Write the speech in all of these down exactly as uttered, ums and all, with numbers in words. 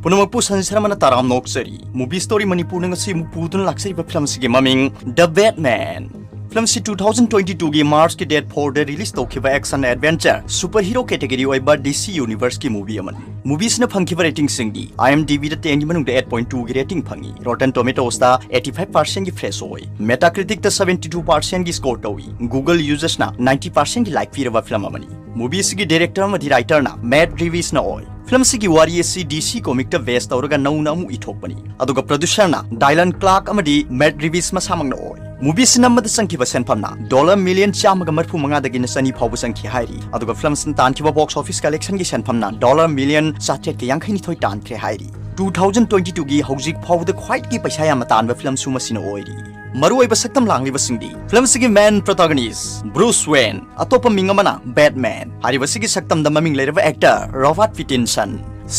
ꯄꯨꯝꯅꯃꯛꯄꯨ ꯁꯟꯖꯤꯠ ꯁꯔꯃꯅ ꯇꯔꯥꯝꯅ ꯑꯣꯛꯆꯔꯤ꯫ Movie Story ꯃꯅꯤꯄꯨꯔꯅ ꯉꯁꯤ ꯑꯃꯨꯛ ꯄꯨꯗꯨꯅ ꯂꯥꯛꯆꯔꯤꯕ ꯐꯤꯂꯝ ꯑꯁꯤꯒꯤ ꯃꯃꯤꯡ The Batman꯫ ꯐꯤꯂꯝ ꯑꯁꯤ two thousand twenty-two ꯒꯤ March ꯀꯤ date four ꯗ release ꯇꯧꯈꯤꯕ action adventure super hero category ꯑꯣꯏꯕ D C Universe ꯀꯤ movie ꯑꯃꯅꯤ꯫ Movie ꯑꯁꯤꯅ ꯐꯪꯈꯤꯕ rating ꯁꯤꯡꯗꯤ IMDb ꯗ ten ꯒꯤ ꯃꯅꯨꯡꯗ eight point two ꯒꯤ rating ꯐꯪꯉꯤ, Rotten Tomatoes ꯇ eighty five percent ꯒꯤ fresh ꯑꯣꯏ, Metacritic ꯇ seventy two percent ꯒꯤ score ꯇꯧꯏ, Google users ꯅ ninety percent ꯒꯤ like ꯄꯤꯔꯕ ꯐꯤꯂꯝ ꯑꯃꯅꯤ꯫ Movie ꯑꯁꯤꯒꯤ director ꯑꯃꯗꯤ writer ꯅ Matt Reeves ꯅ ꯑꯣꯏ꯫ ꯐꯤꯂꯝ ꯑꯁꯤꯒꯤ ꯋꯥꯔꯤ ꯑꯁꯤ D C comic ꯇ base ꯇꯧꯔꯒ ꯅꯧꯅ ꯑꯃꯨꯛ ꯏꯊꯣꯛꯄꯅꯤ, ꯑꯗꯨꯒ producer ꯅ Dylan Clark ꯑꯃꯗꯤ Matt Reeves ꯃꯁꯥꯃꯛꯅ ꯑꯣꯏ꯫ Movie ꯑꯁꯤ ꯅꯝꯕꯗ ꯆꯪꯈꯤꯕ ꯁꯦꯟꯐꯝꯅ dollar million ꯆꯥꯝꯃꯒ ꯃꯔꯤꯐꯨ ꯃꯉꯥꯗꯒꯤꯅ ꯆꯅꯤ ꯐꯥꯎꯕ ꯆꯪꯈꯤ ꯍꯥꯏꯔꯤ, ꯑꯗꯨꯒ ꯐꯤꯂꯝ ꯑꯁꯤꯅ ꯇꯥꯟꯈꯤꯕ box office collection ꯒꯤ ꯁꯦꯟꯐꯝꯅ dollar million ꯆꯥꯇ꯭ꯔꯦꯠꯀ ꯌꯥꯡꯈꯩ ꯅꯤꯊꯣꯏ ꯇꯥꯟꯈ꯭ꯔꯦ ꯍꯥꯏꯔꯤ꯫ Two thousand twenty-two ꯒꯤ ꯍꯧꯖꯤꯛ ꯐꯥꯎꯕꯗ ꯈ꯭ꯋꯥꯏꯗꯒꯤ ꯄꯩꯁꯥ ꯌꯥꯝꯅ ꯇꯥꯟꯕ ꯐꯤꯂꯝꯁꯨ ꯃꯁꯤꯅ ꯑꯣꯏꯔꯤ꯫ ꯃꯔꯨꯑꯣꯏꯕ ꯁꯛꯇꯝ ꯂꯥꯡꯂꯤꯕꯁꯤꯡꯗꯤ ꯐꯤꯂꯝ ꯑꯁꯤꯒꯤ main protagonist Bruce Wayne, ꯑꯇꯣꯞꯄ ꯃꯤꯡ ꯑꯃꯅ Batman ꯍꯥꯏꯔꯤꯕꯁꯤꯒꯤ ꯁꯛꯇꯝꯗ ꯃꯃꯤꯡ ꯂꯩꯔꯕ actor Robert Pattinson,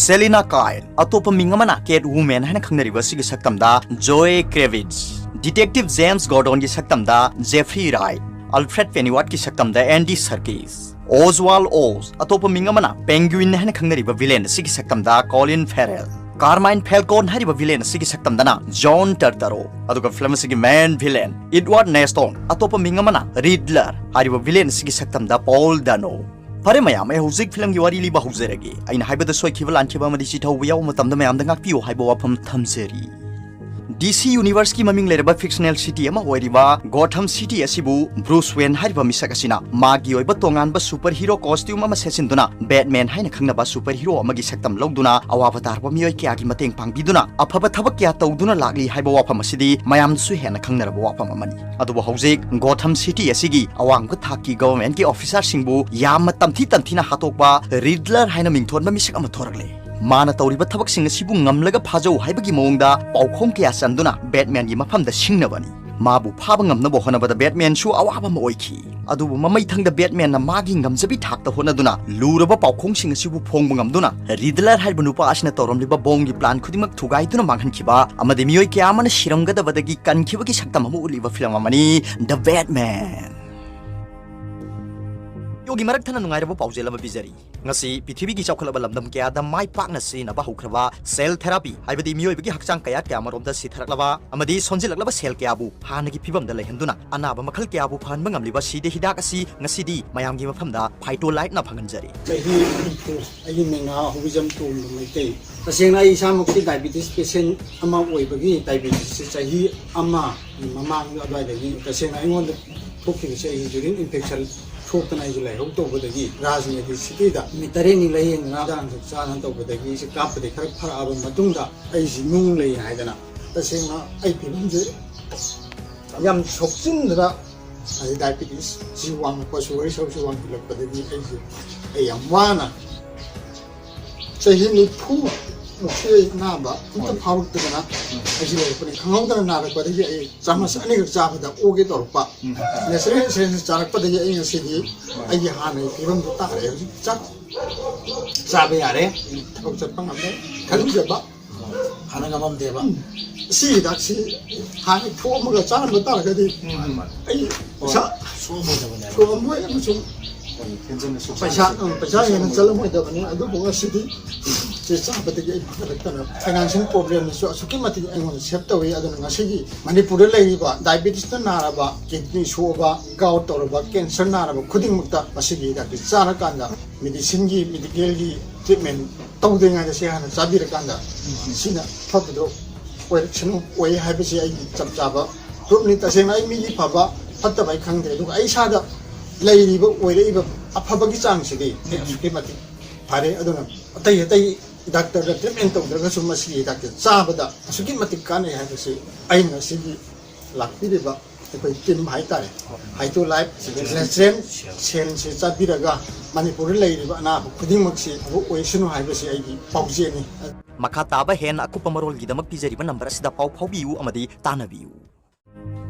Selina Kyle, ꯑꯇꯣꯞꯄ ꯃꯤꯡ ꯑꯃꯅ Catwoman ꯍꯥꯏꯅ ꯈꯪꯅꯔꯤꯕ ꯑꯁꯤꯒꯤ ꯁꯛꯇꯝꯗ Zoe Kravitz, Detective James Gordon ꯒꯤ ꯁꯛꯇꯝꯗ Jeffrey Wright, Alfred Pennyworth ꯀꯤ ꯁꯛꯇꯝꯗ Andy Serkis, Oswald Oz, ꯑꯇꯣꯞꯄ ꯃꯤꯡ ꯑꯃꯅ Penguin ꯍꯥꯏꯅ ꯈꯪꯅꯔꯤꯕ villain ꯑꯁꯤꯒꯤ ꯁꯛꯇꯝꯗ Colin Farrell, Carmine Falcone ꯍꯥꯏꯔꯤꯕ villain ꯑꯁꯤꯒꯤ ꯁꯛꯇꯝꯗꯅ John Turturro, ꯑꯗꯨꯒ ꯐꯤꯂꯝ ꯑꯁꯤꯒꯤ main villain Edward Norton, ꯑꯇꯣꯞꯄ ꯃꯤꯡ ꯑꯃꯅ Riddler ꯍꯥꯏꯔꯤꯕ villain ꯑꯁꯤꯒꯤ ꯁꯛꯇꯝꯗ Paul Dano꯫ ꯐꯔꯦ ꯃꯌꯥꯝ, ꯑꯩ ꯍꯧꯖꯤꯛ ꯐꯤꯂꯝꯒꯤ ꯋꯥꯔꯤ ꯂꯤꯕ ꯍꯧꯖꯔꯒꯦ꯫ ꯑꯩꯅ ꯍꯥꯏꯕꯗ ꯁꯣꯏꯈꯤꯕ ꯂꯥꯟꯈꯤꯕ ꯑꯃꯗꯤ ꯆꯤꯊꯍꯧꯕ ꯌꯥꯎꯕ ꯃꯇꯝꯗ ꯃꯌꯥꯝꯗ ꯉꯥꯛꯄꯤꯌꯨ ꯍꯥꯏꯕ ꯋꯥꯐꯝ ꯊꯝꯖꯔꯤ꯫ D C Universe ꯀꯤ ꯃꯃꯤꯡ ꯂꯩꯔꯕ fictional city ꯑꯃ ꯑꯣꯏꯔꯤꯕ Gotham City ꯑꯁꯤꯕꯨ Bruce Wayne ꯍꯥꯏꯔꯤꯕ ꯃꯤꯁꯛ ꯑꯁꯤꯅ ꯃꯥꯒꯤ ꯑꯣꯏꯕ ꯇꯣꯉꯥꯟꯕ super hero costume ꯑꯃ ꯁꯦꯠꯆꯤꯟꯗꯨꯅ Batman ꯍꯥꯏꯅ ꯈꯪꯅꯕ super hero ꯑꯃꯒꯤ ꯁꯛꯇꯝ ꯂꯧꯗꯨꯅ ꯑꯋꯥꯕ ꯇꯥꯔꯕ ꯃꯤꯑꯣꯏ ꯀꯌꯥꯒꯤ ꯃꯇꯦꯡ ꯄꯥꯡꯕꯤꯗꯨꯅ ꯑꯐꯕ ꯊꯕꯛ ꯀꯌꯥ ꯇꯧꯗꯨꯅ ꯂꯥꯛꯂꯤ ꯍꯥꯏꯕ ꯋꯥꯐꯝ ꯑꯁꯤꯗꯤ ꯃꯌꯥꯝꯅꯁꯨ ꯍꯦꯟꯅ ꯈꯪꯅꯔꯕ ꯋꯥꯐꯝ ꯑꯃꯅꯤ꯫ ꯑꯗꯨꯕꯨ ꯍꯧꯖꯤꯛ Gotham City ꯑꯁꯤꯒꯤ ꯑꯋꯥꯡꯕ ꯊꯥꯛꯀꯤ government ꯀꯤ officer ꯁꯤꯡꯕꯨ ꯌꯥꯝꯅ ꯇꯝꯊꯤ ꯇꯝꯊꯤꯅ ꯍꯥꯠꯇꯣꯛꯄ Riddler ꯍꯥꯏꯅ ꯃꯤꯡꯊꯣꯟꯕ ꯃꯤꯁꯛ ꯑꯃ ꯊꯣꯔꯛꯂꯦ꯫ ꯃꯥꯅ ꯇꯧꯔꯤꯕ ꯊꯕꯛꯁꯤꯡ ꯑꯁꯤꯕꯨ ꯉꯝꯂꯒ ꯐꯥꯖꯧ ꯍꯥꯏꯕꯒꯤ ꯃꯑꯣꯡꯗ ꯄꯥꯎꯈꯣꯡ ꯀꯌꯥ ꯆꯟꯗꯨꯅ Batman ꯒꯤ ꯃꯐꯝꯗ ꯁꯤꯡꯅꯕꯅꯤ꯫ ꯃꯥꯕꯨ ꯐꯥꯕ ꯉꯝꯅꯕ ꯍꯣꯠꯅꯕꯗ Batman ꯁꯨ ꯑꯋꯥꯕ ꯑꯃ ꯑꯣꯏꯈꯤ꯫ ꯑꯗꯨꯕꯨ ꯃꯃꯩꯊꯪꯗ Batman ꯅ ꯃꯥꯒꯤ ꯉꯝꯖꯕꯤ ꯊꯥꯛꯇ ꯍꯣꯠꯅꯗꯨꯅ ꯂꯨꯔꯕ ꯄꯥꯎꯈꯣꯡꯁꯤꯡ ꯑꯁꯤꯕꯨ ꯐꯣꯡꯕ ꯉꯝꯗꯨꯅ Riddler ꯍꯥꯏꯔꯤꯕ ꯅꯨꯄꯥ ꯑꯁꯤꯅ ꯇꯧꯔꯝꯂꯤꯕ bomb ꯒꯤ plan ꯈꯨꯗꯤꯡꯃꯛ ꯊꯨꯒꯥꯏꯗꯨꯅ ꯃꯥꯡꯍꯟꯈꯤꯕ ꯑꯃꯗꯤ ꯃꯤꯑꯣꯏ ꯀꯌꯥ ꯑꯃꯅ ꯁꯤꯔꯝꯒꯗꯕꯗꯒꯤ ꯀꯟꯈꯤꯕꯒꯤ ꯁꯛꯇꯝ ꯑꯃ ꯎꯠꯂꯤꯕ ꯐꯤꯂꯝ ꯑꯃꯅꯤ The Batman꯫ ꯒꯤ ꯃꯔꯛ ꯊꯠꯅ ꯅꯨꯡꯉꯥꯏꯔꯕ ꯄꯥꯎꯖꯦꯜ ꯑꯃ ꯄꯤꯖꯔꯤ꯫ ꯉꯁꯤ ꯄ꯭ꯔꯤꯊꯤꯕꯤꯒꯤ ꯆꯥꯎꯈꯠꯂꯕ ꯂꯝꯗꯝ ꯀꯌꯥꯗ ꯃꯥꯏ ꯄꯥꯛꯅ ꯁꯤꯖꯤꯟꯅꯕ ꯍꯧꯈ꯭ꯔꯕ cell therapy, ꯍꯥꯏꯕꯗꯤ ꯃꯤꯑꯣꯏꯕꯒꯤ ꯍꯛꯆꯥꯡ ꯀꯌꯥꯠ ꯀꯌꯥ ꯑꯃꯔꯣꯝꯗ ꯁꯤꯊꯔꯛꯂꯕ ꯑꯃꯗꯤ ꯁꯣꯟꯖꯤꯜꯂꯛꯂꯕ cell ꯀꯌꯥꯕꯨ ꯍꯥꯟꯅꯒꯤ ꯐꯤꯕꯝꯗ ꯂꯩꯍꯟꯗꯨꯅ ꯑꯅꯥꯕ ꯃꯈꯜ ꯀꯌꯥꯕꯨ ꯐꯍꯟꯕ ꯉꯝꯂꯤꯕ ꯁꯤꯗ ꯍꯤꯗꯥꯛ ꯑꯁꯤ ꯉꯁꯤꯗꯤ ꯃꯌꯥꯝꯒꯤ ꯃꯐꯝꯗ Phytolite ꯅ ꯐꯪꯍꯟꯖꯔꯤ꯫ ꯆꯍꯤ ꯍꯨꯝꯐꯨ, ꯑꯩꯒꯤ ꯃꯤꯡꯅ ꯍꯧꯕꯤꯖꯝ ꯇꯣꯝꯕ ꯃꯩꯇꯩ꯫ ꯇꯁꯦꯡꯅ ꯑꯩ ꯏꯁꯥꯃꯛꯁꯤ diabetes patient ꯑꯃ ꯑꯣꯏꯕꯒꯤ diabetes ꯁꯤ ꯆꯍꯤ ꯑꯃꯒꯤ ꯃꯃꯥꯡꯗ ꯑꯗꯨꯋꯥꯏꯗꯒꯤ ꯇꯁꯦꯡꯅ ꯑꯩꯉꯣꯟꯗ ꯊꯣꯛꯈꯤꯕꯁꯦ ꯑꯩꯁꯦ urine infection ꯊꯣꯛꯇꯅ ꯑꯩꯁꯦ ꯂꯥꯏꯍꯧ ꯇꯧꯕꯗꯒꯤ ꯔꯥꯖ ꯃꯦꯗꯤ ꯁꯤꯇꯤꯗ ꯅꯨꯃꯤꯠ ꯇꯔꯦꯠꯅꯤ ꯂꯥꯏꯌꯦꯡꯗꯅ ꯍꯤꯗꯥꯛ ꯂꯥꯡꯊꯛ ꯆꯥꯗꯅ ꯇꯧꯕꯗꯒꯤ ꯑꯩꯁꯦ ꯀꯥꯞꯄꯗꯒꯤ ꯈꯔ ꯐꯔꯛꯑꯕ ꯃꯇꯨꯡꯗ ꯑꯩꯁꯤ ꯅꯨꯡ ꯂꯩ ꯍꯥꯏꯗꯅ ꯇꯁꯦꯡꯅ ꯑꯩ ꯐꯤꯕꯝꯁꯦ ꯌꯥꯝ ꯁꯣꯛꯆꯤꯟꯗꯅ ꯑꯗꯩ diabetes ꯁꯤ ꯋꯥꯡꯉꯛꯄ, sugar ꯁꯔꯨꯛꯁꯤ ꯋꯥꯡꯈꯠꯂꯛꯄꯗꯒꯤ ꯑꯩꯁꯦ ꯑꯩ ꯌꯥꯝ ꯋꯥꯅ ꯆꯍꯤ ꯅꯤꯐꯨ ꯃꯨꯛꯁꯦ ꯑꯩ ꯑꯅꯥꯕ ꯑꯝꯇ ꯐꯥꯎꯔꯛꯇꯗꯅ ꯑꯩꯁꯦ ꯂꯩꯔꯛꯄꯅꯤ꯫ ꯈꯪꯍꯧꯗꯅ ꯅꯥꯔꯛꯄꯗꯒꯤ ꯑꯩ ꯆꯥꯃꯁ ꯑꯅꯤꯈꯛ ꯆꯥꯕꯗ ꯑꯣꯒꯦ ꯇꯧꯔꯛꯄ꯫ Natural insurance ꯆꯥꯔꯛꯄꯗꯒꯤ ꯑꯩ ꯉꯁꯤꯗꯤ ꯑꯩꯒꯤ ꯍꯥꯟꯅꯒꯤ ꯐꯤꯕꯝꯗꯨ ꯇꯥꯔꯦ꯫ ꯍꯧꯖꯤꯛ ꯆꯥꯛ ꯆꯥꯕ ꯌꯥꯔꯦ, ꯊꯕꯛ ꯆꯠꯄ ꯉꯝꯃꯦ, ꯈꯟꯖꯕ꯫ ꯍꯥꯟꯅ ꯉꯝꯃꯝꯗꯦꯕ꯫ ꯁꯤ ꯍꯤꯗꯥꯛꯁꯤ ꯍꯥꯟꯅ ꯊꯣꯛꯑꯝꯃꯒ ꯆꯥꯔꯝꯕ ꯇꯥꯔꯒꯗꯤ ꯑꯩ ꯄꯩꯁꯥ ꯁꯣꯛꯑꯝꯃꯣꯏꯗꯕꯅꯦꯕ꯫ ꯁꯣꯛꯑꯝꯃꯣꯏ ꯑꯃꯁꯨꯡ ꯍꯦꯟꯖꯟꯅ ꯁꯣꯛꯆꯟꯕꯁꯨ ꯄꯩꯁꯥ, ꯎꯝ, ꯄꯩꯁꯥ ꯍꯦꯟꯅ ꯆꯠꯂꯝꯃꯣꯏꯗꯕꯅꯤ꯫ ꯑꯗꯨꯕꯨ ꯉꯁꯤꯗꯤ ꯁꯤ ꯆꯥꯕꯗꯒꯤ ꯑꯩ ꯐꯒꯠꯂꯛꯇꯅ financial problemꯗꯁꯨ ꯑꯁꯨꯛꯀꯤ ꯃꯇꯤꯛ ꯑꯩꯉꯣꯟꯗ save ꯇꯧꯏ꯫ ꯑꯗꯨꯅ ꯉꯁꯤꯒꯤ ꯃꯅꯤꯄꯨꯔꯗ ꯂꯩꯔꯤꯕ diabetesꯅ ꯅꯥꯔꯕ, kidney ꯁꯣꯛꯑꯕ, gout ꯇꯧꯔꯕ, cancer ꯅꯥꯔꯕ ꯈꯨꯗꯤꯡꯃꯛꯇ ꯃꯁꯤꯒꯤ ꯍꯤꯗꯥꯛꯁꯤ ꯆꯥꯔꯀꯥꯟꯗ medicineꯒꯤ, medicalꯒꯤ treatment ꯇꯧꯗ꯭ꯔꯤꯉꯩꯗ ꯁꯤ ꯍꯥꯟꯅ ꯆꯥꯕꯤꯔꯀꯥꯟꯗ ꯁꯤꯅ ꯐꯕꯗꯣ ꯑꯣꯏꯔꯛꯁꯅꯨ, ꯑꯣꯏ ꯍꯥꯏꯕꯁꯤ ꯑꯩꯒꯤ ꯆꯞ ꯆꯥꯕ proofꯅꯤ꯫ ꯇꯁꯦꯡꯅ ꯑꯩ ꯃꯤꯒꯤ ꯐꯕ ꯐꯠꯇꯕ ꯑꯩ ꯈꯪꯗꯦ, ꯑꯗꯨꯒ ꯑꯩ ꯏꯁꯥꯗ ꯂꯩꯔꯤꯕ ꯑꯣꯏꯔꯛꯏꯕ ꯑꯐꯕꯒꯤ ꯆꯥꯡꯁꯤꯗꯤ ꯑꯩ ꯑꯁꯨꯛꯀꯤ ꯃꯇꯤꯛ ꯐꯔꯦ꯫ ꯑꯗꯨꯅ ꯑꯇꯩ ꯑꯇꯩ doctorꯗ treatment ꯇꯧꯗ꯭ꯔꯒꯁꯨ ꯃꯁꯤꯒꯤ ꯍꯤꯗꯥꯛꯁꯦ ꯆꯥꯕꯗ ꯑꯁꯨꯛꯀꯤ ꯃꯇꯤꯛ ꯀꯥꯟꯅꯩ ꯍꯥꯏꯕꯁꯤ ꯑꯩꯅ ꯉꯁꯤꯒꯤ ꯂꯥꯛꯄꯤꯔꯤꯕ ꯑꯩꯈꯣꯏ team ꯍꯥꯏꯇꯥꯔꯦ, Phytolite natural cellꯁꯦ ꯆꯥꯕꯤꯔꯒ ꯃꯅꯤꯄꯨꯔꯗ ꯂꯩꯔꯤꯕ ꯑꯅꯥꯕ ꯈꯨꯗꯤꯡꯃꯛꯁꯤ ꯐꯕ ꯑꯣꯏꯁꯅꯨ ꯍꯥꯏꯕꯁꯤ ꯑꯩꯒꯤ ꯄꯥꯎꯖꯦꯜꯅꯤ꯫ ꯃꯈꯥ ꯇꯥꯕ ꯍꯦꯟꯅ ꯑꯀꯨꯞꯄ ꯃꯔꯣꯜꯒꯤꯗꯃꯛ ꯄꯤꯖꯔꯤꯕ number ꯑꯁꯤꯗ ꯄꯥꯎ ꯐꯥꯎꯕꯤꯌꯨ ꯑꯃꯗꯤ ꯇꯥꯟꯅꯕꯤꯌꯨ꯫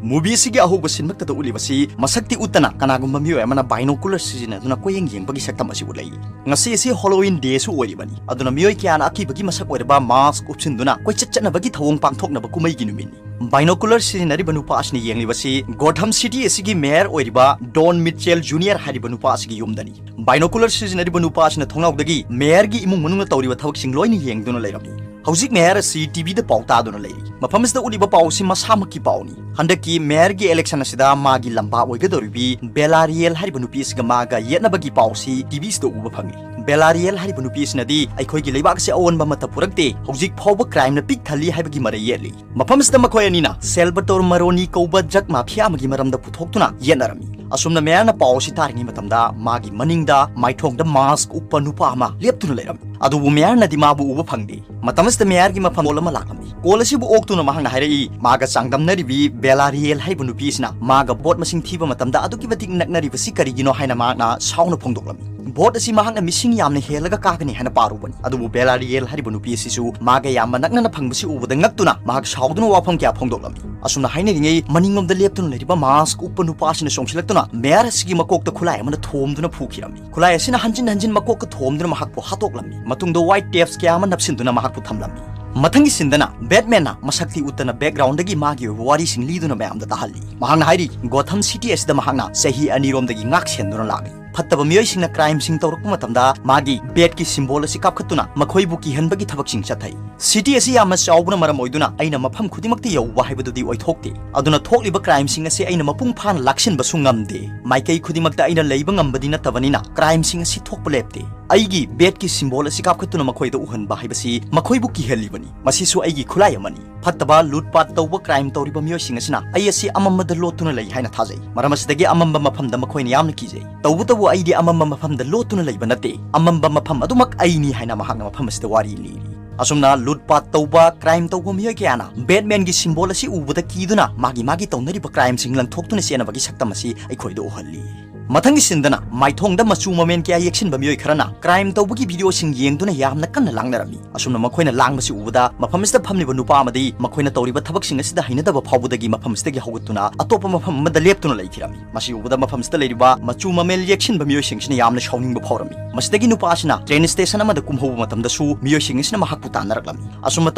Movie ꯑꯁꯤꯒꯤ ꯑꯍꯧꯕ ꯁꯤꯟꯃꯛꯇꯗ ꯎꯠꯂꯤꯕꯁꯤ ꯃꯁꯛꯇꯤ ꯎꯠꯇꯅ ꯀꯅꯥꯒꯨꯝꯕ ꯃꯤꯑꯣꯏ ꯑꯃꯅ binocular ꯁꯤꯖꯤꯟꯅꯗꯨꯅ ꯀꯣꯏꯌꯦꯡ ꯌꯦꯡꯕꯒꯤ ꯁꯛꯇꯝ ꯑꯁꯤ ꯎꯠꯂꯛꯏ꯫ ꯉꯁꯤ ꯑꯁꯤ Halloween day ꯁꯨ ꯑꯣꯏꯔꯤꯕꯅꯤ, ꯑꯗꯨꯅ ꯃꯤꯑꯣꯏ ꯀꯌꯥꯅ ꯑꯀꯤꯕꯒꯤ ꯃꯁꯛ ꯑꯣꯏꯔꯕ mask ꯎꯞꯁꯤꯟꯗꯨꯅ ꯀꯣꯏꯆꯠ ꯆꯠꯅꯕꯒꯤ ꯊꯧꯑꯣꯡ ꯄꯥꯡꯊꯣꯛꯅꯕ ꯀꯨꯝꯍꯩꯒꯤ ꯅꯨꯃꯤꯠꯅꯤ꯫ Binocular ꯁꯤꯖꯤꯟꯅꯔꯤꯕ ꯅꯨꯄꯥ ꯑꯁꯤꯅ ꯌꯦꯡꯂꯤꯕꯁꯤ Gotham City ꯑꯁꯤꯒꯤ mayor ꯑꯣꯏꯔꯤꯕ Don Mitchell Junior ꯍꯥꯏꯔꯤꯕ ꯅꯨꯄꯥ ꯑꯁꯤꯒꯤ ꯌꯨꯝꯗꯅꯤ꯫ Binocular ꯁꯤꯖꯤꯟꯅꯔꯤꯕ ꯅꯨꯄꯥ ꯑꯁꯤꯅ ꯊꯣꯡꯅꯥꯎꯗꯒꯤ mayor ꯒꯤ ꯏꯃꯨꯡ ꯃꯅꯨꯡꯅ ꯇꯧꯔꯤꯕ ꯊꯕꯛꯁꯤꯡ ꯂꯣꯏꯅ ꯌꯦꯡꯗꯨꯅ ꯂꯩꯔꯝꯃꯤ꯫ ꯍꯧꯖꯤꯛ mayor ꯑꯁꯤ T V ꯗ ꯄꯥꯎ ꯇꯥꯗꯨꯅ ꯂꯩꯔꯤ꯫ ꯃꯐꯝ ꯑꯁꯤꯗ ꯎꯠꯂꯤꯕ ꯄꯥꯎ ꯑꯁꯤ ꯃꯁꯥꯃꯛꯀꯤ ꯄꯥꯎꯅꯤ꯫ ꯍꯟꯗꯛꯀꯤ mayor ꯒꯤ election ꯑꯁꯤꯗ ꯃꯥꯒꯤ ꯂꯝꯕꯥ ꯑꯣꯏꯒꯗꯧꯔꯤꯕꯤ Belial ꯍꯥꯏꯔꯤꯕ ꯅꯨꯄꯤ ꯑꯁꯤꯒ ꯃꯥꯒ ꯌꯦꯠꯅꯕꯒꯤ ꯄꯥꯎ ꯑꯁꯤ T V ꯁꯤꯗ ꯎꯕ ꯐꯪꯉꯤ꯫ Belial ꯍꯥꯏꯔꯤꯕ ꯅꯨꯄꯤ ꯑꯁꯤꯅꯗꯤ ꯑꯩꯈꯣꯏꯒꯤ ꯂꯩꯕꯥꯛ ꯑꯁꯤ ꯑꯑꯣꯟꯕ ꯑꯃꯠꯇ ꯄꯨꯔꯛꯇꯦ, ꯍꯧꯖꯤꯛ ꯐꯥꯎꯕ crime ꯅ ꯄꯤꯛ ꯊꯜꯂꯤ ꯍꯥꯏꯕꯒꯤ ꯃꯔꯩ ꯌꯦꯠꯂꯤ꯫ ꯃꯐꯝ ꯑꯁꯤꯗ ꯃꯈꯣꯏ ꯑꯅꯤꯅ Salvatore Maroni ꯀꯧꯕ drug mafia ꯑꯃꯒꯤ ꯃꯔꯝꯗ ꯄꯨꯊꯣꯛꯇꯨꯅ ꯌꯦꯠꯅꯔꯝꯃꯤ꯫ ꯑꯁꯨꯝꯅ mayor ꯅ ꯄꯥꯎ ꯑꯁꯤ ꯇꯥꯔꯤꯉꯩ ꯃꯇꯝꯗ ꯃꯥꯒꯤ ꯃꯅꯤꯡꯗ ꯃꯥꯏꯊꯣꯡꯗ mask ꯎꯞꯄ ꯅꯨꯄꯥ ꯑꯃ ꯂꯦꯞꯇꯨꯅ ꯂꯩꯔꯝꯃꯤ꯫ ꯑꯗꯨꯕꯨ mayor ꯅꯗꯤ ꯃꯥꯕꯨ ꯎꯕ ꯐꯪꯗꯦ꯫ ꯃꯇꯝ ꯑꯁꯤꯗ mayor ꯒꯤ ꯃꯐꯝ call ꯑꯃ ꯂꯥꯛꯂꯝꯃꯤ꯫ Call ꯑꯁꯤꯕꯨ ꯑꯣꯛꯇꯨꯅ ꯃꯍꯥꯛꯅ ꯍꯥꯏꯔꯛꯏ, ꯃꯥꯒ ꯆꯥꯡꯗꯝꯅꯔꯤꯕꯤ Belial ꯍꯥꯏꯔꯤꯕ ꯅꯨꯄꯤ ꯑꯁꯤꯅ ꯃꯥꯒ vote ꯃꯁꯤꯡ ꯊꯤꯕ ꯃꯇꯝꯗ ꯑꯗꯨꯛꯀꯤ ꯃꯇꯤꯛ ꯅꯛꯅꯔꯤꯕꯁꯤ ꯀꯔꯤꯒꯤꯅꯣ ꯍꯥꯏꯅ ꯃꯍꯥꯛꯅ ꯁꯥꯎꯅ ꯐꯣꯡꯗꯣꯛꯂꯝꯃꯤ꯫ Vote ꯑꯁꯤ ꯃꯍꯥꯛꯅ ꯃꯤꯁꯤꯡ ꯌꯥꯝꯅ ꯍꯦꯜꯂꯒ ꯀꯥꯒꯅꯤ ꯍꯥꯏꯅ ꯄꯥꯔꯨꯕꯅꯤ, ꯑꯗꯨꯕꯨ Belial ꯍꯥꯏꯔꯤꯕ ꯅꯨꯄꯤ ꯑꯁꯤꯁꯨ ꯃꯥꯒ ꯌꯥꯝꯅ ꯅꯛꯅꯅ ꯐꯪꯕꯁꯤ ꯎꯕꯗ ꯉꯛꯇꯨꯅ ꯃꯍꯥꯛ ꯁꯥꯎꯗꯨꯅ ꯋꯥꯐꯝ ꯀꯌꯥ ꯐꯣꯡꯗꯣꯛꯂꯝꯃꯤ꯫ ꯑꯁꯨꯝꯅ ꯍꯥꯏꯅꯔꯤꯉꯩ ꯃꯅꯤꯡꯂꯣꯝꯗ ꯂꯦꯞꯇꯨꯅ ꯂꯩꯔꯤꯕ mask ꯎꯞꯄ ꯅꯨꯄꯥ ꯑꯁꯤꯅ ꯆꯣꯡꯁꯤꯜꯂꯛꯇꯨꯅ mayor ꯑꯁꯤꯒꯤ ꯃꯀꯣꯛꯇ ꯈꯨꯠꯂꯥꯏ ꯑꯃꯅ ꯊꯣꯝꯗꯨꯅ ꯐꯨꯈꯤꯔꯝꯃꯤ꯫ ꯈꯨꯠꯂꯥꯏ ꯑꯁꯤꯅ ꯍꯟꯖꯤꯟ ꯍꯟꯖꯤꯟ ꯃꯀꯣꯛꯇ ꯊꯣꯝꯗꯨꯅ ꯃꯍꯥꯛꯄꯨ ꯍꯥꯠꯇꯣꯛꯂꯝꯃꯤ꯫ ꯃꯇꯨꯡꯗ white tapes ꯀꯌꯥ ꯑꯃ ꯅꯞꯁꯤꯟꯗꯨꯅ ꯃꯍꯥꯛꯄꯨ ꯊꯝꯂꯝꯃꯤ꯫ ꯃꯊꯪꯒꯤ scene ꯗꯅ Batman ꯅ ꯃꯁꯛꯇꯤ ꯎꯠꯇꯅ background ꯗꯒꯤ ꯃꯥꯒꯤ ꯑꯣꯏꯕ ꯋꯥꯔꯤꯁꯤꯡ ꯂꯤꯗꯨꯅ ꯃꯌꯥꯝꯗ ꯇꯥꯍꯜꯂꯤ꯫ ꯃꯍꯥꯛꯅ ꯍꯥꯏꯔꯤ, Gotham City ꯑꯁꯤꯗ ꯃꯍꯥꯛꯅ ꯆꯍꯤ ꯑꯅꯤꯔꯣꯝꯗꯒꯤ ꯉꯥꯛ ꯁꯦꯟꯗꯨꯅ ꯂꯥꯛꯂꯤ꯫ ꯐꯠꯇꯕ ꯃꯤꯑꯣꯏꯁꯤꯡꯅ crime ꯁꯤꯡ ꯇꯧꯔꯛꯄ ꯃꯇꯝꯗ ꯃꯥꯒꯤ bat ꯀꯤ symbol ꯑꯁꯤ ꯀꯥꯞꯈꯠꯇꯨꯅ ꯃꯈꯣꯏꯕꯨ ꯀꯤꯍꯟꯕꯒꯤ ꯊꯕꯛꯁꯤꯡ ꯆꯠꯊꯩ꯫ City ꯑꯁꯤ ꯌꯥꯝꯅ ꯆꯥꯎꯕꯅ ꯃꯔꯝ ꯑꯣꯏꯗꯨꯅ ꯑꯩꯅ ꯃꯐꯝ ꯈꯨꯗꯤꯡꯃꯛꯇ ꯌꯧꯕ ꯍꯥꯏꯕꯗꯨꯗꯤ ꯑꯣꯏꯊꯣꯛꯇꯦ꯫ ꯑꯗꯨꯅ ꯊꯣꯛꯂꯤꯕ crime ꯁꯤꯡ ꯑꯁꯤ ꯑꯩꯅ ꯃꯄꯨꯡ ꯐꯥꯅ ꯂꯥꯛꯁꯤꯟꯕꯁꯨ ꯉꯝꯗꯦ꯫ ꯃꯥꯏꯀꯩ ꯈꯨꯗꯤꯡꯃꯛꯇ ꯑꯩꯅ ꯂꯩꯕ ꯉꯝꯕꯗꯤ ꯅꯠꯇꯕꯅꯤꯅ crime ꯁꯤꯡ ꯑꯁꯤ ꯊꯣꯛꯄ ꯂꯦꯞꯇꯦ꯫ ꯑꯩꯒꯤ bat ꯀꯤ symbol ꯑꯁꯤ ꯀꯥꯞꯈꯠꯇꯨꯅ ꯃꯈꯣꯏꯗ ꯎꯍꯟꯕ ꯍꯥꯏꯕꯁꯤ ꯃꯈꯣꯏꯕꯨ ꯀꯤꯍꯜꯂꯤꯕꯅꯤ꯫ ꯃꯁꯤꯁꯨ ꯑꯩꯒꯤ ꯈꯨꯠꯂꯥꯏ ꯑꯃꯅꯤ꯫ ꯐꯠꯇꯕ ꯂꯨꯠꯄꯥꯠ ꯇꯧꯕ, crime ꯇꯧꯔꯤꯕ ꯃꯤꯑꯣꯏꯁꯤꯡ ꯑꯁꯤꯅ ꯑꯩ ꯑꯁꯤ ꯑꯃꯝꯕꯗ ꯂꯣꯠꯇꯨꯅ ꯂꯩ ꯍꯥꯏꯅ ꯊꯥꯖꯩ꯫ ꯃꯔꯝ ꯑꯁꯤꯗꯒꯤ ꯑꯃꯝꯕ ꯃꯐꯝꯗ ꯃꯈꯣꯏꯅ ꯌꯥꯝꯅ ꯀꯤꯖꯩ꯫ ꯇꯧꯕꯇꯕꯨ ꯑꯩꯗꯤ ꯑꯃꯝꯕ ꯃꯐꯝꯗ ꯂꯣꯠꯇꯨꯅ ꯂꯩꯕ ꯅꯠꯇꯦ꯫ ꯑꯃꯝꯕ ꯃꯐꯝ ꯑꯗꯨꯃꯛ ꯑꯩꯅꯤ ꯍꯥꯏꯅ ꯃꯍꯥꯛꯅ ꯃꯐꯝ ꯑꯁꯤꯗ ꯋꯥꯔꯤ ꯂꯤꯔꯤ꯫ ꯑꯁꯨꯝꯅ ꯂꯨꯠꯄꯥꯠ ꯇꯧꯕ, crime ꯇꯧꯕ ꯃꯤꯑꯣꯏ ꯀꯌꯥꯅ Batman ꯒꯤ symbol ꯑꯁꯤ ꯎꯕꯗ ꯀꯤꯗꯨꯅ ꯃꯥꯒꯤ ꯃꯥꯒꯤ ꯇꯧꯅꯔꯤꯕ crime ꯁꯤꯡ ꯂꯪꯊꯣꯛꯇꯨꯅ ꯆꯦꯟꯅꯕꯒꯤ ꯁꯛꯇꯝ ꯑꯁꯤ ꯑꯩꯈꯣꯏꯗ ꯎꯍꯜꯂꯤ꯫ ꯃꯊꯪꯒꯤ ꯁꯤꯟꯗꯅ ꯃꯥꯏꯊꯣꯡꯗ ꯃꯆꯨ ꯃꯃꯦꯟ ꯀꯌꯥ ꯌꯦꯛꯁꯤꯟꯕ ꯃꯤꯑꯣꯏ ꯈꯔꯅ ꯀ꯭ꯔꯥꯏꯝ ꯇꯧꯕꯒꯤ ꯚꯤꯗꯤꯑꯣꯁꯤꯡ ꯌꯦꯡꯗꯨꯅ ꯌꯥꯝꯅ ꯀꯟꯅ ꯂꯥꯡꯅꯔꯝꯃꯤ꯫ ꯑꯁꯨꯝꯅ ꯃꯈꯣꯏꯅ ꯂꯥꯡꯕꯁꯤ ꯎꯕꯗ ꯃꯐꯝ ꯑꯁꯤꯗ ꯐꯝꯂꯤꯕ ꯅꯨꯄꯥ ꯑꯃꯗꯤ ꯃꯈꯣꯏꯅ ꯇꯧꯔꯤꯕ ꯊꯕꯛꯁꯤꯡ ꯑꯁꯤꯗ ꯍꯩꯅꯗꯕ ꯐꯥꯎꯕꯗꯒꯤ ꯃꯐꯝ ꯑꯁꯤꯗꯒꯤ ꯍꯧꯒꯠꯇꯨꯅ ꯑꯇꯣꯞꯄ ꯃꯐꯝ ꯑꯃꯗ ꯂꯦꯞꯇꯨꯅ ꯂꯩꯈꯤꯔꯝꯃꯤ꯫ ꯃꯁꯤ ꯎꯕꯗ ꯃꯐꯝ ꯑꯁꯤꯗ ꯂꯩꯔꯤꯕ ꯃꯆꯨ ꯃꯃꯦꯟ ꯌꯦꯛꯁꯤꯟꯕ ꯃꯤꯑꯣꯏꯁꯤꯡꯁꯤꯅ ꯌꯥꯝꯅ ꯁꯥꯎꯅꯤꯡꯕ ꯐꯥꯎꯔꯝꯃꯤ꯫ ꯃꯁꯤꯗꯒꯤ ꯅꯨꯄꯥ ꯑꯁꯤꯅ ꯇ꯭ꯔꯦꯟ ꯁ꯭ꯇꯦꯁꯟ ꯑꯃꯗ ꯀꯨꯝꯍꯧꯕ ꯃꯇꯝꯗꯁꯨ ꯃꯤꯑꯣꯏꯁꯤꯡ ꯑꯁꯤꯅ ꯃꯍꯥꯛꯄꯨ ꯇꯥꯟꯅꯔꯛꯂꯝꯃꯤ꯫ ꯑꯁꯨꯝꯅ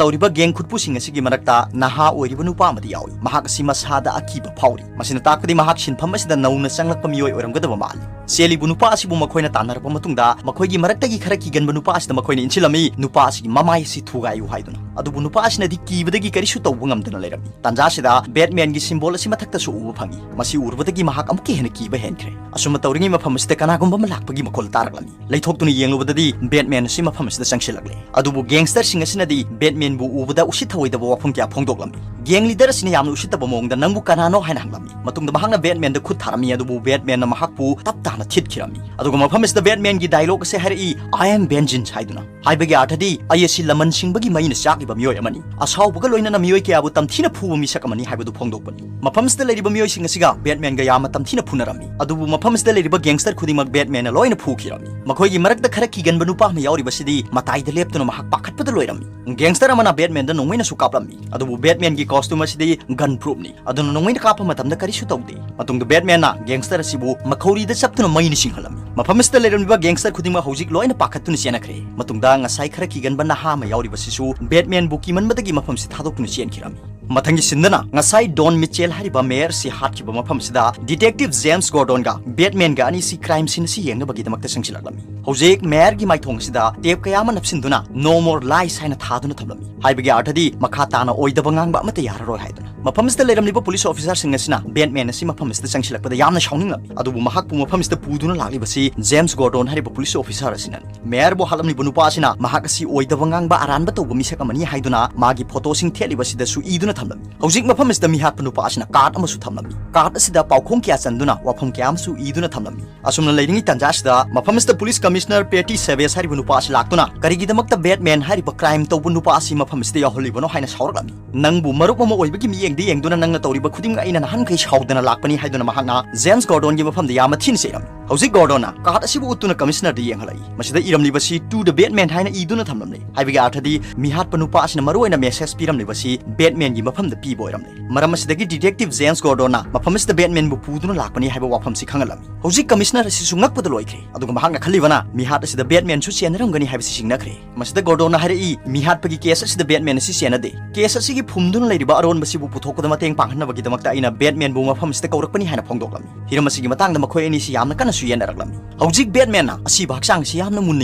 ꯇꯧꯔꯤꯕ ꯒꯦꯡ ꯈꯨꯠꯄꯨꯁꯤꯡ ꯑꯁꯤꯒꯤ ꯃꯔꯛꯇ ꯅꯍꯥ ꯑꯣꯏꯔꯤꯕ ꯅꯨꯄꯥ ꯑꯃꯗꯤ ꯌꯥꯎꯏ꯫ ꯃꯍꯥꯛ ꯑꯁꯤ ꯃꯁꯥꯗ ꯑꯀꯤꯕ ꯐꯥꯎꯔꯤ꯫ ꯃꯁꯤꯅ ꯇꯥꯛꯄꯗꯤ ꯃꯍꯥꯛ ꯁꯤꯟꯐꯝ ꯑꯁꯤꯗ ꯅꯧꯅ ꯆꯪꯂꯛꯄ ꯃꯤꯑꯣꯏ ꯑꯣꯏꯔꯝꯒꯗꯕ ꯃꯥꯜꯂꯤ꯫ ꯆꯦꯜꯂꯤꯕ ꯅꯨꯄꯥ ꯑꯁꯤꯕꯨ ꯃꯈꯣꯏꯅ ꯇꯥꯟꯅꯔꯛꯄ ꯃꯇꯨꯡꯗ ꯃꯈꯣꯏꯒꯤ ꯃꯔꯛꯇꯒꯤ ꯈꯔ ꯀꯤꯒꯟꯕ ꯅꯨꯄꯥ ꯑꯁꯤꯗ ꯃꯈꯣꯏꯅ ꯏꯟꯁꯤꯜꯂꯝꯃꯤ, ꯅꯨꯄꯥ ꯑꯁꯤꯒꯤ ꯃꯃꯥꯏ ꯑꯁꯤ ꯊꯨꯒꯥꯏꯌꯨ ꯍꯥꯏꯗꯨꯅ꯫ ꯑꯗꯨꯕꯨ ꯅꯨꯄꯥ ꯑꯁꯤꯅꯗꯤ ꯀꯤꯕꯗꯒꯤ ꯀꯔꯤꯁꯨ ꯇꯧꯕ ꯉꯝꯗꯅ ꯂꯩꯔꯝꯃꯤ꯫ ꯇꯥꯟꯖꯥ ꯑꯁꯤꯗ ꯕꯦꯠꯃꯦꯟꯒꯤ ꯁꯤꯝꯕꯣꯜ ꯑꯁꯤ ꯃꯊꯛꯇꯁꯨ ꯎꯕ ꯐꯪꯏ꯫ ꯃꯁꯤ ꯎꯔꯨꯕꯗꯒꯤ ꯃꯍꯥꯛ ꯑꯃꯨꯛꯀ ꯍꯦꯟꯅ ꯀꯤꯕ ꯍꯦꯟꯈ꯭ꯔꯦ꯫ ꯑꯁꯨꯝꯅ ꯇꯧꯔꯤꯉꯩ ꯃꯐꯝ ꯑꯁꯤꯗ ꯀꯅꯥꯒꯨꯝꯕ ꯑꯃ ꯂꯥꯛꯄꯒꯤ ꯃꯈꯣꯜ ꯇꯥꯔꯛꯂꯝꯃꯤ꯫ ꯂꯩꯊꯣꯛꯇꯨꯅ ꯌꯦꯡꯂꯨꯕꯗꯗꯤ ꯕꯦꯠꯃꯦꯟ ꯑꯁꯤ ꯃꯐꯝ ꯑꯁꯤꯗ ꯆꯪꯁꯤꯜꯂꯛꯂꯦ꯫ ꯑꯗꯨꯕꯨ ꯒꯦꯡꯁꯇꯔꯁꯤꯡ ꯑꯁꯤꯅꯗꯤ ꯕꯦꯠꯃꯦꯟꯕꯨ ꯎꯕꯗ ꯎꯁꯤꯠ ꯊꯑꯣꯏꯗꯕ ꯋꯥꯐꯝ ꯀꯌꯥ ꯐꯣꯡꯗꯣꯛꯂꯝꯃꯤ꯫ ꯒꯦꯡ ꯂꯤꯗꯔ ꯑꯁꯤꯅ ꯌꯥꯝꯅ ꯎꯁꯤꯠꯇꯕ ꯃꯑꯣꯡꯗ "ꯅꯪꯕꯨ ꯀꯅꯥꯅꯣ?" ꯍꯥꯏꯅ ꯍꯪꯂꯝꯃꯤ꯫ ꯃꯇꯨꯡꯗ ꯃꯍꯥꯛꯅ ꯕꯦꯠꯃꯦꯟꯗ ꯈꯨꯠ ꯊꯥꯔꯝꯃꯤ, ꯑꯗꯨꯕꯨ ꯕꯦꯠꯃꯦꯟꯅ ꯃꯍꯥꯛꯄꯨ ꯇꯞ ꯇꯥꯅ ꯊꯤꯠꯈꯤꯔꯝꯃꯤ꯫ ꯑꯗꯨꯒ ꯃꯐꯝ ꯑꯁꯤꯗ ꯕꯦꯠꯃꯦꯟꯒꯤ ꯗꯥꯏꯂꯣꯒ ꯑꯁꯤ ꯍꯥꯏꯔꯛꯏ, "I am vengeance" ꯍꯥꯏꯗꯨꯅ꯫ ꯍꯥꯏꯕꯒꯤ ꯑꯥꯔꯊꯗꯤ, "ꯑꯩ ꯑꯁꯤ ꯂꯃꯟ ꯁꯤꯡꯕꯒꯤ ꯃꯩꯅ ꯆꯥꯛꯂꯤꯕ ꯃꯤꯑꯣꯏ ꯑꯃꯅꯤ꯫ ꯑꯁꯥꯎꯕꯒ ꯂꯣꯏꯅꯅ ꯃꯤꯑꯣꯏ ꯀꯌꯥꯕꯨ ꯇꯝꯊꯤꯅ ꯐꯨꯕ ꯃꯤꯁꯛ ꯑꯃꯅꯤ" ꯍꯥꯏꯕꯗꯨ ꯐꯣꯡꯗꯣꯛꯄꯅꯤ꯫ ꯃꯐꯝꯁꯤꯗ ꯂꯩꯔꯤꯕ ꯃꯤꯑꯣꯏꯁꯤꯡ ꯑꯁꯤꯒ ꯕꯦꯠꯃꯦꯟꯒ ꯌꯥꯝꯅ ꯇꯝꯊꯤꯅ ꯐꯨꯅꯔꯝꯃꯤ꯫ ꯑꯗꯨꯕꯨ ꯃꯐꯝꯁꯤꯗ ꯂꯩꯔꯤꯕ ꯒꯦꯡꯁꯇꯔ ꯈꯨꯗꯤꯡꯃꯛ ꯕꯦꯠꯃꯦꯟꯅ ꯂꯣꯏꯅ ꯐꯨꯈꯤꯔꯝꯃꯤ꯫ ꯃꯈꯣꯏꯒꯤ ꯃꯔꯛꯇ ꯈꯔ ꯀꯤꯒꯟꯕ ꯅꯨꯄꯥ ꯑꯃ ꯌꯥꯎꯔꯤꯕꯁꯤꯗꯤ ꯃꯇꯥꯏꯗ ꯂꯦꯞꯇꯨꯅ ꯃꯍꯥꯛ ꯄꯥꯈꯠꯄꯗ ꯂꯣꯏꯔꯝꯃꯤ꯫ ꯒꯦꯡꯁꯇꯔ ꯑꯃꯅ ꯕꯦꯠꯃꯦꯟꯗ ꯅꯣꯡꯃꯩꯅꯁꯨ ꯀꯥꯞꯂꯝꯃꯤ꯫ ꯑꯗꯨꯕꯨ ꯕꯦꯠꯃꯦꯟꯒꯤ ꯀꯣꯁꯇ꯭ꯌꯨꯝ ꯑꯁꯤꯗꯤ ꯒꯟ ꯄ꯭ꯔꯨꯐꯅꯤ꯫ ꯑꯗꯨꯅ ꯅꯣꯡꯃꯩꯅ ꯀꯥꯞꯄ ꯃꯇꯝꯗ ꯀꯔꯤꯁꯨ ꯇꯧꯗꯦ꯫ ꯃꯇꯨꯡꯗ ꯕꯦꯠꯃꯦꯟꯅ ꯒꯦꯡꯁꯇꯔ ꯑꯁꯤꯕꯨ ꯃꯈꯧꯔꯤꯗ ꯆꯞꯇꯨꯅ ꯃꯩꯅ ꯆꯤꯡꯍꯜꯂꯝꯃꯤ꯫ ꯃꯐꯝ ꯑꯁꯤꯗ ꯂꯩꯔꯝꯂꯤꯕ ꯒꯦꯡꯁꯇꯔ ꯈꯨꯗꯤꯡꯃꯛ ꯍꯧꯖꯤꯛ ꯂꯣꯏꯅ ꯄꯥꯈꯠꯇꯨꯅ ꯆꯦꯟꯅꯈ꯭ꯔꯦ꯫ ꯃꯇꯨꯡꯗ ꯉꯁꯥꯏ ꯈꯔ ꯀꯤꯒꯟꯕ ꯅꯍꯥ ꯑꯃ ꯌꯥꯎꯔꯤꯕꯁꯤꯁꯨ ꯕꯦꯠꯃꯦꯟꯕꯨ ꯀꯤꯃꯟꯕꯗꯒꯤ ꯃꯐꯝꯁꯤ ꯊꯥꯗꯣꯛꯇꯨꯅ ꯆꯦꯟꯈꯤꯔꯝꯃꯤ꯫ ꯃꯊꯪꯒꯤ ꯁꯤꯟꯗꯅ ꯉꯁꯥꯏ ꯗꯣꯟ ꯃꯤꯆꯦꯜ ꯍꯥꯏꯔꯤꯕ ꯃꯦꯌꯔ ꯑꯁꯤ ꯍꯥꯠꯈꯤꯕ ꯃꯐꯝꯁꯤꯗ ꯗꯤꯇꯦꯛꯇꯤꯚ ꯖꯦꯝꯁ ꯒꯣꯔꯗꯣꯟꯒ ꯕꯦꯠꯃꯦꯟꯒ ꯑꯅꯤꯁꯤ ꯀ꯭ꯔꯥꯏꯝ ꯁꯤꯟ ꯑꯁꯤ ꯌꯦꯡꯅꯕꯒꯤꯗꯃꯛꯇ ꯆꯪꯁꯤꯜꯂꯛꯂꯝꯃꯤ꯫ ꯍꯧꯖꯤꯛ ꯃꯦꯌꯔꯒꯤ ꯃꯥꯏꯊꯣꯡ ꯑꯁꯤꯗ ꯇꯦꯞ ꯀꯌꯥ ꯑꯃ ꯅꯞꯁꯤꯟꯗꯨꯅ "No more lies" ꯍꯥꯏꯅ ꯊꯥꯗꯨꯅ ꯊꯝꯂꯝꯃꯤ꯫ ꯍꯥꯏꯕꯒꯤ ꯑꯥꯔꯊꯗꯤ ꯃꯈꯥ ꯇꯥꯅ ꯑꯣꯏꯗꯕ ꯉꯥꯡꯕ ꯑꯃꯠꯇ ꯌꯥꯔꯔꯣꯏ ꯍꯥꯏꯗꯨꯅ꯫ ꯃꯐꯝ ꯑꯁꯤꯗ ꯂꯩꯔꯝꯂꯤꯕ ꯄꯨꯂꯤꯁ ꯑꯣꯐꯤꯁꯥꯔꯁꯤꯡ ꯑꯁꯤꯅ ꯕꯦꯠꯃꯦꯟ ꯑꯁꯤ ꯃꯐꯝ ꯑꯁꯤꯗ ꯆꯪꯁꯤꯜꯂꯛꯄꯗ ꯌꯥꯝꯅ ꯁꯥꯎꯅꯤꯡꯂꯝꯃꯤ꯫ ꯑꯗꯨꯕꯨ ꯃꯍꯥꯛꯄꯨ ꯃꯐꯝ ꯑꯁꯤꯗ ꯄꯨꯗꯨꯅ ꯂꯥꯛꯂꯤꯕꯁꯤ ꯖꯦꯝꯁ ꯒꯣꯔꯗꯣꯟ ꯍꯥꯏꯔꯤꯕ ꯄꯨꯂꯤꯁ ꯑꯣꯐꯤꯁꯥꯔ ꯑꯁꯤꯅꯅꯤ꯫ ꯃꯦꯌꯔꯕꯨ ꯍꯥꯠꯂꯝꯂꯤꯕ ꯅꯨꯄꯥ ꯑꯁꯤꯅ ꯃꯍꯥꯛ ꯑꯁꯤ ꯑꯣꯏꯗꯕ ꯉꯥꯡꯕ, ꯑꯔꯥꯟꯕ ꯇꯧꯕ ꯃꯤꯁꯛ ꯑꯃꯅꯤ ꯍꯥꯏꯗꯨꯅ ꯃꯥꯒꯤ ꯐꯣꯇꯣꯁꯤꯡ ꯊꯦꯠꯂꯤꯕꯁꯤꯗꯁꯨ ꯏꯗꯨꯅ ꯊꯝꯂꯝꯃꯤ꯫ ꯍꯧꯖꯤꯛ ꯃꯐꯝ ꯑꯁꯤꯗ ꯃꯤꯍꯥꯠꯄ ꯅꯨꯄꯥ ꯑꯁꯤꯅ ꯀꯥꯔꯗ ꯑꯃꯁꯨ ꯊꯝꯂꯝꯃꯤ꯫ ꯀꯥꯔꯗ ꯑꯁꯤꯗ ꯄꯥꯎꯈꯣꯡ ꯀꯌꯥ ꯆꯟꯗꯨꯅ ꯋꯥꯐꯝ ꯀꯌꯥ ꯑꯃꯁꯨ ꯏꯗꯨꯅ ꯊꯝꯂꯝꯃꯤ꯫ ꯑꯁꯨꯝꯅ ꯂꯩꯔꯤꯉꯩ ꯇꯥꯟꯖꯥ ꯑꯁꯤꯗ ꯃꯐꯝ ꯑꯁꯤꯗ ꯄꯨꯂꯤꯁ ꯀꯃꯤꯁꯅꯔ ꯄꯦꯇꯤ ꯁꯦꯚꯦꯖ ꯍꯥꯏꯔꯤꯕ ꯅꯨꯄꯥ ꯑꯁꯤ ꯂꯥꯛꯇꯨꯅ ꯀꯔꯤꯒꯤꯗꯃꯛꯇ ꯕꯦꯠꯃꯦꯟ ꯍꯥꯏꯔꯤꯕ ꯀ꯭ꯔꯥꯏꯝ ꯇꯧꯕ ꯅꯨꯄꯥ ꯑꯁꯤ ꯃꯐꯝ ꯑꯁꯤꯗ ꯌꯥꯎꯍꯜꯂꯤꯕꯅꯣ ꯍꯥꯏꯅ ꯁꯥꯎꯔꯛꯂꯝꯃꯤ꯫ "ꯅꯪꯕꯨ ꯃꯔꯨꯞ ꯑꯃ ꯑꯣꯏꯕꯒꯤ ꯃꯤꯠꯌꯦꯡ ꯗꯤ ꯌꯦꯡꯗꯨꯅ ꯅꯪꯅ ꯇꯧꯔꯤꯕ ꯈꯨꯗꯤꯡꯃꯛ ꯑꯩꯅ ꯅꯍꯥꯟꯈꯩ ꯁꯥꯎꯗꯅ ꯂꯥꯛꯄꯅꯤ ꯍꯥꯏꯗꯨꯅ ꯃꯍꯥꯛꯅ ꯖꯦꯝꯁ ꯒꯣꯔꯗꯣꯟꯒꯤ ꯃꯐꯝꯗ ꯌꯥꯝꯅ ꯊꯤꯅ ꯆꯩꯔꯝꯃꯤ꯫ ꯍꯧꯖꯤꯛ ꯒꯣꯔꯗꯣꯟꯅ ꯀꯥꯔꯗ ꯑꯁꯤꯕꯨ ꯎꯠꯇꯨꯅ ꯀꯃꯤꯁꯅꯔꯗ ꯌꯦꯡꯍꯜꯂꯛꯏ꯫ ꯃꯁꯤꯗ ꯏꯔꯝꯂꯤꯕꯁꯤ "To the Batman" ꯍꯥꯏꯅ ꯏꯗꯨꯅ ꯊꯝꯂꯝꯂꯦ꯫ ꯍꯥꯏꯕꯒꯤ ꯑꯔꯊꯗꯤ ꯃꯤꯍꯥꯠꯄ ꯅꯨꯄꯥ ꯑꯁꯤꯅ ꯃꯔꯨꯑꯣꯏꯅ ꯃꯦꯁꯦꯖ ꯄꯤꯔꯝꯂꯤꯕꯁꯤ ꯕꯦꯠꯃꯦꯟꯒꯤ ꯃꯐꯝꯗ ꯄꯤꯕ ꯑꯣꯏꯔꯝꯂꯦ꯫ ꯃꯔꯝ ꯑꯁꯤꯗꯒꯤ ꯗꯤꯇꯦꯛꯇꯤꯚ ꯖꯦꯝꯁ ꯒꯣꯔꯗꯣꯟꯅ ꯃꯐꯝ ꯑꯁꯤꯗ ꯕꯦꯠꯃꯦꯟꯕꯨ ꯄꯨꯗꯨꯅ ꯂꯥꯛꯄꯅꯤ ꯍꯥꯏꯕ ꯋꯥꯐꯝꯁꯤ ꯈꯪꯍꯜꯂꯝꯃꯤ꯫ ꯍꯧꯖꯤꯛ ꯀꯃꯤꯁꯅꯔ ꯑꯁꯤꯁꯨ ꯉꯛꯄꯗ ꯂꯣꯏꯈ꯭ꯔꯦ, ꯑꯗꯨꯒ ꯃꯍꯥꯛꯅ ꯈꯜꯂꯤꯕꯅ ꯃꯤꯍꯥꯠ ꯑꯁꯤꯗ ꯕꯦꯠꯃꯦꯟꯁꯨ ꯆꯦꯟꯅꯔꯝꯒꯅꯤ ꯍꯥꯏꯕꯁꯤ ꯆꯤꯡꯅꯈ꯭ꯔꯦ꯫ ꯃꯁꯤꯗ ꯒꯣꯔꯗꯣꯟꯅ ꯍꯥꯏꯔꯛꯏ, "ꯃꯤꯍꯥꯠꯄꯒꯤ ꯀꯦꯁ ꯑꯁꯤꯗ ꯕꯦꯠꯃꯦꯟ ꯑꯁꯤ ꯆꯦꯟꯅꯗꯦ꯫ ꯀꯦꯁ ꯑꯁꯤꯒꯤ ꯐꯨꯝꯗꯨꯅ ꯂꯩꯔꯤꯕ ꯑꯔꯣꯟꯕꯁꯤꯕꯨ ꯄꯨꯊꯣꯛꯄꯗ ꯃꯇꯦꯡ ꯄꯥꯡꯍꯟꯅꯕꯒꯤꯗꯃꯛꯇ ꯑꯩꯅ ꯕꯦꯠꯃꯦꯟꯕꯨ ꯃꯐꯝ ꯑꯁꯤꯗ ꯀꯧꯔꯛꯄꯅꯤ" ꯍꯥꯏꯅ ꯐꯣꯡꯗꯣꯛꯂꯝꯃꯤ꯫ ꯍꯤꯔꯝ ꯑꯁꯤꯒꯤ ꯃꯇꯥꯡꯗ ꯃꯈꯣꯏ ꯑꯅꯤꯁꯤ ꯌꯥꯝꯅ ꯀꯟꯅꯁꯨ ꯌꯦꯠꯅꯔꯛꯂꯝꯃꯤ꯫ ꯍꯧꯖꯤꯛ ꯕꯦꯠꯃꯦꯟꯅ ꯑꯁꯤꯕ ꯍꯛꯆꯥꯡ ꯑꯁꯤ ꯌꯥꯝꯅ ꯃꯨꯟꯅ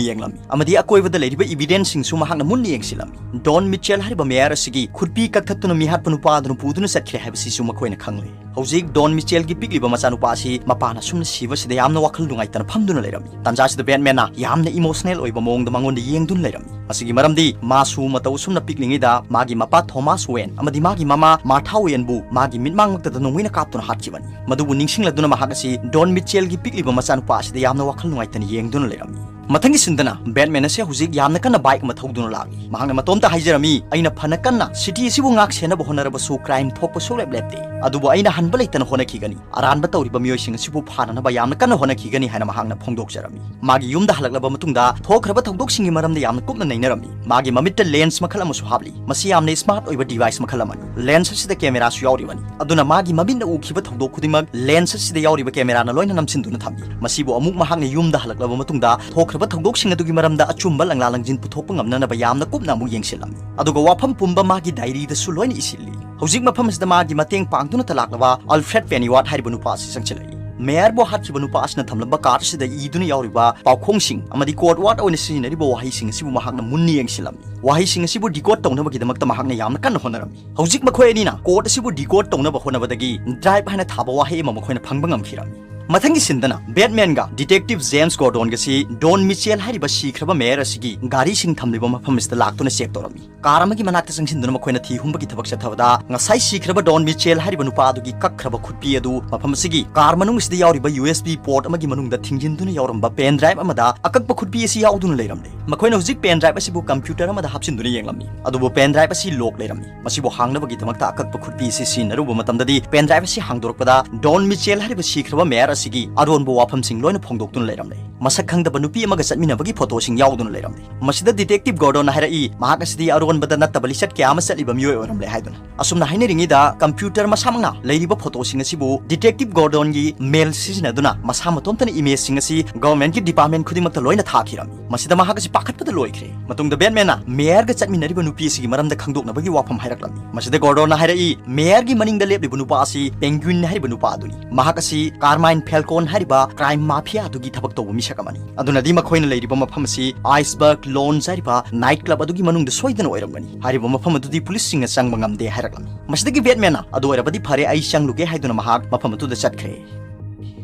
ꯌꯦꯡꯂꯝꯃꯤ ꯑꯃꯗꯤ ꯑꯀꯣꯏꯕꯗ ꯂꯩꯔꯤꯕ ꯏꯕꯤꯗꯦꯟꯁꯁꯤꯡꯁꯨ ꯃꯍꯥꯛꯅ ꯃꯨꯟꯅ ꯌꯦꯡꯁꯤꯜꯂꯝꯃꯤ꯫ ꯗꯣꯟ ꯃꯤꯆꯦꯜ ꯍꯥꯏꯔꯤꯕ ꯃꯦꯌꯔ ꯑꯁꯤꯒꯤ ꯈꯨꯠꯄꯤ ꯀꯛꯊꯠꯇꯨꯅ ꯃꯤꯍꯥꯠꯄ ꯅꯨꯄꯥ ꯑꯗꯨꯅ ꯄꯨꯗꯨꯅ ꯆꯠꯈ꯭ꯔꯦ ꯍꯥꯏꯕꯁꯤꯁꯨ ꯃꯈꯣꯏꯅ ꯈꯪꯂꯦ꯫ ꯍꯧꯖꯤꯛ ꯗꯣꯟ ꯃꯤꯆꯦꯜꯒꯤ ꯄꯤꯛꯂꯤꯕ ꯃꯆꯥꯅꯨꯄꯥ ꯑꯁꯤ ꯃꯄꯥꯅ ꯑꯁꯨꯝꯅ ꯁꯤꯕꯁꯤꯗ ꯌꯥꯝꯅ ꯋꯥꯈꯜ ꯅꯨꯡꯉꯥꯏꯇꯅ ꯐꯝꯗꯨꯅ ꯂꯩꯔꯝꯃꯤ꯫ ꯇꯥꯟꯖꯥꯁꯤꯗ ꯕꯦꯠꯃꯦꯟꯅ ꯌꯥꯝꯅ ꯏꯃꯣꯁꯅꯦꯜ ꯑꯣꯏꯕ ꯃꯑꯣꯡꯗ ꯃꯉꯣꯟꯗ ꯌꯦꯡꯗꯨꯅ ꯂꯩꯔꯝꯃꯤ꯫ ꯃꯁꯤꯒꯤ ꯃꯔꯝꯗꯤ ꯃꯥꯁꯨ ꯃꯇꯧ ꯑꯁꯨꯝꯅ ꯄꯤꯛꯂꯤꯉꯩꯗ ꯃꯥꯒꯤ ꯃꯄꯥ ꯊꯣꯃꯥꯁ ꯋꯦꯟ ꯑꯃꯗꯤ ꯃꯥꯒꯤ ꯃꯃꯥ ꯃꯥꯔꯊꯥ ꯋꯦꯟꯕꯨ ꯃꯥꯒꯤ ꯃꯤꯠꯃꯥꯡꯃꯛꯇꯗ ꯅꯣꯡꯃꯩꯅ ꯀꯥꯞꯇꯨꯅ ꯍꯥꯠꯈꯤꯕꯅꯤ꯫ ꯃꯗꯨꯕꯨ ꯅꯤꯡꯁꯤꯡꯂꯗꯨꯅ ꯃꯍꯥꯛ ꯑꯁꯤ ꯗꯣꯟ ꯃꯤꯆꯦꯜꯒꯤ ꯄꯤꯛꯂꯤꯕ ꯃꯆꯥꯅꯨꯄꯥ ꯑꯁꯤꯗ ꯌꯥꯝꯅ ꯋꯥꯈꯜ ꯅꯨꯡꯉꯥꯏꯇꯅ ꯌꯦꯡꯗꯨꯅ ꯂꯩꯔꯝꯃꯤ꯫ ꯃꯊꯪꯒꯤ ꯁꯤꯟꯗꯅ ꯕꯦꯠꯃꯦꯟ ꯑꯁꯤ ꯍꯧꯖꯤꯛ ꯌꯥꯝꯅ ꯀꯟꯅ ꯕꯥꯏꯛ ꯑꯃ ꯊꯧꯗꯨꯅ ꯂꯥꯛꯂꯤ꯫ ꯃꯍꯥꯛꯅ ꯃꯇꯣꯝꯇ ꯍꯥꯏꯖꯔꯝꯃꯤ, "ꯑꯩꯅ ꯐꯅ ꯀꯟꯅ ꯁꯤꯇꯤ ꯑꯁꯤꯕꯨ ꯉꯥꯛ ꯁꯦꯟꯅꯕ ꯍꯣꯠꯅꯔꯕꯁꯨ ꯀ꯭ꯔꯥꯏꯝ ꯊꯣꯛꯄ ꯁꯨꯡꯂꯦꯞ ꯂꯦꯞꯇꯦ꯫ ꯑꯗꯨꯕꯨ ꯑꯩꯅ ꯍꯟꯕ ꯂꯩꯇꯅ ꯍꯣꯠꯅꯈꯤꯒꯅꯤ꯫ ꯑꯔꯥꯟꯕ ꯇꯧꯔꯤꯕ ꯃꯤꯑꯣꯏꯁꯤꯡ ꯑꯁꯤꯕꯨ ꯐꯥꯅꯅꯕ ꯌꯥꯝꯅ ꯀꯟꯅ ꯍꯣꯠꯅꯈꯤꯒꯅꯤ" ꯍꯥꯏꯅ ꯃꯍꯥꯛꯅ ꯐꯣꯡꯗꯣꯛꯆꯔꯝꯃꯤ꯫ ꯃꯥꯒꯤ ꯌꯨꯝꯗ ꯍꯜꯂꯛꯂꯕ ꯃꯇꯨꯡꯗ ꯊꯣꯛꯈ꯭ꯔꯕ ꯊꯧꯗꯣꯛꯁꯤꯡꯒꯤ ꯃꯔꯝꯗ ꯌꯥꯝꯅ ꯀꯨꯞꯅ ꯅꯩꯅꯔꯝꯃꯤ꯫ ꯃꯥꯒꯤ ꯃꯃꯤꯠꯇ ꯂꯦꯟꯁ ꯃꯈꯜ ꯑꯃꯁꯨ ꯍꯥꯞꯂꯤ꯫ ꯃꯁꯤ ꯌꯥꯝꯅ ꯁ꯭ꯃꯥꯔꯠ ꯑꯣꯏꯕ ꯗꯤꯚꯥꯏꯁ ꯃꯈꯜ ꯑꯃꯅꯤ꯫ ꯂꯦꯟꯁ ꯑꯁꯤꯗ ꯀꯦꯃꯦꯔꯥꯁꯨ ꯌꯥꯎꯔꯤꯕꯅꯤ꯫ ꯑꯗꯨꯅ ꯃꯥꯒꯤ ꯃꯃꯤꯠꯅ ꯎꯈꯤꯕ ꯊꯧꯗꯣꯛ ꯈꯨꯗꯤꯡꯃꯛ ꯂꯦꯟꯁ ꯑꯁꯤꯗ ꯌꯥꯎꯔꯤꯕ ꯀꯦꯃꯦꯔꯥꯅ ꯂꯣꯏꯅ ꯅꯝꯁꯤꯟꯗꯨꯅ ꯊꯝꯃꯤ꯫ ꯃꯁꯤꯕꯨ ꯑꯃꯨꯛ ꯃꯍꯥꯛꯅ ꯌꯨꯝꯗ ꯍꯜꯂꯛꯂꯕ ꯃꯇꯨꯡꯗ ꯊꯣꯛꯈ꯭ꯔꯕ ꯊꯧꯗꯣꯛꯁꯤꯡ ꯑꯗꯨꯒꯤ ꯃꯔꯝꯗ ꯑꯆꯨꯝꯕ ꯂꯪꯂꯥ ꯂꯪꯖꯤꯟ ꯄꯨꯊꯣꯛꯄ ꯉꯝꯅꯅꯕ ꯌꯥꯝꯅ ꯀꯨꯞꯅ ꯑꯃꯨꯛ ꯌꯦꯡꯁꯤꯜꯂꯝꯃꯤ꯫ ꯑꯗꯨꯒ ꯋꯥꯐꯝ ꯄꯨꯝꯕ ꯃꯥꯒꯤ ꯗꯥꯏꯔꯤꯗꯁꯨ ꯂꯣꯏꯅ ꯏꯁꯤꯜꯂꯤ꯫ ꯍꯧꯖꯤꯛ ꯃꯐꯝ ꯑꯁꯤꯗ ꯃꯥꯒꯤ ꯃꯇꯦꯡ ꯄꯥꯡꯗꯨꯅꯇ ꯂꯥꯛꯂꯕ ꯑꯜꯐ꯭ꯔꯦꯗ ꯄꯦꯅꯤꯋꯥꯠ ꯍꯥꯏꯔꯤꯕ ꯅꯨꯄꯥ ꯑꯁꯤ ꯆꯪꯁꯤꯜꯂꯛꯏ꯫ ꯃꯦꯌꯔꯕꯨ ꯍꯥꯠꯈꯤꯕ ꯅꯨꯄꯥ ꯑꯁꯤꯅ ꯊꯝꯂꯝꯕ ꯀꯥꯔꯗ ꯑꯁꯤꯗ ꯏꯗꯨꯅ ꯌꯥꯎꯔꯤꯕ ꯄꯥꯎꯈꯣꯡꯁꯤꯡ ꯑꯃꯗꯤ ꯀꯣꯗ ꯋꯥꯔꯗ ꯑꯣꯏꯅ ꯁꯤꯖꯤꯟꯅꯔꯤꯕ ꯋꯥꯍꯩꯁꯤꯡ ꯑꯁꯤꯕꯨ ꯃꯍꯥꯛꯅ ꯃꯨꯟꯅ ꯌꯦꯡꯁꯤꯜꯂꯝꯃꯤ꯫ ꯋꯥꯍꯩꯁꯤꯡ ꯑꯁꯤꯕꯨ ꯗꯤꯀꯣꯗ ꯇꯧꯅꯕꯒꯤꯗꯃꯛꯇ ꯃꯍꯥꯛꯅ ꯌꯥꯝꯅ ꯀꯟꯅ ꯍꯣꯠꯅꯔꯝꯃꯤ꯫ ꯍꯧꯖꯤꯛ ꯃꯈꯣꯏ ꯑꯅꯤꯅ ꯀꯣꯗ ꯑꯁꯤꯕꯨ ꯗꯤꯀꯣꯗ ꯇꯧꯅꯕ ꯍꯣꯠꯅꯕꯗꯒꯤ ꯗ꯭ꯔꯥꯏꯚ ꯍꯥꯏꯅ ꯊꯥꯕ ꯋꯥꯍꯩ ꯑꯃ ꯃꯈꯣꯏꯅ ꯐꯪꯕ ꯉꯝꯈꯤꯔꯝꯃꯤ꯫ ꯃꯊꯪꯒꯤ ꯁꯤꯟꯗꯅ ꯕꯦꯠꯃꯦꯟꯒ ꯗꯤꯇꯦꯛꯇꯤꯚ ꯖꯦꯝꯁ ꯒꯣꯔꯗꯣꯟꯒꯁꯤ ꯗꯣꯟ ꯃꯤꯆꯦꯜ ꯍꯥꯏꯔꯤꯕ ꯁꯤꯈ꯭ꯔꯕ ꯃꯦꯌꯔ ꯑꯁꯤꯒꯤ ꯒꯥꯔꯤꯁꯤꯡ ꯊꯝꯂꯤꯕ ꯃꯐꯝ ꯑꯁꯤꯗ ꯂꯥꯛꯇꯨꯅ ꯆꯦꯛ ꯇꯧꯔꯝꯃꯤ꯫ ꯀꯥꯔ ꯑꯃꯒꯤ ꯃꯅꯥꯛꯇ ꯆꯪꯁꯤꯟꯗꯨꯅ ꯃꯈꯣꯏꯅ ꯊꯤ ꯍꯨꯝꯕꯒꯤ ꯊꯕꯛ ꯆꯠꯊꯕꯗ, ꯉꯁꯥꯏ ꯁꯤꯈ꯭ꯔꯕ ꯗꯣꯟ ꯃꯤꯆꯦꯜ ꯍꯥꯏꯔꯤꯕ ꯅꯨꯄꯥ ꯑꯗꯨꯒꯤ ꯀꯛꯈ꯭ꯔꯕ ꯈꯨꯠꯄꯤ ꯑꯗꯨ ꯃꯐꯝ ꯑꯁꯤꯒꯤ ꯀꯥꯔ ꯃꯅꯨꯡ ꯑꯁꯤꯗ ꯌꯥꯎꯔꯤꯕ ꯌꯨ ꯑꯦꯁ ꯕꯤ ꯄꯣꯔꯠ ꯑꯃꯒꯤ ꯃꯅꯨꯡꯗ ꯊꯤꯡꯖꯤꯟꯗꯨꯅ ꯌꯥꯎꯔꯝꯕ ꯄꯦꯟ ꯗ꯭ꯔꯥꯏꯚ ꯑꯃꯗ ꯑꯀꯛꯄ ꯈꯨꯠꯄꯤ ꯑꯁꯤ ꯌꯥꯎꯗꯨꯅ ꯂꯩꯔꯝꯂꯦ꯫ ꯃꯈꯣꯏꯅ ꯍꯧꯖꯤꯛ ꯄꯦꯟ ꯗ꯭ꯔꯥꯏꯚ ꯑꯁꯤꯕꯨ ꯀꯝꯄ꯭ꯌꯨꯇꯔ ꯑꯃꯗ ꯍꯥꯞꯆꯤꯟꯗꯨꯅ ꯌꯦꯡꯂꯝꯃꯤ, ꯑꯗꯨꯕꯨ ꯄꯦꯟ ꯗ꯭ꯔꯥꯏꯚ ꯑꯁꯤ ꯂꯣꯛ ꯂꯩꯔꯝꯃꯤ꯫ ꯃꯁꯤꯕꯨ ꯍꯥꯡꯅꯕꯒꯤꯗꯃꯛꯇ ꯑꯀꯛꯄ ꯈꯨꯠꯄꯤ ꯑꯁꯤ ꯁꯤꯖꯤꯟꯅꯔꯨꯕ ꯃꯇꯝꯗꯗꯤ, ꯄꯦꯟ ꯗ꯭ꯔꯥꯏꯚ ꯑꯁꯤ ꯍꯥꯡꯗꯣꯔꯛꯄꯗ ꯗꯣꯟ ꯃꯤꯆꯦꯜ ꯍꯥꯏꯔꯤꯕ ꯁꯤꯈ꯭ꯔꯕ ꯃꯦꯌꯔ ꯑꯁꯤꯒꯤ ꯑꯔꯣꯟꯕ ꯋꯥꯐꯝꯁꯤꯡ ꯂꯣꯏꯅ ꯐꯣꯡꯗꯣꯛꯇꯨꯅ ꯂꯩꯔꯝꯂꯦ꯫ ꯃꯁꯛ ꯈꯪꯗꯕ ꯅꯨꯄꯤ ꯑꯃꯒ ꯆꯠꯃꯤꯟꯅꯕꯒꯤ ꯐꯣꯇꯣꯁꯤꯡ ꯌꯥꯎꯗꯨꯅ ꯂꯩꯔꯝꯂꯦ꯫ ꯃꯁꯤꯗ ꯗꯤꯇꯦꯛꯇꯤꯚ ꯒꯣꯔꯗꯣꯟꯅ ꯍꯥꯏꯔꯛꯏ, ꯃꯍꯥꯛ ꯑꯁꯤꯗꯤ ꯑꯔꯣꯟꯕꯗ ꯅꯠꯇꯕ ꯂꯤꯆꯠ ꯀꯌꯥ ꯑꯃ ꯆꯠꯂꯤꯕ ꯃꯤꯑꯣꯏ ꯑꯣꯏꯔꯝꯂꯦ ꯍꯥꯏꯗꯨꯅ꯫ ꯑꯁꯨꯝꯅ ꯍꯥꯏꯅꯔꯤꯉꯩꯗ, ꯀꯝꯄ꯭ꯌꯨꯇꯔ ꯃꯁꯥꯃꯛꯅ ꯂꯩꯔꯤꯕ ꯐꯣꯇꯣꯁꯤꯡ ꯑꯁꯤꯕꯨ ꯗꯤꯇꯦꯛꯇꯤꯚ ꯒꯣꯔꯗꯣꯟꯒꯤ ꯃꯦꯜ ꯁꯤꯖꯤꯟꯅꯗꯨꯅ ꯃꯁꯥ ꯃꯇꯣꯝꯇꯅ ꯏꯃꯦꯖꯁꯤꯡ ꯑꯁꯤ ꯒꯚꯔꯟꯃꯦꯟꯠꯀꯤ ꯗꯤꯄꯥꯔꯠꯃꯦꯟꯠ ꯈꯨꯗꯤꯡꯃꯛꯇ ꯂꯣꯏꯅ ꯊꯥꯈꯤꯔꯝꯃꯤ꯫ ꯃꯁꯤꯗ ꯃꯍꯥꯛ ꯑꯁꯤ ꯄꯥꯈꯠꯄꯗ ꯂꯣꯏꯈ꯭ꯔꯦ꯫ ꯃꯇꯨꯡꯗ ꯕꯦꯠꯃꯦꯟꯅ ꯃꯦꯌꯔꯒ ꯆꯠꯃꯤꯟꯅꯔꯤꯕ ꯅꯨꯄꯤ ꯑꯁꯤꯒꯤ ꯃꯔꯝꯗ ꯈꯪꯗꯣꯛꯅꯕꯒꯤ ꯋꯥꯐꯝ ꯍꯥꯏꯔꯛꯂꯝꯃꯤ꯫ ꯃꯁꯤꯗ ꯒꯣꯔꯗꯣꯟꯅ ꯍꯥꯏꯔꯛꯏ, ꯃꯦꯌꯔꯒꯤ ꯃꯅꯤꯡꯗ ꯂꯦꯞꯂꯤꯕ ꯅꯨꯄꯥ ꯑꯁꯤ ꯄꯦꯡꯒ꯭ꯋꯤꯟ ꯍꯥꯏꯔꯤꯕ ꯅꯨꯄꯥ ꯑꯗꯨꯅꯤ꯫ ꯃꯍꯥꯛ ꯑꯁꯤ ꯀꯥꯔꯃꯥꯏꯟ ꯐꯦꯜꯀꯣꯟ ꯍꯥꯏꯔꯤꯕ ꯀ꯭ꯔꯥꯏꯝ ꯃꯥꯐꯤꯌꯥ ꯑꯗꯨꯒꯤ ꯊꯕꯛ ꯇꯧꯕ ꯃꯤꯁꯛ ꯑꯃꯅꯤ꯫ ꯑꯗꯨꯅꯗꯤ ꯃꯈꯣꯏꯅ ꯂꯩꯔꯤꯕ ꯃꯐꯝ ꯑꯁꯤ ꯑꯥꯏꯁꯕꯔꯒ ꯂꯣꯟꯖ ꯍꯥꯏꯔꯤꯕ ꯅꯥꯏꯠ ꯀ꯭ꯂꯕ ꯑꯗꯨꯒꯤ ꯃꯅꯨꯡꯗ ꯁꯣꯏꯗꯅ ꯑꯣꯏꯔꯝꯒꯅꯤ꯫ ꯍꯥꯏꯔꯤꯕ ꯃꯐꯝ ꯑꯗꯨꯗꯤ ꯄꯨꯂꯤꯁꯁꯤꯡꯅ ꯆꯪꯕ ꯉꯝꯗꯦ ꯍꯥꯏꯔꯛꯂꯝꯃꯤ꯫ ꯃꯁꯤꯗꯒꯤ ꯕꯦꯠꯃꯦꯟꯅ, "ꯑꯗꯨ ꯑꯣꯏꯔꯕꯗꯤ ꯐꯔꯦ, ꯑꯩ ꯆꯪꯂꯨꯒꯦ" ꯍꯥꯏꯗꯨꯅ ꯃꯍꯥꯛ ꯃꯐꯝ ꯑꯗꯨꯗ ꯆꯠꯈ꯭ꯔꯦ꯫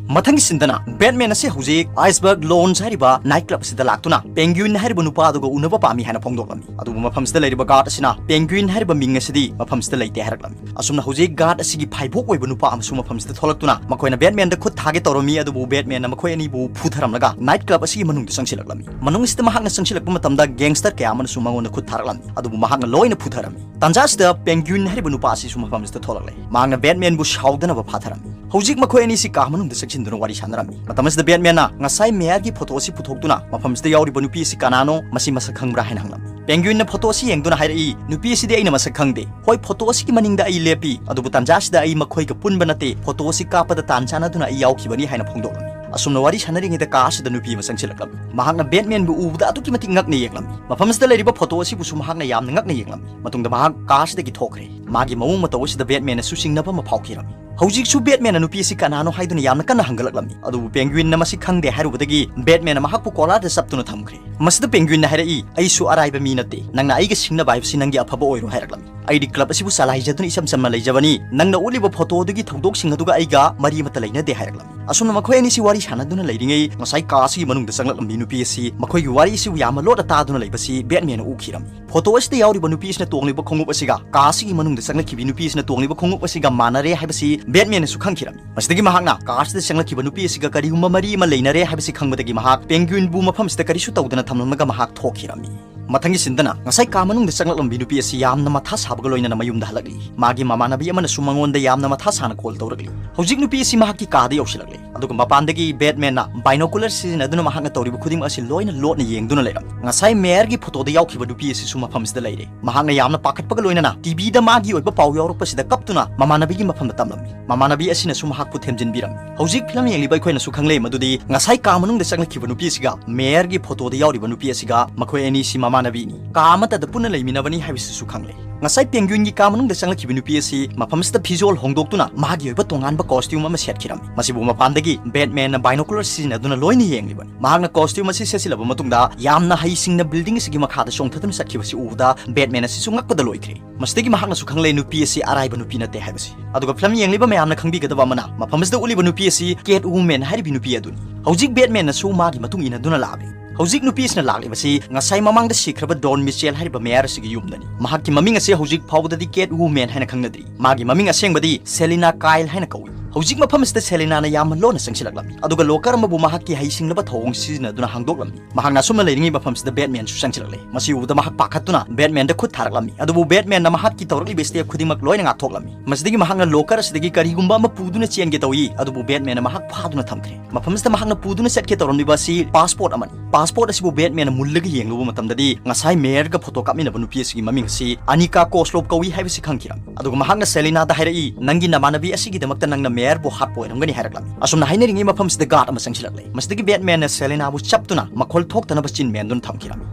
ꯃꯊꯪꯒꯤ ꯁꯤꯟꯗꯅ ꯕꯦꯠꯃꯦꯟ ꯑꯁꯤ ꯍꯧꯖꯤꯛ ꯑꯥꯏꯁꯕꯔꯒ ꯂꯣꯟꯖ ꯍꯥꯏꯔꯤꯕ ꯅꯥꯏꯠ ꯀ꯭ꯂꯕ ꯑꯁꯤꯗ ꯂꯥꯛꯇꯨꯅ ꯄꯦꯡꯒ꯭ꯋꯤꯟ ꯍꯥꯏꯔꯤꯕ ꯅꯨꯄꯥ ꯑꯗꯨꯒ ꯎꯅꯕ ꯄꯥꯝꯃꯤ ꯍꯥꯏꯅ ꯐꯣꯡꯗꯣꯛꯂꯝꯃꯤ꯫ ꯑꯗꯨꯕꯨ ꯃꯐꯝꯁꯤꯗ ꯂꯩꯔꯤꯕ ꯒꯥꯔꯗ ꯑꯁꯤꯅ ꯄꯦꯡꯒ꯭ꯋꯤꯟ ꯍꯥꯏꯔꯤꯕ ꯃꯤꯡ ꯑꯁꯤꯗꯤ ꯃꯐꯝꯁꯤꯗ ꯂꯩꯇꯦ ꯍꯥꯏꯔꯛꯂꯝꯃꯤ꯫ ꯑꯁꯨꯝꯅ ꯍꯧꯖꯤꯛ ꯒꯥꯔꯗ ꯑꯁꯤꯒꯤ ꯐꯥꯏꯕꯣꯛ ꯑꯣꯏꯕ ꯅꯨꯄꯥ ꯑꯃꯁꯨ ꯃꯐꯝꯁꯤꯗ ꯊꯣꯛꯂꯛꯇꯨꯅ ꯃꯈꯣꯏꯅ ꯕꯦꯠꯃꯦꯟꯗ ꯈꯨꯠ ꯊꯥꯒꯦ ꯇꯧꯔꯝꯃꯤ, ꯑꯗꯨꯕꯨ ꯕꯦꯠꯃꯦꯟꯅ ꯃꯈꯣꯏ ꯑꯅꯤꯕꯨ ꯐꯨꯊꯔꯝꯂꯒ ꯅꯥꯏꯠ ꯀ꯭ꯂꯕ ꯑꯁꯤꯒꯤ ꯃꯅꯨꯡꯗ ꯆꯪꯁꯤꯜꯂꯛꯂꯝꯃꯤ꯫ ꯃꯅꯨꯡ ꯑꯁꯤꯗ ꯃꯍꯥꯛꯅ ꯆꯪꯁꯤꯜꯂꯛꯄ ꯃꯇꯝꯗ ꯒꯦꯡꯁꯇꯔ ꯀꯌꯥ ꯑꯃꯅꯁꯨ ꯃꯉꯣꯟꯗ ꯈꯨꯠ ꯊꯥꯔꯛꯂꯝꯃꯤ, ꯑꯗꯨꯕꯨ ꯃꯍꯥꯛꯅ ꯂꯣꯏꯅ ꯐꯨꯊꯔꯝꯃꯤ꯫ ꯇꯥꯟꯖꯥ ꯑꯁꯤꯗ ꯄꯦꯡꯒ꯭ꯋꯤꯟ ꯍꯥꯏꯔꯤꯕ ꯅꯨꯄꯥ ꯑꯁꯤꯁꯨ ꯃꯐꯝ ꯑꯁꯤꯗ ꯊꯣꯛꯂꯛꯂꯦ꯫ ꯃꯍꯥꯛꯅ ꯕꯦꯠꯃꯦꯟꯕꯨ ꯁꯥꯎꯗꯅꯕ ꯐꯥꯊꯔꯝꯃꯤ꯫ ꯍꯧꯖꯤꯛ ꯃꯈꯣꯏ ꯑꯅꯤꯁꯤ ꯀꯥ ꯃꯅꯨꯡꯗ ꯆꯪꯁꯤꯟꯗꯨꯅ ꯋꯥꯔꯤ ꯁꯥꯟꯅꯔꯝꯃꯤ꯫ ꯃꯇꯝ ꯑꯁꯤꯗ ꯕꯦꯠꯃꯦꯟꯅ ꯉꯁꯥꯏ ꯃꯦꯌꯔꯒꯤ ꯐꯣꯇꯣ ꯑꯁꯤ ꯄꯨꯊꯣꯛꯇꯨꯅ ꯃꯐꯝ ꯑꯁꯤꯗ ꯌꯥꯎꯔꯤꯕ ꯅꯨꯄꯤ ꯑꯁꯤ ꯀꯅꯥꯅꯣ, ꯃꯁꯤ ꯃꯁꯛ ꯈꯪꯕ꯭ꯔꯥ ꯍꯥꯏꯅ ꯍꯪꯂꯝꯃꯤ꯫ ꯄꯦꯡꯒ꯭ꯋꯤꯟꯅ ꯐꯣꯇꯣ ꯑꯁꯤ ꯌꯦꯡꯗꯨꯅ ꯍꯥꯏꯔꯛꯏ, "ꯅꯨꯄꯤ ꯑꯁꯤꯗꯤ ꯑꯩꯅ ꯃꯁꯛ ꯈꯪꯗꯦ꯫ ꯍꯣꯏ, ꯐꯣꯇꯣ ꯑꯁꯤꯒꯤ ꯃꯅꯤꯡꯗ ꯑꯩ ꯂꯦꯞꯄꯤ, ꯑꯗꯨꯕꯨ ꯇꯥꯟꯖꯥ ꯑꯁꯤꯗ ꯑꯩ ꯃꯈꯣꯏꯒ ꯄꯨꯟꯕ ꯅꯠꯇꯦ꯫ ꯐꯣꯇꯣ ꯑꯁꯤ ꯀꯥꯞꯄꯗ ꯇꯥꯟ ꯆꯥꯟꯅꯗꯨꯅ ꯑꯩ ꯌꯥꯎꯈꯤꯕꯅꯤ" ꯍꯥꯏꯅ ꯐꯣꯡꯗꯣꯛꯂꯝꯃꯤ꯫ ꯑꯁꯨꯝꯅ ꯋꯥꯔꯤ ꯁꯥꯟꯅꯔꯤꯉꯩꯗ ꯀꯥ ꯑꯁꯤꯗ ꯅꯨꯄꯤ ꯑꯃ ꯆꯪꯁꯤꯜꯂꯛꯂꯝꯃꯤ꯫ ꯃꯍꯥꯛꯅ ꯕꯦꯠꯃꯦꯟꯕꯨ ꯎꯕꯗ ꯑꯗꯨꯛꯀꯤ ꯃꯇꯤꯛ ꯉꯛꯅ ꯌꯦꯡꯂꯝꯃꯤ꯫ ꯃꯐꯝ ꯑꯁꯤꯗ ꯂꯩꯔꯤꯕ ꯐꯣꯇꯣ ꯑꯁꯤꯕꯨꯁꯨ ꯃꯍꯥꯛꯅ ꯌꯥꯝꯅ ꯉꯛꯅ ꯌꯦꯡꯂꯝꯃꯤ꯫ ꯃꯇꯨꯡꯗ ꯃꯍꯥꯛ ꯀꯥ ꯑꯁꯤꯗꯒꯤ ꯊꯣꯛꯈ꯭ꯔꯦ꯫ ꯃꯥꯒꯤ ꯃꯑꯣꯡ ꯃꯇꯧ ꯑꯁꯤꯗ ꯕꯦꯠꯃꯦꯟꯅꯁꯨ ꯆꯤꯡꯅꯕ ꯑꯃ ꯐꯥꯎꯈꯤꯔꯝꯃꯤ꯫ ꯍꯧꯖꯤꯛꯁꯨ ꯕꯦꯠꯃꯦꯟꯅ ꯅꯨꯄꯤ ꯑꯁꯤ ꯀꯅꯥꯅꯣ ꯍꯥꯏꯗꯨꯅ ꯌꯥꯝꯅ ꯀꯟꯅ ꯍꯪꯒꯠꯂꯛꯂꯝꯃꯤ, ꯑꯗꯨꯕꯨ ꯄꯦꯡꯒ꯭ꯋꯤꯟꯅ ꯃꯁꯤ ꯈꯪꯗꯦ ꯍꯥꯏꯔꯨꯕꯗꯒꯤ ꯕꯦꯠꯃꯦꯟꯅ ꯃꯍꯥꯛꯄꯨ ꯀꯣꯂꯥꯔꯗ ꯆꯞꯇꯨꯅ ꯊꯝꯈ꯭ꯔꯦ꯫ ꯃꯁꯤꯗ ꯄꯦꯡꯒ꯭ꯋꯤꯟꯅ ꯍꯥꯏꯔꯛꯏ, "ꯑꯩꯁꯨ ꯑꯔꯥꯏꯕ ꯃꯤ ꯅꯠꯇꯦ, ꯅꯪꯅ ꯑꯩꯒ ꯁꯤꯡꯅꯕ ꯍꯥꯏꯕꯁꯤ ꯅꯪꯒꯤ ꯑꯐꯕ ꯑꯣꯏꯔꯣ" ꯍꯥꯏꯔꯛꯂꯝꯃꯤ꯫ "ꯑꯩꯗꯤ ꯀ꯭ꯂꯕ ꯑꯁꯤꯕꯨ ꯆꯂꯥꯏꯖꯗꯨꯅ ꯏꯆꯝ ꯆꯝꯅ ꯂꯩꯖꯕꯅꯤ꯫ ꯅꯪꯅ ꯎꯠꯂꯤꯕ ꯐꯣꯇꯣ ꯑꯗꯨꯒꯤ ꯊꯧꯗꯣꯛꯁꯤꯡ ꯑꯗꯨꯒ ꯑꯩꯒ ꯃꯔꯤ ꯑꯃꯠꯇ ꯂꯩꯅꯗꯦ" ꯍꯥꯏꯔꯛꯂꯝꯃꯤ꯫ ꯑꯁꯨꯝꯅ ꯃꯈꯣꯏ ꯑꯅꯤꯁꯤ ꯋꯥꯔꯤ ꯁꯥꯟꯅꯗꯨꯅ ꯂꯩꯔꯤꯉꯩ, ꯉꯁꯥꯏ ꯀꯥ ꯑꯁꯤꯒꯤ ꯃꯅꯨꯡꯗ ꯆꯪꯂꯛꯂꯝꯃꯤ ꯅꯨꯄꯤ ꯑꯁꯤ ꯃꯈꯣꯏꯒꯤ ꯋꯥꯔꯤ ꯑꯁꯤꯕꯨ ꯌꯥꯝꯅ ꯂꯣꯠꯅ ꯇꯥꯗꯨꯅ ꯂꯩꯕꯁꯤ ꯕꯦꯠꯃꯦꯟꯅ ꯎꯈꯤꯔꯝꯃꯤ꯫ ꯐꯣꯇꯣ ꯑꯁꯤꯗ ꯌꯥꯎꯔꯤꯕ ꯅꯨꯄꯤ ꯑꯁꯤꯅ ꯇꯣꯡꯂꯤꯕ ꯈꯣꯡꯎꯞ ꯑꯁꯤꯒ ꯀꯥ ꯑꯁꯤꯒꯤ ꯃꯅꯨꯡꯗ ꯆꯪꯂꯛꯈꯤꯕꯤ ꯅꯨꯄꯤ ꯑꯁꯤꯅ ꯇꯣꯡꯂꯤꯕ ꯈꯣꯡꯎꯞ ꯑꯁꯤꯒ ꯃꯥꯟꯅꯔꯦ ꯍꯥꯏꯕꯁꯤ ꯕꯦꯠꯃꯦꯟꯅꯁꯨ ꯈꯪꯈꯤꯔꯝꯃꯤ꯫ ꯃꯁꯤꯗꯒꯤ ꯃꯍꯥꯛꯅ ꯀꯥ ꯑꯁꯤꯗ ꯆꯪꯂꯛꯈꯤꯕ ꯅꯨꯄꯤ ꯑꯁꯤꯒ ꯀꯔꯤꯒꯨꯝꯕ ꯃꯔꯤ ꯑꯃ ꯂꯩꯅꯔꯦ ꯍꯥꯏꯕꯁꯤ ꯈꯪꯕꯗꯒꯤ ꯃꯍꯥꯛ ꯄꯦꯡꯒ꯭ꯌꯨꯏꯟꯕꯨ ꯃꯐꯝꯁꯤꯗ ꯀꯔꯤꯁꯨ ꯇꯧꯗꯅ ꯊꯝꯂꯝꯂꯒ ꯃꯍꯥꯛ ꯊꯣꯛꯈꯤꯔꯝꯃꯤ꯫ ꯃꯊꯪꯒꯤ ꯁꯤꯟꯗꯅ ꯉꯁꯥꯏ ꯀꯥ ꯃꯅꯨꯡꯗ ꯆꯪꯂꯛꯂꯝꯕꯤ ꯅꯨꯄꯤ ꯑꯁꯤ ꯌꯥꯝꯅ ꯃꯊꯥ ꯁꯥꯕꯒ ꯂꯣꯏꯅꯅ ꯃꯌꯨꯝꯗ ꯍꯜꯂꯛꯂꯤ꯫ ꯃꯥꯒꯤ ꯃꯃꯥꯟꯅꯕꯤ ꯑꯃꯅꯁꯨ ꯃꯉꯣꯟꯗ ꯌꯥꯝꯅ ꯃꯊꯥ ꯁꯥꯅ ꯀꯣꯜ ꯇꯧꯔꯛꯂꯤ꯫ ꯍꯧꯖꯤꯛ ꯅꯨꯄꯤ ꯑꯁꯤ ꯃꯍꯥꯛꯀꯤ ꯀꯥꯗ ꯌꯧꯁꯤꯜꯂꯛꯂꯤ, ꯑꯗꯨꯒ ꯃꯄꯥꯟꯗꯒꯤ ꯕꯦꯠꯃꯦꯟꯅ ꯕꯥꯏꯅꯣꯀꯨꯂꯔ ꯁꯤꯖꯤꯟꯅꯗꯨꯅ ꯃꯍꯥꯛꯅ ꯇꯧꯔꯤꯕ ꯈꯨꯗꯤꯡꯃꯛ ꯑꯁꯤ ꯂꯣꯏꯅ ꯂꯣꯠꯅ ꯌꯦꯡꯗꯨꯅ ꯂꯩꯔꯝꯃꯤ꯫ ꯉꯁꯥꯏ ꯃꯦꯌꯔꯒꯤ ꯐꯣꯇꯣꯗ ꯌꯥꯎꯈꯤꯕ ꯅꯨꯄꯤ ꯑꯁꯤꯁꯨ ꯃꯐꯝꯁꯤꯗ ꯂꯩꯔꯦ꯫ ꯃꯍꯥꯛꯅ ꯌꯥꯝꯅ ꯄꯥꯈꯠꯄꯒ ꯂꯣꯏꯅꯅ ꯇꯤꯚꯤꯗ ꯃꯥꯒꯤ ꯑꯣꯏꯕ ꯄꯥꯎ ꯌꯥꯎꯔꯛꯄꯁꯤꯗ ꯀꯞꯇꯨꯅ ꯃꯃꯥꯟꯅꯕꯤꯒꯤ ꯃꯐꯝꯗ ꯇꯝꯂꯝꯃꯤ꯫ ꯃꯃꯥꯟꯅꯕꯤ ꯑꯁꯤꯅꯁꯨ ꯃꯍꯥꯛꯄꯨ ꯊꯦꯝꯖꯤꯟꯕꯤꯔꯝꯃꯤ꯫ ꯍꯧꯖꯤꯛ ꯐꯤꯂꯝ ꯌꯦꯡꯂꯤꯕ ꯑꯩꯈꯣꯏꯅꯁꯨ ꯈꯪꯂꯦ ꯃꯗꯨꯗꯤ ꯉꯁꯥꯏ ꯀꯥ ꯃꯅꯨꯡꯗ ꯆꯪꯂꯛꯈꯤꯕ ꯅꯨꯄꯤ ꯑꯁꯤꯒ ꯃꯦꯌꯔꯒꯤ ꯐꯣꯇꯣꯗ ꯌꯥꯎꯔꯤꯕ ꯅꯨꯄꯤ ꯑꯁꯤꯒ ꯃꯈꯣꯏ ꯑꯅꯤꯁꯤ ꯃꯃꯥꯟꯅꯕꯤꯅꯤ, ꯀꯥ ꯑꯃꯠꯇꯗ ꯄꯨꯟꯅ ꯂꯩꯃꯤꯟꯅꯕꯅꯤ ꯍꯥꯏꯕꯁꯤꯁꯨ ꯈꯪꯂꯦ꯫ ꯉꯁꯥꯏ ꯄꯦꯡꯒ꯭ꯌꯨꯏꯟꯒꯤ ꯀꯥ ꯃꯅꯨꯡꯗ ꯆꯪꯂꯛꯈꯤꯕ ꯅꯨꯄꯤ ꯑꯁꯤ ꯃꯐꯝꯁꯤꯗ ꯐꯤꯖꯣꯜ ꯍꯣꯡꯗꯣꯛꯇꯨꯅ ꯃꯥꯒꯤ ꯑꯣꯏꯕ ꯇꯣꯉꯥꯟꯕ ꯀꯣꯁꯇ꯭ꯌꯨꯝ ꯑꯃ ꯁꯦꯠꯈꯤꯔꯝꯃꯤ꯫ ꯃꯁꯤꯕꯨ ꯃꯄꯥꯟꯗꯒꯤ ꯕꯦꯠꯃꯦꯟꯅ ꯕꯥꯏꯅꯣꯀꯨꯂꯔ ꯁꯤꯖꯤꯟꯅꯗꯨꯅ ꯂꯣꯏꯅ ꯌꯦꯡꯂꯤꯕꯅꯤ꯫ ꯃꯍꯥꯛꯅ ꯀꯣꯁꯇ꯭ꯌꯨꯝ ꯑꯁꯤ ꯁꯦꯠꯆꯤꯜꯂꯕ ꯃꯇꯨꯡꯗ ꯌꯥꯝꯅ ꯍꯩꯁꯤꯡꯅ ꯕꯤꯜꯗꯤꯡ ꯑꯁꯤꯒꯤ ꯃꯈꯥꯗ ꯆꯣꯡꯊꯗꯨꯅ ꯆꯠꯈꯤꯕꯁꯤ ꯎꯕꯗ ꯕꯦꯠꯃꯦꯟ ꯑꯁꯤꯁꯨ ꯉꯛꯄꯗ ꯂꯣꯏꯈ꯭ꯔꯦ꯫ ꯃꯁꯤꯗꯒꯤ ꯃꯍꯥꯛꯅꯁꯨ ꯈꯪꯂꯦ ꯅꯨꯄꯤ ꯑꯁꯤ ꯑꯔꯥꯏꯕ ꯅꯨꯄꯤ ꯅꯠꯇꯦ ꯍꯥꯏꯕꯁꯤ꯫ ꯑꯗꯨꯒ ꯐꯤꯂꯝ ꯌꯦꯡꯂꯤꯕ ꯃꯌꯥꯝꯅ ꯈꯪꯕꯤꯒꯗꯕ ꯑꯃꯅ, ꯃꯐꯝ ꯑꯁꯤꯗ ꯎꯠꯂꯤꯕ ꯅꯨꯄꯤ ꯑꯁꯤ ꯀꯦꯠ ꯋꯨꯃꯦꯟ ꯍꯥꯏꯔꯤꯕꯤ ꯅꯨꯄꯤ ꯑꯗꯨꯅꯤ꯫ ꯍꯧꯖꯤꯛ ꯕꯦꯠꯃꯦꯟꯅꯁꯨ ꯃꯥꯒꯤ ꯃꯇꯨꯡ ꯏꯟꯅꯗꯨꯅ ꯂꯥꯛꯂꯤ꯫ ꯍꯧꯖꯤꯛ ꯅꯨꯄꯤ ꯑꯁꯤꯅ ꯂꯥꯛꯂꯤꯕꯁꯤ ꯉꯁꯥꯏ ꯃꯃꯥꯡꯗ ꯁꯤꯈ꯭ꯔꯕ ꯗꯣꯟ ꯃꯤꯆꯦꯜ ꯍꯥꯏꯔꯤꯕ ꯃꯦꯌꯔ ꯑꯁꯤꯒꯤ ꯌꯨꯝꯗꯅꯤ꯫ ꯃꯍꯥꯛꯀꯤ ꯃꯃꯤꯡ ꯑꯁꯤ ꯍꯧꯖꯤꯛ ꯐꯥꯎꯕꯗꯗꯤ ꯀꯦꯠ ꯋꯨꯃꯦꯟ ꯍꯥꯏꯅ ꯈꯪꯅꯗ꯭ꯔꯤ꯫ ꯃꯥꯒꯤ ꯃꯃꯤꯡ ꯑꯁꯦꯡꯕꯗꯤ ꯁꯦꯂꯤꯅꯥ ꯀꯥꯏꯜ ꯍꯥꯏꯅ ꯀꯧꯏ꯫ ꯍꯧꯖꯤꯛ ꯃꯐꯝ ꯑꯁꯤꯗ ꯁꯦꯂꯤꯅꯥꯅ ꯌꯥꯝꯅ ꯂꯣꯟꯅ ꯆꯪꯁꯤꯜꯂꯛꯂꯝꯃꯤ, ꯑꯗꯨꯒ ꯂꯣꯀꯔ ꯑꯃꯕꯨ ꯃꯍꯥꯛꯀꯤ ꯍꯩꯁꯤꯡꯂꯕ ꯊꯧꯑꯣꯡ ꯁꯤꯖꯤꯟꯅꯗꯨꯅ ꯍꯥꯡꯗꯣꯛꯂꯝꯃꯤ꯫ ꯃꯍꯥꯛꯅ ꯑꯁꯨꯝꯅ ꯂꯩꯔꯤꯉꯩ ꯃꯐꯝꯁꯤꯗ ꯕꯦꯠꯃꯦꯟꯁꯨ ꯆꯪꯁꯤꯜꯂꯛꯂꯦ꯫ ꯃꯁꯤ ꯎꯕꯗ ꯃꯍꯥꯛ ꯄꯥꯈꯠꯇꯨꯅ ꯕꯦꯠꯃꯦꯟꯗ ꯈꯨꯠ ꯊꯥꯔꯛꯂꯝꯃꯤ, ꯑꯗꯨꯕꯨ ꯕꯦꯠꯃꯦꯟꯅ ꯃꯍꯥꯛꯀꯤ ꯇꯧꯔꯛꯂꯤꯕ ꯁ꯭ꯇꯦꯞ ꯈꯨꯗꯤꯡꯃꯛ ꯂꯣꯏꯅ ꯉꯥꯛꯊꯣꯛꯂꯝꯃꯤ꯫ ꯃꯁꯤꯗꯒꯤ ꯃꯍꯥꯛꯅ ꯂꯣꯀꯔ ꯑꯁꯤꯗꯒꯤ ꯀꯔꯤꯒꯨꯝꯕ ꯑꯃ ꯄꯨꯗꯨꯅ ꯆꯦꯟꯒꯦ ꯇꯧꯏ, ꯑꯗꯨꯕꯨ ꯕꯦꯠꯃꯦꯟꯅ ꯃꯍꯥꯛ ꯐꯥꯗꯨꯅ ꯊꯝꯈ꯭ꯔꯦ꯫ ꯃꯐꯝꯁꯤꯗ ꯃꯍꯥꯛꯅ ꯄꯨꯗꯨꯅ ꯆꯠꯀꯦ ꯇꯧꯔꯝꯂꯤꯕ ꯑꯁꯤ ꯄꯥꯁꯄꯣꯔꯠ ꯑꯃꯅꯤ꯫ ꯄꯥꯁꯄꯣꯔꯠ ꯑꯁꯤꯕꯨ ꯕꯦꯠꯃꯦꯟꯅ ꯃꯨꯜꯂꯒ ꯌꯦꯡꯂꯨꯕ ꯃꯇꯝꯗꯗꯤ ꯉꯁꯥꯏ ꯃꯦꯌꯔꯒ ꯐꯣꯇꯣ ꯀꯥꯞꯃꯤꯟꯅꯕ ꯅꯨꯄꯤ ꯑꯁꯤꯒꯤ ꯃꯃꯤꯡ ꯑꯁꯤ ꯑꯅꯤꯀꯥ ꯀꯣꯁꯂꯣꯞ ꯀꯧꯏ ꯍꯥꯏꯕꯁꯤ ꯈꯪꯈꯤꯔꯝꯃꯤ꯫ ꯑꯗꯨꯒ ꯃꯍꯥꯛꯅ ꯁꯦꯂꯤꯅꯥꯗ ꯍꯥꯏꯔꯛꯏ, "ꯅꯪꯒꯤ ꯅꯃꯥꯟꯅꯕꯤ ꯑꯁꯤꯒꯤꯗꯃꯛꯇ ꯅꯪꯅ ꯃꯦꯌꯔ ꯃꯦꯌꯔꯕꯨ ꯍꯥꯠꯄ ꯑꯣꯏꯔꯝꯒꯅꯤ ꯍꯥꯏꯔꯛꯂꯝꯃꯤ꯫ ꯑꯁꯨꯝꯅ ꯍꯥꯏꯅꯔꯤꯉꯩ ꯃꯐꯝꯁꯤꯗ ꯒꯥꯔꯗ ꯑꯃ ꯆꯪꯁꯤꯜꯂꯛꯂꯦ꯫ ꯃꯁꯤꯗꯒꯤ ꯕꯦꯠꯃꯦꯟꯅ ꯁꯦꯂꯦꯅꯥꯕꯨ ꯆꯞꯇꯨꯅ ꯃꯈꯣꯜ ꯊꯣꯛꯇꯅꯕ ꯆꯤꯟ ꯃꯦꯟꯗꯨꯅ ꯊꯝꯈꯤꯔꯝꯃꯤ꯫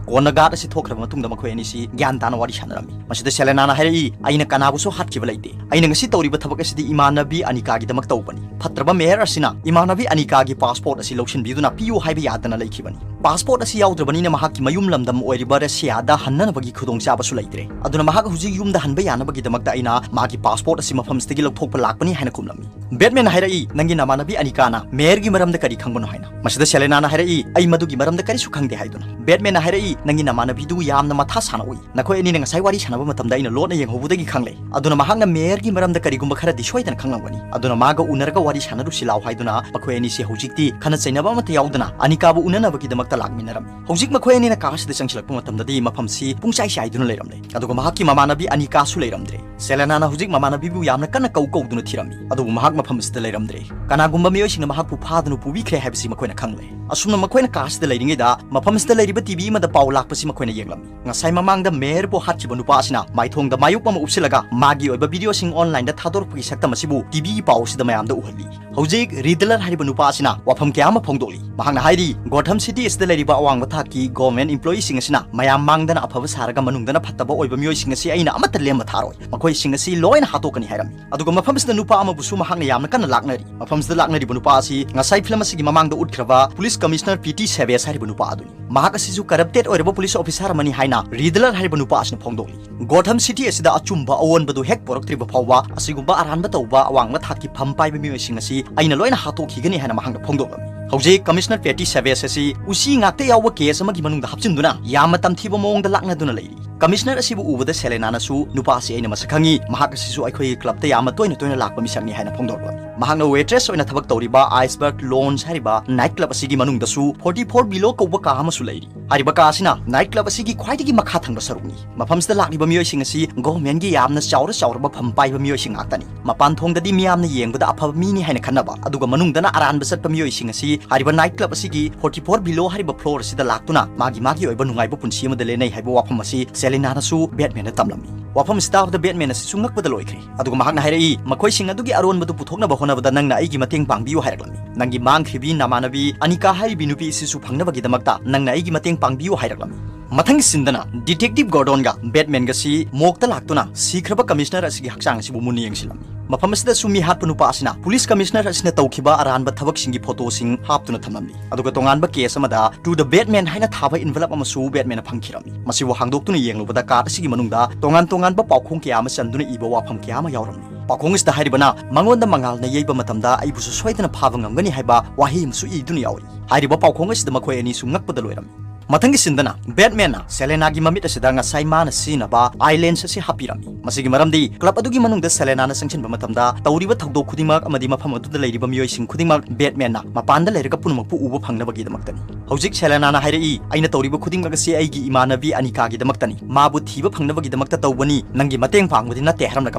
ꯀꯣꯟꯅ ꯒꯥꯔꯗ ꯑꯁꯤ ꯊꯣꯛꯈ꯭ꯔꯕ ꯃꯇꯨꯡꯗ ꯃꯈꯣꯏ ꯑꯅꯤꯁꯤ ꯒ꯭ꯌꯥꯟ ꯇꯥꯅ ꯋꯥꯔꯤ ꯁꯥꯟꯅꯔꯝꯃꯤ꯫ ꯃꯁꯤꯗ ꯁꯦꯂꯦꯅꯥꯅ ꯍꯥꯏꯔꯛꯏ, "ꯑꯩꯅ ꯀꯅꯥꯕꯨꯁꯨ ꯍꯥꯠꯈꯤꯕ ꯂꯩꯇꯦ꯫ ꯑꯩꯅ ꯉꯁꯤ ꯇꯧꯔꯤꯕ ꯊꯕꯛ ꯑꯁꯤꯗꯤ ꯏꯃꯥꯟꯅꯕꯤ ꯑꯅꯤꯀꯥꯒꯤꯗꯃꯛ ꯇꯧꯕꯅꯤ꯫ ꯐꯠꯇ꯭ꯔꯕ ꯃꯦꯌꯔ ꯑꯁꯤꯅ ꯏꯃꯥꯟꯅꯕꯤ ꯑꯅꯤꯀꯥꯒꯤ ꯄꯥꯁꯄꯣꯔꯠ ꯑꯁꯤ ꯂꯧꯁꯤꯟꯕꯤꯗꯨꯅ ꯄꯤꯌꯨ ꯍꯥꯏꯕ ꯌꯥꯗꯅ ꯂꯩꯈꯤꯕꯅꯤ꯫ ꯄꯥꯁꯄꯣꯔꯠ ꯑꯁꯤ ꯌꯥꯎꯗ꯭ꯔꯕꯅꯤꯅ ꯃꯍꯥꯛꯀꯤ ꯃꯌꯨꯝ ꯂꯝꯗꯝ ꯑꯣꯏꯔꯤꯕ ꯔꯁꯤꯌꯥꯗ ꯍꯟꯅꯅꯕꯒꯤ ꯈꯨꯗꯣꯡꯆꯥꯕꯁꯨ ꯂꯩꯇ꯭ꯔꯦ꯫ ꯑꯗꯨꯅ ꯃꯍꯥꯛ ꯍꯧꯖꯤꯛ ꯌꯨꯝꯗ ꯍꯟꯕ ꯌꯥꯅꯕꯒꯤꯗꯃꯛꯇ ꯑꯩꯅ ꯃꯥꯒꯤ ꯄꯥꯁꯄꯣꯔꯠ ꯑꯁꯤ ꯃꯐꯝꯁꯤꯗꯒꯤ ꯂꯧꯊꯣꯛꯄ ꯂꯥꯛꯄꯅꯤ" ꯍꯥꯏꯅ ꯈꯨꯝꯂꯝꯃꯤ꯫ ꯕꯦꯠꯃꯦꯟꯅ ꯍꯥꯏꯔꯛꯏ, "ꯅꯪꯒꯤ ꯅꯃꯥꯟꯅꯕꯤ ꯑꯅꯤꯀꯥꯅ ꯃꯦꯌꯔꯒꯤ ꯃꯔꯝꯗ ꯀꯔꯤ ꯈꯪꯕꯅꯣ?" ꯍꯥꯏꯅ꯫ ꯃꯁꯤꯗ ꯁꯦꯂꯦꯅꯥꯅ ꯍꯥꯏꯔꯛꯏ, "ꯑꯩ ꯃꯗꯨꯒꯤ ꯃꯔꯝꯗ ꯀꯔꯤꯁꯨ ꯈꯪꯗꯦ" ꯍꯥꯏꯗꯨꯅ꯫ ꯕꯦꯠꯃꯦꯟꯅ ꯍꯥꯏꯔꯛꯏ, "ꯅꯪꯒꯤ ꯅꯃꯥꯟꯅꯕꯤꯗꯨ ꯌꯥꯝꯅ ꯃꯊꯥ ꯁꯥꯅ ꯎꯏ꯫ ꯅꯈꯣꯏ ꯑꯅꯤꯅ ꯉꯁꯥꯏ ꯋꯥꯔꯤ ꯁꯥꯟꯅꯕ ꯃꯇꯝꯗ ꯑꯩꯅ ꯂꯣꯠꯅ ꯌꯦꯡꯍꯧꯕꯗꯒꯤ ꯈꯪꯂꯦ꯫ ꯑꯗꯨꯅ ꯃꯍꯥꯛꯅ ꯃꯦꯌꯔꯒꯤ ꯃꯔꯝꯗ ꯀꯔꯤꯒꯨꯝꯕ ꯈꯔꯗꯤ ꯁꯣꯏꯗꯅ ꯈꯪꯂꯝꯒꯅꯤ꯫ ꯑꯗꯨꯅ ꯃꯥꯒ ꯎꯅꯔꯒ ꯋꯥꯔꯤ ꯁꯥꯟꯅꯔꯨꯁꯤ ꯂꯥꯎ" ꯍꯥꯏꯗꯨꯅ ꯃꯈꯣꯏ ꯑꯅꯤꯁꯤ ꯍꯧꯖꯤꯛꯇꯤ ꯈꯟꯅ ꯆꯩꯅꯕ ꯑꯃꯠꯇ ꯌꯥꯎꯗꯅ ꯑꯅꯤꯀꯥꯕꯨ ꯎꯅꯅꯕꯒꯤꯗꯃꯛꯇ ꯂꯥꯛꯃꯤꯟꯅꯔꯝꯃꯤ꯫ ꯍꯧꯖꯤꯛ ꯃꯈꯣꯏ ꯑꯅꯤꯅ ꯀꯥ ꯑꯁꯤꯗ ꯆꯪꯁꯤꯜꯂꯛꯄ ꯃꯇꯝꯗꯗꯤ ꯃꯐꯝꯁꯤ ꯄꯨꯡꯆꯥꯏ ꯆꯥꯏꯗꯨꯅ ꯂꯩꯔꯝꯂꯦ꯫ ꯑꯗꯨꯒ ꯃꯍꯥꯛꯀꯤ ꯃꯃꯥꯟꯅꯕꯤ ꯑꯅꯤꯀꯥꯁꯨ ꯂꯩꯔꯝꯗ꯭ꯔꯦ꯫ ꯁꯦꯂꯦꯅꯥꯅ ꯍꯧꯖꯤꯛ ꯃꯃꯥꯟꯅꯕꯤꯕꯨ ꯌꯥꯝꯅ ꯀꯟꯅ ꯀꯧ ꯀꯧꯗꯨꯅ ꯊꯤꯔꯝꯃꯤ, ꯑꯗꯨꯕꯨ ꯃꯍꯥꯛ ꯃꯐꯝ ꯑꯁꯤꯗ ꯂꯩꯔꯝꯗ꯭ꯔꯦ꯫ ꯀꯅꯥꯒꯨꯝꯕ ꯃꯤꯑꯣꯏꯁꯤꯡꯅ ꯃꯍꯥꯛꯄꯨ ꯐꯥꯗꯨꯅ ꯄꯨꯕꯤꯈ꯭ꯔꯦ ꯍꯥꯏꯕꯁꯤ ꯃꯈꯣꯏꯅ ꯈꯪꯂꯦ꯫ ꯑꯁꯨꯝꯅ ꯃꯈꯣꯏꯅ ꯀꯥ ꯑꯁꯤꯗ ꯂꯩꯔꯤꯉꯩꯗ ꯃꯐꯝ ꯑꯁꯤꯗ ꯂꯩꯔꯤꯕ ꯇꯤ ꯚꯤ ꯑꯃꯗ ꯄꯥꯎ ꯂꯥꯛꯄꯁꯤ ꯃꯈꯣꯏꯅ ꯌꯦꯡꯂꯝꯃꯤ꯫ ꯉꯁꯥꯏ ꯃꯃꯥꯡꯗ ꯃꯦꯌꯔꯕꯨ ꯍꯥꯠꯈꯤꯕ ꯅꯨꯄꯥ ꯑꯁꯤꯅ ꯃꯥꯏꯊꯣꯡꯗ ꯃꯥꯌꯣꯛ ꯑꯃ ꯎꯞꯁꯤꯜꯂꯒ ꯃꯥꯒꯤ ꯑꯣꯏꯕ ꯚꯤꯗꯤꯑꯣꯁꯤꯡ ꯑꯣꯟꯂꯥꯏꯟꯗ ꯊꯥꯗꯣꯔꯛꯄꯒꯤ ꯁꯛꯇꯝ ꯑꯁꯤꯕꯨ ꯇꯤ ꯚꯤꯒꯤ ꯄꯥꯎ ꯑꯁꯤꯗ ꯃꯌꯥꯝꯗ ꯎꯍꯜꯂꯤ꯫ ꯍꯧꯖꯤꯛ ꯔꯤꯗꯂꯔ ꯍꯥꯏꯔꯤꯕ ꯅꯨꯄꯥ ꯑꯁꯤꯅ ꯋꯥꯐꯝ ꯀꯌꯥ ꯑꯃ ꯐꯣꯡꯗꯣꯛꯂꯤ꯫ ꯃꯍꯥꯛꯅ ꯍꯥꯏꯔꯤ, "ꯒꯣꯊꯝ ꯁꯤꯇꯤ ꯑꯁꯤꯗ ꯂꯩꯔꯤꯕ ꯑꯋꯥꯡꯕ ꯊꯥꯛꯀꯤ ꯒꯣꯚꯔꯟꯃꯦꯟꯠ ꯏꯝꯄ꯭ꯂꯣꯌꯤꯁꯤꯡ ꯑꯁꯤꯅ ꯃꯌꯥꯝ ꯃꯥꯡꯗꯅ ꯑꯐꯕ ꯁꯥꯔꯒ ꯃꯅꯨꯡꯗꯅ ꯐꯠꯇꯕ ꯑꯣꯏꯕ ꯃꯤꯑꯣꯏꯁꯤꯡ ꯑꯁꯤ ꯑꯩꯅ ꯑꯃꯠꯇ ꯂꯦꯝꯕ ꯊꯥꯔꯣꯏ꯫ ꯃꯈꯣꯏꯁꯤꯡ ꯑꯁꯤ ꯂꯣꯏꯅ ꯍꯥꯠꯇꯣꯛꯀꯅꯤ" ꯍꯥꯏꯔꯝꯃꯤ꯫ ꯑꯗꯨꯒ ꯃꯐꯝ ꯑꯁꯤꯗ ꯅꯨꯄꯥ ꯑꯃꯕꯨꯁꯨ ꯃꯍꯥꯛꯅ ꯌꯥꯝꯅ ꯀꯟꯅ ꯂꯥꯛꯅꯔꯤ꯫ ꯃꯐꯝꯁꯤꯗ ꯂꯥꯛꯅꯔꯤꯕ ꯅꯨꯄꯥ ꯑꯁꯤ ꯉꯁꯥꯏ ꯐꯤꯂꯝ ꯑꯁꯤꯒꯤ ꯃꯃꯥꯡꯗ ꯎꯠꯈ꯭ꯔꯕ ꯄꯨꯂꯤꯁ ꯀꯃꯤꯁꯅꯔ ꯄꯤ ꯇꯤ ꯁꯦꯚꯦꯁ ꯍꯥꯏꯔꯤꯕ ꯅꯨꯄꯥ ꯑꯗꯨꯅꯤ꯫ ꯃꯍꯥꯛ ꯑꯁꯤꯁꯨ ꯀꯔꯞꯇꯦꯠ ꯑꯣꯏꯔꯕ ꯄꯨꯂꯤꯁ ꯑꯣꯐꯤꯁꯥꯔ ꯑꯃꯅꯤ ꯍꯥꯏꯅ ꯔꯤꯗꯂꯔ ꯍꯥꯏꯔꯤꯕ ꯅꯨꯄꯥ ꯑꯁꯤꯅ ꯐꯣꯡꯗꯣꯛꯂꯤ꯫ "ꯒꯣꯊꯝ ꯁꯤꯇꯤ ꯑꯁꯤꯗ ꯑꯆꯨꯝꯕ ꯑꯑꯣꯟꯕꯗꯨ ꯍꯦꯛ ꯄꯣꯔꯛꯇ꯭ꯔꯤꯕ ꯐꯥꯎꯕ ꯑꯁꯤꯒꯨꯝꯕ ꯑꯔꯥꯟꯕ ꯇꯧꯕ ꯑꯋꯥꯡꯕ ꯊꯥꯛꯀꯤ ꯐꯝ ꯄꯥꯏꯕ ꯃꯤꯑꯣꯏꯁꯤꯡ ꯑꯁꯤ ꯑꯩꯅ ꯂꯣꯏꯅ ꯍꯥꯠꯇꯣꯛꯈꯤꯒꯅꯤ" ꯍꯥꯏꯅ ꯃꯍꯥꯛꯅ ꯐꯣꯡꯗꯣꯛꯂꯝꯃꯤ꯫ ꯍꯧꯖꯤꯛ ꯀꯃꯤꯁꯅꯔ ꯄꯦꯇꯤ ꯁꯦꯚꯦꯁ ꯑꯁꯤ ꯎꯆꯤ ꯉꯥꯛꯇ ꯌꯥꯎꯕ ꯀꯦꯁ ꯑꯃꯒꯤ ꯃꯅꯨꯡꯗ ꯍꯥꯞꯆꯤꯟꯗꯨꯅ ꯌꯥꯝꯅ ꯇꯝꯊꯤꯕ ꯃꯑꯣꯡꯗ ꯂꯥꯛꯅꯗꯨꯅ ꯂꯩꯔꯤ꯫ ꯀꯃꯤꯁꯅꯔ ꯑꯁꯤꯕꯨ ꯎꯕꯗ ꯁꯦꯂꯦꯅꯥꯅꯁꯨ, "ꯅꯨꯄꯥ ꯑꯁꯤ ꯑꯩꯅ ꯃꯁꯛ ꯈꯪꯉꯤ, ꯃꯍꯥꯛ ꯑꯁꯤꯁꯨ ꯑꯩꯈꯣꯏꯒꯤ ꯀ꯭ꯂꯕꯇ ꯌꯥꯝꯅ ꯇꯣꯏꯅ ꯇꯣꯏꯅ ꯂꯥꯛꯄ ꯃꯤꯁꯛꯅꯤ" ꯍꯥꯏꯅ ꯐꯣꯡꯗꯣꯔꯛꯂꯝꯃꯤ꯫ ꯃꯍꯥꯛꯅ ꯋꯦꯇ꯭ꯔꯦꯁ ꯑꯣꯏꯅ ꯊꯕꯛ ꯇꯧꯔꯤꯕ ꯑꯥꯏꯁꯕꯔꯒ ꯂꯣꯟꯖ ꯍꯥꯏꯔꯤꯕ ꯅꯥꯏꯠ ꯀ꯭ꯂꯕ ꯑꯁꯤꯒꯤ ꯃꯅꯨꯡꯗꯁꯨ ꯐꯣꯔꯇꯤ ꯐꯣꯔ ꯕꯤꯂꯣ ꯀꯧꯕ ꯀꯥ ꯑꯃꯁꯨ ꯂꯩꯔꯤ꯫ ꯍꯥꯏꯔꯤꯕ ꯀꯥ ꯑꯁꯤꯅ ꯅꯥꯏꯠ ꯀ꯭ꯂꯕ ꯑꯁꯤꯒꯤ ꯈ꯭ꯋꯥꯏꯗꯒꯤ ꯃꯈꯥ ꯊꯪꯕ ꯁꯔꯨꯛꯅꯤ꯫ ꯃꯐꯝꯁꯤꯗ ꯂꯥꯛꯂꯤꯕ ꯃꯤꯑꯣꯏꯁꯤꯡ ꯑꯁꯤ ꯒꯣꯚꯔꯟꯃꯦꯟꯠꯀꯤ ꯌꯥꯝꯅ ꯆꯥꯎꯔ ꯆꯥꯎꯔꯕ ꯐꯝ ꯄꯥꯏꯕ ꯃꯤꯑꯣꯏꯁꯤꯡ ꯉꯥꯛꯇꯅꯤ꯫ ꯃꯄꯥꯟ ꯊꯣꯡꯗꯗꯤ ꯃꯤꯌꯥꯝꯅ ꯌꯦꯡꯕꯗ ꯑꯐꯕ ꯃꯤꯅꯤ ꯍꯥꯏꯅ ꯈꯟꯅꯕ, ꯑꯗꯨꯒ ꯃꯅꯨꯡꯗꯅ ꯑꯔꯥꯟꯕ ꯆꯠꯄ ꯃꯤꯑꯣꯏꯁꯤꯡ ꯑꯁꯤ ꯍꯥꯏꯔꯤꯕ ꯅꯥꯏꯠ ꯀ꯭ꯂꯕ ꯑꯁꯤꯒꯤ ꯐꯣꯔꯇꯤ ꯐꯣꯔ ꯕꯤꯂꯣ ꯍꯥꯏꯔꯤꯕ ꯐ꯭ꯂꯣꯔ ꯑꯁꯤꯗ ꯂꯥꯛꯇꯨꯅ ꯃꯥꯒꯤ ꯃꯥꯒꯤ ꯑꯣꯏꯕ ꯅꯨꯡꯉꯥꯏꯕ ꯄꯨꯟꯁꯤ ꯑꯃꯗ ꯂꯦꯟꯅꯩ ꯍꯥꯏꯕ ꯋꯥꯐꯝ ꯑꯁꯤ ꯁꯦꯂꯤꯅꯥꯅꯁꯨ ꯕꯦꯠꯃꯦꯟꯗ ꯇꯝꯂꯝꯃꯤ꯫ ꯋꯥꯐꯝ ꯑꯁꯤ ꯇꯥꯕꯗ ꯕꯦꯠꯃꯦꯟ ꯑꯁꯤꯁꯨ ꯉꯛꯄꯗ ꯂꯣꯏꯈ꯭ꯔꯦ꯫ ꯑꯗꯨꯒ ꯃꯍꯥꯛꯅ ꯍꯥꯏꯔꯛꯏ, ꯃꯈꯣꯏꯁꯤꯡ ꯑꯗꯨꯒꯤ ꯑꯔꯣꯟꯕꯗꯨ ꯄꯨꯊꯣꯛꯅꯕ ꯍꯣꯠꯅꯕꯗ ꯅꯪꯅ ꯑꯩꯒꯤ ꯃꯇꯦꯡ ꯄꯥꯡꯕꯤꯌꯨ ꯍꯥꯏꯔꯛꯂꯝꯃꯤ꯫ ꯅꯪꯒꯤ ꯃꯥꯡꯈ꯭ꯔꯤꯕꯤ ꯅꯃꯥꯟꯅꯕꯤ ꯑꯅꯤꯀꯥ ꯍꯥꯏꯔꯤꯕꯤ ꯅꯨꯄꯤ ꯑꯁꯤꯁꯨ ꯐꯪꯅꯕꯒꯤꯗꯃꯛꯇ ꯅꯪꯅ ꯑꯩꯒꯤ ꯃꯇꯦꯡ ꯄꯥꯡꯕꯤꯌꯨ ꯍꯥꯏꯔꯛꯂꯝꯃꯤ꯫ ꯃꯊꯪꯒꯤ ꯁꯤꯟꯗꯅ ꯗꯤꯇꯦꯛꯇꯤꯚ ꯒꯣꯔꯗꯣꯟꯒ ꯕꯦꯠꯃꯦꯟꯒꯁꯤ ꯃꯣꯛꯇ ꯂꯥꯛꯇꯨꯅ ꯁꯤꯈ꯭ꯔꯕ ꯀꯃꯤꯁꯅꯔ ꯑꯁꯤꯒꯤ ꯍꯛꯆꯥꯡ ꯑꯁꯤꯕꯨ ꯃꯨꯟꯅ ꯌꯦꯡꯁꯤꯜꯂꯝꯃꯤ꯫ ꯃꯐꯝ ꯑꯁꯤꯗꯁꯨ ꯃꯤ ꯍꯥꯠꯄ ꯅꯨꯄꯥ ꯑꯁꯤꯅ ꯄꯨꯂꯤꯁ ꯀꯃꯤꯁꯅꯔ ꯑꯁꯤꯅ ꯇꯧꯈꯤꯕ ꯑꯔꯥꯟꯕ ꯊꯕꯛꯁꯤꯡꯒꯤ ꯐꯣꯇꯣꯁꯤꯡ ꯍꯥꯞꯇꯨꯅ ꯊꯝꯂꯝꯃꯤ꯫ ꯑꯗꯨꯒ ꯇꯣꯉꯥꯟꯕ ꯀꯦꯁ ꯑꯃꯗ To the Batman ꯍꯥꯏꯅ ꯊꯥꯕ ꯏꯟꯚꯦꯂꯞ ꯑꯃꯁꯨ ꯕꯦꯠꯃꯦꯟꯅ ꯐꯪꯈꯤꯔꯝꯃꯤ꯫ ꯃꯁꯤꯕꯨ ꯍꯥꯡꯗꯣꯛꯇꯨꯅ ꯌꯦꯡꯂꯨꯕꯗ ꯀꯥꯔꯗ ꯑꯁꯤꯒꯤ ꯃꯅꯨꯡꯗ ꯇꯣꯉꯥꯟ ꯇꯣꯉꯥꯟꯕ ꯄꯥꯎꯈꯣꯡ ꯀꯌꯥ ꯑꯃ ꯆꯟꯗꯨꯅ ꯏꯕ ꯋꯥꯐꯝ ꯀꯌꯥ ꯑꯃ ꯌꯥꯎꯔꯝꯃꯤ꯫ ꯄꯥꯎꯈꯣꯡ ꯑꯁꯤꯗ ꯍꯥꯏꯔꯤꯕꯅ ꯃꯉꯣꯟꯗ ꯃꯉꯥꯜꯅ ꯌꯩꯕ ꯃꯇꯝꯗ ꯑꯩꯕꯨꯁꯨ ꯁꯣꯏꯗꯅ ꯐꯥꯕ ꯉꯝꯒꯅꯤ ꯍꯥꯏꯕ ꯋꯥꯍꯩ ꯑꯃꯁꯨ ꯏꯗꯨꯅ ꯌꯥꯎꯔꯤ꯫ ꯍꯥꯏꯔꯤꯕ ꯄꯥꯎꯈꯣꯡ ꯑꯁꯤꯗ ꯃꯈꯣꯏ ꯑꯅꯤꯁꯨ ꯉꯛꯄꯗ ꯂꯣꯏꯔꯝꯃꯤ꯫ ꯃꯊꯪꯒꯤ ꯁꯤꯟꯗꯅ ꯕꯦꯠꯃꯦꯟꯅ ꯁꯦꯂꯦꯅꯥꯒꯤ ꯃꯃꯤꯠ ꯑꯁꯤꯗ ꯉꯁꯥꯏ ꯃꯥꯅ ꯁꯤꯖꯤꯟꯅꯕ ꯑꯥꯏ ꯂꯦꯟꯁ ꯑꯁꯤ ꯍꯥꯞꯄꯤꯔꯝꯃꯤ꯫ ꯃꯁꯤꯒꯤ ꯃꯔꯝꯗꯤ ꯀ꯭ꯂꯕ ꯑꯗꯨꯒꯤ ꯃꯅꯨꯡꯗ ꯁꯦꯂꯦꯅꯥꯅ ꯆꯪꯁꯤꯟꯕ ꯃꯇꯝꯗ ꯇꯧꯔꯤꯕ ꯊꯧꯗꯣꯛ ꯈꯨꯗꯤꯡꯃꯛ ꯑꯃꯗꯤ ꯃꯐꯝ ꯑꯗꯨꯗ ꯂꯩꯔꯤꯕ ꯃꯤꯑꯣꯏꯁꯤꯡ ꯈꯨꯗꯤꯡꯃꯛ ꯕꯦꯠꯃꯦꯟꯅ ꯃꯄꯥꯟꯗ ꯂꯩꯔꯒ ꯄꯨꯝꯅꯃꯛꯄꯨ ꯎꯕ ꯐꯪꯅꯕꯒꯤꯗꯃꯛꯇꯅꯤ꯫ ꯍꯧꯖꯤꯛ ꯁꯦꯂꯦꯅꯥꯅ ꯍꯥꯏꯔꯛꯏ, "ꯑꯩꯅ ꯇꯧꯔꯤꯕ ꯈꯨꯗꯤꯡꯃꯛ ꯑꯁꯤ ꯑꯩꯒꯤ ꯏꯃꯥꯟꯅꯕꯤ ꯑꯅꯤꯀꯥꯒꯤꯗꯃꯛꯇꯅꯤ꯫ ꯃꯥꯕꯨ ꯊꯤꯕ ꯐꯪꯅꯕꯒꯤꯗꯃꯛꯇ ꯇꯧꯕꯅꯤ, ꯅꯪꯒꯤ ꯃꯇꯦꯡ ꯄꯥꯡꯕꯗꯤ ꯅꯠꯇꯦ" ꯍꯥꯏꯔꯝꯂꯒ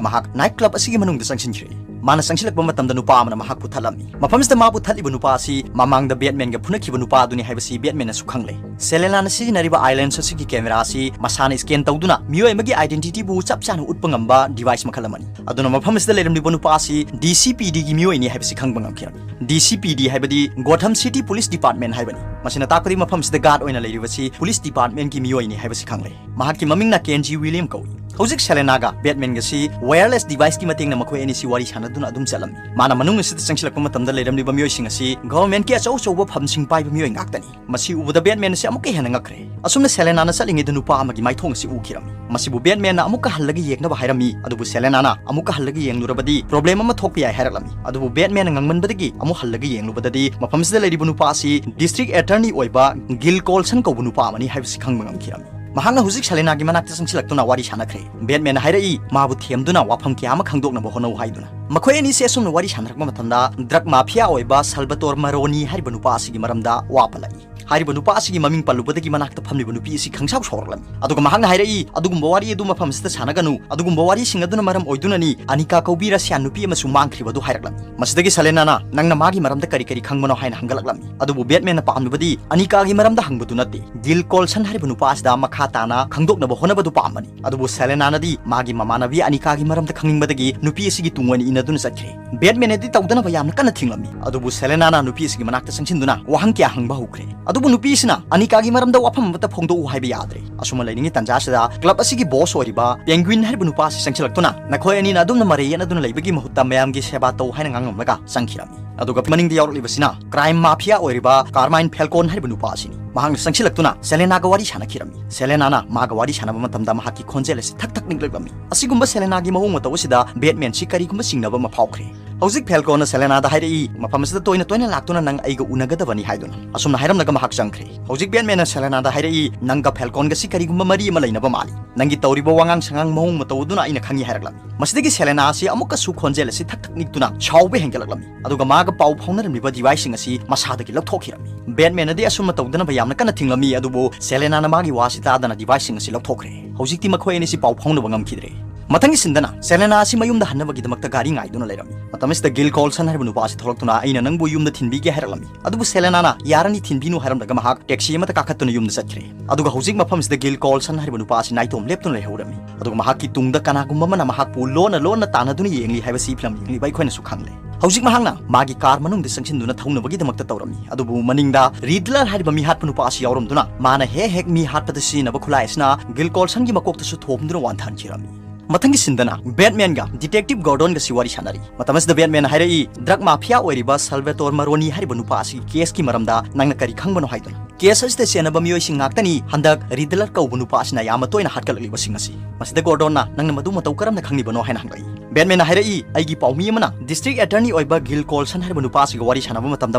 ꯃꯍꯥꯛ ꯅꯥꯏꯠ ꯀ꯭ꯂꯕ ꯑꯁꯤꯒꯤ ꯃꯅꯨꯡꯗ ꯆꯪꯁꯤꯟꯈ꯭ꯔꯦ꯫ ꯃꯥꯅ ꯆꯪꯁꯤꯜꯂꯛꯄ ꯃꯇꯝꯗ ꯅꯨꯄꯥ ꯑꯃꯅ ꯃꯍꯥꯛꯄꯨ ꯊꯠꯂꯝꯃꯤ꯫ ꯃꯐꯝꯁꯤꯗ ꯃꯥꯕꯨ ꯊꯠꯂꯤꯕ ꯅꯨꯄꯥ ꯑꯁꯤ ꯃꯃꯥꯡꯗ ꯕꯦꯠꯃꯦꯟꯒ ꯐꯨꯅꯈꯤꯕ ꯅꯨꯄꯥ ꯑꯗꯨꯅꯤ ꯍꯥꯏꯕꯁꯤ ꯕꯦꯠꯃꯦꯟꯅꯁꯨ ꯈꯪꯂꯦ꯫ ꯁꯦꯂꯦꯅꯥꯅ ꯁꯤꯖꯤꯟꯅꯔꯤꯕ ꯑꯥꯏ ꯂꯦꯟꯁ ꯑꯁꯤꯒꯤ ꯀꯦꯃꯦꯔꯥ ꯑꯁꯤ ꯃꯁꯥꯅ ꯁ꯭ꯀꯦꯟ ꯇꯧꯗꯨꯅ ꯃꯤꯑꯣꯏ ꯑꯃꯒꯤ ꯑꯥꯏꯗꯦꯟꯇꯤꯇꯤꯕꯨ ꯆꯞ ꯆꯥꯅ ꯎꯠꯄ ꯉꯝꯕ ꯗꯤꯚꯥꯏꯁ ꯃꯈꯜ ꯑꯃꯅꯤ꯫ ꯑꯗꯨꯅ ꯃꯐꯝ ꯑꯁꯤꯗ ꯂꯩꯔꯝꯂꯤꯕ ꯅꯨꯄꯥ ꯑꯁꯤ ꯗꯤ ꯁꯤ ꯄꯤ ꯗꯤꯒꯤ ꯃꯤꯑꯣꯏꯅꯤ ꯍꯥꯏꯕꯁꯤ ꯈꯪꯕ ꯉꯝꯈꯤꯔꯝꯃꯤ꯫ ꯗꯤ ꯁꯤ ꯄꯤ ꯗꯤ ꯍꯥꯏꯕꯗꯤ ꯒꯣꯊꯝ ꯁꯤꯇꯤ ꯄꯨꯂꯤꯁ ꯗꯤꯄꯥꯔꯠꯃꯦꯟ ꯍꯥꯏꯕꯅꯤ꯫ ꯃꯁꯤꯅ ꯇꯥꯛꯄꯗꯤ ꯃꯐꯝꯁꯤꯗ ꯒꯥꯔꯗ ꯑꯣꯏꯅ ꯂꯩꯔꯤꯕꯁꯤ ꯄꯨꯂꯤꯁ ꯗꯤꯄꯥꯔꯠꯃꯦꯟꯒꯤ ꯃꯤꯑꯣꯏꯅꯤ ꯍꯥꯏꯕꯁꯤ ꯈꯪꯂꯦ꯫ ꯃꯍꯥꯛꯀꯤ ꯃꯃꯤꯡꯅ ꯀꯦꯟꯖꯤ ꯋꯤꯂꯤꯌꯝ ꯀꯧꯏ꯫ ꯍꯧꯖꯤꯛ ꯁꯦꯂꯦꯅꯥꯒ ꯕꯦꯠꯃꯦꯟꯒꯁꯤ ꯋꯥꯌꯔꯂꯦꯁ ꯗꯤꯚꯥꯏꯁꯀꯤ ꯃꯇꯦꯡꯅ ꯃꯈꯣꯏ ꯑꯅꯤꯁꯤ ꯋꯥꯔꯤ ꯁꯥꯟꯅꯗꯨꯅ ꯑꯗꯨꯝ ꯆꯠꯂꯝꯃꯤ꯫ ꯃꯥꯅ ꯃꯅꯨꯡ ꯑꯁꯤꯗ ꯆꯪꯁꯤꯜꯂꯛꯄ ꯃꯇꯝꯗ ꯂꯩꯔꯝꯂꯤꯕ ꯃꯤꯑꯣꯏꯁꯤꯡ ꯑꯁꯤ ꯒꯚꯔꯟꯃꯦꯟꯠꯀꯤ ꯑꯆꯧ ꯑꯆꯧꯕ ꯐꯝꯁꯤꯡ ꯄꯥꯏꯕ ꯃꯤꯑꯣꯏ ꯉꯥꯛꯇꯅꯤ꯫ ꯃꯁꯤ ꯎꯕꯗ ꯕꯦꯠꯃꯦꯟ ꯑꯁꯤ ꯑꯃꯨꯛꯀ ꯍꯦꯟꯅ ꯉꯛꯈ꯭ꯔꯦ꯫ ꯑꯁꯨꯝꯅ ꯁꯦꯂꯦꯅꯥꯅ ꯆꯠꯂꯤꯉꯩꯗ ꯅꯨꯄꯥ ꯑꯃꯒꯤ ꯃꯥꯏꯊꯣꯡ ꯑꯁꯤ ꯎꯈꯤꯔꯝꯃꯤ꯫ ꯃꯁꯤꯕꯨ ꯕꯦꯠꯃꯦꯟꯅ ꯑꯃꯨꯛꯀ ꯍꯜꯂꯒ ꯌꯦꯡꯅꯕ ꯍꯥꯏꯔꯝꯃꯤ꯫ ꯑꯗꯨꯕꯨ ꯁꯦꯂꯦꯅꯥꯅ ꯑꯃꯨꯛꯀ ꯍꯜꯂꯒ ꯌꯦꯡꯂꯨꯔꯕꯗꯤ ꯄ꯭ꯔꯣꯕ꯭ꯂꯦꯝ ꯑꯃ ꯊꯣꯛꯄ ꯌꯥꯏ ꯍꯥꯏꯔꯛꯂꯝꯃꯤ꯫ ꯑꯗꯨꯕꯨ ꯕꯦꯠꯃꯦꯟꯅ ꯉꯥꯡꯃꯟꯕꯗꯒꯤ ꯑꯃꯨꯛ ꯍꯜꯂꯒ ꯌꯦꯡꯂꯨꯕꯗꯗꯤ ꯃꯐꯝꯁꯤꯗ ꯂꯩꯔꯤꯕ ꯅꯨꯄꯥ ꯑꯁꯤ ꯗꯤꯁꯇ꯭ꯔꯤꯛ ꯑꯦꯇꯔꯅꯤ ꯑꯣꯏꯕ ꯒꯤꯜ ꯀꯣꯜꯁꯟ ꯀꯧꯕ ꯅꯨꯄꯥ ꯑꯃꯅꯤ ꯍꯥꯏꯕꯁꯤ ꯈꯪꯕ ꯉꯝꯈꯤꯔꯝꯃꯤ꯫ ꯃꯍꯥꯛꯅ ꯍꯧꯖꯤꯛ ꯁꯦꯂꯦꯅꯥꯒꯤ ꯃꯅꯥꯛꯇ ꯆꯪꯁꯤꯜꯂꯛꯇꯨꯅ ꯋꯥꯔꯤ ꯁꯥꯟꯅꯈ꯭ꯔꯦ꯫ ꯕꯦꯠꯃꯦꯟꯅ ꯍꯥꯏꯔꯛꯏ, ꯃꯥꯕꯨ ꯊꯦꯝꯗꯨꯅ ꯋꯥꯐꯝ ꯀꯌꯥ ꯑꯃ ꯈꯪꯗꯣꯛꯅꯕ ꯍꯣꯠꯅꯧ ꯍꯥꯏꯗꯨꯅ꯫ ꯃꯈꯣꯏ ꯑꯅꯤꯁꯦ ꯑꯁꯨꯝꯅ ꯋꯥꯔꯤ ꯁꯥꯟꯅꯔꯛꯄ ꯃꯇꯝꯗ ꯗ꯭ꯔꯒ ꯃꯥꯐꯤꯌꯥ ꯑꯣꯏꯕ ꯁꯜꯕꯇꯣꯔ ꯃꯔꯣꯅꯤ ꯍꯥꯏꯔꯤꯕ ꯅꯨꯄꯥ ꯑꯁꯤꯒꯤ ꯃꯔꯝꯗ ꯋꯥ ꯄꯜꯂꯛꯏ꯫ ꯍꯥꯏꯔꯤꯕ ꯅꯨꯄꯥ ꯑꯁꯤꯒꯤ ꯃꯃꯤꯡ ꯄꯜꯂꯨꯕꯗꯒꯤ ꯃꯅꯥꯛꯇ ꯐꯝꯂꯤꯕ ꯅꯨꯄꯤ ꯑꯁꯤ ꯈꯪꯁꯥꯎ ꯁꯥꯎꯔꯛꯂꯝꯃꯤ꯫ ꯑꯗꯨꯒ ꯃꯍꯥꯛꯅ ꯍꯥꯏꯔꯛꯏ, "ꯑꯗꯨꯒꯨꯝꯕ ꯋꯥꯔꯤ ꯑꯗꯨ ꯃꯐꯝ ꯑꯁꯤꯗ ꯁꯥꯟꯅꯒꯅꯨ꯫ ꯑꯗꯨꯒꯨꯝꯕ ꯋꯥꯔꯤꯁꯤꯡ ꯑꯗꯨꯅ ꯃꯔꯝ ꯑꯣꯏꯗꯨꯅꯅꯤ ꯑꯅꯤꯀꯥ ꯀꯧꯕꯤ ꯔꯁꯤꯌꯥꯟ ꯅꯨꯄꯤ ꯑꯃꯁꯨ ꯃꯥꯡꯈ꯭ꯔꯤꯕ ꯑꯗꯨ" ꯍꯥꯏꯔꯛꯂꯝꯃꯤ꯫ ꯃꯁꯤꯗꯒꯤ ꯁꯦꯂꯦꯅꯥꯅ, "ꯅꯪꯅ ꯃꯥꯒꯤ ꯃꯔꯝꯗ ꯀꯔꯤ ꯀꯔꯤ ꯈꯪꯕꯅꯣ?" ꯍꯥꯏꯅ ꯍꯪꯒꯠꯂꯛꯂꯝꯃꯤ꯫ ꯑꯗꯨꯕꯨ ꯕꯦꯠꯃꯦꯟꯅ ꯄꯥꯝꯂꯤꯕꯗꯤ ꯑꯅꯤꯀꯥꯒꯤ ꯃꯔꯝꯗ ꯍꯪꯕꯗꯨ ꯅꯠꯇꯦ, ꯒꯤꯜ ꯀꯣꯜꯁꯟ ꯍꯥꯏꯔꯤꯕ ꯅꯨꯄꯥ ꯑꯁꯤꯗ ꯃꯈꯥ ꯇꯥꯅ ꯈꯪꯗꯣꯛꯅꯕ ꯍꯣꯠꯅꯕꯗꯨ ꯄꯥꯝꯕꯅꯤ꯫ ꯑꯗꯨꯕꯨ ꯁꯦꯂꯦꯅꯥꯅꯗꯤ ꯃꯥꯒꯤ ꯃꯃꯥꯟꯅꯕꯤ ꯑꯅꯤꯀꯥꯒꯤ ꯃꯔꯝꯗ ꯈꯪꯅꯤꯡꯕꯗꯒꯤ ꯅꯨꯄꯤ ꯑꯁꯤꯒꯤ ꯇꯨꯡ ꯑꯣꯏꯅ ꯑꯗꯨꯅ ꯆꯠꯈ꯭ꯔꯦ꯫ ꯕꯦꯠꯃꯦꯟꯅꯗꯤ ꯇꯧꯗꯅꯕ ꯌꯥꯝꯅ ꯀꯟꯅ ꯊꯤꯡꯂꯝꯃꯤ, ꯑꯗꯨꯕꯨ ꯁꯦꯂꯦꯅꯥꯅ ꯅꯨꯄꯤ ꯑꯁꯤꯒꯤ ꯃꯅꯥꯛꯇ ꯆꯪꯁꯤꯟꯗꯨꯅ ꯋꯥꯍꯪ ꯀꯌꯥ ꯍꯪꯕ ꯍꯧꯈ꯭ꯔꯦ꯫ ꯑꯗꯨꯕꯨ ꯅꯨꯄꯤ ꯑꯁꯤꯅ ꯑꯅꯤꯀꯥꯒꯤ ꯃꯔꯝꯗ ꯋꯥꯐꯝ ꯑꯃꯠꯇ ꯐꯣꯡꯗꯣꯛꯎ ꯍꯥꯏꯕ ꯌꯥꯗ꯭ꯔꯦ꯫ ꯑꯁꯨꯝꯅ ꯂꯩꯔꯤꯉꯩ ꯇꯥꯟꯖꯥ ꯑꯁꯤꯗ ꯀ꯭ꯂꯕ ꯑꯁꯤꯒꯤ ꯕꯣꯁ ꯑꯣꯏꯔꯤꯕ ꯄꯦꯡꯒ꯭ꯋꯤꯟ ꯍꯥꯏꯔꯤꯕ ꯅꯨꯄꯥ ꯑꯁꯤ ꯆꯪꯁꯤꯜꯂꯛꯇꯨꯅ ꯅꯈꯣꯏ ꯑꯅꯤꯅ ꯑꯗꯨꯝꯅ ꯃꯔꯩ ꯌꯦꯠꯅꯗꯨꯅ ꯂꯩꯕꯒꯤ ꯃꯍꯨꯠꯇ ꯃꯌꯥꯝꯒꯤ ꯁꯦꯕꯥ ꯇꯧ ꯍꯥꯏꯅ ꯉꯥꯡꯂꯝꯂꯒ ꯆꯪꯈꯤꯔꯝꯃꯤ꯫ ꯑꯗꯨꯒ ꯃꯅꯤꯡꯗ ꯌꯥꯎꯔꯛꯂꯤꯕꯁꯤꯅ ꯀ꯭ꯔꯥꯏꯝ ꯃꯥꯐꯤꯌꯥ ꯑꯣꯏꯔꯤꯕ ꯀꯥꯔꯃꯥꯏꯟ ꯐꯦꯜꯀꯣꯟ ꯍꯥꯏꯔꯤꯕ ꯅꯨꯄꯥ ꯑꯁꯤꯅꯤ꯫ ꯃꯍꯥꯛꯅ ꯆꯪꯁꯤꯜꯂꯛꯇꯨꯅ ꯁꯦꯂꯦꯅꯥꯒ ꯋꯥꯔꯤ ꯁꯥꯟꯅꯈꯤꯔꯝꯃꯤ꯫ ꯁꯦꯂꯦꯅꯥꯅ ꯃꯥꯒ ꯋꯥꯔꯤ ꯁꯥꯟꯅꯕ ꯃꯇꯝꯗ ꯃꯍꯥꯛꯀꯤ ꯈꯣꯟꯖꯦꯜ ꯑꯁꯤ ꯊꯛ ꯊꯛ ꯅꯤꯛꯂꯛꯂꯝꯃꯤ꯫ ꯑꯁꯤꯒꯨꯝꯕ ꯁꯦꯂꯦꯅꯥꯒꯤ ꯃꯑꯣꯡ ꯃꯇꯧ ꯑꯁꯤꯗ ꯕꯦꯠꯃꯦꯟꯁꯤ ꯀꯔꯤꯒꯨꯝꯕ ꯆꯤꯡꯅꯕ ꯑꯃ ꯐꯥꯎꯈ꯭ꯔꯦ꯫ ꯍꯧꯖꯤꯛ ꯐꯦꯜꯀꯣꯟꯅ ꯁꯦꯂꯦꯅꯥꯗ ꯍꯥꯏꯔꯛꯏ, "ꯃꯐꯝ ꯑꯁꯤꯗ ꯇꯣꯏꯅ ꯇꯣꯏꯅ ꯂꯥꯛꯇꯨꯅ ꯅꯪ ꯑꯩꯒ ꯎꯅꯒꯗꯕꯅꯤ" ꯍꯥꯏꯗꯨꯅ꯫ ꯑꯁꯨꯝꯅ ꯍꯥꯏꯔꯝꯂꯒ ꯃꯍꯥꯛ ꯆꯪꯈ꯭ꯔꯦ꯫ ꯍꯧꯖꯤꯛ ꯕꯦꯠꯃꯦꯟꯅ ꯁꯦꯂꯦꯅꯥꯗ ꯍꯥꯏꯔꯛꯏ, "ꯅꯪꯒ ꯐꯦꯜꯀꯣꯟꯒꯁꯤ ꯀꯔꯤꯒꯨꯝꯕ ꯃꯔꯤ ꯑꯃ ꯂꯩꯅꯕ ꯃꯥꯜꯂꯤ꯫ ꯅꯪꯒꯤ ꯇꯧꯔꯤꯕ ꯋꯥꯉꯥꯡ ꯁꯉꯥꯡ ꯃꯑꯣꯡ ꯃꯇꯧ ꯑꯗꯨꯅ ꯑꯩꯅ ꯈꯪꯉꯤ" ꯍꯥꯏꯔꯛꯂꯝꯃꯤ꯫ ꯃꯁꯤꯗꯒꯤ ꯁꯦꯂꯦꯅꯥ ꯑꯁꯤ ꯑꯃꯨꯛꯀꯁꯨ ꯈꯣꯟꯖꯦꯜ ꯑꯁꯤ ꯊꯛ ꯊꯛ ꯅꯤꯛꯇꯨꯅ ꯁꯥꯎꯕ ꯍꯦꯟꯒꯠꯂꯛꯂꯝꯃꯤ꯫ ꯑꯗꯨꯒ ꯃꯥꯒ ꯄꯥꯎ ꯐꯥꯎꯅꯔꯝꯂꯤꯕ ꯗꯤꯚꯥꯏꯁꯁꯤꯡ ꯑꯁꯤ ꯃꯁꯥꯗꯒꯤ ꯂꯧꯊꯣꯛꯈꯤꯔꯝꯃꯤ꯫ ꯕꯦꯠꯃꯦꯟꯅꯗꯤ ꯑꯁꯨꯝꯅ ꯇꯧꯗꯅꯕ ꯌꯥꯝꯅ ꯀꯟꯅ ꯊꯤꯡꯂꯝꯃꯤ, ꯑꯗꯨꯕꯨ ꯁꯦꯂꯦꯅꯥꯅ ꯃꯥꯒꯤ ꯋꯥꯁꯤ ꯇꯥꯗꯅ ꯗꯤꯚꯥꯏꯁꯁꯤꯡ ꯑꯁꯤ ꯂꯧꯊꯣꯛꯈ꯭ꯔꯦ꯫ ꯍꯧꯖꯤꯛꯇꯤ ꯃꯈꯣꯏ ꯑꯅꯤꯁꯤ ꯄꯥꯎ ꯐꯥꯎꯅꯕ ꯉꯝꯈꯤꯗ꯭ꯔꯦ꯫ ꯃꯊꯪꯒꯤ ꯁꯤꯟꯗꯅ ꯁꯦꯂꯦꯅꯥ ꯑꯁꯤ ꯃꯌꯨꯝꯗ ꯍꯟꯅꯕꯒꯤꯗꯃꯛꯇ ꯒꯥꯔꯤ ꯉꯥꯏꯗꯨꯅ ꯂꯩꯔꯝꯃꯤ꯫ ꯃꯇꯝ ꯑꯁꯤꯗ ꯒꯤꯜ ꯀꯣꯜꯁꯟ ꯍꯥꯏꯔꯤꯕ ꯅꯨꯄꯥ ꯑꯁꯤ ꯊꯣꯛꯂꯛꯇꯨꯅ, "ꯑꯩꯅ ꯅꯪꯕꯨ ꯌꯨꯝꯗ ꯊꯤꯟꯕꯤꯒꯦ" ꯍꯥꯏꯔꯛꯂꯝꯃꯤ꯫ ꯑꯗꯨꯕꯨ ꯁꯦꯂꯦꯅꯥꯅ, "ꯌꯥꯔꯅꯤ, ꯊꯤꯟꯕꯤꯅꯨ" ꯍꯥꯏꯔꯝꯂꯒ ꯃꯍꯥꯛ ꯇꯦꯛꯁꯤ ꯑꯃꯗ ꯀꯥꯈꯠꯇꯨꯅ ꯌꯨꯝꯗ ꯆꯠꯈ꯭ꯔꯦ꯫ ꯑꯗꯨꯒ ꯍꯧꯖꯤꯛ ꯃꯐꯝꯁꯤꯗ ꯒꯤꯜ ꯀꯣꯜꯁꯟ ꯍꯥꯏꯔꯤꯕ ꯅꯨꯄꯥ ꯑꯁꯤ ꯅꯥꯏꯇꯣꯝ ꯂꯦꯞꯇꯨꯅ ꯂꯩꯍꯧꯔꯝꯃꯤ꯫ ꯑꯗꯨꯒ ꯃꯍꯥꯛꯀꯤ ꯇꯨꯡꯗ ꯀꯅꯥꯒꯨꯝꯕ ꯑꯃꯅ ꯃꯍꯥꯛꯄꯨ ꯂꯣꯟꯅ ꯂꯣꯟꯅ ꯇꯥꯟꯅꯗꯨꯅ ꯌꯦꯡꯂꯤ ꯍꯥꯏꯕꯁꯤ ꯐꯤꯂꯝ ꯌꯦꯡꯂꯤꯕ ꯑꯩꯈꯣꯏꯅꯁꯨ ꯈꯪꯂꯦ꯫ ꯍꯧꯖꯤꯛ ꯃꯍꯥꯛꯅ ꯃꯥꯒꯤ ꯀꯥꯔ ꯃꯅꯨꯡꯗ ꯆꯪꯁꯤꯟꯗꯨꯅ ꯊꯧꯅꯕꯒꯤꯗꯃꯛꯇ ꯇꯧꯔꯝꯃꯤ, ꯑꯗꯨꯕꯨ ꯃꯅꯤꯡꯗ ꯔꯤꯗꯂꯔ ꯍꯥꯏꯔꯤꯕ ꯃꯤ ꯍꯥꯠꯄ ꯅꯨꯄꯥ ꯑꯁꯤ ꯌꯥꯎꯔꯝꯗꯨꯅ ꯃꯥꯅ ꯍꯦꯛ ꯍꯦꯛ ꯃꯤ ꯍꯥꯠꯄꯗ ꯁꯤꯖꯤꯟꯅꯕ ꯈꯨꯠꯂꯥꯏ ꯑꯁꯤꯅ ꯒꯤꯜ ꯀꯣꯜꯁꯟꯒꯤ ꯃꯀꯣꯛꯇꯁꯨ ꯊꯣꯝꯗꯨꯅ ꯋꯥꯟꯊꯍꯟꯈꯤꯔꯝꯃꯤ꯫ ꯃꯊꯪꯒꯤ ꯁꯤꯟꯗꯅ ꯕꯦꯠꯃꯦꯟꯒ ꯗꯤꯇꯦꯛꯇꯤꯚ ꯒꯣꯔꯗꯣꯟꯒꯁꯤ ꯋꯥꯔꯤ ꯁꯥꯟꯅꯔꯤ꯫ ꯃꯇꯝ ꯑꯁꯤꯗ ꯕꯦꯠꯃꯦꯟꯅ ꯍꯥꯏꯔꯛꯏ, "ꯗ꯭ꯔꯒ ꯃꯥꯐꯤꯌꯥ ꯑꯣꯏꯔꯤꯕ ꯁꯜꯚꯦꯇꯣꯔ ꯃꯔꯣꯅꯤ ꯍꯥꯏꯔꯤꯕ ꯅꯨꯄꯥ ꯑꯁꯤꯒꯤ ꯀꯦꯁꯀꯤ ꯃꯔꯝꯗ ꯅꯪꯅ ꯀꯔꯤ ꯈꯪꯕꯅꯣ?" ꯍꯥꯏꯗꯨꯅ꯫ "ꯀꯦꯁ ꯑꯁꯤꯗ ꯆꯦꯟꯅꯕ ꯃꯤꯑꯣꯏꯁꯤꯡ ꯉꯥꯛꯇꯅꯤ ꯍꯟꯗꯛ ꯔꯤꯗꯂꯔ ꯀꯧꯕ ꯅꯨꯄꯥ ꯑꯁꯤꯅ ꯌꯥꯝꯅ ꯇꯣꯏꯅ ꯍꯥꯠꯀꯠꯂꯛꯂꯤꯕꯁꯤꯡ ꯑꯁꯤ꯫" ꯃꯁꯤꯗ ꯒꯣꯔꯗꯣꯟꯅ, "ꯅꯪꯅ ꯃꯗꯨ ꯃꯇꯧ ꯀꯔꯝꯅ ꯈꯪꯂꯤꯕꯅꯣ?" ꯍꯥꯏꯅ ꯍꯪꯂꯛꯏ꯫ ꯕꯦꯠꯃꯦꯟꯅ ꯍꯥꯏꯔꯛꯏ, "ꯑꯩꯒꯤ ꯄꯥꯎꯃꯤ ꯑꯃꯅ ꯗꯤꯁꯇ꯭ꯔꯤꯛ ꯑꯦꯇꯔꯅꯤ ꯑꯣꯏꯕ ꯒꯤꯜ ꯀꯣꯜꯁꯟ ꯍꯥꯏꯔꯤꯕ ꯅꯨꯄꯥ ꯑꯁꯤꯒ ꯋꯥꯔꯤ ꯁꯥꯟꯅꯕ ꯃꯇꯝꯗ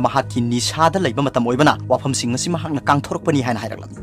ꯃꯍꯥꯛꯀꯤ ꯅꯤꯁꯥꯗ ꯂꯩꯕ ꯃꯇꯝ ꯑꯣꯏꯕꯅ ꯋꯥꯐꯝꯁꯤꯡ ꯑꯁꯤ ꯃꯍꯥꯛꯅ ꯀꯥꯡꯊꯣꯔꯛꯄꯅꯤ" ꯍꯥꯏꯅ ꯍꯥꯏꯔꯛꯂꯝꯃꯤ꯫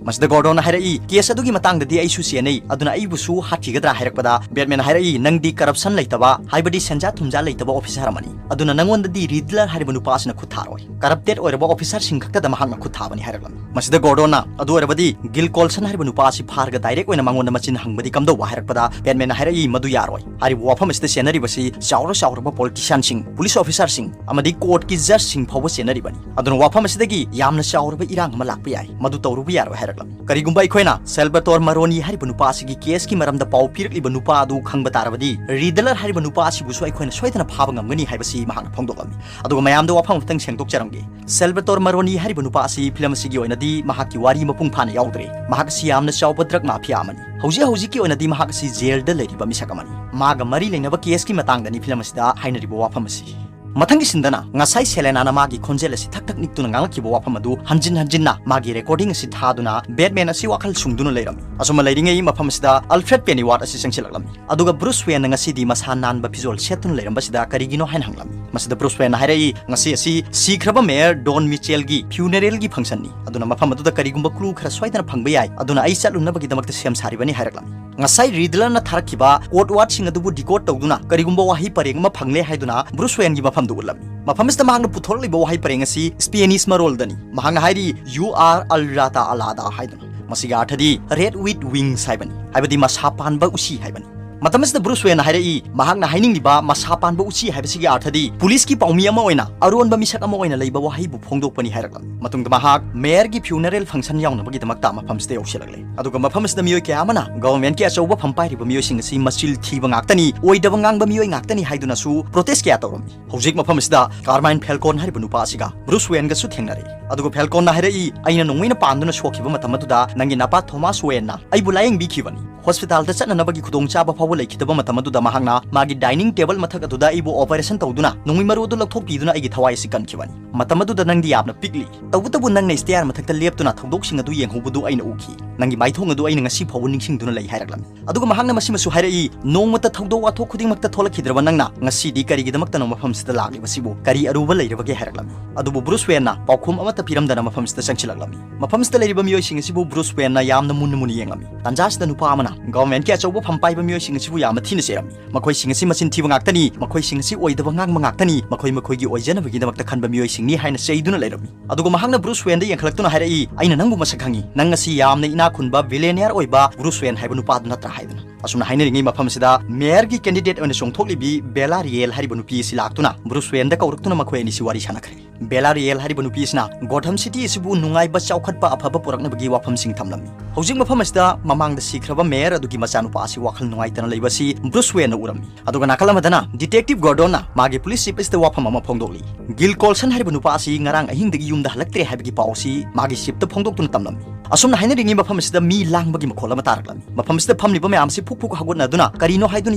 ꯃꯁꯤꯗ ꯒꯣꯔꯗꯣꯟꯅ ꯍꯥꯏꯔꯛꯏ, "ꯀꯦꯁ ꯑꯗꯨꯒꯤ ꯃꯇꯥꯡꯗꯗꯤ ꯑꯩꯁꯨ ꯆꯦꯟꯅꯩ, ꯑꯗꯨꯅ ꯑꯩꯕꯨꯁꯨ ꯍꯥꯠꯈꯤꯒꯗ꯭ꯔꯥ?" ꯍꯥꯏꯔꯛꯄꯗ ꯕꯦꯠꯃꯦꯟꯅ ꯍꯥꯏꯔꯛꯏ, "ꯅꯪꯗꯤ ꯀꯔꯞꯁꯟ ꯂꯩꯇꯕ, ꯍꯥꯏꯕꯗꯤ ꯁꯦꯟꯖꯥ ꯊꯨꯝꯖꯥ ꯂꯩꯇꯕ ꯑꯣꯐꯤꯁꯥꯔ ꯑꯃꯅꯤ, ꯑꯗꯨꯅ ꯅꯪꯉꯣꯟꯗꯗꯤ ꯔꯤꯗꯂꯔ ꯍꯥꯏꯔꯤꯕ ꯅꯨꯄꯥ ꯑꯁꯤꯅ ꯈꯨꯠ ꯊꯥꯔꯣꯏ꯫ ꯀꯔꯞꯇꯦꯠ ꯑꯣꯏꯔꯕ ꯑꯣꯐꯤꯁꯥꯔꯁꯤꯡ ꯈꯛꯇꯗ ꯃꯍꯥꯛꯅ ꯈꯨꯠ ꯊꯥꯕꯅꯤ" ꯍꯥꯏꯔꯛꯂꯝꯃꯤ꯫ ꯃꯁꯤꯗ ꯒꯣꯔꯗꯣꯟꯅ, "ꯑꯗꯨ ꯑꯣꯏꯔꯕꯗꯤ ꯒꯤꯜ ꯀꯣꯜꯁꯟ ꯍꯥꯏꯔꯤꯕ ꯅꯨꯄꯥ ꯑꯁꯤ ꯐꯥꯔꯒ ꯗꯥꯏꯔꯦꯛ ꯑꯣꯏꯅ ꯃꯉꯣꯟꯗ ꯃꯆꯤꯟ ꯍꯪꯕꯗꯤ ꯀꯝꯗꯧꯕ?" ꯍꯥꯏꯔꯛꯄꯗ ꯕꯦꯠꯃꯦꯟꯅ ꯍꯥꯏꯔꯛꯏ, "ꯃꯗꯨ ꯌꯥꯔꯣꯏ꯫ ꯍꯥꯏꯔꯤꯕ ꯋꯥꯐꯝ ꯑꯁꯤꯗ ꯆꯦꯟꯅꯔꯤꯕꯁꯤ ꯆꯥꯎꯔ ꯆꯥꯎꯔꯕ ꯄꯣꯂꯤꯇꯤꯁꯤꯌꯥꯟꯁꯤꯡ, ꯄꯨꯂꯤꯁ ꯑꯣꯐꯤꯁꯥꯔꯁꯤꯡ ꯑꯃꯗꯤ ꯀꯣꯔꯠꯀꯤ ꯖꯖꯁꯤꯡ ꯐꯥꯎꯕ ꯆꯦꯟꯅꯔꯤꯕꯅꯤ꯫ ꯑꯗꯨꯅ ꯋꯥꯐꯝ ꯑꯁꯤꯗꯒꯤ ꯌꯥꯝꯅ ꯆꯥꯎꯔꯕ ꯏꯔꯥꯡ ꯑꯃ ꯂꯥꯛꯄ ꯌꯥꯏ꯫ ꯃꯗꯨ ꯇꯧꯔꯨꯕ ꯌꯥꯔꯣꯏ" ꯍꯥꯏꯔꯛꯂꯝꯃꯤ꯫ ꯀꯔꯤꯒꯨꯝꯕ ꯑꯩꯈꯣꯏꯅ ꯁꯦꯜꯕꯇꯣꯔ ꯃꯔꯣꯅꯤ ꯍꯥꯏꯔꯤꯕ ꯅꯨꯄꯥ ꯑꯁꯤꯒꯤ ꯀꯦꯁꯀꯤ ꯃꯔꯝꯗ ꯄꯥꯎ ꯄꯤꯔꯛꯂꯤꯕ ꯅꯨꯄꯥ ꯑꯗꯨ ꯈꯪꯕ ꯇꯥꯔꯕꯗꯤ, ꯔꯤꯗꯂꯔ ꯍꯥꯏꯔꯤꯕ ꯅꯨꯄꯥ ꯑꯁꯤꯕꯨꯁꯨ ꯑꯩꯈꯣꯏꯅ ꯁꯣꯏꯗꯅ ꯐꯥꯕ ꯉꯝꯒꯅꯤ ꯍꯥꯏꯕꯁꯤ ꯃꯍꯥꯛꯅ ꯐꯣꯡꯗꯣꯛꯂꯝꯃꯤ꯫ ꯑꯗꯨꯒ ꯃꯌꯥꯝꯗ ꯋꯥꯐꯝ ꯑꯃꯇꯪ ꯁꯦꯡꯗꯣꯛꯆꯔꯝꯒꯦ꯫ ꯁꯦꯜꯕꯇꯣꯔ ꯃꯔꯣꯅꯤ ꯍꯥꯏꯔꯤꯕ ꯅꯨꯄꯥ ꯑꯁꯤ ꯐꯤꯂꯝ ꯑꯁꯤꯒꯤ ꯑꯣꯏꯅꯗꯤ ꯃꯍꯥꯛꯀꯤ ꯋꯥꯔꯤ ꯃꯄꯨꯡ ꯐꯥꯅ ꯌꯥꯎꯗ꯭ꯔꯦ꯫ ꯃꯍꯥꯛ ꯑꯁꯤ ꯌꯥꯝꯅ ꯆꯥꯎꯕ ꯗ꯭ꯔꯒ ꯃꯥꯐꯤꯌꯥ ꯑꯃꯅꯤ꯫ ꯍꯧꯖꯤꯛ ꯍꯧꯖꯤꯛꯀꯤ ꯑꯣꯏꯅꯗꯤ ꯃꯍꯥꯛ ꯑꯁꯤ ꯖꯦꯜꯗ ꯂꯩꯔꯤꯕ ꯃꯤꯁꯛ ꯑꯃꯅꯤ꯫ ꯃꯥꯒ ꯃꯔꯤ ꯂꯩꯅꯕ ꯀꯦꯁꯀꯤ ꯃꯇꯥꯡꯗꯅꯤ ꯐꯤꯂꯝ ꯑꯁꯤꯗ ꯍꯥꯏꯅꯔꯤꯕ ꯋꯥꯐꯝ ꯑꯁꯤ꯫ ꯃꯊꯪꯒꯤ ꯁꯤꯟꯗꯅ ꯉꯁꯥꯏ ꯁꯦꯂꯦꯅꯥꯅ ꯃꯥꯒꯤ ꯈꯣꯟꯖꯦꯜ ꯑꯁꯤ ꯊꯛ ꯊꯛ ꯅꯤꯛꯇꯨꯅ ꯉꯥꯡꯂꯛꯈꯤꯕ ꯋꯥꯐꯝ ꯑꯗꯨ ꯍꯟꯖꯤꯟ ꯍꯟꯖꯤꯟꯅ ꯃꯥꯒꯤ ꯔꯦꯀꯣꯔꯗꯤꯡ ꯑꯁꯤ ꯊꯥꯗꯨꯅ ꯕꯦꯠꯃꯦꯟ ꯑꯁꯤ ꯋꯥꯈꯜ ꯁꯨꯡꯗꯨꯅ ꯂꯩꯔꯝꯃꯤ꯫ ꯑꯁꯨꯝꯅ ꯂꯩꯔꯤꯉꯩ ꯃꯐꯝ ꯑꯁꯤꯗ ꯑꯜꯐ꯭ꯔꯦꯗ ꯄꯦꯅꯤꯋꯥꯠ ꯑꯁꯤ ꯆꯪꯁꯤꯜꯂꯛꯂꯝꯃꯤ꯫ ꯑꯗꯨꯒ ꯕ꯭ꯔꯨꯁ ꯋꯦꯟꯅ ꯉꯁꯤꯗꯤ ꯃꯁꯥ ꯅꯥꯟꯕ ꯐꯤꯖꯣꯜ ꯁꯦꯠꯇꯨꯅ ꯂꯩꯔꯝꯕꯁꯤꯗ ꯀꯔꯤꯒꯤꯅꯣ ꯍꯥꯏꯅ ꯍꯪꯂꯝꯃꯤ꯫ ꯃꯁꯤꯗ ꯕ꯭ꯔꯨꯁ ꯋꯦꯟꯅ ꯍꯥꯏꯔꯛꯏ, "ꯉꯁꯤ ꯑꯁꯤ ꯁꯤꯈ꯭ꯔꯕ ꯃꯦꯌꯔ ꯗꯣꯟ ꯃꯤꯆꯦꯜꯒꯤ ꯐ꯭ꯌꯨꯅꯔꯦꯜꯒꯤ ꯐꯪꯁꯟꯅꯤ, ꯑꯗꯨꯅ ꯃꯐꯝ ꯑꯗꯨꯗ ꯀꯔꯤꯒꯨꯝꯕ ꯀ꯭ꯂꯨ ꯈꯔ ꯁꯣꯏꯗꯅ ꯐꯪꯕ ꯌꯥꯏ, ꯑꯗꯨꯅ ꯑꯩ ꯆꯠꯂꯨꯅꯕꯒꯤꯗꯃꯛꯇ ꯁꯦꯝ ꯁꯥꯔꯤꯕꯅꯤ" ꯍꯥꯏꯔꯛꯂꯝꯃꯤ꯫ ꯉꯁꯥꯏ ꯔꯤꯗꯂꯔꯅ ꯊꯥꯔꯛꯈꯤꯕ ꯀꯣꯗ ꯋꯥꯔꯗꯁꯤꯡ ꯑꯗꯨꯕꯨ ꯗꯤꯀꯣꯗ ꯇꯧꯗꯨꯅ ꯀꯔꯤꯒꯨꯝꯕ ꯋꯥꯍꯩ ꯄꯔꯦꯡ ꯑꯃ ꯐꯪꯂꯦ ꯍꯥꯏꯗꯨꯅ ꯕ꯭ꯔꯨꯁ ꯋꯦꯟꯒꯤ ꯃꯐꯝꯗ ꯎꯠꯂꯝꯃꯤ꯫ ꯃꯐꯝ ꯑꯁꯤꯗ ꯃꯍꯥꯛꯅ ꯄꯨꯊꯣꯔꯛꯂꯤꯕ ꯋꯥꯍꯩ ꯄꯔꯦꯡ ꯑꯁꯤ ꯁ꯭ꯄꯦꯅꯤꯁ ꯃꯔꯣꯜꯗꯅꯤ꯫ ꯃꯍꯥꯛꯅ ꯍꯥꯏꯔꯤ, "You are al rata alada" ꯍꯥꯏꯗꯨꯅ꯫ ꯃꯁꯤꯒꯤ ꯑꯥꯔꯊꯗꯤ "red with wings" ꯍꯥꯏꯕꯅꯤ, ꯍꯥꯏꯕꯗꯤ ꯃꯁꯥ ꯄꯥꯟꯕ ꯎꯆꯤ ꯍꯥꯏꯕꯅꯤ꯫ ꯃꯇꯝ ꯑꯁꯤꯗ ꯕ꯭ꯔꯨꯁ ꯋꯦꯟꯅ ꯍꯥꯏꯔꯛꯏ, ꯃꯍꯥꯛꯅ ꯍꯥꯏꯅꯤꯡꯂꯤꯕ "ꯃꯁꯥ ꯄꯥꯟꯕ ꯎꯆꯤ" ꯍꯥꯏꯕꯁꯤꯒꯤ ꯑꯥꯔꯊꯗꯤ ꯄꯨꯂꯤꯁꯀꯤ ꯄꯥꯎꯃꯤ ꯑꯃ ꯑꯣꯏꯅ ꯑꯔꯣꯟꯕ ꯃꯤꯁꯛ ꯑꯃ ꯑꯣꯏꯅ ꯂꯩꯕ ꯋꯥꯍꯩꯕꯨ ꯐꯣꯡꯗꯣꯛꯄꯅꯤ ꯍꯥꯏꯔꯛꯂꯝꯃꯤ꯫ ꯃꯇꯨꯡꯗ ꯃꯍꯥꯛ ꯃꯦꯌꯔꯒꯤ ꯐ꯭ꯌꯨꯅꯔꯦꯜ ꯐꯪꯁꯟ ꯌꯥꯎꯅꯕꯒꯤꯗꯃꯛꯇ ꯃꯐꯝꯁꯤꯗ ꯌꯧꯁꯤꯜꯂꯛꯂꯦ꯫ ꯑꯗꯨꯒ ꯃꯐꯝ ꯑꯁꯤꯗ ꯃꯤꯑꯣꯏ ꯀꯌꯥ ꯑꯃꯅ ꯒꯚꯔꯟꯃꯦꯟꯠꯀꯤ ꯑꯆꯧꯕ ꯐꯝ ꯄꯥꯏꯔꯤꯕ ꯃꯤꯑꯣꯏꯁꯤꯡ ꯑꯁꯤ ꯃꯆꯤꯜ ꯊꯤꯕ ꯉꯥꯛꯇꯅꯤ, ꯑꯣꯏꯗꯕ ꯉꯥꯡꯕ ꯃꯤꯑꯣꯏ ꯉꯥꯛꯇꯅꯤ ꯍꯥꯏꯗꯨꯅꯁꯨ ꯄ꯭ꯔꯣꯇꯦꯁ ꯀꯌꯥ ꯇꯧꯔꯝꯃꯤ꯫ ꯍꯧꯖꯤꯛ ꯃꯐꯝ ꯑꯁꯤꯗ ꯀꯥꯔꯃꯥꯏꯟ ꯐꯦꯜꯀꯣꯟ ꯍꯥꯏꯔꯤꯕ ꯅꯨꯄꯥ ꯑꯁꯤꯒ ꯕ꯭ꯔꯨꯁ ꯋꯦꯟꯒꯁꯨ ꯊꯦꯡꯅꯔꯛꯏ꯫ ꯑꯗꯨꯒ ꯐꯦꯜꯀꯣꯟꯅ ꯍꯥꯏꯔꯛꯏ, "ꯑꯩꯅ ꯅꯣꯡꯃꯩꯅ ꯄꯥꯟꯗꯨꯅ ꯁꯣꯛꯈꯤꯕ ꯃꯇꯝ ꯑꯗꯨꯗ ꯅꯪꯒꯤ ꯅꯄꯥ ꯊꯣꯃꯥꯁ ꯋꯦꯟꯅ ꯑꯩꯕꯨ ꯂꯥꯌꯦꯡꯕꯤꯈꯤꯕꯅꯤ꯫ ꯍꯣꯁꯄꯤꯇꯥꯜꯗ ꯆꯠꯅꯅꯕꯒꯤ ꯈꯨꯗꯣꯡꯆꯥꯕ ꯐꯥꯎꯕ ꯂꯩꯈꯤꯗꯕ ꯃꯇꯝ ꯑꯗꯨꯗ ꯃꯍꯥꯛꯅ ꯃꯥꯒꯤ ꯗꯥꯏꯅꯤꯡ ꯇꯦꯕꯜ ꯃꯊꯛ ꯑꯗꯨꯗ ꯑꯩꯕꯨ ꯑꯣꯄꯔꯦꯁꯟ ꯇꯧꯗꯨꯅ ꯅꯣꯡꯃꯩ ꯃꯔꯨ ꯑꯗꯨ ꯂꯧꯊꯣꯛꯄꯤꯗꯨꯅ ꯑꯩꯒꯤ ꯊꯋꯥꯏ ꯑꯁꯤ ꯀꯟꯈꯤꯕꯅꯤ꯫ ꯃꯇꯝ ꯑꯗꯨꯗ ꯅꯪꯗꯤ ꯌꯥꯝꯅ ꯄꯤꯛꯂꯤ꯫ ꯇꯧꯕꯇꯕꯨ ꯅꯪꯅ ꯁ꯭ꯇꯦꯌꯔ ꯃꯊꯛꯇ ꯂꯦꯞꯇꯨꯅ ꯊꯧꯗꯣꯛꯁꯤꯡ ꯑꯗꯨ ꯌꯦꯡꯍꯧꯕꯗꯨ ꯑꯩꯅ ꯎꯈꯤ꯫ ꯅꯪꯒꯤ ꯃꯥꯏꯊꯣꯡ ꯑꯗꯨ ꯑꯩꯅ ꯉꯁꯤ ꯐꯥꯎꯕ ꯅꯤꯡꯁꯤꯡꯗꯨꯅ ꯂꯩ" ꯍꯥꯏꯔꯛꯂꯝꯃꯤ꯫ ꯑꯗꯨꯒ ꯃꯍꯥꯛꯅ ꯃꯁꯤꯃꯁꯨ ꯍꯥꯏꯔꯛꯏ, "ꯅꯣꯡꯃꯇ ꯊꯧꯗꯣꯛ ꯋꯥꯊꯣꯛ ꯈꯨꯗꯤꯡꯃꯛꯇ ꯊꯣꯛꯂꯛꯈꯤꯗ꯭ꯔꯕ ꯅꯪꯅ ꯉꯁꯤꯗꯤ ꯀꯔꯤꯒꯤꯗꯃꯛꯇꯅꯣ ꯃꯐꯝꯁꯤꯗ ꯂꯥꯛꯂꯤꯕꯁꯤꯕꯨ? ꯀꯔꯤ ꯑꯔꯨꯕ ꯂꯩꯔꯕꯒꯦ?" ꯍꯥꯏꯔꯛꯂꯝꯃꯤ꯫ ꯑꯗꯨꯕꯨ ꯕ꯭ꯔꯨꯁ ꯋꯦꯟꯅ ꯄꯥꯎꯈꯨꯝ ꯑꯃꯠꯇ ꯄꯤꯔꯝꯗꯅ ꯃꯐꯝꯁꯤꯗ ꯆꯪꯁꯤꯜꯂꯛꯂꯝꯃꯤ꯫ ꯃꯐꯝꯁꯤꯗ ꯂꯩꯔꯤꯕ ꯃꯤꯑꯣꯏꯁꯤꯡ ꯑꯁꯤꯕꯨ ꯕ꯭ꯔꯨꯁ ꯋꯦꯟꯅ ꯌꯥꯝꯅ ꯃꯨꯟꯅ ꯃꯨꯟꯅ ꯌꯦꯡꯂꯝꯃꯤ꯫ ꯇꯥꯟꯖꯥ ꯑꯁꯤꯗ ꯅꯨꯄꯥ ꯑꯃꯅ ꯒꯚꯔꯟꯃꯦꯟꯠꯀꯤ ꯑꯆꯧꯕ ꯐꯝ ꯄꯥꯏꯕ ꯃꯤꯑꯣꯏꯁꯤꯡ ꯑꯁꯤꯕꯨ ꯌꯥꯝꯅ ꯊꯤꯅ ꯆꯩꯔꯝꯃꯤ꯫ "ꯃꯈꯣꯏꯁꯤꯡ ꯑꯁꯤ ꯃꯆꯤꯟ ꯊꯤꯕ ꯉꯥꯛꯇꯅꯤ, ꯃꯈꯣꯏꯁꯤꯡ ꯑꯁꯤ ꯑꯣꯏꯗꯕ ꯉꯥꯡꯕ ꯉꯥꯛꯇꯅꯤ, ꯃꯈꯣꯏ ꯃꯈꯣꯏꯒꯤ ꯑꯣꯏꯖꯅꯕꯒꯤꯗꯃꯛꯇ ꯈꯟꯕ ꯃꯤꯑꯣꯏꯁꯤꯡꯅꯤ" ꯍꯥꯏꯅ ꯆꯩꯗꯨꯅ ꯂꯩꯔꯝꯃꯤ꯫ ꯑꯗꯨꯒ ꯃꯍꯥꯛꯅ ꯕ꯭ꯔꯨꯁ ꯋꯦꯟꯗ ꯌꯦꯡꯈꯠꯂꯛꯇꯨꯅ ꯍꯥꯏꯔꯛꯏ, "ꯑꯩꯅ ꯅꯪꯕꯨ ꯃꯁꯛ ꯈꯪꯏ, ꯅꯪ ꯑꯁꯤ ꯌꯥꯝꯅ ꯏꯅꯥꯛ ꯈꯨꯟꯕ ꯕꯤꯂꯤꯌꯅꯤꯌꯔ ꯑꯣꯏꯕ ꯕ꯭ꯔꯨꯁ ꯋꯦꯟ ꯍꯥꯏꯕ ꯅꯨꯄꯥꯗꯨ ꯅꯠꯇ꯭ꯔꯥ?" ꯍꯥꯏꯗꯨꯅ꯫ ꯑꯁꯨꯝꯅ ꯍꯥꯏꯅꯔꯤꯉꯩ ꯃꯐꯝ ꯑꯁꯤꯗ ꯃꯦꯌꯔꯒꯤ ꯀꯦꯟꯗꯤꯗꯦꯠ ꯑꯣꯏꯅ ꯆꯣꯡꯊꯣꯛꯂꯤꯕꯤ ꯕꯦꯂꯥ ꯔꯤꯌꯦꯜ ꯍꯥꯏꯔꯤꯕ ꯅꯨꯄꯤ ꯑꯁꯤ ꯂꯥꯛꯇꯨꯅ ꯕ꯭ꯔꯨꯁ ꯋꯦꯟꯗ ꯀꯧꯔꯛꯇꯨꯅ ꯃꯈꯣꯏ ꯑꯅꯤꯁꯤ ꯋꯥꯔꯤ ꯁꯥꯟꯅꯈ꯭ꯔꯦ꯫ ꯕꯦꯂꯥ ꯔꯤꯌꯦꯜ ꯍꯥꯏꯔꯤꯕ ꯅꯨꯄꯤ ꯑꯁꯤꯅ ꯒꯣꯊꯝ ꯁꯤꯇꯤ ꯑꯁꯤꯕꯨ ꯅꯨꯡꯉꯥꯏꯕ, ꯆꯥꯎꯈꯠꯄ, ꯑꯐꯕ ꯄꯨꯔꯛꯅꯕꯒꯤ ꯋꯥꯐꯝꯁꯤꯡ ꯊꯝꯂꯝꯃꯤ꯫ ꯍꯧꯖꯤꯛ ꯃꯐꯝ ꯑꯁꯤꯗ ꯃꯃꯥꯡꯗ ꯁꯤꯈ꯭ꯔꯕ ꯃꯦꯌꯔ ꯑꯗꯨꯒꯤ ꯃꯆꯥꯅꯨꯄꯥ ꯑꯁꯤ ꯋꯥꯈꯜ ꯅꯨꯡꯉꯥꯏꯇꯅ ꯂꯩꯕ ꯑꯁꯤ ꯕ꯭ꯔꯨꯁ ꯋꯦꯟꯅ ꯎꯔꯝꯃꯤ꯫ ꯑꯗꯨꯒ ꯅꯥꯀꯜ ꯑꯃꯗꯅ ꯗꯤꯇꯦꯛꯇꯤꯚ ꯒꯣꯔꯗꯣꯟꯅ ꯃꯥꯒꯤ ꯄꯨꯂꯤꯁ ꯆꯤꯐ ꯑꯁꯤꯗ ꯋꯥꯐꯝ ꯑꯃ ꯐꯣꯡꯗꯣꯛꯂꯤ꯫ ꯒꯤꯜ ꯀꯣꯜꯁꯟ ꯍꯥꯏꯔꯤꯕ ꯅꯨꯄꯥ ꯑꯁꯤ ꯉꯔꯥꯡ ꯑꯍꯤꯡꯗꯒꯤ ꯌꯨꯝꯗ ꯍꯜꯂꯛꯇ꯭ꯔꯦ ꯍꯥꯏꯕꯒꯤ ꯄꯥꯎ ꯑꯁꯤ ꯃꯥꯒꯤ ꯆꯤꯐꯇ ꯐꯣꯡꯗꯣꯛꯇꯨꯅ ꯇꯝꯂꯝꯃꯤ꯫ ꯑꯁꯨꯝꯅ ꯍꯥꯏꯅꯔꯤꯉꯩ ꯃꯐꯝ ꯑꯁꯤꯗ ꯃꯤ ꯂꯥꯡꯕꯒꯤ ꯃꯈꯣꯜ ꯑꯃ ꯇꯥꯔꯛꯂꯝꯃꯤ꯫ ꯃꯐꯝ ꯑꯁꯤꯗ ꯐꯝꯂꯤꯕ ꯃꯌꯥꯝꯁꯤ ꯐꯨꯛ ꯐꯨꯛ ꯍꯧꯒꯠꯅꯗꯨꯅ ꯀꯔꯤꯅꯣ ꯍꯥꯏꯗꯨꯅ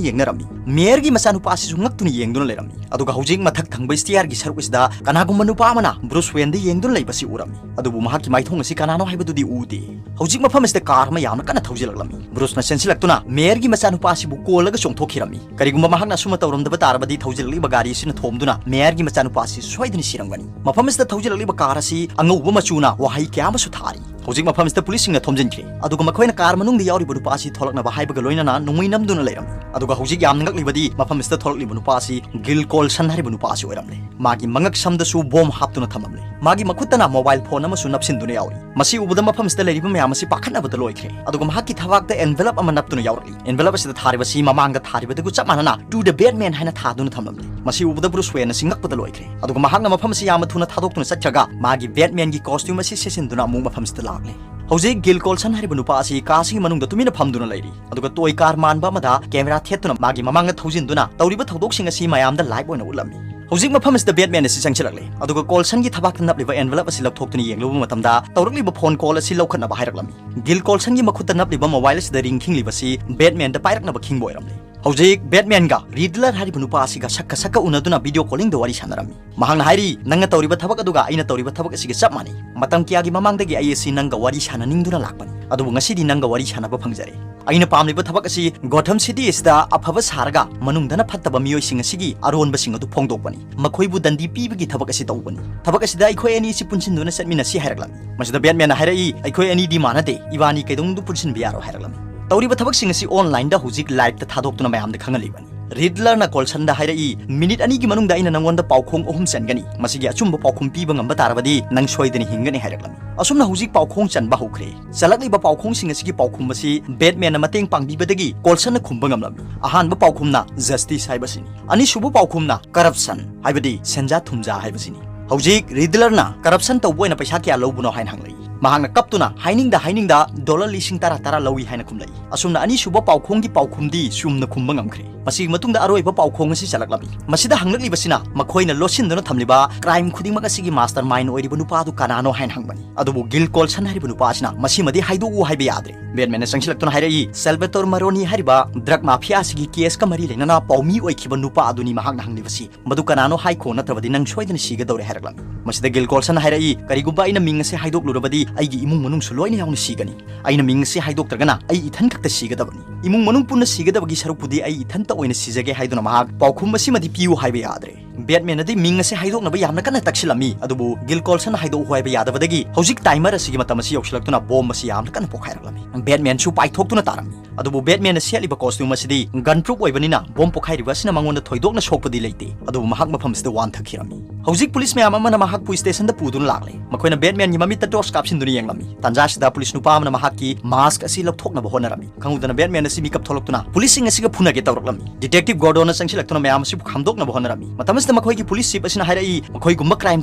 ꯌꯦꯡꯅꯔꯝꯃꯤ꯫ ꯃꯦꯌꯔꯒꯤ ꯃꯆꯥꯅꯨꯄꯥ ꯑꯁꯤꯁꯨ ꯉꯛꯇꯨꯅ ꯌꯦꯡꯗꯨꯅ ꯂꯩꯔꯝꯃꯤ꯫ ꯑꯗꯨꯒ ꯍꯧꯖꯤꯛ ꯃꯊꯛ ꯊꯪꯕ ꯁ꯭ꯇꯤꯌꯥꯔꯒꯤ ꯁꯔꯨꯛ ꯑꯁꯤꯗ ꯀꯅꯥꯒꯨꯝꯕ ꯅꯨꯄꯥ ꯑꯃꯅ ꯕ꯭ꯔꯨꯁ ꯋꯦꯟꯗ ꯌꯦꯡꯗꯨꯅ ꯂꯩꯕꯁꯤ ꯎꯔꯝꯃꯤ꯫ ꯑꯗꯨꯕꯨ ꯃꯍꯥꯛꯀꯤ ꯃꯥꯏꯊꯣꯡ ꯑꯁꯤ ꯀꯅꯥꯅꯣ ꯍꯥꯏꯕꯗꯨꯗꯤ ꯎꯗꯦ꯫ ꯍꯧꯖꯤꯛ ꯃꯐꯝ ꯑꯁꯤꯗ ꯀꯥꯔ ꯑꯃ ꯌꯥꯝꯅ ꯀꯟꯅ ꯊꯧꯖꯤꯜꯂꯛꯂꯝꯃꯤ꯫ ꯕ꯭ꯔꯨꯁꯅ ꯆꯦꯟꯁꯤꯜꯂꯛꯇꯨꯅ ꯃꯦꯌꯔꯒꯤ ꯃꯆꯥꯅꯨꯄꯥ ꯑꯁꯤꯕꯨ ꯀꯣꯜꯂꯒ ꯆꯣꯡꯊꯣꯛꯈꯤꯔꯝꯃꯤ꯫ ꯀꯔꯤꯒꯨꯝꯕ ꯃꯍꯥꯛꯅ ꯑꯁꯨꯝꯅ ꯇꯧꯔꯝꯗꯕ ꯇꯥꯔꯕꯗꯤ ꯊꯧꯖꯤꯜꯂꯛꯂꯤꯕ ꯒꯥꯔꯤ ꯑꯁꯤꯅ ꯊꯣꯝꯗꯨꯅ ꯃꯦꯌꯔꯒꯤ ꯃꯆꯥꯅꯨꯄꯥ ꯑꯁꯤ ꯁꯣꯏꯗꯅ ꯁꯤꯔꯝꯒꯅꯤ꯫ ꯃꯐꯝ ꯑꯁꯤꯗ ꯊꯧꯖꯤꯜꯂꯛꯂꯤꯕ ꯀꯥꯔ ꯑꯁꯤ ꯑꯉꯧꯕ ꯃꯆꯨꯅ ꯋꯥꯍꯩ ꯀꯌꯥ ꯑꯃꯁꯨ ꯊꯥꯔꯤ꯫ ꯍꯧꯖꯤꯛ ꯃꯐꯝ ꯑꯁꯤꯗ ꯄꯨꯂꯤꯁꯁꯤꯡꯅ ꯊꯣꯝꯖꯤꯟꯈ꯭ꯔꯦ꯫ ꯑꯗꯨꯒ ꯃꯈꯣꯏꯅ ꯀꯥꯔ ꯃꯅꯨꯡꯗ ꯌꯥꯎꯔꯤꯕ ꯅꯨꯄꯥ ꯑꯁꯤ ꯊꯣꯛꯂꯛꯅꯕ ꯍꯥꯏꯕꯒ ꯂꯣꯏꯅꯅ ꯅꯣꯡꯃꯩ ꯅꯝꯗꯨꯅ ꯂꯩꯔꯝꯃꯤ꯫ ꯑꯗꯨꯒ ꯍꯧꯖꯤꯛ ꯌꯥꯝꯅ ꯉꯛꯂꯤꯕꯗꯤ ꯃꯐꯝ ꯑꯁꯤꯗ ꯊꯣꯛꯂꯛꯂꯤꯕ ꯅꯨꯄꯥ ꯑꯁꯤ ꯒꯤꯜ ꯀꯣꯜꯁꯟ ꯍꯥꯏꯔꯤꯕ ꯅꯨꯄꯥ ꯑꯁꯤ ꯑꯣꯏꯔꯝꯂꯦ꯫ ꯃꯥꯒꯤ ꯃꯉꯛ ꯁꯝꯗꯁꯨ ꯕꯣꯝ ꯍꯥꯞꯇꯨꯅ ꯊꯝꯂꯝꯂꯦ꯫ ꯃꯥꯒꯤ ꯃꯈꯨꯠꯇꯅ ꯃꯣꯕꯥꯏꯜ ꯐꯣꯟ ꯑꯃꯁꯨ ꯅꯞꯁꯤꯟꯗꯨꯅ ꯌꯥꯎꯔꯤ꯫ ꯃꯁꯤ ꯎꯕꯗ ꯃꯐꯝ ꯑꯁꯤꯗ ꯂꯩꯔꯤꯕ ꯃꯌꯥꯝ ꯑꯁꯤ ꯄꯥꯈꯠꯅꯕꯗ ꯂꯣꯏꯈ꯭ꯔꯦ꯫ ꯑꯗꯨꯒ ꯃꯍꯥꯛꯀꯤ ꯊꯕꯥꯛꯇ ꯑꯦꯟꯚꯦꯂꯞ ꯑꯃ ꯅꯞꯇꯨꯅ ꯌꯥꯎꯔꯛꯏ꯫ ꯑꯦꯟꯚꯦꯂꯞ ꯑꯁꯤꯗ ꯊꯥꯔꯤꯕꯁꯤ ꯃꯃꯥꯡꯗ ꯊꯥꯔꯤꯕꯗꯨꯒ ꯆꯞ ꯃꯥꯟꯅꯅ "To the Batman" ꯍꯥꯏꯅ ꯊꯥꯗꯨꯅ ꯊꯝꯂꯝꯂꯦ꯫ ꯃꯁꯤ ꯎꯕꯗ ꯕ꯭ꯔꯨꯁ ꯋꯦꯟ ꯑꯁꯤ ꯉꯛꯄꯗ ꯂꯣꯏꯈ꯭ꯔꯦ꯫ ꯑꯗꯨꯒ ꯃꯍꯥꯛꯅ ꯃꯐꯝ ꯑꯁꯤ ꯌꯥꯝꯅ ꯊꯨꯅ ꯊꯥꯗꯣꯛꯇꯨꯅ ꯆꯠꯈ꯭ꯔꯒ ꯃꯥꯒꯤ ꯕꯦꯠꯃꯦꯟꯒꯤ ꯀꯣꯁꯇ꯭ꯌꯨꯝ ꯑꯁꯤ ꯁꯦꯠꯆꯤꯟꯗꯨꯅ ꯑꯃꯨꯛ ꯃꯐꯝꯁꯤꯗ ꯂꯥꯛꯂꯦ꯫ ꯍꯧꯖꯤꯛ ꯒꯤꯜ ꯀꯣꯜꯁꯟ ꯍꯥꯏꯔꯤꯕ ꯅꯨꯄꯥ ꯑꯁꯤ ꯀꯥ ꯑꯁꯤꯒꯤ ꯃꯅꯨꯡꯗ ꯇꯨꯃꯤꯟꯅ ꯐꯝꯗꯨꯅ ꯂꯩꯔꯤ꯫ ꯑꯗꯨꯒ ꯇꯣꯏ ꯀꯥꯔ ꯃꯥꯟꯕ ꯑꯃꯗ ꯀꯦꯃꯦꯔꯥ ꯊꯦꯠꯇꯨꯅ ꯃꯥꯒꯤ ꯃꯃꯥꯡꯗ ꯊꯧꯖꯤꯟꯗꯨꯅ ꯇꯧꯔꯤꯕ ꯊꯧꯗꯣꯛꯁꯤꯡ ꯑꯁꯤ ꯃꯌꯥꯝꯗ ꯂꯥꯏꯚ ꯑꯣꯏꯅ ꯎꯠꯂꯝꯃꯤ꯫ ꯍꯧꯖꯤꯛ ꯃꯐꯝ ꯑꯁꯤꯗ ꯕꯦꯠꯃꯦꯟ ꯑꯁꯤ ꯆꯪꯁꯤꯜꯂꯛꯂꯦ꯫ ꯑꯗꯨꯒ ꯀꯣꯜꯁꯟꯒꯤ ꯊꯕꯥꯛꯇ ꯅꯞꯂꯤꯕ ꯑꯦꯟꯚꯦꯂꯞ ꯑꯁꯤ ꯂꯧꯊꯣꯛꯇꯨꯅ ꯌꯦꯡꯂꯨꯕ ꯃꯇꯝꯗ ꯇꯧꯔꯛꯂꯤꯕ ꯐꯣꯟ ꯀꯣꯜ ꯑꯁꯤ ꯂꯧꯈꯠꯅꯕ ꯍꯥꯏꯔꯛꯂꯝꯃꯤ꯫ ꯒꯤꯜ ꯀꯣꯜꯁꯟꯒꯤ ꯃꯈꯨꯠꯇ ꯅꯞꯂꯤꯕ ꯃꯣꯕꯥꯏꯜ ꯑꯁꯤꯗ ꯔꯤꯡ ꯈꯤꯡꯂꯤꯕꯁꯤ ꯕꯦꯠꯃꯦꯟꯗ ꯄꯥꯏꯔꯛꯅꯕ ꯈꯤꯡꯕ ꯑꯣꯏꯔꯝꯂꯦ꯫ ꯍꯧꯖꯤꯛ ꯕꯦꯠꯃꯦꯟꯒ ꯔꯤꯗꯂꯔ ꯍꯥꯏꯔꯤꯕ ꯅꯨꯄꯥ ꯑꯁꯤꯒ ꯁꯛꯀ ꯁꯛꯀ ꯎꯅꯗꯨꯅ ꯚꯤꯗꯤꯑꯣ ꯀꯣꯂꯤꯡꯗ ꯋꯥꯔꯤ ꯁꯥꯟꯅꯔꯝꯃꯤ꯫ ꯃꯍꯥꯛꯅ ꯍꯥꯏꯔꯤ, "ꯅꯪꯅ ꯇꯧꯔꯤꯕ ꯊꯕꯛ ꯑꯗꯨꯒ ꯑꯩꯅ ꯇꯧꯔꯤꯕ ꯊꯕꯛ ꯑꯁꯤꯒ ꯆꯞ ꯃꯥꯟꯅꯩ꯫ ꯃꯇꯝ ꯀꯌꯥꯒꯤ ꯃꯃꯥꯡꯗꯒꯤ ꯑꯩ ꯑꯁꯤ ꯅꯪꯒ ꯋꯥꯔꯤ ꯁꯥꯟꯅꯅꯤꯡꯗꯨꯅ ꯂꯥꯛꯄꯅꯤ, ꯑꯗꯨꯕꯨ ꯉꯁꯤꯗꯤ ꯅꯪꯒ ꯋꯥꯔꯤ ꯁꯥꯟꯅꯕ ꯐꯪꯖꯔꯦ꯫ ꯑꯩꯅ ꯄꯥꯝꯂꯤꯕ ꯊꯕꯛ ꯑꯁꯤ ꯒꯣꯊꯝ ꯁꯤꯇꯤ ꯑꯁꯤꯗ ꯑꯐꯕ ꯁꯥꯔꯒ ꯃꯅꯨꯡꯗꯅ ꯐꯠꯇꯕ ꯃꯤꯑꯣꯏꯁꯤꯡ ꯑꯁꯤꯒꯤ ꯑꯔꯣꯟꯕꯁꯤꯡ ꯑꯗꯨ ꯐꯣꯡꯗꯣꯛꯄꯅꯤ꯫ ꯃꯈꯣꯏꯕꯨ ꯗꯟꯗꯤ ꯄꯤꯕꯒꯤ ꯊꯕꯛ ꯑꯁꯤ ꯇꯧꯕꯅꯤ꯫ ꯊꯕꯛ ꯑꯁꯤꯗ ꯑꯩꯈꯣꯏ ꯑꯅꯤ ꯑꯁꯤ ꯄꯨꯟꯁꯤꯟꯗꯨꯅ ꯆꯠꯃꯤꯟꯅꯁꯤ" ꯍꯥꯏꯔꯛꯂꯝꯃꯤ꯫ ꯃꯁꯤꯗ ꯕꯦꯠꯃꯦꯟꯅ ꯍꯥꯏꯔꯛꯏ, "ꯑꯩꯈꯣꯏ ꯑꯅꯤꯗꯤ ꯃꯥꯟꯅꯗꯦ, ꯏꯕꯥꯅꯤ ꯀꯩꯗꯧꯅꯨꯡꯗ ꯄꯨꯟꯁꯤꯟꯕ ꯌꯥꯔꯣꯏ" ꯍꯥꯏꯔꯛꯂꯝꯃꯤ꯫ ꯇꯧꯔꯤꯕ ꯊꯕꯛꯁꯤꯡ ꯑꯁꯤ ꯑꯣꯟꯂꯥꯏꯟꯗ ꯍꯧꯖꯤꯛ ꯂꯥꯏꯚꯇ ꯊꯥꯗꯣꯛꯇꯨꯅ ꯃꯌꯥꯝꯗ ꯈꯪꯍꯜꯂꯤꯕꯅꯤ꯫ ꯔꯤꯗꯂꯔꯅ ꯀꯣꯜꯁꯟꯗ ꯍꯥꯏꯔꯛꯏ, "ꯃꯤꯅꯤꯠ ꯑꯅꯤꯒꯤ ꯃꯅꯨꯡꯗ ꯑꯩꯅ ꯅꯪꯉꯣꯟꯗ ꯄꯥꯎꯈꯣꯡ ꯑꯍꯨꯝ ꯆꯟꯒꯅꯤ꯫ ꯃꯁꯤꯒꯤ ꯑꯆꯨꯝꯕ ꯄꯥꯎꯈꯨꯝ ꯄꯤꯕ ꯉꯝꯕ ꯇꯥꯔꯕꯗꯤ ꯅꯪ ꯁꯣꯏꯗꯅ ꯍꯤꯡꯒꯅꯤ" ꯍꯥꯏꯔꯛꯂꯝꯃꯤ꯫ ꯑꯁꯨꯝꯅ ꯍꯧꯖꯤꯛ ꯄꯥꯎꯈꯣꯡ ꯆꯟꯕ ꯍꯧꯈ꯭ꯔꯦ꯫ ꯆꯜꯂꯛꯂꯤꯕ ꯄꯥꯎꯈꯣꯡꯁꯤꯡ ꯑꯁꯤꯒꯤ ꯄꯥꯎꯈꯨꯝ ꯑꯁꯤ ꯕꯦꯠꯃꯦꯟꯅ ꯃꯇꯦꯡ ꯄꯥꯡꯕꯤꯕꯗꯒꯤ ꯀꯣꯜꯁꯟꯅ ꯈꯨꯝꯕ ꯉꯝꯂꯝꯃꯤ꯫ ꯑꯍꯥꯟꯕ ꯄꯥꯎꯈꯨꯝꯅ ꯖꯁꯇꯤꯁ ꯍꯥꯏꯕꯁꯤꯅꯤ꯫ ꯑꯅꯤꯁꯨꯕ ꯄꯥꯎꯈꯨꯝꯅ ꯀꯔꯞꯁꯟ, ꯍꯥꯏꯕꯗꯤ ꯁꯦꯟꯖꯥ ꯊꯨꯝꯖꯥ ꯍꯥꯏꯕꯁꯤꯅꯤ꯫ ꯍꯧꯖꯤꯛ ꯔꯤꯗꯂꯔꯅ ꯀꯔꯞꯁꯟ ꯇꯧꯕ ꯑꯣꯏꯅ ꯄꯩꯁꯥ ꯀꯌꯥ ꯂꯧꯕꯅꯣ ꯍꯥꯏꯅ ꯍꯪꯂꯛꯏ꯫ ꯃꯍꯥꯛꯅ ꯀꯞꯇꯨꯅ ꯍꯥꯏꯅꯤꯡꯗ ꯍꯥꯏꯅꯤꯡꯗ ꯗꯣꯂꯔ ꯂꯤꯁꯤꯡ ꯇꯔꯥ ꯇꯔꯥ ꯂꯧꯏ ꯍꯥꯏꯅ ꯈꯨꯝꯂꯛꯏ꯫ ꯑꯁꯨꯝꯅ ꯑꯅꯤꯁꯨꯕ ꯄꯥꯎꯈꯣꯡꯒꯤ ꯄꯥꯎꯈꯨꯝꯗꯤ ꯆꯨꯝꯅ ꯈꯨꯝꯕ ꯉꯝꯈ꯭ꯔꯦ꯫ ꯃꯁꯤꯒꯤ ꯃꯇꯨꯡꯗ ꯑꯔꯣꯏꯕ ꯄꯥꯎꯈꯣꯡ ꯑꯁꯤ ꯆꯠꯂꯛꯂꯝꯃꯤ꯫ ꯃꯁꯤꯗ ꯍꯪꯂꯛꯂꯤꯕꯁꯤꯅ ꯃꯈꯣꯏꯅ ꯂꯣꯠꯁꯤꯟꯗꯨꯅ ꯊꯝꯂꯤꯕ ꯀ꯭ꯔꯥꯏꯝ ꯈꯨꯗꯤꯡꯃꯛ ꯑꯁꯤꯒꯤ ꯃꯥꯁꯇꯔ ꯃꯥꯏꯟ ꯑꯣꯏꯔꯤꯕ ꯅꯨꯄꯥ ꯑꯗꯨ ꯀꯅꯥꯅꯣ ꯍꯥꯏꯅ ꯍꯪꯕꯅꯤ꯫ ꯑꯗꯨꯕꯨ ꯒꯤꯜ ꯀꯣꯜꯁꯟ ꯍꯥꯏꯔꯤꯕ ꯅꯨꯄꯥ ꯑꯁꯤꯅ ꯃꯁꯤꯃꯗꯤ ꯍꯥꯏꯗꯣꯛꯎ ꯍꯥꯏꯕ ꯌꯥꯗ꯭ꯔꯦ꯫ ꯕꯦꯠꯃꯦꯟꯅ ꯆꯪꯁꯤꯜꯂꯛꯇꯨꯅ ꯍꯥꯏꯔꯛꯏ, "ꯁꯦꯜꯕꯦꯇꯣꯔ ꯃꯔꯣꯅꯤ ꯍꯥꯏꯔꯤꯕ ꯗ꯭ꯔꯒ ꯃꯥꯐꯤꯌꯥ ꯑꯁꯤꯒꯤ ꯀꯦꯁꯀ ꯃꯔꯤ ꯂꯩꯅꯅ ꯄꯥꯎꯃꯤ ꯑꯣꯏꯈꯤꯕ ꯅꯨꯄꯥ ꯑꯗꯨꯅꯤ ꯃꯍꯥꯛꯅ ꯍꯪꯂꯤꯕꯁꯤ꯫ ꯃꯗꯨ ꯀꯅꯥꯅꯣ ꯍꯥꯏꯈꯣ, ꯅꯠꯇ꯭ꯔꯕꯗꯤ ꯅꯪ ꯁꯣꯏꯗꯅ ꯁꯤꯒꯗꯧꯔꯦ" ꯍꯥꯏꯔꯛꯂꯝꯃꯤ꯫ ꯃꯁꯤꯗ ꯒꯤꯜ ꯀꯣꯜꯁꯟꯅ ꯍꯥꯏꯔꯛꯏ, "ꯀꯔꯤꯒꯨꯝꯕ ꯑꯩꯅ ꯃꯤꯡ ꯑꯁꯤ ꯍꯥꯏꯗꯣꯛꯂꯨꯔꯕꯗꯤ ꯑꯩꯒꯤ ꯏꯃꯨꯡ ꯃꯅꯨꯡꯁꯨ ꯂꯣꯏꯅ ꯌꯥꯎꯅ ꯁꯤꯒꯅꯤ꯫ ꯑꯩꯅ ꯃꯤꯡ ꯑꯁꯤ ꯍꯥꯏꯗꯣꯛꯇ꯭ꯔꯒꯅ ꯑꯩ ꯏꯊꯟ ꯈꯛꯇ ꯁꯤꯒꯗꯕꯅꯤ꯫ ꯏꯃꯨꯡ ꯃꯅꯨꯡ ꯄꯨꯟꯅ ꯁꯤꯒꯗꯕꯒꯤ ꯁꯔꯨꯛꯄꯨꯗꯤ ꯑꯩ ꯏꯊꯟꯇ ꯑꯣꯏꯅ ꯁꯤꯖꯒꯦ" ꯍꯥꯏꯗꯨꯅ ꯃꯍꯥꯛ ꯄꯥꯎꯈꯨꯝ ꯑꯁꯤꯃꯗꯤ ꯄꯤꯌꯨ ꯍꯥꯏꯕ ꯌꯥꯗ꯭ꯔꯦ꯫ ꯕꯦꯠꯃꯦꯟꯅꯗꯤ ꯃꯤꯡ ꯑꯁꯤ ꯍꯥꯏꯗꯣꯛꯅꯕ ꯌꯥꯝꯅ ꯀꯟꯅ ꯇꯛꯁꯤꯜꯂꯝꯃꯤ, ꯑꯗꯨꯕꯨ ꯒꯤꯜ ꯀꯣꯜꯁꯟꯅ ꯍꯥꯏꯗꯣꯛꯎ ꯍꯥꯏꯕ ꯌꯥꯗꯕꯗꯒꯤ ꯍꯧꯖꯤꯛ ꯇꯥꯏꯃꯔ ꯑꯁꯤꯒꯤ ꯃꯇꯝ ꯑꯁꯤ ꯌꯧꯁꯤꯜꯂꯛꯇꯨꯅ ꯕꯣꯝ ꯑꯁꯤ ꯌꯥꯝꯅ ꯀꯟꯅ ꯄꯣꯈꯥꯏꯔꯛꯂꯝꯃꯤ꯫ ꯕꯦꯠꯃꯦꯟꯁꯨ ꯄꯥꯏꯊꯣꯛꯇꯨꯅ ꯇꯥꯔꯝꯃꯤ꯫ ꯑꯗꯨꯕꯨ ꯕꯦꯠꯃꯦꯟꯅ ꯁꯦꯠꯂꯤꯕ ꯀꯣꯁꯇ꯭ꯌꯨꯝ ꯑꯁꯤꯗꯤ ꯒꯟ ꯄ꯭ꯔꯨꯐ ꯑꯣꯏꯕꯅꯤꯅ ꯕꯣꯝ ꯄꯣꯈꯥꯏꯔꯤꯕ ꯑꯁꯤꯅ ꯃꯉꯣꯟꯗ ꯊꯣꯏꯗꯣꯛꯅ ꯁꯣꯛꯄꯗꯤ ꯂꯩꯇꯦ꯫ ꯑꯗꯨꯕꯨ ꯃꯍꯥꯛ ꯃꯐꯝꯁꯤꯗ ꯋꯥꯟꯊꯈꯤꯔꯝꯃꯤ꯫ ꯍꯧꯖꯤꯛ ꯄꯨꯂꯤꯁ ꯃꯌꯥꯝ ꯑꯃꯅ ꯃꯍꯥꯛꯄꯨ ꯁ꯭ꯇꯦꯁꯟꯗ ꯄꯨꯗꯨꯅ ꯂꯥꯛꯂꯦ꯫ ꯃꯈꯣꯏꯅ ꯕꯦꯠꯃꯦꯟꯒꯤ ꯃꯃꯤꯠꯇ ꯇꯣꯔꯆ ꯀꯥꯞꯁꯤꯟꯗꯨꯅ ꯌꯦꯡꯂꯝꯃꯤ꯫ ꯇꯥꯟꯖꯥ ꯑꯁꯤꯗ ꯄꯨꯂꯤꯁ ꯅꯨꯄꯥ ꯑꯃꯅ ꯃꯍꯥꯛꯀꯤ ꯃꯥꯁꯛ ꯑꯁꯤ ꯂꯧꯊꯣꯛꯅꯕ ꯍꯣꯠꯅꯔꯝꯃꯤ꯫ ꯈꯪꯍꯧꯗꯅ ꯕꯦꯠꯃꯦꯟ ꯑꯁꯤ ꯃꯤꯀꯞ ꯊꯣꯛꯂꯛꯇꯨꯅ ꯄꯨꯂꯤꯁꯁꯤꯡ ꯑꯁꯤꯒ ꯐꯨꯅꯒꯦ ꯇꯧꯔꯛꯂꯝꯃꯤ꯫ ꯗꯤꯇꯦꯛꯇꯤꯚ ꯒꯣꯔꯗꯣꯟꯅ ꯆꯪꯁꯤꯜꯂꯛꯇꯨꯅ ꯃꯌꯥꯝ ꯑꯁꯤꯕꯨ ꯈꯥꯝꯗꯣꯛꯅꯕ ꯍꯣꯠꯅꯔꯝꯃꯤ꯫ ꯃꯇꯝ ꯑꯁꯤꯗ ꯃꯈꯣꯏꯒꯤ ꯄꯨꯂꯤꯁ ꯆꯤꯐ ꯑꯁꯤꯅ ꯍꯥꯏꯔꯛꯏ, "ꯃꯈꯣꯏꯒꯨꯝꯕ ꯀ꯭ꯔꯥꯏꯝ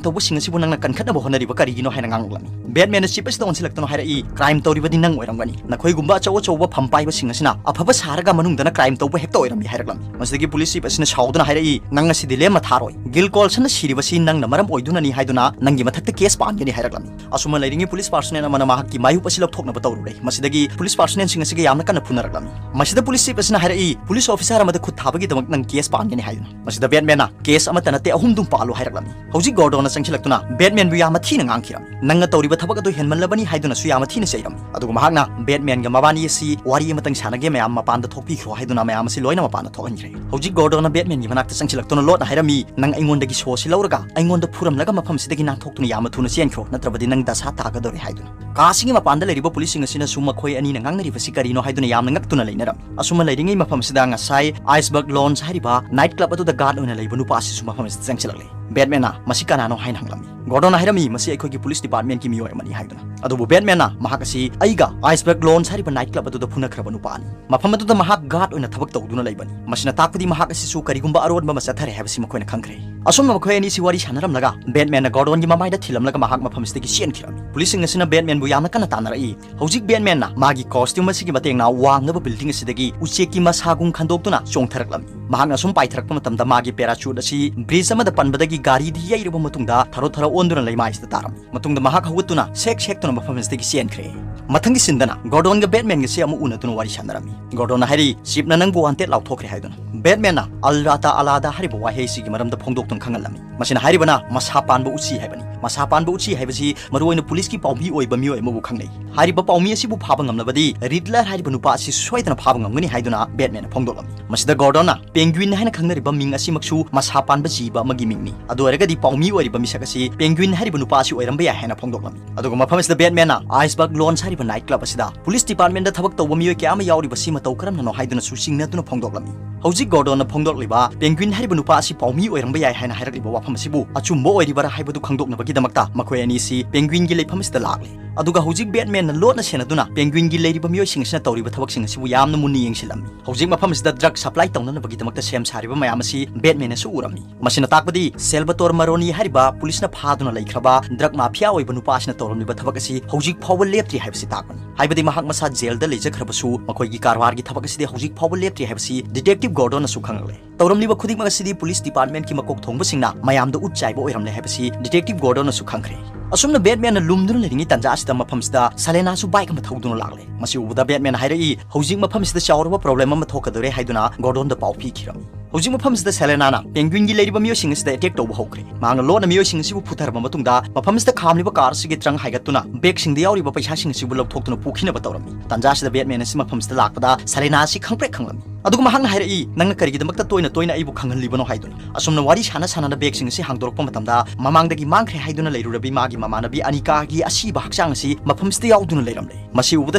ꯇꯧꯕꯁꯤꯡ ꯑꯁꯤꯕꯨ ꯅꯪꯅ ꯀꯟꯈꯠꯅꯕ ꯍꯣꯠꯅꯔꯤꯕ ꯀꯔꯤꯒꯤꯅꯣ?" ꯍꯥꯏꯅ ꯉꯥꯡꯂꯛꯂꯝꯃꯤ꯫ ꯕꯦꯠꯃꯦꯟꯅ ꯆꯤꯐ ꯑꯁꯤꯗ ꯑꯣꯟꯁꯤꯜꯂꯛꯇꯨꯅ ꯍꯥꯏꯔꯛꯏ, "ꯀ꯭ꯔꯥꯏꯝ ꯇꯧꯔꯤꯕꯗꯤ ꯅꯪ ꯑꯣꯏꯔꯝꯒꯅꯤ꯫ ꯅꯈꯣꯏꯒꯨꯝꯕ ꯑꯆꯧ ꯑꯆꯧꯕ ꯐꯝ ꯄꯥꯏꯕꯁꯤꯡ ꯑꯁꯤꯅ ꯑꯐꯕ ꯁꯥꯔꯒ ꯃꯅꯨꯡꯗꯅ ꯀ꯭ꯔꯥꯏꯝ ꯇꯧꯕ ꯍꯦꯛꯇ ꯑꯣꯏꯔꯝꯃꯤ" ꯍꯥꯏꯔꯛꯂꯝꯃꯤ꯫ ꯃꯁꯤꯗꯒꯤ ꯄꯨꯂꯤꯁ ꯆꯤꯐ ꯑꯁꯤꯅ ꯁꯥꯎꯗꯨꯅ ꯍꯥꯏꯔꯛꯏ, "ꯅꯪ ꯉꯁꯤꯗꯤ ꯂꯦꯝꯅ ꯊꯥꯔꯣꯏ꯫ ꯒꯤꯜ ꯀꯣꯜꯁꯟꯅ ꯁꯤꯔꯤꯕꯁꯤ ꯅꯪꯅ ꯃꯔꯝ ꯑꯣꯏꯗꯨꯅꯅꯤ ꯍꯥꯏꯗꯨꯅ ꯅꯪꯒꯤ ꯃꯊꯛꯇ ꯀꯦꯁ ꯄꯥꯟꯒꯅꯤ" ꯍꯥꯏꯔꯛꯂꯝꯃꯤ꯫ ꯑꯁꯨꯝꯅ ꯂꯩꯔꯤꯉꯩ ꯄꯨꯂꯤꯁ ꯄꯥꯔꯁꯣꯅꯦꯜ ꯑꯃꯅ ꯃꯍꯥꯛꯀꯤ ꯃꯥꯌꯣꯛ ꯑꯁꯤ ꯂꯧꯊꯣꯛꯅꯕ ꯇꯧꯔꯨꯔꯦ꯫ ꯃꯁꯤꯗꯒꯤ ꯄꯨꯂꯤꯁ ꯄꯥꯔꯁꯣꯅꯦꯜꯁꯤꯡ ꯑꯁꯤꯒ ꯌꯥꯝꯅ ꯀꯟꯅ ꯐꯨꯅꯔꯛꯂꯝꯃꯤ꯫ ꯃꯁꯤꯗ ꯄꯨꯂꯤꯁ ꯆꯤꯐ ꯑꯁꯤꯅ ꯍꯥꯏꯔꯛꯏ, "ꯄꯨꯂꯤꯁ ꯑꯣꯐꯤꯁꯥꯔ ꯑꯃꯗ ꯈꯨꯠ ꯊꯥꯕꯒꯤꯗꯃꯛ ꯅꯪ ꯀꯦꯁ ꯄꯥꯟꯒꯅꯤ" ꯍꯥꯏꯗꯨꯅ꯫ ꯃꯁꯤꯗ ꯕꯦꯠꯃꯦꯟꯅ, "ꯀꯦꯁ ꯑꯃꯠꯇ ꯅꯠꯇꯦ, ꯑꯍꯨꯝꯗꯨꯝ ꯄꯥꯜꯂꯨ" ꯍꯥꯏꯔꯛꯂꯝꯃꯤ꯫ ꯍꯧꯖꯤꯛ ꯒꯣꯔꯗꯣꯟꯅ ꯆꯪꯁꯤꯜꯂꯛꯇꯨꯅ ꯕꯦꯠꯃꯦꯟꯕꯨ ꯌꯥꯝꯅ ꯊꯤꯅ ꯉꯥꯡꯈꯤꯔꯝꯃꯤ꯫ "ꯅꯪꯅ ꯇꯧꯔꯤꯕ ꯊꯕꯛ ꯑꯗꯨ ꯍꯦꯟꯃꯜꯂꯕꯅꯤ" ꯍꯥꯏꯗꯨꯅꯁꯨ ꯌꯥꯝꯅ ꯊꯤꯅ ꯆꯩꯔꯝꯃꯤ꯫ ꯑꯗꯨꯒ ꯃꯍꯥꯛꯅ ꯕꯦꯠꯃꯦꯟꯒ ꯃꯕꯥꯅꯤ ꯑꯁꯤ ꯋꯥꯔꯤ ꯑꯃꯇꯪ ꯁꯥꯟꯅꯒꯦ, ꯃꯌꯥꯝ ꯃꯄꯥꯟꯗ ꯊꯣꯛꯄꯤꯈ꯭ꯔꯣ ꯍꯥꯏꯗꯨꯅ ꯃꯌꯥꯝ ꯑꯁꯤ ꯂꯣꯏꯅ ꯃꯄꯥꯟꯗ ꯊꯣꯛꯍꯟꯈ꯭ꯔꯦ꯫ ꯍꯧꯖꯤꯛ ꯒꯣꯔꯗꯣꯟꯅ ꯕꯦꯠꯃꯦꯟꯒꯤ ꯃꯅꯥꯛꯇ ꯆꯪꯁꯤꯜꯂꯛꯇꯨꯅ ꯂꯣꯠꯅ ꯍꯥꯏꯔꯝꯃꯤ, "ꯅꯪ ꯑꯩꯉꯣꯟꯗꯒꯤ ꯁꯣꯁꯤ ꯂꯧꯔꯒ ꯑꯩꯉꯣꯟꯗ ꯐꯨꯔꯝꯂꯒ ꯃꯐꯝꯁꯤꯗꯒꯤ ꯅꯥꯟꯊꯣꯛꯇꯨꯅ ꯌꯥꯝꯅ ꯊꯨꯅ ꯆꯦꯟꯈ꯭ꯔꯣ, ꯅꯠꯇ꯭ꯔꯕꯗꯤ ꯅꯪ ꯗꯁꯥ ꯇꯥꯒꯗꯧꯔꯦ" ꯍꯥꯏꯗꯨꯅ꯫ ꯀꯥꯁꯤꯒꯤ ꯃꯄꯥꯟꯗ ꯂꯩꯔꯤꯕ ꯄꯨꯂꯤꯁꯁꯤꯡ ꯑꯁꯤꯅꯁꯨ ꯃꯈꯣꯏ ꯑꯅꯤꯅ ꯉꯥꯡꯅꯔꯤꯕꯁꯤ ꯀꯔꯤꯅꯣ ꯍꯥꯏꯗꯨꯅ ꯌꯥꯝꯅ ꯉꯛꯇꯨꯅ ꯂꯩꯅꯔꯝꯃꯤ꯫ ꯑꯁꯨꯝꯅ ꯂꯩꯔꯤꯉꯩ ꯃꯐꯝ ꯑꯁꯤꯗ ꯉꯁꯥꯏ Iceberg Lounge ꯍꯥꯏꯔꯤꯕ night club ꯑꯗꯨꯗ guard ꯑꯣꯏꯅ ꯂꯩꯕ ꯅꯨꯄꯥ ꯑꯁꯤꯁꯨ ꯃꯐꯝ ꯑꯁꯤꯗ ꯆꯪꯁꯤꯜꯂꯛꯂꯦ꯫ ꯕꯦꯠꯃꯦꯟꯅ "ꯃꯁꯤ ꯀꯅꯥꯅꯣ?" ꯍꯥꯏꯅ ꯍꯪꯂꯝꯃꯤ꯫ ꯒꯣꯔꯗꯣꯟꯅ ꯍꯥꯏꯔꯝꯃꯤ, "ꯃꯁꯤ ꯑꯩꯈꯣꯏꯒꯤ police department ꯀꯤ ꯃꯤꯑꯣꯏ ꯑꯃꯅꯤ" ꯍꯥꯏꯗꯨꯅ꯫ ꯑꯗꯨꯕꯨ ꯕꯦꯠꯃꯦꯟꯅ ꯃꯍꯥꯛ ꯑꯁꯤ ꯑꯩꯒ Iceberg Lounge ꯍꯥꯏꯔꯤꯕ night club ꯑꯗꯨꯗ ꯐꯨꯅꯈ꯭ꯔꯕ ꯅꯨꯄꯥꯅꯤ, ꯃꯐꯝ ꯑꯗꯨꯗ ꯃꯍꯥꯛ guard ꯑꯣꯏꯅ ꯊꯕꯛ ꯇꯧꯗꯨꯅ ꯂꯩꯕꯅꯤ, ꯃꯁꯤꯅ ꯇꯥꯛꯄꯗꯤ ꯃꯍꯥꯛ ꯑꯁꯤꯁꯨ ꯀꯔꯤꯒꯨꯝꯕ ꯑꯔꯣꯟꯕ ꯑꯃ ꯆꯠꯊꯔꯦ ꯍꯥꯏꯕꯁꯤ ꯃꯈꯣꯏꯅ ꯈꯪꯈ꯭ꯔꯦ꯫ ꯑꯁꯨꯝꯅ ꯃꯈꯣꯏ ꯑꯅꯤꯁꯤ ꯋꯥꯔꯤ ꯁꯥꯟꯅꯔꯝꯂꯒ ꯕꯦꯠꯃꯦꯟꯅ ꯒꯣꯔꯗꯣꯟꯒꯤ ꯃꯃꯥꯏꯗ ꯊꯤꯜꯂꯝꯂꯒ ꯃꯍꯥꯛ ꯃꯐꯝ ꯑꯁꯤꯗꯒꯤ ꯆꯦꯟꯈꯤꯔꯝꯃꯤ꯫ Police ꯁꯤꯡ ꯑꯁꯤꯅ ꯕꯦꯠꯃꯦꯟꯕꯨ ꯌꯥꯝꯅ ꯀꯟꯅ ꯇꯥꯟꯅꯔꯛꯏ꯫ ꯍꯧꯖꯤꯛ ꯕꯦꯠꯃꯦꯟꯅ ꯃꯥꯒꯤ costume ꯑꯁꯤꯒꯤ ꯃꯇꯦꯡꯅ ꯋꯥꯡꯂꯕ building ꯑꯁꯤꯗꯒꯤ ꯎꯆꯦꯛꯀꯤ ꯃꯁꯥꯒꯨꯝ ꯈꯟꯗꯣꯛꯇꯨꯅ ꯆꯣꯡꯊꯔꯛꯂꯝꯃꯤ꯫ ꯃꯍꯥꯛꯅ ꯑꯁꯨꯝ ꯄꯥꯏꯊꯔꯛꯄ ꯃꯇꯝꯗ ꯃꯥꯒꯤ parachute ꯑꯁꯤ bridge ꯑꯃꯗ ꯄꯟꯕꯗꯒꯤ ꯒꯥꯔꯤꯗ ꯌꯩꯔꯕ ꯃꯇꯨꯡꯗ ꯊꯔꯣ ꯊꯔꯣ ꯑꯣꯟꯗꯨꯅ ꯂꯩꯃꯥꯏꯁꯤꯗ ꯇꯥꯔꯝꯃꯤ꯫ ꯃꯇꯨꯡꯗ ꯃꯍꯥꯛ ꯍꯧꯒꯠꯇꯨꯅ ꯁꯦꯛ ꯁꯦꯛꯇꯨꯅ ꯃꯐꯝ ꯑꯁꯤꯗꯒꯤ ꯆꯦꯟꯈ꯭ꯔꯦ꯫ ꯃꯊꯪꯒꯤ scene ꯗꯅ ꯒꯣꯔꯗꯣꯟꯒ ꯕꯦꯠꯃꯦꯟꯒꯁꯤ ꯑꯃꯨꯛ ꯎꯅꯗꯨꯅ ꯋꯥꯔꯤ ꯁꯥꯟꯅꯔꯝꯃꯤ꯫ ꯒꯣꯔꯗꯣꯟꯅ ꯍꯥꯏꯔꯤ, "ꯆꯤꯞꯅ ꯅꯪꯕꯨ wanted ꯂꯥꯎꯊꯣꯛꯈ꯭ꯔꯦ" ꯍꯥꯏꯗꯨꯅ꯫ ꯕꯦꯠꯃꯦꯟꯅ "ꯑꯜ ꯔꯥꯇꯥ ꯑꯂꯥꯗꯥ" ꯍꯥꯏꯔꯤꯕ ꯋꯥꯍꯩ ꯑꯁꯤꯒꯤ ꯃꯔꯝꯗ ꯐꯣꯡꯗꯣꯛꯇꯨꯅ ꯈꯪꯍꯜꯂꯝꯃꯤ꯫ ꯃꯁꯤꯅ ꯍꯥꯏꯔꯤꯕꯅ ꯃꯁꯥ ꯄꯥꯟꯕ ꯎꯆꯤ ꯍꯥꯏꯕꯅꯤ꯫ ꯃꯁꯥ ꯄꯥꯟꯕ ꯎꯆꯤ ꯍꯥꯏꯕꯁꯤ ꯃꯔꯨꯑꯣꯏꯅ police ꯀꯤ ꯄꯥꯎꯃꯤ ꯑꯣꯏꯕ ꯃꯤꯑꯣꯏ ꯑꯃꯕꯨ ꯈꯪꯅꯩ꯫ ꯍꯥꯏꯔꯤꯕ ꯄꯥꯎꯃꯤ ꯑꯁꯤꯕꯨ ꯐꯥꯕ ꯉꯝꯂꯕꯗꯤ Riddler ꯍꯥꯏꯔꯤꯕ ꯅꯨꯄꯥ ꯑꯁꯤ ꯁꯣꯏꯗꯅ ꯐꯥꯕ ꯉꯝꯒꯅꯤ ꯍꯥꯏꯗꯨꯅ ꯕꯦꯠꯃꯦꯟꯅ ꯐꯣꯡꯗꯣꯛꯂꯝꯃꯤ꯫ ꯃꯁꯤꯗ ꯒꯣꯔꯗꯣꯟꯅ Penguin ꯍꯥꯏꯅ ꯈꯪꯅꯔꯤꯕ ꯃꯤꯡ ꯑꯁꯤꯃꯛꯁꯨ ꯃꯁꯥ ꯄꯥꯟꯕ ꯖꯤꯕ ꯑꯃꯒꯤ ꯃꯤꯡꯅꯤ꯫ ꯑꯗꯨ ꯑꯣꯏꯔꯒꯗꯤ ꯄꯥꯎꯃꯤ ꯑꯣꯏꯔꯤꯕ ꯃꯤꯁꯛ ꯑꯁꯤ Penguin ꯍꯥꯏꯔꯤꯕ ꯅꯨꯄꯥ ꯑꯁꯤ ꯑꯣꯏꯔꯝꯕ ꯌꯥꯏ ꯍꯥꯏꯅ ꯐꯣꯡꯗꯣꯛꯂꯝꯃꯤ꯫ ꯑꯗꯨꯒ ꯃꯐꯝ ꯑꯁꯤꯗ ꯕꯦꯠꯃꯦꯟꯅ Iceberg Lounge ꯍꯥꯏꯔꯤꯕ night club ꯑꯁꯤꯗ police department ꯊꯕꯛ ꯇꯧꯕ ꯃꯤꯑꯣꯏ ꯀꯌꯥ ꯑꯃ ꯌꯥꯎꯔꯤꯕꯁꯤ ꯃꯇꯧ ꯀꯔꯝꯅꯅꯣ ꯍꯥꯏꯗꯨꯅꯁꯨ ꯆꯤꯡꯅꯗꯨꯅ ꯐꯣꯡꯗꯣꯛꯂꯝꯃꯤ꯫ ꯍꯧꯖꯤꯛ ꯒꯣꯔꯗꯣꯟꯅ ꯐꯣꯡꯗꯣꯛꯂꯤꯕ Penguin ꯍꯥꯏꯔꯤꯕ ꯅꯨꯄꯥ ꯑꯁꯤ ꯄꯥꯎꯃꯤ ꯑꯣꯏꯔꯝꯕ ꯌꯥꯏ ꯍꯥꯏꯅ ꯍꯥꯏꯔꯛꯂꯤꯕ ꯋꯥꯐꯝ ꯑꯁꯤꯕꯨ ꯑꯆꯨꯝꯕ ꯑꯣꯏꯔꯤꯕꯔꯥ ꯍꯥꯏꯕꯗꯨ ꯈꯪꯗꯣꯛꯅꯕꯒꯤꯗꯃꯛꯇ ꯃꯈꯣꯏ ꯑꯅꯤꯁꯤ Penguin ꯒꯤ ꯂꯩꯐꯝ ꯑꯁꯤꯗ ꯂꯥꯛꯂꯦ꯫ ꯑꯗꯨꯒ ꯍꯧꯖꯤꯛ ꯕꯦꯠꯃꯦꯟꯅ ꯂꯣꯠꯅ ꯁꯦꯟꯅꯗꯨꯅ Penguin ꯒꯤ ꯂꯩꯔꯤꯕ ꯃꯤꯑꯣꯏꯁꯤꯡ ꯑꯁꯤꯅ ꯇꯧꯔꯤꯕ ꯊꯕꯛꯁꯤꯡ ꯑꯁꯤꯕꯨ ꯌꯥꯝꯅ ꯃꯨꯟꯅ ꯌꯦꯡꯁꯤꯜꯂꯝꯃꯤ꯫ ꯍꯧꯖꯤꯛ ꯃꯐꯝ ꯑꯁꯤꯗ drug supply ꯇꯧꯅꯅꯕꯒꯤꯗꯃꯛꯇ ꯁꯦꯝ ꯁꯥꯔꯤꯕ ꯃꯌꯥꯝ ꯑꯁꯤ ꯕꯦꯠꯃꯦꯟꯅꯁꯨ ꯎꯔꯝꯃꯤ꯫ ꯃꯁꯤꯅ ꯇꯥꯛꯄꯗꯤ Salvatore Maroni ꯍꯥꯏꯔꯤꯕ police ꯅ ꯐꯥꯗꯨꯅ ꯂꯩꯈ꯭ꯔꯕ drug mafia ꯑꯣꯏꯕ ꯅꯨꯄꯥ ꯑꯁꯤꯅ ꯇꯧꯔꯝꯂꯤꯕ ꯊꯕꯛ ꯑꯁꯤ ꯍꯧꯖꯤꯛ ꯐꯥꯎꯕ ꯂꯦꯞꯇ꯭ꯔꯤ ꯍꯥꯏꯕꯁꯤ ꯇꯥꯛꯄꯅꯤ꯫ ꯍꯥꯏꯕꯗꯤ ꯃꯍꯥꯛ ꯃꯁꯥ jail ꯗ ꯂꯩꯖꯈ꯭ꯔꯕꯁꯨ ꯃꯈꯣꯏꯒꯤ ꯀꯔꯕꯥꯔꯒꯤ ꯊꯕꯛ ꯑꯁꯤꯗꯤ ꯍꯧꯖꯤꯛ ꯐꯥꯎꯕ ꯂꯦꯞꯇ꯭ꯔꯤ ꯍꯥꯏꯕꯁꯤ detective ꯒꯣꯔꯗꯣꯟꯅꯁꯨ ꯈꯪꯂꯛꯂꯦ꯫ ꯇꯧꯔꯝꯂꯤꯕ ꯈꯨꯗꯤꯡꯃꯛ ꯑꯁꯤꯗꯤ police department ꯀꯤ ꯃꯀꯣꯛ ꯊꯣꯡꯕꯁꯤꯡꯅ ꯃꯌꯥꯝꯗ ꯎꯠ ꯆꯥꯏꯕ ꯑꯣꯏꯔꯝꯂꯦ ꯍꯥꯏꯕꯁꯤ detective ꯒꯣꯔꯗꯣꯟꯅꯁꯨ ꯈꯪꯈ꯭ꯔꯦ꯫ ꯑꯁꯨꯝꯅ ꯕꯦꯠꯃꯦꯟꯅ ꯂꯨꯝꯗꯨꯅ ꯂꯩꯔꯤꯉꯩ ꯇꯥꯟꯖꯥ ꯑꯁꯤꯗ ꯃꯐꯝꯁꯤꯗ ꯁꯦꯂꯦꯅꯥꯁꯨ bike ꯑꯃ ꯊꯧꯗꯨꯅ ꯂꯥꯛꯂꯦ꯫ ꯃꯁꯤ ꯎꯕꯗ ꯕꯦꯠꯃꯦꯟꯅ ꯍꯥꯏꯔꯛꯏ, "ꯍꯧꯖꯤꯛ ꯃꯐꯝꯁꯤꯗ ꯆꯥꯎꯔꯕ problem ꯑꯃ ꯊꯣꯛꯀꯗꯧꯔꯦ" ꯍꯥꯏꯗꯨꯅ ꯒꯣꯔꯗꯣꯟꯗ ꯄꯥꯎ ꯄꯤꯈꯤꯔꯝꯃꯤ꯫ ꯍꯧꯖꯤꯛ ꯃꯐꯝꯁꯤꯗ ꯁꯦꯂꯦꯅꯥꯅ Penguin ꯒꯤ ꯂꯩꯔꯤꯕ ꯃꯤꯑꯣꯏꯁꯤꯡ ꯑꯁꯤꯗ attack ꯇꯧꯕ ꯍꯧꯈ꯭ꯔꯦ꯫ ꯃꯍꯥꯛꯅ ꯂꯣꯟꯅ ꯃꯤꯑꯣꯏꯁꯤꯡ ꯑꯁꯤꯕꯨ ꯐꯨꯊꯔꯕ ꯃꯇꯨꯡꯗ ꯃꯐꯝꯁꯤꯗ ꯈꯥꯝꯂꯤꯕ car ꯑꯁꯤꯒꯤ trunk ꯍꯥꯏꯒꯠꯇꯨꯅ bag ꯁꯤꯡꯗ ꯌꯥꯎꯔꯤꯕ ꯄꯩꯁꯥꯁꯤꯡ ꯑꯁꯤꯕꯨ ꯂꯧꯊꯣꯛꯇꯨꯅ ꯄꯨꯈꯤꯅꯕ ꯇꯧꯔꯝꯃꯤ꯫ ꯇꯥꯟꯖꯥ ꯑꯁꯤꯗ ꯕꯦꯠꯃꯦꯟ ꯑꯁꯤ ꯃꯐꯝꯁꯤꯗ ꯂꯥꯛꯄꯗ ꯁꯦꯂꯦꯅꯥ ꯑꯁꯤ ꯈꯪꯄ꯭ꯔꯦꯛ ꯈꯪꯂꯝꯃꯤ꯫ ꯑꯗꯨꯒ ꯃꯍꯥꯛꯅ ꯍꯥꯏꯔꯛꯏ, "ꯅꯪꯅ ꯀꯔꯤꯒꯤꯗꯃꯛꯇ ꯇꯣꯏꯅ ꯇꯣꯏꯅ ꯑꯩꯕꯨ ꯈꯪꯍꯜꯂꯤꯕꯅꯣ?" ꯍꯥꯏꯗꯨꯅ꯫ ꯑꯁꯨꯝꯅ ꯋꯥꯔꯤ ꯁꯥꯟꯅ ꯁꯥꯟꯅꯅ bag ꯁꯤꯡ ꯑꯁꯤ ꯍꯥꯡꯗꯣꯔꯛꯄ ꯃꯇꯝꯗ ꯃꯃꯥꯡꯗꯒꯤ ꯃꯥꯡꯈ꯭ꯔꯦ ꯍꯥꯏꯗꯨꯅ ꯂꯩꯔꯨꯔꯕꯤ ꯃꯥꯒꯤ ꯃꯃꯥꯟꯅꯕꯤ ꯑꯅꯤꯀꯥꯒꯤ ꯑꯁꯤꯕ ꯍꯛꯆꯥꯡ ꯑꯁꯤ ꯃꯐꯝꯁꯤꯗ ꯌꯥꯎꯗꯨꯅ ꯂꯩꯔꯝꯂꯦ꯫ ꯃꯁꯤ ꯎꯕꯗ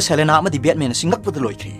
ꯁꯦꯂꯦꯅꯥ ꯑꯃꯗꯤ ꯕꯦꯠꯃꯦꯟ ꯑꯁꯤ ꯉꯛꯄꯗ ꯂꯣꯏꯈ꯭ꯔꯦ꯫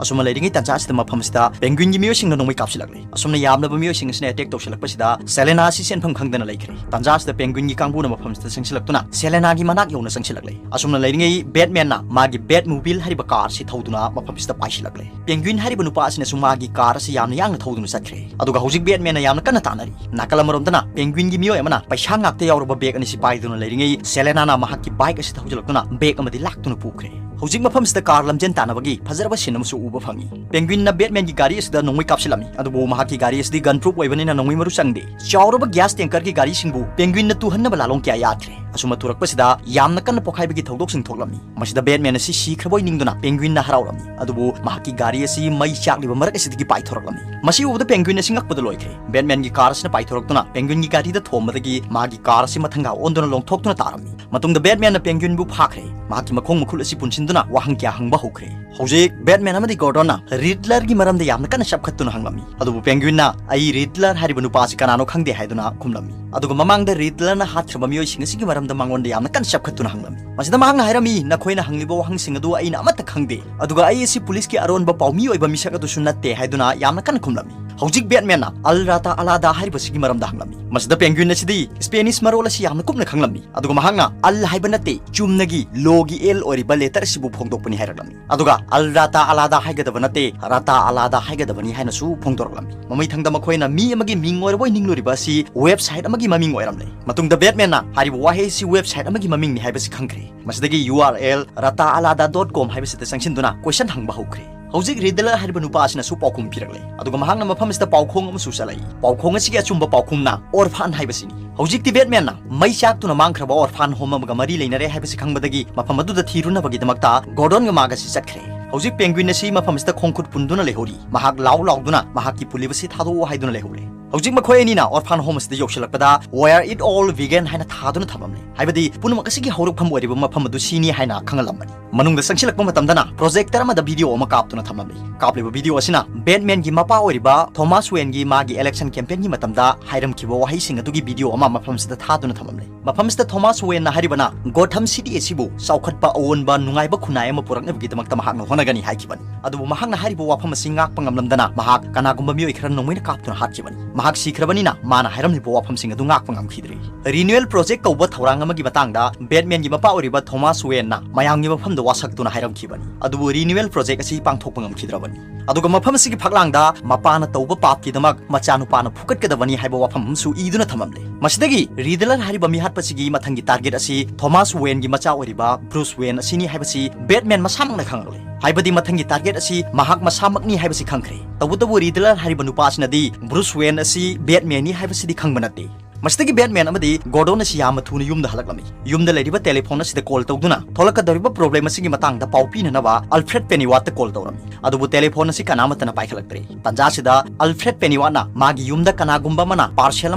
ꯑꯁꯨꯝꯅ ꯂꯩꯔꯤꯉꯩ ꯇꯥꯟꯖꯥ ꯑꯁꯤꯗ ꯃꯐꯝꯁꯤꯗ ꯄꯦꯡꯒ꯭ꯋꯤꯟꯒꯤ ꯃꯤꯑꯣꯏꯁꯤꯡꯅ ꯅꯣꯡꯃꯩ ꯀꯥꯞꯁꯤꯜꯂꯛꯂꯦ꯫ ꯑꯁꯨꯝꯅ ꯌꯥꯝꯂꯕ ꯃꯤꯑꯣꯏꯁꯤꯡ ꯑꯁꯤꯅ ꯑꯦꯇꯦꯛ ꯇꯧꯁꯤꯜꯂꯛꯄꯁꯤꯗ ꯁꯦꯂꯦꯅꯥ ꯑꯁꯤ ꯆꯦꯟꯐꯝ ꯈꯪꯗꯅ ꯂꯩꯈ꯭ꯔꯦ꯫ ꯇꯥꯟꯖꯥ ꯑꯁꯤꯗ ꯄꯦꯡꯒ꯭ꯋꯤꯟꯒꯤ ꯀꯥꯡꯕꯨꯅ ꯃꯐꯝꯁꯤꯗ ꯆꯪꯁꯤꯜꯂꯛꯇꯨꯅ ꯁꯦꯂꯦꯅꯥꯒꯤ ꯃꯅꯥꯛ ꯌꯧꯅ ꯆꯪꯁꯤꯜꯂꯛꯂꯦ꯫ ꯑꯁꯨꯝꯅ ꯂꯩꯔꯤꯉꯩ ꯕꯦꯠꯃꯦꯟꯅ ꯃꯥꯒꯤ ꯕꯦꯠ ꯃꯣꯕꯤꯜ ꯍꯥꯏꯔꯤꯕ ꯀꯥꯔ ꯑꯁꯤ ꯊꯧꯗꯨꯅ ꯃꯐꯝꯁꯤꯗ ꯄꯥꯏꯁꯤꯜꯂꯛꯂꯦ꯫ ꯄꯦꯡꯒ꯭ꯋꯤꯟ ꯍꯥꯏꯔꯤꯕ ꯅꯨꯄꯥ ꯑꯁꯤꯅꯁꯨ ꯃꯥꯒꯤ ꯀꯥꯔ ꯑꯁꯤ ꯌꯥꯝꯅ ꯌꯥꯡꯅ ꯊꯧꯗꯨꯅ ꯆꯠꯈ꯭ꯔꯦ꯫ ꯑꯗꯨꯒ ꯍꯧꯖꯤꯛ ꯕꯦꯠꯃꯦꯟꯅ ꯌꯥꯝꯅ ꯀꯟꯅ ꯇꯥꯟꯅꯔꯤ꯫ ꯅꯥꯀꯜ ꯑꯃꯔꯣꯝꯗꯅ ꯄꯦꯡꯒ꯭ꯋꯤꯟꯒꯤ ꯃꯤꯑꯣꯏ ꯑꯃꯅ ꯄꯩꯁꯥ ꯉꯥꯛꯇ ꯌꯥꯎꯔꯕ ꯕꯦꯒ ꯑꯅꯤꯁꯤ ꯄꯥꯏꯗꯨꯅ ꯂꯩꯔꯤꯉꯩ ꯁꯦꯂꯦꯅꯥꯅ ꯃꯍꯥꯛꯀꯤ ꯕꯥꯏꯛ ꯑꯁꯤ ꯊꯧꯖꯤꯜꯂꯛꯇꯨꯅ ꯕꯦꯒ ꯑꯃꯗꯤ ꯂꯥꯛꯇꯨꯅ ꯄꯨꯈ꯭ꯔꯦ꯫ ꯍꯧꯖꯤꯛ ꯃꯐꯝꯁꯤꯗ ꯀꯥꯔ ꯂꯝꯖꯦꯟ ꯇꯥꯟꯅꯕꯒꯤ ꯐꯖꯔꯕ ꯁꯤꯟ ꯑꯃꯁꯨ ꯎꯕ ꯐꯪꯉꯤ꯫ ꯄꯦꯡꯒ꯭ꯋꯤꯟꯅ ꯕꯦꯠꯃꯦꯟꯒꯤ ꯒꯥꯔꯤ ꯑꯁꯤꯗ ꯅꯣꯡꯃꯩ ꯀꯥꯞꯁꯤꯜꯂꯝꯃꯤ, ꯑꯗꯨꯕꯨ ꯃꯍꯥꯛꯀꯤ ꯒꯥꯔꯤ ꯑꯁꯤꯗꯤ ꯒꯟ ꯄ꯭ꯔꯨꯐ ꯑꯣꯏꯕꯅꯤꯅ ꯅꯣꯡꯃꯩ ꯃꯔꯨ ꯆꯪꯗꯦ꯫ ꯆꯥꯎꯔꯕ ꯒ꯭ꯌꯥꯁ ꯇꯦꯡꯀꯔꯒꯤ ꯒꯥꯔꯤꯁꯤꯡꯕꯨ ꯄꯦꯡꯒ꯭ꯋꯤꯟꯅ ꯇꯨꯍꯟꯅꯕ ꯂꯥꯂꯣꯡ ꯀꯌꯥ ꯌꯥꯗ꯭ꯔꯦ꯫ ꯑꯁꯨꯝꯅ ꯇꯨꯔꯛꯄꯁꯤꯗ ꯌꯥꯝꯅ ꯀꯟꯅ ꯄꯣꯈꯥꯏꯕꯒꯤ ꯊꯧꯗꯣꯛꯁꯤꯡ ꯊꯣꯛꯂꯝꯃꯤ꯫ ꯃꯁꯤꯗ ꯕꯦꯠꯃꯦꯟ ꯑꯁꯤ ꯁꯤꯈ꯭ꯔꯕꯣꯏ ꯅꯤꯡꯗꯨꯅ ꯄꯦꯡꯒ꯭ꯋꯤꯟꯅ ꯍꯔꯥꯎꯔꯝꯃꯤ, ꯑꯗꯨꯕꯨ ꯃꯍꯥꯛꯀꯤ ꯒꯥꯔꯤ ꯑꯁꯤ ꯃꯩ ꯆꯥꯛꯂꯤꯕ ꯃꯔꯛ ꯑꯁꯤꯗꯒꯤ ꯄꯥꯏꯊꯣꯔꯛꯂꯝꯃꯤ꯫ ꯃꯁꯤ ꯎꯕꯗ ꯄꯦꯡꯒ꯭ꯋꯤꯟ ꯑꯁꯤ ꯉꯛꯄꯗ ꯂꯣꯏꯈ꯭ꯔꯦ꯫ ꯕꯦꯠꯃꯦꯟꯒꯤ ꯀꯥꯔ ꯑꯁꯤꯅ ꯄꯥꯏꯊꯣꯔꯛꯇꯨꯅ ꯄꯦꯡꯒ꯭ꯋꯤꯟꯒꯤ ꯒꯥꯔꯤꯗ ꯊꯣꯝꯕꯗꯒꯤ ꯃꯥꯒꯤ ꯀꯥꯔ ꯑꯁꯤ ꯃꯊꯪꯒꯥ ꯑꯣꯟꯗꯨꯅ ꯂꯣꯡꯊꯣꯛꯇꯨꯅ ꯇꯥꯔꯝꯃꯤ꯫ ꯃꯇꯨꯡꯗ ꯕꯦꯠꯃꯦꯟꯅ ꯄꯦꯡꯒ꯭ꯋꯤꯟꯕꯨ ꯐꯥꯈ꯭ꯔꯦ꯫ ꯃꯍꯥꯛꯀꯤ ꯃꯈꯣꯡ ꯃꯈꯨꯠ ꯑꯁꯤ ꯄꯨꯟꯁꯤꯟꯗꯨꯅ ꯋꯥꯍꯪ ꯀꯌꯥ ꯍꯪꯕ ꯍꯧꯈ꯭ꯔꯦ꯫ ꯍꯧꯖꯤꯛ ꯕꯦꯠꯃꯦꯟ ꯑꯃꯗꯤ ꯒꯣꯔꯗꯣꯟꯅ ꯔꯤꯗꯂꯔꯒꯤ ꯃꯔꯝꯗ ꯌꯥꯝꯅ ꯀꯟꯅ ꯆꯞꯈꯠꯇꯨꯅ ꯍꯪꯂꯝꯃꯤ, ꯑꯗꯨꯕꯨ ꯄꯦꯡꯒ꯭ꯋꯤꯟꯅ "ꯑꯩ ꯔꯤꯗꯂꯔ ꯍꯥꯏꯔꯤꯕ ꯅꯨꯄꯥ ꯑꯁꯤ ꯀꯅꯥꯅꯣ ꯈꯪꯗꯦ" ꯍꯥꯏꯗꯨꯅ ꯈꯨꯝꯂꯝꯃꯤ꯫ ꯑꯗꯨꯒ ꯃꯃꯥꯡꯗ ꯔꯤꯗꯂꯔꯅ ꯍꯥꯠꯈ꯭ꯔꯕ ꯃꯤꯑꯣꯏꯁꯤꯡ ꯑꯁꯤꯒꯤ ꯃꯔꯝꯗ ꯃꯉꯣꯟꯗ ꯌꯥꯝꯅ ꯀꯟꯅ ꯆꯞꯈꯠꯇꯨꯅ ꯍꯪꯂꯝꯃꯤ꯫ ꯃꯁꯤꯗ ꯃꯍꯥꯛꯅ ꯍꯥꯏꯔꯝꯃꯤ, "ꯅꯈꯣꯏꯅ ꯍꯪꯂꯤꯕ ꯋꯥꯍꯪꯁꯤꯡ ꯑꯗꯨ ꯑꯩꯅ ꯑꯃꯠꯇ ꯈꯪꯗꯦ, ꯑꯗꯨꯒ ꯑꯩ ꯑꯁꯤ ꯄꯨꯂꯤꯁꯀꯤ ꯑꯔꯣꯟꯕ ꯄꯥꯎꯃꯤ ꯑꯣꯏꯕ ꯃꯤꯁꯛ ꯑꯗꯨꯁꯨ ꯅꯠꯇꯦ" ꯍꯥꯏꯗꯨꯅ ꯌꯥꯝꯅ ꯀꯟꯅ ꯈꯨꯝꯂꯝꯃꯤ꯫ ꯍꯧꯖꯤꯛ ꯕꯦꯠꯃꯦꯟꯅ ꯑꯜ ꯔꯥꯇꯥ ꯑꯂꯥꯗꯥ ꯍꯥꯏꯔꯤꯕꯁꯤꯒꯤ ꯃꯔꯝꯗ ꯍꯪꯂꯝꯃꯤ꯫ ꯃꯁꯤꯗ ꯄꯦꯡꯒ꯭ꯋꯤꯟ ꯑꯁꯤꯗꯤ ꯁ꯭ꯄꯦꯅꯤꯁ ꯃꯔꯣꯜ ꯑꯁꯤ ꯌꯥꯝꯅ ꯀꯨꯞꯅ ꯈꯪꯂꯝꯃꯤ, ꯑꯗꯨꯒ ꯃꯍꯥꯛꯅ "ꯑꯜ" ꯍꯥꯏꯕ ꯅꯠꯇꯦ, ꯆꯨꯝꯅꯒꯤ ꯂꯣꯒꯤ "ꯑꯦꯜ" ꯑꯣꯏꯔꯤꯕ ꯂꯦꯇꯔ ꯑꯁꯤꯕꯨ ꯐꯣꯡꯗꯣꯛꯄꯅꯤ ꯍꯥꯏꯔꯛꯂꯝꯃꯤ꯫ ꯑꯗꯨꯒ "ꯑꯜ ꯔꯥꯇꯥ ꯑꯂꯥꯗꯥ" ꯍꯥꯏꯒꯗꯕ ꯅꯠꯇꯦ, "ꯔꯥꯇꯥ ꯑꯂꯥꯗꯥ" ꯍꯥꯏꯒꯗꯕꯅꯤ ꯍꯥꯏꯅꯁꯨ ꯐꯣꯡꯗꯣꯔꯛꯂꯝꯃꯤ꯫ ꯃꯃꯩꯊꯪꯗ ꯃꯈꯣꯏꯅ ꯃꯤ ꯑꯃꯒꯤ ꯃꯤꯡ ꯑꯣꯏꯔꯕꯣꯏ ꯅꯤꯡꯂꯨꯔꯤꯕ ꯑꯁꯤ ꯋꯦꯕꯁꯥꯏꯠ ꯑꯃꯒꯤ ꯃꯃꯤꯡ ꯑꯣꯏꯔꯝꯂꯦ꯫ ꯃꯇꯨꯡꯗ ꯕꯦꯠꯃꯦꯟꯅ ꯍꯥꯏꯔꯤꯕ ꯋꯥꯍꯩ ꯑꯁꯤ ꯋꯦꯕꯁꯥꯏꯠ ꯑꯃꯒꯤ ꯃꯃꯤꯡꯅꯤ ꯍꯥꯏꯕꯁꯤ ꯈꯪꯈ꯭ꯔꯦ꯫ ꯃꯁꯤꯗꯒꯤ ꯌꯨ ꯑꯥꯔ ꯑꯦꯜ ꯔꯥꯇꯥ ꯑꯂꯥꯗꯥ ꯗꯣꯠ ꯀꯣꯝ ꯍꯥꯏꯕꯁꯤꯗ ꯆꯪꯁꯤꯟꯗꯨꯅ ꯀꯣꯏꯁꯟ ꯍꯪꯕ ꯍꯧꯈ꯭ꯔꯦ꯫ ꯍꯧꯖꯤꯛ ꯔꯤꯗꯂꯔ ꯍꯥꯏꯔꯤꯕ ꯅꯨꯄꯥ ꯑꯁꯤꯅꯁꯨ ꯄꯥꯎꯈꯨꯝ ꯄꯤꯔꯛꯂꯦ, ꯑꯗꯨꯒ ꯃꯍꯥꯛꯅ ꯃꯐꯝ ꯑꯁꯤꯗ ꯄꯥꯎꯈꯣꯡ ꯑꯃꯁꯨ ꯆꯠꯂꯛꯏ꯫ ꯄꯥꯎꯈꯣꯡ ꯑꯁꯤꯒꯤ ꯑꯆꯨꯝꯕ ꯄꯥꯎꯈꯨꯝꯅ ꯑꯣꯔꯐꯥꯟ ꯍꯥꯏꯕꯁꯤꯅꯤ꯫ ꯍꯧꯖꯤꯛꯇꯤ ꯕꯦꯠꯃꯦꯟꯅ ꯃꯩ ꯆꯥꯛꯇꯨꯅ ꯃꯥꯡꯈ꯭ꯔꯕ ꯑꯣꯔꯐꯥꯟ ꯍꯣꯝ ꯑꯃꯒ ꯃꯔꯤ ꯂꯩꯅꯔꯦ ꯍꯥꯏꯕꯁꯤ ꯈꯪꯕꯗꯒꯤ ꯃꯐꯝ ꯑꯗꯨꯗ ꯊꯤꯔꯨꯅꯕꯒꯤꯗꯃꯛꯇ ꯒꯣꯔꯗꯣꯟꯒ ꯃꯥꯒꯁꯤ ꯆꯠꯈ꯭ꯔꯦ꯫ ꯍꯧꯖꯤꯛ ꯄꯦꯡꯒ꯭ꯋꯤꯟ ꯑꯁꯤ ꯃꯐꯝ ꯑꯁꯤꯗ ꯈꯣꯡꯈꯨꯠ ꯄꯨꯟꯗꯨꯅ ꯂꯩꯍꯧꯔꯤ꯫ ꯃꯍꯥꯛ ꯂꯥꯎ ꯂꯥꯎꯗꯨꯅ ꯃꯍꯥꯛꯀꯤ ꯄꯨꯜꯂꯤꯕꯁꯤ ꯊꯥꯗꯣꯛꯑꯣ ꯍꯥꯏꯗꯨꯅ ꯂꯩꯍꯧꯔꯦ꯫ ꯍꯧꯖꯤꯛ ꯃꯈꯣꯏ ꯑꯅꯤꯅ orphan home ꯑꯁꯤꯗ ꯌꯧꯁꯤꯜꯂꯛꯄꯗ "Where it all began" ꯍꯥꯏꯅ ꯊꯥꯗꯨꯅ ꯊꯝꯂꯝꯂꯦ꯫ ꯍꯥꯏꯕꯗꯤ ꯄꯨꯝꯅꯃꯛ ꯑꯁꯤꯒꯤ ꯍꯧꯔꯛꯐꯝ ꯑꯣꯏꯔꯤꯕ ꯃꯐꯝ ꯑꯗꯨ ꯁꯤꯅꯤ ꯍꯥꯏꯅ ꯈꯪꯍꯜꯂꯝꯕꯅꯤ꯫ ꯃꯅꯨꯡꯗ ꯆꯪꯁꯤꯜꯂꯛꯄ ꯃꯇꯝꯗꯅ projector ꯑꯃꯗ video ꯑꯃ ꯀꯥꯞꯇꯨꯅ ꯊꯝꯂꯝꯂꯤ꯫ ꯀꯥꯞꯂꯤꯕ video ꯑꯁꯤꯅ Batmanꯒꯤ ꯃꯄꯥ ꯑꯣꯏꯔꯤꯕ Thomas Wayneꯒꯤ ꯃꯥꯒꯤ election campaignꯒꯤ ꯃꯇꯝꯗ ꯍꯥꯏꯔꯝꯈꯤꯕ ꯋꯥꯍꯩꯁꯤꯡ ꯑꯗꯨꯒꯤ video ꯑꯃ ꯃꯐꯝꯁꯤꯗ ꯊꯥꯗꯨꯅ ꯊꯝꯂꯝꯂꯤ꯫ ꯃꯐꯝꯁꯤꯗ Thomas Wayneꯅ ꯍꯥꯏꯔꯤꯕꯅ Gotham City ꯑꯁꯤꯕꯨ ꯆꯥꯎꯈꯠꯄ, ꯑꯑꯣꯟꯕ, ꯅꯨꯡꯉꯥꯏꯕ ꯈꯨꯟꯅꯥꯏ ꯑꯃ ꯄꯨꯔꯛꯅꯕꯒꯤꯗꯃꯛꯇ ꯃꯍꯥꯛꯅ ꯍꯣꯠꯅꯒꯅꯤ ꯍꯥꯏꯈꯤꯕꯅꯤ꯫ ꯑꯗꯨꯕꯨ ꯃꯍꯥꯛꯅ ꯍꯥꯏꯔꯤꯕ ꯋꯥꯐꯝ ꯑꯁꯤ ꯉꯥꯛꯄ ꯉꯝꯂꯝꯗꯅ ꯃꯍꯥꯛ ꯀꯅꯥꯒꯨꯝꯕ ꯃꯤꯑꯣꯏ ꯈꯔ ꯅꯣꯡꯃꯩꯅ ꯀꯥꯞꯇꯨꯅ ꯍꯥꯠꯈꯤꯕꯅꯤ꯫ ꯃꯍꯥꯛ ꯁꯤꯈ꯭ꯔꯕꯅꯤꯅ ꯃꯥꯅ ꯍꯥꯏꯔꯝꯂꯤꯕ ꯋꯥꯐꯝꯁꯤꯡ ꯑꯗꯨ ꯉꯥꯛꯄ ꯉꯝꯈꯤꯗ꯭ꯔꯤ꯫ Renewal Project ꯀꯧꯕ ꯊꯧꯔꯥꯡ ꯑꯃꯒꯤ ꯃꯇꯥꯡꯗ Batmanꯒꯤ ꯃꯄꯥ ꯑꯣꯏꯔꯤꯕ Thomas Wayneꯅ ꯃꯌꯥꯝꯒꯤ ꯃꯐꯝꯗ ꯋꯥꯁꯛꯇꯨꯅ ꯍꯥꯏꯔꯝꯈꯤꯕꯅꯤ꯫ ꯑꯗꯨꯕꯨ Renewal Project ꯑꯁꯤ ꯄꯥꯡꯊꯣꯛꯄ ꯉꯝꯈꯤꯗ꯭ꯔꯕꯅꯤ꯫ ꯑꯗꯨꯒ ꯃꯐꯝ ꯑꯁꯤꯒꯤ ꯐꯛꯂꯥꯡꯗ ꯃꯄꯥꯅ ꯇꯧꯕ ꯄꯥꯞꯀꯤꯗꯃꯛ ꯃꯆꯥꯅꯨꯄꯥꯅ ꯐꯨꯒꯠꯀꯗꯕꯅꯤ ꯍꯥꯏꯕ ꯋꯥꯐꯝ ꯑꯃꯁꯨ ꯏꯗꯨꯅ ꯊꯝꯂꯝꯂꯦ꯫ ꯃꯁꯤꯗꯒꯤ Riddler ꯍꯥꯏꯔꯤꯕ ꯃꯤꯍꯥꯠꯄ ꯑꯁꯤꯒꯤ ꯃꯊꯪꯒꯤ target ꯑꯁꯤ Thomas Wayneꯒꯤ ꯃꯆꯥ ꯑꯣꯏꯔꯤꯕ Bruce Wayne ꯑꯁꯤꯅꯤ ꯍꯥꯏꯕꯁꯤ Batman ꯃꯁꯥꯃꯛꯅ ꯈꯪꯂꯦ꯫ ꯍꯥꯏꯕꯗꯤ ꯃꯊꯪꯒꯤ target ꯑꯁꯤ ꯃꯍꯥꯛ ꯃꯁꯥꯃꯛꯅꯤ ꯍꯥꯏꯕꯁꯤ ꯈꯪꯈ꯭ꯔꯦ꯫ ꯇꯧꯕꯇꯕꯨ Riddler ꯍꯥꯏꯔꯤꯕ ꯅꯨꯄꯥ ꯑꯁꯤꯅꯗꯤ Bruce Wayne ꯑꯁꯤ Batmanꯅꯤ ꯍꯥꯏꯕꯁꯤꯗꯤ ꯈꯪꯕ ꯅꯠꯇꯦ꯫ ꯃꯁꯤꯗꯒꯤ Batman ꯑꯃꯗꯤ Gordon ꯑꯁꯤ ꯌꯥꯝꯅ ꯊꯨꯅ ꯌꯨꯝꯗ ꯍꯜꯂꯛꯂꯝꯃꯤ꯫ ꯌꯨꯝꯗ ꯂꯩꯔꯤꯕ telephone ꯑꯁꯤꯗ call ꯇꯧꯗꯨꯅ ꯊꯣꯛꯂꯛꯀꯗꯧꯔꯤꯕ problem ꯑꯁꯤꯒꯤ ꯃꯇꯥꯡꯗ ꯄꯥꯎ ꯄꯤꯅꯅꯕ Alfred Pennyworthꯇ call ꯇꯧꯔꯝꯃꯤ꯫ ꯑꯗꯨꯕꯨ telephone ꯑꯁꯤ ꯀꯅꯥꯃꯠꯇꯅ ꯄꯥꯏꯈꯠꯂꯛꯇ꯭ꯔꯦ꯫ ꯇꯟꯖꯥꯁꯤꯗ Alfred Pennyworthꯅ ꯃꯥꯒꯤ ꯌꯨꯝꯗ ꯀꯅꯥꯒꯨꯝꯕ ꯑꯃꯅ parcel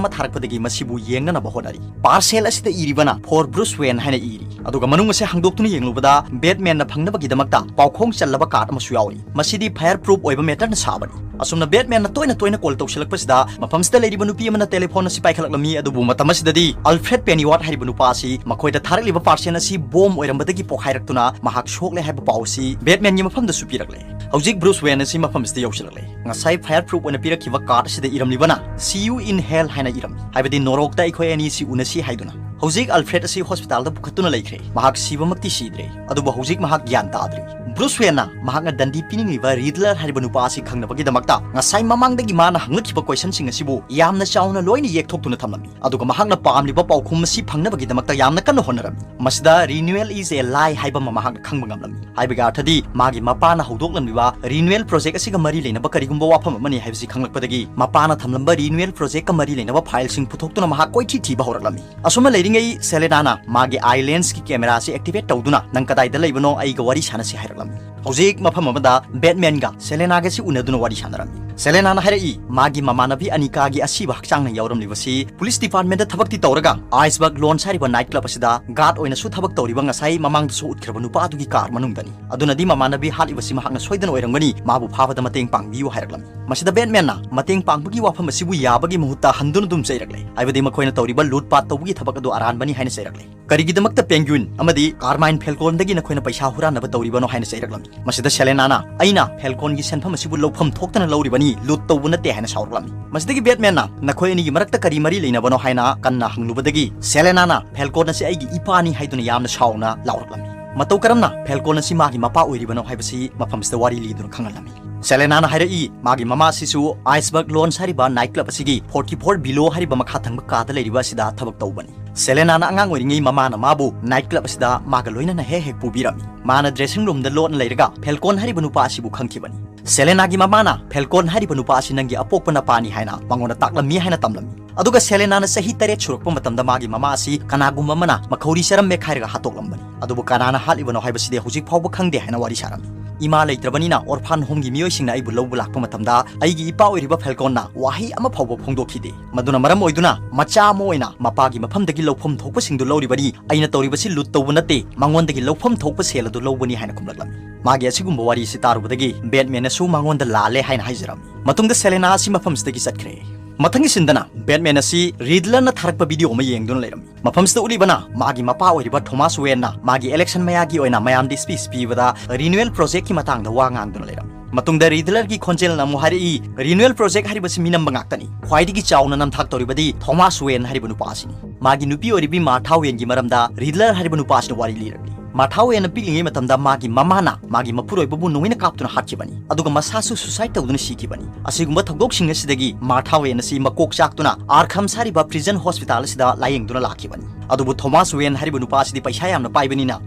ꯑꯃ ꯊꯥꯔꯛꯄꯗꯒꯤ ꯃꯁꯤꯕꯨ ꯌꯦꯡꯅꯅꯕ ꯍꯣꯠꯅꯔꯤ꯫ Parcel ꯑꯁꯤꯗ ꯏꯔꯤꯕꯅ "For Bruce Wayne" ꯍꯥꯏꯅ ꯏꯔꯤ꯫ ꯑꯗꯨꯒ ꯃꯅꯨꯡ ꯑꯁꯤ ꯍꯥꯡꯗꯣꯛꯇꯨꯅ ꯌꯦꯡꯂꯨꯕꯗ Batmanꯅ ꯐꯪꯅꯕꯒꯤꯗꯃꯛꯇ ꯄꯥꯎꯈꯣꯡ ꯆꯜꯂꯕ card ꯑꯃꯁꯨ ꯌꯥꯎꯔꯤ꯫ ꯃꯁꯤꯗꯤ fire proof ꯑꯣꯏꯕ matterꯅ ꯁꯥꯕꯅꯤ꯫ ꯑꯁꯨꯝꯅ Batmanꯅ ꯇꯣꯏꯅ ꯇꯣꯏꯅ call ꯇꯧꯁꯤꯜꯂꯛꯄꯁꯤꯗ ꯃꯐꯝꯁꯤꯗ ꯂꯩꯔꯤꯕ ꯅꯨꯄꯤ ꯑꯃꯅ telephone ꯑꯁꯤ ꯄꯥꯏꯈꯠꯂꯛꯂꯝꯃꯤ꯫ ꯑꯗꯨꯕꯨ ꯃꯇꯝ ꯑꯁꯤꯗꯗꯤ Alfred Pennyworth ꯍꯥꯏꯔꯤꯕ ꯅꯨꯄꯥ ꯑꯁꯤ ꯃꯈꯣꯏꯗ ꯊꯥꯔꯛꯂꯤꯕ parcel ꯑꯁꯤ bomb ꯑꯣꯏꯔꯝꯕꯗꯒꯤ ꯄꯣꯈꯥꯏꯔꯛꯇꯨꯅ ꯃꯍꯥꯛ ꯁꯣꯛꯂꯦ ꯍꯥꯏꯕ ꯄꯥꯎ ꯑꯁꯤ Batmanꯒꯤ ꯃꯐꯝꯗꯁꯨ ꯄꯤꯔꯛꯂꯦ꯫ ꯍꯧꯖꯤꯛ Bruce Wayne ꯑꯁꯤ ꯃꯐꯝꯁꯤꯗ ꯌꯧꯁꯤꯜꯂꯛꯂꯦ꯫ ꯉꯁꯥꯏ fire proof ꯑꯣꯏꯅ ꯄꯤꯔꯛꯈꯤꯕ card ꯑꯁꯤꯗ ꯏꯔꯝꯂꯤꯕꯅ "See you in hell" ꯍꯥꯏꯅ ꯏꯔꯝꯃꯤ꯫ ꯍꯥꯏꯕꯗꯤ ꯅꯣꯔꯣꯛꯇ ꯑꯩꯈꯣꯏ ꯑꯅꯤ ꯑꯁꯤ ꯎꯅꯁꯤ ꯍꯥꯏꯗꯨꯅ꯫ ꯍꯧꯖꯤꯛ Alfred ꯑꯁꯤ hospitalꯗ ꯄꯨꯈꯠꯇꯨꯅ ꯂꯩꯈ꯭ꯔꯦ꯫ ꯃꯍꯥꯛ ꯁꯤꯕꯃꯛꯇꯤ ꯁꯤꯗ꯭ꯔꯦ, ꯑꯗꯨꯕꯨ ꯍꯧꯖꯤꯛ ꯃꯍꯥꯛ ꯒ꯭ꯌꯥꯟ ꯇꯥꯗ꯭ꯔꯤ꯫ Bruce Wayneꯅ ꯃꯍꯥꯛꯅ ꯗꯟꯗꯤ ꯄꯤꯅꯤꯡꯂꯤꯕ Riddler ꯍꯥꯏꯔꯤꯕ ꯅꯨꯄꯥ ꯑꯁꯤ ꯈꯪꯅꯕꯒꯤꯗꯃꯛꯇ ꯉꯁꯥꯏ ꯃꯃꯥꯡꯗꯒꯤ ꯃꯥꯅ ꯍꯪꯂꯛꯈꯤꯕ questionꯁꯤꯡ ꯑꯁꯤꯕꯨ ꯌꯥꯝꯅ ꯆꯥꯎꯅ ꯂꯣꯏꯅ ꯌꯦꯛꯊꯣꯛꯇꯨꯅ ꯊꯝꯂꯝꯃꯤ꯫ ꯑꯗꯨꯒ ꯃꯍꯥꯛꯅ ꯄꯥꯝꯂꯤꯕ ꯄꯥꯎꯈꯨꯝ ꯑꯁꯤ ꯐꯪꯅꯕꯒꯤꯗꯃꯛꯇ ꯌꯥꯝꯅ ꯀꯟꯅ ꯍꯣꯠꯅꯔꯝꯃꯤ꯫ ꯃꯁꯤꯗ "Renewal is a lie" ꯍꯥꯏꯕ ꯑꯃ ꯃꯍꯥꯛꯅ ꯈꯪꯕ ꯉꯝꯂꯝꯃꯤ꯫ ꯍꯥꯏꯕꯒꯤ ꯑꯔꯊꯗꯤ ꯃꯥꯒꯤ ꯃꯄꯥꯅ ꯍꯧꯗꯣꯛꯂꯝꯂꯤꯕ Renewal Project ꯑꯁꯤꯒ ꯃꯔꯤ ꯂꯩꯅꯕ ꯀꯔꯤꯒꯨꯝꯕ ꯋꯥꯐꯝ ꯑꯃꯅꯤ ꯍꯥꯏꯕꯁꯤ ꯈꯪꯂꯛꯄꯗꯒꯤ ꯃꯄꯥꯅ ꯊꯝꯂꯝꯕ Renewal Projectꯀ ꯃꯔꯤ ꯂꯩꯅꯕ fileꯁꯤꯡ ꯄꯨꯊꯣꯛꯇꯨꯅ ꯃꯍꯥꯛ ꯀꯣꯏꯊꯤ ꯊꯤꯕ ꯍꯧꯔꯛꯂꯝꯃꯤ꯫ ꯑꯁꯨꯝꯅ ꯂꯩꯔꯤꯉꯩ Selena'ꯅ ꯃꯥꯒꯤ eye lensꯀꯤ camera ꯑꯁꯤ activate ꯇꯧꯗꯨꯅ "ꯅꯪ ꯀꯗꯥꯏꯗ ꯂꯩꯕꯅꯣ? ꯑꯩꯒ ꯋꯥꯔꯤ ꯁꯥꯟꯅꯁꯤ" ꯍꯥꯏꯔꯛꯂꯝꯃꯤ꯫ ꯍꯧꯖꯤꯛ ꯃꯐꯝ ꯑꯃꯗ ꯕꯦꯠꯃꯦꯟꯒ ꯁꯦꯂꯦꯅꯥꯒꯁꯤ ꯎꯅꯗꯨꯅ ꯋꯥꯔꯤ ꯁꯥꯟꯅꯔꯝꯃꯤ꯫ ꯁꯦꯂꯦꯅꯥꯅ ꯍꯥꯏꯔꯛꯏ, ꯃꯥꯒꯤ ꯃꯃꯥꯟꯅꯕꯤ ꯑꯅꯤꯀꯥꯒꯤ ꯑꯁꯤꯕ ꯍꯛꯆꯥꯡꯅ ꯌꯥꯎꯔꯝꯂꯤꯕꯁꯤ ꯄꯨꯂꯤꯁ ꯗꯤꯄꯥꯔꯠꯃꯦꯟꯗ ꯊꯕꯛꯇꯤ ꯇꯧꯔꯒ ꯑꯥꯏꯁꯕꯔꯒ ꯂꯣꯟꯁ ꯍꯥꯏꯔꯤꯕ ꯅꯥꯏꯠ ꯀ꯭ꯂꯕ ꯑꯁꯤꯗ ꯒꯥꯔꯗ ꯑꯣꯏꯅꯁꯨ ꯊꯕꯛ ꯇꯧꯔꯤꯕ ꯉꯁꯥꯏ ꯃꯃꯥꯡꯗꯁꯨ ꯎꯠꯈ꯭ꯔꯕ ꯅꯨꯄꯥ ꯑꯗꯨꯒꯤ ꯀꯥꯔ ꯃꯅꯨꯡꯗꯅꯤ꯫ ꯑꯗꯨꯅꯗꯤ ꯃꯃꯥꯟꯅꯕꯤ ꯍꯥꯠꯂꯤꯕꯁꯤ ꯃꯍꯥꯛꯅ ꯁꯣꯏꯗꯅ ꯑꯣꯏꯔꯝꯒꯅꯤ, ꯃꯥꯕꯨ ꯐꯥꯕꯗ ꯃꯇꯦꯡ ꯄꯥꯡꯕꯤꯌꯨ ꯍꯥꯏꯔꯛꯂꯝꯃꯤ꯫ ꯃꯁꯤꯗ ꯕꯦꯠꯃꯦꯟꯅ ꯃꯇꯦꯡ ꯄꯥꯡꯕꯒꯤ ꯋꯥꯐꯝ ꯑꯁꯤꯕꯨ ꯌꯥꯕꯒꯤ ꯃꯍꯨꯠꯇ ꯍꯟꯗꯨꯅ ꯑꯗꯨꯝ ꯆꯩꯔꯛꯂꯦ, ꯍꯥꯏꯕꯗꯤ ꯃꯈꯣꯏꯅ ꯇꯧꯔꯤꯕ ꯂꯨꯠ ꯄꯥꯠ ꯇꯧꯕꯒꯤ ꯊꯕꯛ ꯑꯗꯨ ꯑꯔꯥꯟꯕꯅꯤ ꯍꯥꯏꯅ ꯆꯩꯔꯛꯂꯦ꯫ ꯀꯔꯤꯒꯤꯗꯃꯛꯇ ꯄꯦꯡꯒ꯭ꯌꯨꯏꯟ ꯑꯃꯗꯤ ꯀꯥꯔꯃꯥꯏꯟ ꯐꯦꯜꯀꯣꯟꯗꯒꯤ ꯅꯈꯣꯏꯅ ꯄꯩꯁꯥ ꯍꯨꯔꯥꯟꯅꯕ ꯇꯧꯔꯤꯕꯅꯣ ꯍꯥꯏꯅ ꯆꯩꯔꯛꯂꯝꯃꯤ꯫ ꯃꯁꯤꯗ ꯁꯦꯂꯦꯅꯥꯅ, "ꯑꯩꯅ ꯐꯦꯜꯀꯣꯟꯒꯤ ꯁꯦꯟꯐꯝ ꯑꯁꯤꯕꯨ ꯂꯧꯐꯝ ꯊꯣꯛꯇꯅ ꯂꯧꯔꯤꯕꯅꯤ, ꯂꯨꯠ ꯇꯧꯕ ꯅꯠꯇꯦ" ꯍꯥꯏꯅ ꯁꯥꯎꯔꯛꯂꯝꯃꯤ꯫ ꯃꯁꯤꯗꯒꯤ ꯕꯦꯠꯃꯦꯟꯅ, "ꯅꯈꯣꯏ ꯑꯅꯤꯒꯤ ꯃꯔꯛꯇ ꯀꯔꯤ ꯃꯔꯤ ꯂꯩꯅꯕꯅꯣ?" ꯍꯥꯏꯅ ꯀꯟꯅ ꯍꯪꯂꯨꯕꯗꯒꯤ ꯁꯦꯂꯦꯅꯥꯅ, "ꯐꯦꯜꯀꯣꯟ ꯑꯁꯤ ꯑꯩꯒꯤ ꯏꯄꯥꯅꯤ" ꯍꯥꯏꯗꯨꯅ ꯌꯥꯝꯅ ꯁꯥꯎꯅ ꯂꯥꯎꯔꯛꯂꯝꯃꯤ꯫ ꯃꯇꯧ ꯀꯔꯝꯅ ꯐꯦꯜꯀꯣꯟ ꯑꯁꯤ ꯃꯥꯒꯤ ꯃꯄꯥ ꯑꯣꯏꯔꯤꯕꯅꯣ ꯍꯥꯏꯕꯁꯤ ꯃꯐꯝꯁꯤꯗ ꯋꯥꯔꯤ ꯂꯤꯗꯨꯅ ꯈꯪꯍꯜꯂꯝꯃꯤ꯫ ꯁꯦꯂꯦꯅꯥꯅ ꯍꯥꯏꯔꯛꯏ, ꯃꯥꯒꯤ ꯃꯃꯥ ꯑꯁꯤꯁꯨ ꯑꯥꯏꯁꯕꯔꯒ ꯂꯣꯟꯁ ꯍꯥꯏꯔꯤꯕ ꯅꯥꯏꯠ ꯀ꯭ꯂꯕ ꯑꯁꯤꯒꯤ ꯐꯣꯔꯇꯤ ꯐꯣꯔ ꯕꯤꯂꯣ ꯍꯥꯏꯔꯤꯕ ꯃꯈꯥ ꯊꯪꯕ ꯀꯥꯗ ꯂꯩꯔꯤꯕ ꯑꯁꯤꯗ ꯊꯕꯛ ꯇꯧꯕꯅꯤ꯫ ꯁꯦꯂꯦꯅꯥꯅ ꯑꯉꯥꯡ ꯑꯣꯏꯔꯤꯉꯩ ꯃꯃꯥꯅ ꯃꯥꯕꯨ ꯅꯥꯏꯠ ꯀ꯭ꯂꯕ ꯑꯁꯤꯗ ꯃꯥꯒ ꯂꯣꯏꯅꯅ ꯍꯦꯛ ꯍꯦꯛ ꯄꯨꯕꯤꯔꯝꯃꯤ꯫ ꯃꯥꯅ ꯗ꯭ꯔꯦꯁꯤꯡ ꯔꯨꯝꯗ ꯂꯣꯠꯅ ꯂꯩꯔꯒ ꯐꯦꯜꯀꯣꯟ ꯍꯥꯏꯔꯤꯕ ꯅꯨꯄꯥ ꯑꯁꯤꯕꯨ ꯈꯪꯈꯤꯕꯅꯤ꯫ ꯁꯦꯂꯦꯅꯥꯒꯤ ꯃꯃꯥꯅ ꯐꯦꯜꯀꯣꯟ ꯍꯥꯏꯔꯤꯕ ꯅꯨꯄꯥ ꯑꯁꯤ ꯅꯪꯒꯤ ꯑꯄꯣꯛꯄ ꯅꯄꯥꯅꯤ ꯍꯥꯏꯅ ꯃꯉꯣꯟꯗ ꯇꯥꯛꯂꯝꯃꯤ ꯍꯥꯏꯅ ꯇꯝꯂꯝꯃꯤ꯫ ꯑꯗꯨꯒ ꯁꯦꯂꯦꯅꯥꯅ ꯆꯍꯤ ꯇꯔꯦꯠ ꯁꯨꯔꯛꯄ ꯃꯇꯝꯗ ꯃꯥꯒꯤ ꯃꯃꯥ ꯑꯁꯤ ꯀꯅꯥꯒꯨꯝꯕ ꯑꯃꯅ ꯃꯈꯧꯔꯤ ꯆꯔꯝꯃꯦ ꯈꯥꯏꯔꯒ ꯍꯥꯠꯇꯣꯛꯂꯝꯕꯅꯤ꯫ ꯑꯗꯨꯕꯨ ꯀꯅꯥꯅ ꯍꯥꯠꯂꯤꯕꯅꯣ ꯍꯥꯏꯕꯁꯤꯗꯤ ꯍꯧꯖꯤꯛ ꯐꯥꯎꯕ ꯈꯪꯗꯦ ꯍꯥꯏꯅ ꯋꯥꯔꯤ ꯁꯥꯔꯝꯃꯤ꯫ ꯏꯃꯥ ꯂꯩꯇ꯭ꯔꯕꯅꯤꯅ ꯑꯣꯔꯐꯥꯟ ꯍꯣꯝꯒꯤ ꯃꯤꯑꯣꯏꯁꯤꯡꯅ ꯑꯩꯕꯨ ꯂꯧꯕ ꯂꯥꯛꯄ ꯃꯇꯝꯗ ꯑꯩꯒꯤ ꯏꯄꯥ ꯑꯣꯏꯔꯤꯕ ꯐꯦꯜꯀꯣꯟꯅ ꯋꯥꯍꯩ ꯑꯃ ꯐꯥꯎꯕ ꯐꯣꯡꯗꯣꯛꯈꯤꯗꯦ꯫ ꯃꯗꯨꯅ ꯃꯔꯝ ꯑꯣꯏꯗꯨꯅ ꯃꯆꯥ ꯑꯃ ꯑꯣꯏꯅ ꯃꯄꯥꯒꯤ ꯃꯐꯝꯗꯒꯤ ꯂꯧꯐꯝ ꯊꯣꯛꯄꯁꯤꯡꯗꯨ ꯂꯧꯔꯤꯕꯅꯤ꯫ ꯑꯩꯅ ꯇꯧꯔꯤꯕꯁꯤ ꯂꯨꯠ ꯇꯧꯕ ꯅꯠꯇꯦ, ꯃꯉꯣꯟꯗꯒꯤ ꯂꯧꯐꯝ ꯊꯣꯛꯄ ꯁꯦꯜ ꯑꯗꯨ ꯂꯧꯕꯅꯤ ꯍꯥꯏꯅ ꯈꯨꯝꯂꯛꯂꯝꯃꯤ꯫ ꯃꯥꯒꯤ ꯑꯁꯤꯒꯨꯝꯕ ꯋꯥꯔꯤ ꯑꯁꯤ ꯇꯥꯔꯨꯕꯗꯒꯤ ꯕꯦꯠꯃꯦꯟꯅꯁꯨ ꯃꯉꯣꯟꯗ ꯂꯥꯜꯂꯦ ꯍꯥꯏꯅ ꯍꯥꯏꯖꯔꯝꯃꯤ꯫ ꯃꯇꯨꯡꯗ ꯁꯦꯂꯦꯅꯥ ꯑꯁꯤ ꯃꯐꯝꯁꯤꯗꯒꯤ ꯆꯠꯈ꯭ꯔꯦ꯫ ꯃꯊꯪꯒꯤ ꯁꯤꯟꯗꯅ ꯕꯦꯠꯃꯦꯟ ꯑꯁꯤ ꯔꯤꯗꯂꯔꯅ ꯊꯥꯔꯛꯄ ꯚꯤꯗꯤꯑꯣ ꯑꯃ ꯌꯦꯡꯗꯨꯅ ꯂꯩꯔꯝꯃꯤ꯫ ꯃꯐꯝꯁꯤꯗ ꯎꯠꯂꯤꯕꯅ ꯃꯥꯒꯤ ꯃꯄꯥ ꯑꯣꯏꯔꯤꯕ ꯊꯣꯃꯥꯁ ꯋꯦꯟꯅ ꯃꯥꯒꯤ ꯏꯂꯦꯛꯁꯟ ꯃꯌꯥꯒꯤ ꯑꯣꯏꯅ ꯃꯌꯥꯝꯗ ꯁ꯭ꯄꯤꯆ ꯄꯤꯕꯗ ꯔꯤꯅ꯭ꯌꯨꯑꯦꯜ ꯄ꯭ꯔꯣꯖꯦꯛꯀꯤ ꯃꯇꯥꯡꯗ ꯋꯥ ꯉꯥꯡꯗꯨꯅ ꯂꯩꯔꯝꯃꯤ꯫ ꯃꯇꯨꯡꯗ ꯔꯤꯗꯂꯔꯒꯤ ꯈꯣꯟꯖꯦꯜꯅ ꯑꯃꯨꯛ ꯍꯥꯏꯔꯛꯏ, "ꯔꯤꯅ꯭ꯌꯨꯑꯦꯜ ꯄ꯭ꯔꯣꯖꯦꯛ ꯍꯥꯏꯔꯤꯕꯁꯤ ꯃꯤꯅꯝꯕ ꯉꯥꯛꯇꯅꯤ꯫ ꯈ꯭ꯋꯥꯏꯗꯒꯤ ꯆꯥꯎꯅ ꯅꯝꯊꯥꯛ ꯇꯧꯔꯤꯕꯗꯤ ꯊꯣꯃꯥꯁ ꯋꯦꯟ ꯍꯥꯏꯔꯤꯕ ꯅꯨꯄꯥ ꯑꯁꯤꯅꯤ꯫" ꯃꯥꯒꯤ ꯅꯨꯄꯤ ꯑꯣꯏꯔꯤꯕꯤ ꯃꯥꯔꯊꯥ ꯋꯦꯟꯒꯤ ꯃꯔꯝꯗ ꯔꯤꯗꯂꯔ ꯍꯥꯏꯔꯤꯕ ꯅꯨꯄꯥ ꯑꯁꯤꯅ ꯋꯥꯔꯤ ꯂꯤꯔꯛꯂꯤ꯫ ꯃꯥꯔꯊꯥ ꯋꯦꯟꯅ ꯄꯤꯛꯂꯤꯉꯩ ꯃꯇꯝꯗ ꯃꯥꯒꯤ ꯃꯃꯥꯅ ꯃꯥꯒꯤ ꯃꯄꯨꯔꯣꯏꯕꯕꯨ ꯅꯣꯡꯃꯩꯅ ꯀꯥꯞꯇꯨꯅ ꯍꯥꯠꯈꯤꯕꯅꯤ, ꯑꯗꯨꯒ ꯃꯁꯥꯁꯨ ꯁꯨꯁꯥꯏꯗ ꯇꯧꯗꯨꯅ ꯁꯤꯈꯤꯕꯅꯤ꯫ ꯑꯁꯤꯒꯨꯝꯕ ꯊꯧꯗꯣꯛꯁꯤꯡ ꯑꯁꯤꯗꯒꯤ ꯃꯥꯔꯊꯥ ꯋꯦꯟ ꯑꯁꯤ ꯃꯀꯣꯛ ꯆꯥꯛꯇꯨꯅ ꯑꯥꯔꯈꯝꯁ ꯍꯥꯏꯔꯤꯕ ꯄ꯭ꯔꯤꯖꯟ ꯍꯣꯁꯄꯤꯇꯥꯜ ꯑꯁꯤꯗ ꯂꯥꯌꯦꯡꯗꯨꯅ ꯂꯥꯛꯈꯤꯕꯅꯤ꯫ ꯑꯗꯨꯕꯨ ꯊꯣꯃꯥꯁ ꯋꯦꯟ ꯍꯥꯏꯔꯤꯕ ꯅꯨꯄꯥ ꯑꯁꯤꯗꯤ ꯄꯩꯁꯥ ꯌꯥꯝꯅ ꯄꯥꯏꯕꯅꯤꯅ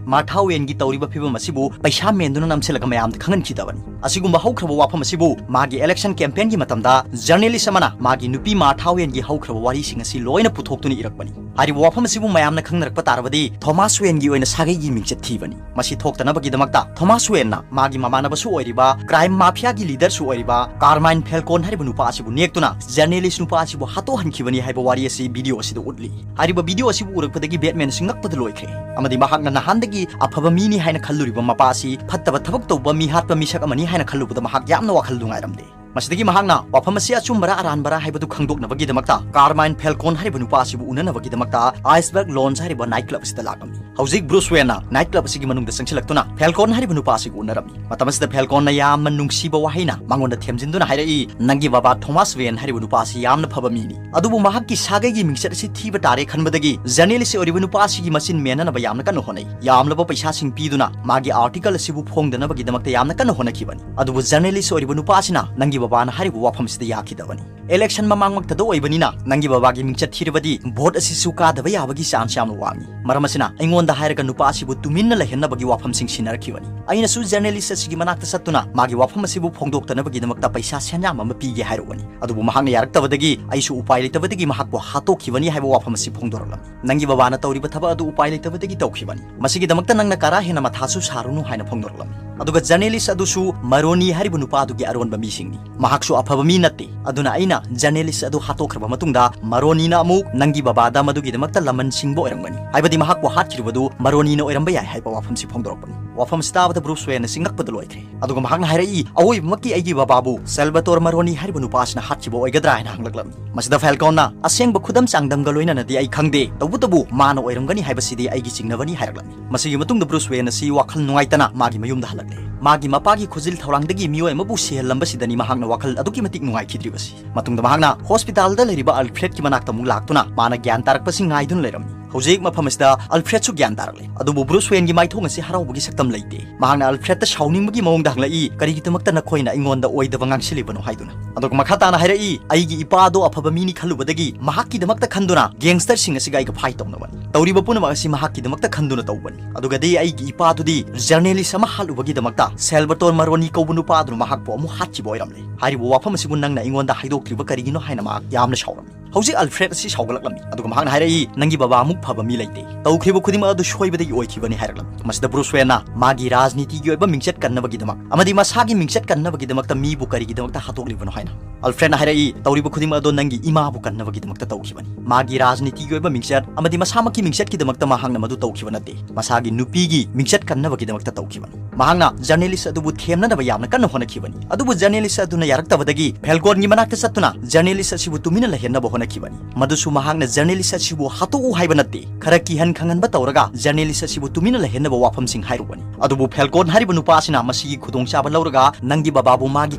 ꯃꯥꯔꯊꯥ ꯋꯦꯟꯒꯤ ꯇꯧꯔꯤꯕ ꯐꯤꯕꯝ ꯑꯁꯤꯕꯨ ꯄꯩꯁꯥ ꯃꯦꯟꯗꯨꯅ ꯅꯝꯁꯤꯜꯂꯒ ꯃꯌꯥꯝꯗ ꯈꯪꯍꯟꯈꯤꯗꯕꯅꯤ꯫ ꯑꯁꯤꯒꯨꯝꯕ ꯍꯧꯈ꯭ꯔꯕ ꯋꯥꯐꯝ ꯑꯁꯤꯕꯨ ꯃꯥꯒꯤ election campaign ꯒꯤ ꯃꯇꯝꯗ journalist ꯑꯃꯅ ꯃꯥꯒꯤ ꯅꯨꯄꯤ ꯃꯥꯔꯊꯥ ꯋꯦꯟꯒꯤ ꯍꯧꯈ꯭ꯔꯕ ꯋꯥꯔꯤꯁꯤꯡ ꯑꯁꯤ ꯂꯣꯏꯅ ꯄꯨꯊꯣꯛꯇꯨꯅ ꯏꯔꯛꯄꯅꯤ꯫ ꯍꯥꯏꯔꯤꯕ ꯋꯥꯐꯝ ꯑꯁꯤꯕꯨ ꯃꯌꯥꯝꯅ ꯈꯪꯅꯔꯛꯄ ꯇꯥꯔꯕꯗꯤ ꯊꯣꯃꯥꯁ ꯋꯦꯟꯒꯤ ꯑꯣꯏꯅ ꯁꯥꯒꯩꯒꯤ ꯃꯤꯡꯆꯠ ꯊꯤꯕꯅꯤ꯫ ꯃꯁꯤ ꯊꯣꯛꯇꯅꯕꯒꯤꯗꯃꯛꯇ ꯊꯣꯃꯥꯁ ꯋꯦꯟꯅ ꯃꯥꯒꯤ ꯃꯃꯥꯟꯅꯕꯁꯨ ꯑꯣꯏꯔꯤꯕ crime mafia ꯒꯤ leader ꯁꯨ ꯑꯣꯏꯔꯤꯕ ꯀꯥꯔꯃꯥꯏꯟ ꯐꯦꯜꯀꯣꯟ ꯍꯥꯏꯔꯤꯕ ꯅꯨꯄꯥ ꯑꯁꯤꯕꯨ ꯅꯦꯛꯇꯨꯅ journalist ꯅꯨꯄꯥ ꯑꯁꯤꯕꯨ ꯍꯥꯠꯇꯣꯛꯍꯟꯈꯤꯕꯅꯤ ꯍꯥꯏꯕ ꯋꯥꯔꯤ ꯑꯁꯤ video ꯑꯁꯤꯗ ꯎꯠꯂꯤ꯫ ꯍꯥꯏꯔꯤꯕ video ꯑꯁꯤꯕꯨ ꯎꯔꯛꯄꯗꯒꯤ ꯕꯦꯠꯃꯦꯟ ꯑꯁꯤ ꯉꯛꯄꯗ ꯂꯣꯏꯈ꯭ꯔꯦ ꯑꯃꯗꯤ ꯃꯍꯥꯛꯅ ꯅꯍꯥꯟꯗꯒꯤ ꯑꯐꯕ ꯃꯤꯅꯤ ꯍꯥꯏꯅ ꯈꯜꯂꯨꯔꯤꯕ ꯃꯄꯥ ꯑꯁꯤ ꯐꯠꯇꯕ ꯊꯕꯛ ꯇꯧꯕ ꯃꯤꯍꯥꯠꯄ ꯃꯤꯁꯛ ꯑꯃꯅꯤ ꯍꯥꯏꯅ ꯈꯜꯂꯨꯕꯗ ꯃꯍꯥꯛ ꯌꯥꯝꯅ ꯋꯥꯈꯜ ꯅꯨꯡꯉꯥꯏꯔꯝꯗꯦ꯫ ꯃꯁꯤꯗꯒꯤ ꯃꯍꯥꯛꯅ ꯋꯥꯐꯝ ꯑꯁꯤ ꯑꯆꯨꯝꯕꯔꯥ ꯑꯔꯥꯟꯕꯔꯥ ꯍꯥꯏꯕꯗꯨ ꯈꯪꯗꯣꯛꯅꯕꯒꯤꯗꯃꯛꯇ ꯀꯥꯔꯃꯥꯏꯟ ꯐꯦꯜꯀꯣꯟ ꯍꯥꯏꯔꯤꯕ ꯅꯨꯄꯥ ꯑꯁꯤꯕꯨ ꯎꯅꯅꯕꯒꯤꯗꯃꯛꯇ Iceberg Lounge ꯍꯥꯏꯔꯤꯕ night club ꯑꯁꯤꯗ ꯂꯥꯛꯂꯝꯃꯤ꯫ ꯍꯧꯖꯤꯛ ꯕ꯭ꯔꯨꯁ ꯋꯦꯟꯅ night club ꯑꯁꯤꯒꯤ ꯃꯅꯨꯡꯗ ꯆꯪꯁꯤꯜꯂꯛꯇꯨꯅ ꯐꯦꯜꯀꯣꯟ ꯍꯥꯏꯔꯤꯕ ꯅꯨꯄꯥ ꯑꯁꯤꯒ ꯎꯅꯔꯝꯃꯤ꯫ ꯃꯇꯝ ꯑꯁꯤꯗ ꯐꯦꯜꯀꯣꯟꯅ ꯌꯥꯝꯅ ꯅꯨꯡꯁꯤꯕ ꯋꯥꯍꯩꯅ ꯃꯉꯣꯟꯗ ꯊꯦꯝꯖꯤꯟꯗꯨꯅ ꯍꯥꯏꯔꯛꯏ, "ꯅꯪꯒꯤ ꯕꯕꯥ ꯊꯣꯃꯥꯁ ꯋꯦꯟ ꯍꯥꯏꯔꯤꯕ ꯅꯨꯄꯥ ꯑꯁꯤ ꯌꯥꯝꯅ ꯐꯕ ꯃꯤꯅꯤ, ꯑꯗꯨꯕꯨ ꯃꯍꯥꯛꯀꯤ ꯁꯥꯒꯩꯒꯤ ꯃꯤꯡꯆꯠ ꯑꯁꯤ ꯊꯤꯕ ꯇꯥꯔꯦ ꯈꯟꯕꯗꯒꯤ journalist ꯑꯣꯏꯔꯤꯕ ꯅꯨꯄꯥ ꯑꯁꯤꯒꯤ ꯃꯆꯤꯟ ꯃꯦꯟꯅꯅꯕ ꯌꯥꯝꯅ ꯀꯟꯅ ꯍꯣꯠꯅꯩ꯫ ꯌꯥꯝꯂꯕ ꯄꯩꯁꯥꯁꯤꯡ ꯄꯤꯗꯨꯅ ꯃꯥꯒꯤ article ꯑꯁꯤꯕꯨ ꯐꯣꯡꯗꯅꯕꯒꯤꯗꯃꯛꯇ ꯌꯥꯝꯅ ꯀꯟꯅ ꯍꯣꯠꯅꯈꯤꯕꯅꯤ꯫ ꯑꯗꯨꯕꯨ journalist ꯑꯣꯏꯔꯤꯕ ꯅꯨꯄꯥ ꯑꯁꯤꯅ ꯅꯪꯒꯤ ꯕꯕꯥꯅ ꯍꯥꯏꯔꯤꯕ ꯋꯥꯐꯝ ꯑꯁꯤꯗ ꯌꯥꯈꯤꯗꯕꯅꯤ꯫ Election ꯃꯃꯥꯡꯃꯛꯇꯗ ꯑꯣꯏꯕꯅꯤꯅ ꯅꯪꯒꯤ ꯕꯕꯥꯒꯤ ꯃꯤꯡꯆꯠ ꯊꯤꯔꯕꯗꯤ vote ꯑꯁꯤꯁꯨ ꯀꯥꯗꯕ ꯌꯥꯕꯒꯤ chance ꯌꯥꯝꯅ ꯋꯥꯡꯏ꯫ ꯃꯔꯝ ꯑꯁꯤꯅ ꯑꯩꯉꯣꯟꯗ ꯍꯥꯏꯔꯒ ꯅꯨꯄꯥ ꯑꯁꯤꯕꯨ ꯇꯨꯃꯤꯟꯅ ꯂꯩꯍꯟꯅꯕꯒꯤ ꯋꯥꯐꯝꯁꯤꯡ ꯁꯤꯟꯅꯔꯛꯈꯤꯕꯅꯤ꯫ ꯑꯩꯅꯁꯨ journalist ꯑꯁꯤꯒꯤ ꯃꯅꯥꯛꯇ ꯆꯠꯇꯨꯅ ꯃꯥꯒꯤ ꯋꯥꯐꯝ ꯑꯁꯤꯕꯨ ꯐꯣꯡꯗꯣꯛꯇꯅꯕꯒꯤꯗꯃꯛꯇ ꯄꯩꯁꯥ ꯁꯦꯟꯌꯥꯝ ꯑꯃ ꯄꯤꯒꯦ ꯍꯥꯏꯔꯨꯕꯅꯤ꯫ ꯑꯗꯨꯕꯨ ꯃꯍꯥꯛꯅ ꯌꯥꯔꯛꯇꯕꯗꯒꯤ ꯑꯩꯁꯨ ꯎꯄꯥꯏ ꯂꯩꯇꯕꯗꯒꯤ ꯃꯍꯥꯛꯄꯨ ꯍꯥꯠꯇꯣꯛꯈꯤꯕꯅꯤ ꯍꯥꯏꯕ ꯋꯥꯐꯝ ꯑꯁꯤ ꯐꯣꯡꯗꯣꯔꯛꯂꯝꯃꯤ꯫ ꯅꯪꯒꯤ ꯕꯕꯥꯅ ꯇꯧꯔꯤꯕ ꯊꯕꯛ ꯑꯗꯨ ꯎꯄꯥꯏ ꯂꯩꯇꯕꯗꯒꯤ ꯇꯧꯈꯤꯕꯅꯤ꯫ ꯃꯁꯤꯒꯤꯗꯃꯛꯇ ꯅꯪꯅ ꯀꯥꯔꯥ ꯍꯦꯟꯅ ꯃꯊꯥꯁꯨ ꯁꯥꯔꯨꯅꯨ ꯍꯥꯏꯅ ꯐꯣꯡꯗꯣꯔꯛꯂꯝꯃꯤ꯫ ꯑꯗꯨꯒ journalist ꯑꯗꯨꯁꯨ ꯃꯔꯣꯅꯤ ꯍꯥꯏꯔꯤꯕ ꯅꯨꯄꯥ ꯑꯗꯨꯒꯤ ꯑꯔꯣꯟꯕ ꯃꯤꯁꯤꯡꯅꯤ꯫ ꯃꯍꯥꯛꯁꯨ ꯑꯐꯕ ꯃꯤ ꯅꯠꯇꯦ꯫ ꯑꯗꯨꯅ ꯑꯩꯅ journalist ꯑꯗꯨ ꯍꯥꯠꯇꯣꯛꯈ꯭ꯔꯕ ꯃꯇꯨꯡꯗ ꯃꯔꯣꯅꯤꯅ ꯑꯃꯨꯛ ꯅꯪꯒꯤ ꯕꯕꯥꯗ ꯃꯗꯨꯒꯤꯗꯃꯛꯇ ꯂꯃꯟ ꯁꯤꯡꯕ ꯑꯣꯏꯔꯝꯒꯅꯤ꯫ ꯍꯥꯏꯕꯗꯤ ꯃꯍꯥꯛꯄꯨ ꯍꯥꯠꯈꯤꯔꯨꯕꯗꯨ ꯃꯔꯣꯅꯤꯅ ꯑꯣꯏꯔꯝꯕ ꯌꯥꯏ ꯍꯥꯏꯕ ꯋꯥꯐꯝꯁꯤ ꯐꯣꯡꯗꯣꯔꯛꯄꯅꯤ꯫ ꯋꯥꯐꯝꯁꯤ ꯇꯥꯕꯗ ꯕ꯭ꯔꯨꯁ ꯋꯦꯟ ꯑꯁꯤ ꯉꯛꯄꯗ ꯂꯣꯏꯈ꯭ꯔꯦ꯫ ꯑꯗꯨꯒ ꯃꯍꯥꯛꯅ ꯍꯥꯏꯔꯛꯏ, "ꯑꯋꯣꯏꯕꯃꯛꯀꯤ ꯑꯩꯒꯤ ꯕꯕꯥꯕꯨ ꯁꯦꯜꯕꯇꯣꯔ ꯃꯔꯣꯅꯤ ꯍꯥꯏꯔꯤꯕ ꯅꯨꯄꯥ ꯑꯁꯤꯅ ꯍꯥꯠꯈꯤꯕ ꯑꯣꯏꯒꯗ꯭ꯔꯥ?" ꯍꯥꯏꯅ ꯍꯪꯂꯛꯂꯝꯃꯤ꯫ ꯃꯁꯤꯗ ꯐꯦꯜꯀꯣꯟꯅ, "ꯑꯁꯦꯡꯕ ꯈꯨꯗꯝ ꯆꯥꯡꯗꯝꯒ ꯂꯣꯏꯅꯅꯗꯤ ꯑꯩ ꯈꯪꯗꯦ, ꯇꯧꯕꯇꯕꯨ ꯃꯥꯅ ꯑꯣꯏꯔꯝꯒꯅꯤ ꯍꯥꯏꯕꯁꯤꯗꯤ ꯑꯩꯒꯤ ꯆꯤꯡꯅꯕꯅꯤ" ꯍꯥꯏꯔꯛꯂꯝꯃꯤ꯫ ꯃꯁꯤꯒꯤ ꯃꯇꯨꯡꯗ ꯕ꯭ꯔꯨꯁ ꯋꯦꯟ ꯑꯁꯤ ꯋꯥꯈꯜ ꯅꯨꯡꯉꯥꯏꯇꯅ ꯃꯥꯒꯤ ꯃꯌꯨꯝꯗ ꯍꯜꯂꯛꯂꯦ꯫ ꯃꯥꯒꯤ ꯃꯄꯥꯒꯤ ꯈꯨꯖꯤꯜ ꯊꯧꯔꯥꯡꯗꯒꯤ ꯃꯤꯑꯣꯏ ꯑꯃꯕꯨ ꯁꯤꯍꯜꯂꯝꯕꯁꯤꯗꯅꯤ ꯃꯍꯥꯛꯅ ꯋꯥꯈꯜ ꯑꯗꯨꯛꯀꯤ ꯃꯇꯤꯛ ꯅꯨꯡꯉꯥꯏꯈꯤꯗ꯭ꯔꯤꯕꯁꯤ꯫ ꯃꯇꯨꯡꯗ ꯃꯍꯥꯛꯅ hospital ꯗ ꯂꯩꯔꯤꯕ ꯑꯜꯐ꯭ꯔꯦꯗꯀꯤ ꯃꯅꯥꯛꯇ ꯑꯃꯨꯛ ꯂꯥꯛꯇꯨꯅ ꯃꯥꯅ ꯒ꯭ꯌꯥꯟ ꯇꯥꯔꯛꯄꯁꯤ ꯉꯥꯏꯗꯨꯅ ꯂꯩꯔꯝꯃꯤ꯫ ꯍꯧꯖꯤꯛ ꯃꯐꯝ ꯑꯁꯤꯗ ꯑꯜꯐ꯭ꯔꯦꯗꯁꯨ ꯒ꯭ꯌꯥꯟ ꯇꯥꯔꯛꯂꯦ, ꯑꯗꯨꯕꯨ ꯕ꯭ꯔꯨꯁ ꯋꯦꯟꯒꯤ ꯃꯥꯏꯊꯣꯡ ꯑꯁꯤ ꯍꯔꯥꯎꯕꯒꯤ ꯁꯛꯇꯝ ꯂꯩꯇꯦ꯫ ꯃꯍꯥꯛꯅ ꯑꯜꯐ꯭ꯔꯦꯗꯇ ꯁꯥꯎꯅꯤꯡꯕꯒꯤ ꯃꯑꯣꯡꯗ ꯍꯪꯂꯛꯏ, "ꯀꯔꯤꯒꯤꯗꯃꯛꯇ ꯅꯈꯣꯏꯅ ꯑꯩꯉꯣꯟꯗ ꯑꯣꯏꯗꯕ ꯉꯥꯡꯁꯤꯜꯂꯤꯕꯅꯣ?" ꯍꯥꯏꯗꯨꯅ꯫ ꯑꯗꯨꯒ ꯃꯈꯥ ꯇꯥꯅ ꯍꯥꯏꯔꯛꯏ, "ꯑꯩꯒꯤ ꯏꯄꯥꯗꯣ ꯑꯐꯕ ꯃꯤꯅꯤ ꯈꯜꯂꯨꯕꯗꯒꯤ ꯃꯍꯥꯛꯀꯤꯗꯃꯛꯇ ꯈꯟꯗꯨꯅ gangster ꯁꯤꯡ ꯑꯁꯤꯒ ꯑꯩꯒ fight ꯇꯧꯅꯕꯅꯤ꯫ ꯇꯧꯔꯤꯕ ꯄꯨꯝꯅꯃꯛ ꯑꯁꯤ ꯃꯍꯥꯛꯀꯤꯗꯃꯛꯇ ꯈꯟꯗꯨꯅ ꯇꯧꯕꯅꯤ꯫ ꯑꯗꯨꯒꯗꯤ ꯑꯩꯒꯤ ꯏꯄꯥꯗꯨꯗꯤ journalist ꯑꯃ ꯍꯥꯠꯂꯨꯕꯒꯤꯗꯃꯛꯇ ꯁꯦꯜꯕꯇꯣꯔ ꯃꯔꯣꯅꯤ ꯀꯧꯕ ꯅꯨꯄꯥ ꯑꯗꯨꯅ ꯃꯍꯥꯛꯄꯨ ꯑꯃꯨꯛ ꯍꯥꯠꯈꯤꯕ ꯑꯣꯏꯔꯝꯂꯦ꯫ ꯍꯥꯏꯔꯤꯕ ꯋꯥꯐꯝ ꯑꯁꯤꯕꯨ ꯅꯪꯅ ꯑꯩꯉꯣꯟꯗ ꯍꯥꯏꯗꯣꯛꯇ꯭ꯔꯤꯕ ꯀꯔꯤꯒꯤꯅꯣ?" ꯍꯥꯏꯅ ꯃꯍꯥꯛ ꯌꯥꯝꯅ ꯁꯥꯎꯔꯝꯃꯤ꯫ ꯍꯧꯖꯤꯛ ꯑꯜꯐ꯭ꯔꯦꯗ ꯑꯁꯤ ꯁꯥꯎꯒꯠꯂꯛꯂꯝꯃꯤ꯫ ꯑꯗꯨꯒ ꯃꯍꯥꯛꯅ ꯍꯥꯏꯔꯛꯏ, "ꯅꯪꯒꯤ ꯕꯕꯥꯃꯨꯛ ꯐꯕ ꯃꯤ ꯂꯩꯇꯦ꯫ ꯇꯧꯈ꯭ꯔꯤꯕ ꯈꯨꯗꯤꯡꯃꯛ ꯑꯗꯨ ꯁꯣꯏꯕꯗꯒꯤ ꯑꯣꯏꯈꯤꯕꯅꯤ" ꯍꯥꯏꯔꯛꯂꯝꯃꯤ꯫ ꯃꯁꯤꯗ ꯕ꯭ꯔꯨꯁ ꯋꯦꯟꯅ ꯃꯥꯒꯤ ꯔꯥꯖꯅꯤꯇꯤꯒꯤ ꯑꯣꯏꯕ ꯃꯤꯡꯆꯠ ꯀꯟꯅꯕꯒꯤꯗꯃꯛ ꯑꯃꯗꯤ ꯃꯁꯥꯒꯤ ꯃꯤꯡꯆꯠ ꯀꯟꯅꯕꯒꯤꯗꯃꯛꯇ ꯃꯤꯕꯨ ꯀꯔꯤꯒꯤꯗꯃꯛꯇ ꯍꯥꯠꯇꯣꯛꯂꯤꯕꯅꯣ ꯍꯥꯏꯅ꯫ ꯑꯜꯐ꯭ꯔꯦꯗꯅ ꯍꯥꯏꯔꯛꯏ, "ꯇꯧꯔꯤꯕ ꯈꯨꯗꯤꯡꯃꯛ ꯑꯗꯣ ꯅꯪꯒꯤ ꯏꯃꯥꯕꯨ ꯀꯟꯅꯕꯒꯤꯗꯃꯛꯇ ꯇꯧꯈꯤꯕꯅꯤ꯫ ꯃꯥꯒꯤ ꯔꯥꯖꯅꯤꯇꯤꯒꯤ ꯑꯣꯏꯕ ꯃꯤꯡꯆꯠ ꯑꯃꯗꯤ ꯃꯁꯥꯃꯛꯀꯤ ꯃꯤꯡꯆꯠꯀꯤꯗꯃꯛꯇ ꯃꯍꯥꯛꯅ ꯃꯗꯨ ꯇꯧꯈꯤꯕ ꯅꯠꯇꯦ꯫ ꯃꯁꯥꯒꯤ ꯅꯨꯄꯤꯒꯤ ꯃꯤꯡꯆꯠ ꯀꯟꯅꯕꯒꯤꯗꯃꯛꯇ ꯇꯧꯈꯤꯕꯅꯤ꯫ ꯃꯍꯥꯛꯅ journalist ꯑꯗꯨꯕꯨ ꯊꯦꯝꯅꯅꯕ ꯌꯥꯝꯅ ꯀꯟꯅ ꯍꯣꯠꯅꯈꯤꯕꯅꯤ꯫ ꯑꯗꯨꯕꯨ journalist ꯑꯗꯨꯅ ꯌꯥꯔꯛꯇꯕꯗꯒꯤ ꯐꯦꯜꯀꯣꯟꯒꯤ ꯃꯅꯥꯛꯇ ꯆꯠꯇꯨꯅ journalist ꯑꯁꯤꯕꯨ ꯇꯨꯃꯤꯟꯅ ꯂꯩꯍꯟꯅꯕ ꯍꯣꯠꯅꯈꯤꯕꯅꯤ꯫ ꯃꯗꯨꯁꯨ ꯃꯍꯥꯛꯅ journalist ꯑꯁꯤꯕꯨ ꯍꯥꯠꯇꯣꯛꯎ ꯍꯥꯏꯕ ꯅꯠꯇꯦ, ꯈꯔ ꯀꯤꯍꯟ ꯈꯪꯍꯟꯕ ꯇꯧꯔꯒ journalist ꯑꯁꯤꯕꯨ ꯇꯨꯃꯤꯟꯅ ꯂꯩꯍꯟꯅꯕ ꯋꯥꯐꯝꯁꯤꯡ ꯍꯥꯏꯔꯨꯕꯅꯤ꯫ ꯑꯗꯨꯕꯨ ꯐꯦꯜꯀꯣꯟ ꯍꯥꯏꯔꯤꯕ ꯅꯨꯄꯥ ꯑꯁꯤꯅ ꯃꯁꯤꯒꯤ ꯈꯨꯗꯣꯡꯆꯥꯕ ꯂꯧꯔꯒ ꯅꯪꯒꯤ ꯕꯕꯥꯕꯨ ꯃꯥꯒꯤ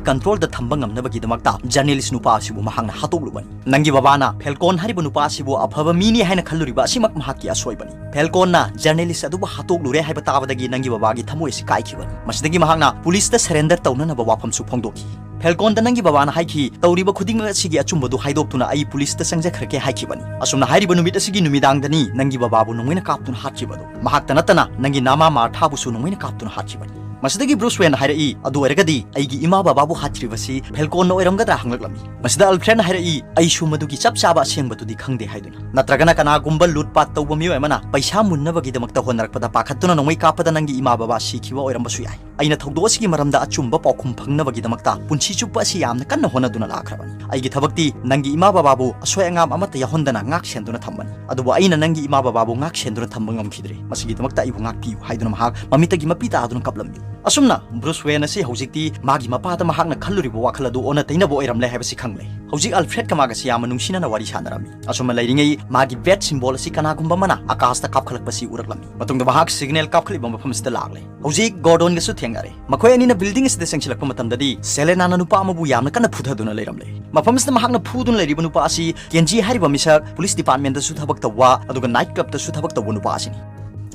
control ꯗ ꯊꯝꯕ ꯉꯝꯅꯕꯒꯤꯗꯃꯛꯇ journalist ꯅꯨꯄꯥ ꯑꯁꯤꯕꯨ ꯃꯍꯥꯛꯅ ꯍꯥꯠꯇꯣꯛꯂꯨꯕꯅꯤ꯫ ꯅꯪꯒꯤ ꯕꯕꯥꯅ ꯐꯦꯜꯀꯣꯟ ꯍꯥꯏꯔꯤꯕ ꯅꯨꯄꯥ ꯑꯁꯤꯕꯨ ꯑꯐꯕ ꯃꯤꯅꯤ ꯍꯥꯏꯅ ꯈꯜꯂꯨꯔꯤꯕ ꯑꯁꯤꯃꯛ ꯃꯍꯥꯛꯀꯤ ꯑꯁꯣꯏꯕꯅꯤ꯫ ꯐꯦꯜꯀꯣꯟꯅ journalist ꯑꯗꯨꯕꯨ ꯍꯥꯠꯇꯣꯛꯂꯨꯔꯦ ꯍꯥꯏꯕ ꯇꯥꯕꯗꯒꯤ ꯅꯪꯒꯤ ꯕꯕꯥꯒꯤ ꯊꯃꯣꯏ ꯑꯁꯤ ꯀꯥꯏꯈꯤꯕꯅꯤ꯫ ꯃꯁꯤꯗꯒꯤ ꯃꯍꯥꯛꯅ ꯄꯨꯂꯤꯁꯇ surrender ꯇꯧꯅꯅꯕ ꯋꯥꯐꯝꯁꯨ ꯐꯣꯡꯗꯣꯛꯈꯤ꯫ ꯐꯦꯜꯀꯣꯟꯗ ꯅꯪꯒꯤ ꯕꯕꯥꯅ ꯍꯥꯏꯈꯤ, "ꯇꯧꯔꯤꯕ ꯈꯨꯗꯤꯡꯃꯛ ꯑꯁꯤꯒꯤ ꯑꯆꯨꯝꯕꯗꯨ ꯍꯥꯏꯗꯣꯛꯇꯨꯅ ꯑꯩ ꯄꯨꯂꯤꯁꯇ ꯆꯪꯖꯈ꯭ꯔꯒꯦ" ꯍꯥꯏꯈꯤꯕꯅꯤ꯫ ꯑꯁꯨꯝꯅ ꯍꯥꯏꯔꯤꯕ ꯅꯨꯃꯤꯠ ꯑꯁꯤꯒꯤ ꯅꯨꯃꯤꯗꯥꯡꯗꯅꯤ ꯅꯪꯒꯤ ꯕꯕꯥꯕꯨ ꯅꯣꯡꯃꯩꯅ ꯀꯥꯞꯇꯨꯅ ꯍꯥꯠꯈꯤꯕꯗꯨ꯫ ꯃꯍꯥꯛꯇ ꯅꯠꯇꯅ ꯅꯪꯒꯤ ꯅꯃꯥ ꯃꯥꯔꯊꯥꯕꯨꯁꯨ ꯅꯣꯡꯃꯩꯅ ꯀꯥꯞꯇꯨꯅ ꯍꯥꯠꯈꯤꯕꯅꯤ꯫ ꯃꯁꯤꯗꯒꯤ ꯕ꯭ꯔꯨꯁ ꯋꯦꯟꯅ ꯍꯥꯏꯔꯛꯏ, "ꯑꯗꯨ ꯑꯣꯏꯔꯒꯗꯤ ꯑꯩꯒꯤ ꯏꯃꯥ ꯕꯕꯥꯕꯨ ꯍꯥꯠꯈ꯭ꯔꯤꯕꯁꯤ ꯐꯦꯜꯀꯣꯟꯅ ꯑꯣꯏꯔꯝꯒꯗ꯭ꯔꯥ?" ꯍꯪꯂꯛꯂꯝꯃꯤ꯫ ꯃꯁꯤꯗ ꯑꯜꯐ꯭ꯔꯦꯗꯅ ꯍꯥꯏꯔꯛꯏ, "ꯑꯩꯁꯨ ꯃꯗꯨꯒꯤ ꯆꯞ ꯆꯥꯕ ꯑꯁꯦꯡꯕꯗꯨꯗꯤ ꯈꯪꯗꯦ" ꯍꯥꯏꯗꯨꯅ꯫ ꯅꯠꯇ꯭ꯔꯒꯅ ꯀꯅꯥꯒꯨꯝꯕ ꯂꯨꯠꯄꯥꯠ ꯇꯧꯕ ꯃꯤꯑꯣꯏ ꯑꯃꯅ ꯄꯩꯁꯥ ꯃꯨꯟꯅꯕꯒꯤꯗꯃꯛꯇ ꯍꯣꯠꯅꯔꯛꯄꯗ ꯄꯥꯈꯠꯇꯨꯅ ꯅꯣꯡꯃꯩ ꯀꯥꯞꯄꯗ ꯅꯪꯒꯤ ꯏꯃꯥ ꯕꯕꯥ ꯁꯤꯈꯤꯕ ꯑꯣꯏꯔꯝꯕꯁꯨ ꯌꯥꯏ꯫ ꯑꯩꯅ ꯊꯧꯗꯣꯛ ꯑꯁꯤꯒꯤ ꯃꯔꯝꯗ ꯑꯆꯨꯝꯕ ꯄꯥꯎꯈꯨꯝ ꯐꯪꯅꯕꯒꯤꯗꯃꯛꯇ ꯄꯨꯟꯁꯤ ꯆꯨꯞꯄ ꯑꯁꯤ ꯌꯥꯝꯅ ꯀꯟꯅ ꯍꯣꯠꯅꯗꯨꯅ ꯂꯥꯛꯈ꯭ꯔꯕꯅꯤ꯫ ꯑꯩꯒꯤ ꯊꯕꯛꯇꯤ ꯅꯪꯒꯤ ꯏꯃꯥ ꯕꯕꯥꯕꯨ ꯑꯁꯣꯏ ꯑꯉꯥꯝ ꯑꯃꯠꯇ ꯌꯥꯎꯍꯟꯗꯅ ꯉꯥꯛ ꯁꯦꯟꯗꯨꯅ ꯊꯝꯕꯅꯤ꯫ ꯑꯗꯨꯕꯨ ꯑꯩꯅ ꯅꯪꯒꯤ ꯏꯃꯥ ꯕꯕꯥꯕꯨ ꯉꯥꯛ ꯁꯦꯟꯗꯨꯅ ꯊꯝꯕ ꯉꯝꯈꯤꯗ꯭ꯔꯦ꯫ ꯃꯁꯤꯒꯤꯗꯃꯛꯇ ꯑꯩꯕꯨ ꯉꯥꯛꯄꯤꯌꯨ" ꯍꯥꯏꯗꯨꯅ ꯃꯍꯥꯛ ꯃꯃꯤꯠꯇꯒꯤ ꯃꯄꯤ ꯇꯥꯗꯨꯅ ꯀꯞꯂꯝꯃꯤ꯫ ꯑꯁꯨꯝꯅ ꯕ꯭ꯔꯨꯁ ꯋꯦꯟ ꯑꯁꯤ ꯍꯧꯖꯤꯛꯇꯤ ꯃꯥꯒꯤ ꯃꯄꯥꯗ ꯃꯍꯥꯛꯅ ꯈꯜꯂꯨꯔꯤꯕ ꯋꯥꯈꯜ ꯑꯗꯨ ꯑꯣꯟꯅ ꯇꯩꯅꯕ ꯑꯣꯏꯔꯝꯂꯦ ꯍꯥꯏꯕꯁꯤ ꯈꯪꯂꯦ꯫ ꯍꯧꯖꯤꯛ ꯑꯜꯐ꯭ꯔꯦꯗꯀ ꯃꯥꯒꯁꯤ ꯌꯥꯝꯅ ꯅꯨꯡꯁꯤꯅꯅ ꯋꯥꯔꯤ ꯁꯥꯟꯅꯔꯝꯃꯤ꯫ ꯑꯁꯨꯝꯅ ꯂꯩꯔꯤꯉꯩ ꯃꯥꯒꯤ bat symbol ꯑꯁꯤ ꯀꯅꯥꯒꯨꯝꯕ ꯑꯃꯅ ꯑꯀꯥꯁꯇ ꯀꯥꯞꯈꯠꯂꯛꯄꯁꯤ ꯎꯔꯛꯂꯝꯃꯤ꯫ ꯃꯇꯨꯡꯗ ꯃꯍꯥꯛ signal ꯀꯥꯞꯈꯠꯂꯤꯕ ꯃꯐꯝ ꯑꯁꯤꯗ ꯂꯥꯛꯂꯦ꯫ ꯍꯧꯖꯤꯛ ꯒꯣꯔꯗꯣꯟꯒꯁꯨ ꯊꯦꯡꯅꯔꯦ꯫ ꯃꯈꯣꯏ ꯑꯅꯤꯅ building ꯑꯁꯤꯗ ꯆꯪꯁꯤꯜꯂꯛꯄ ꯃꯇꯝꯗꯗꯤ ꯁꯦꯂꯦꯅꯥꯅ ꯅꯨꯄꯥ ꯑꯃꯕꯨ ꯌꯥꯝꯅ ꯀꯟꯅ ꯐꯨꯊꯗꯨꯅ ꯂꯩꯔꯝꯂꯦ꯫ ꯃꯐꯝ ꯑꯁꯤꯗ ꯃꯍꯥꯛꯅ ꯐꯨꯗꯨꯅ ꯂꯩꯔꯤꯕ ꯅꯨꯄꯥ ꯑꯁꯤ ꯀꯦꯟꯖꯤ ꯍꯥꯏꯔꯤꯕ ꯃꯤꯁꯛ police department ꯇꯁꯨ ꯊꯕꯛ ꯇꯧꯕ ꯑꯗꯨꯒ night club ꯇꯁꯨ ꯊꯕꯛ ꯇꯧꯕ ꯅꯨꯄꯥ ꯑꯁꯤꯅꯤ꯫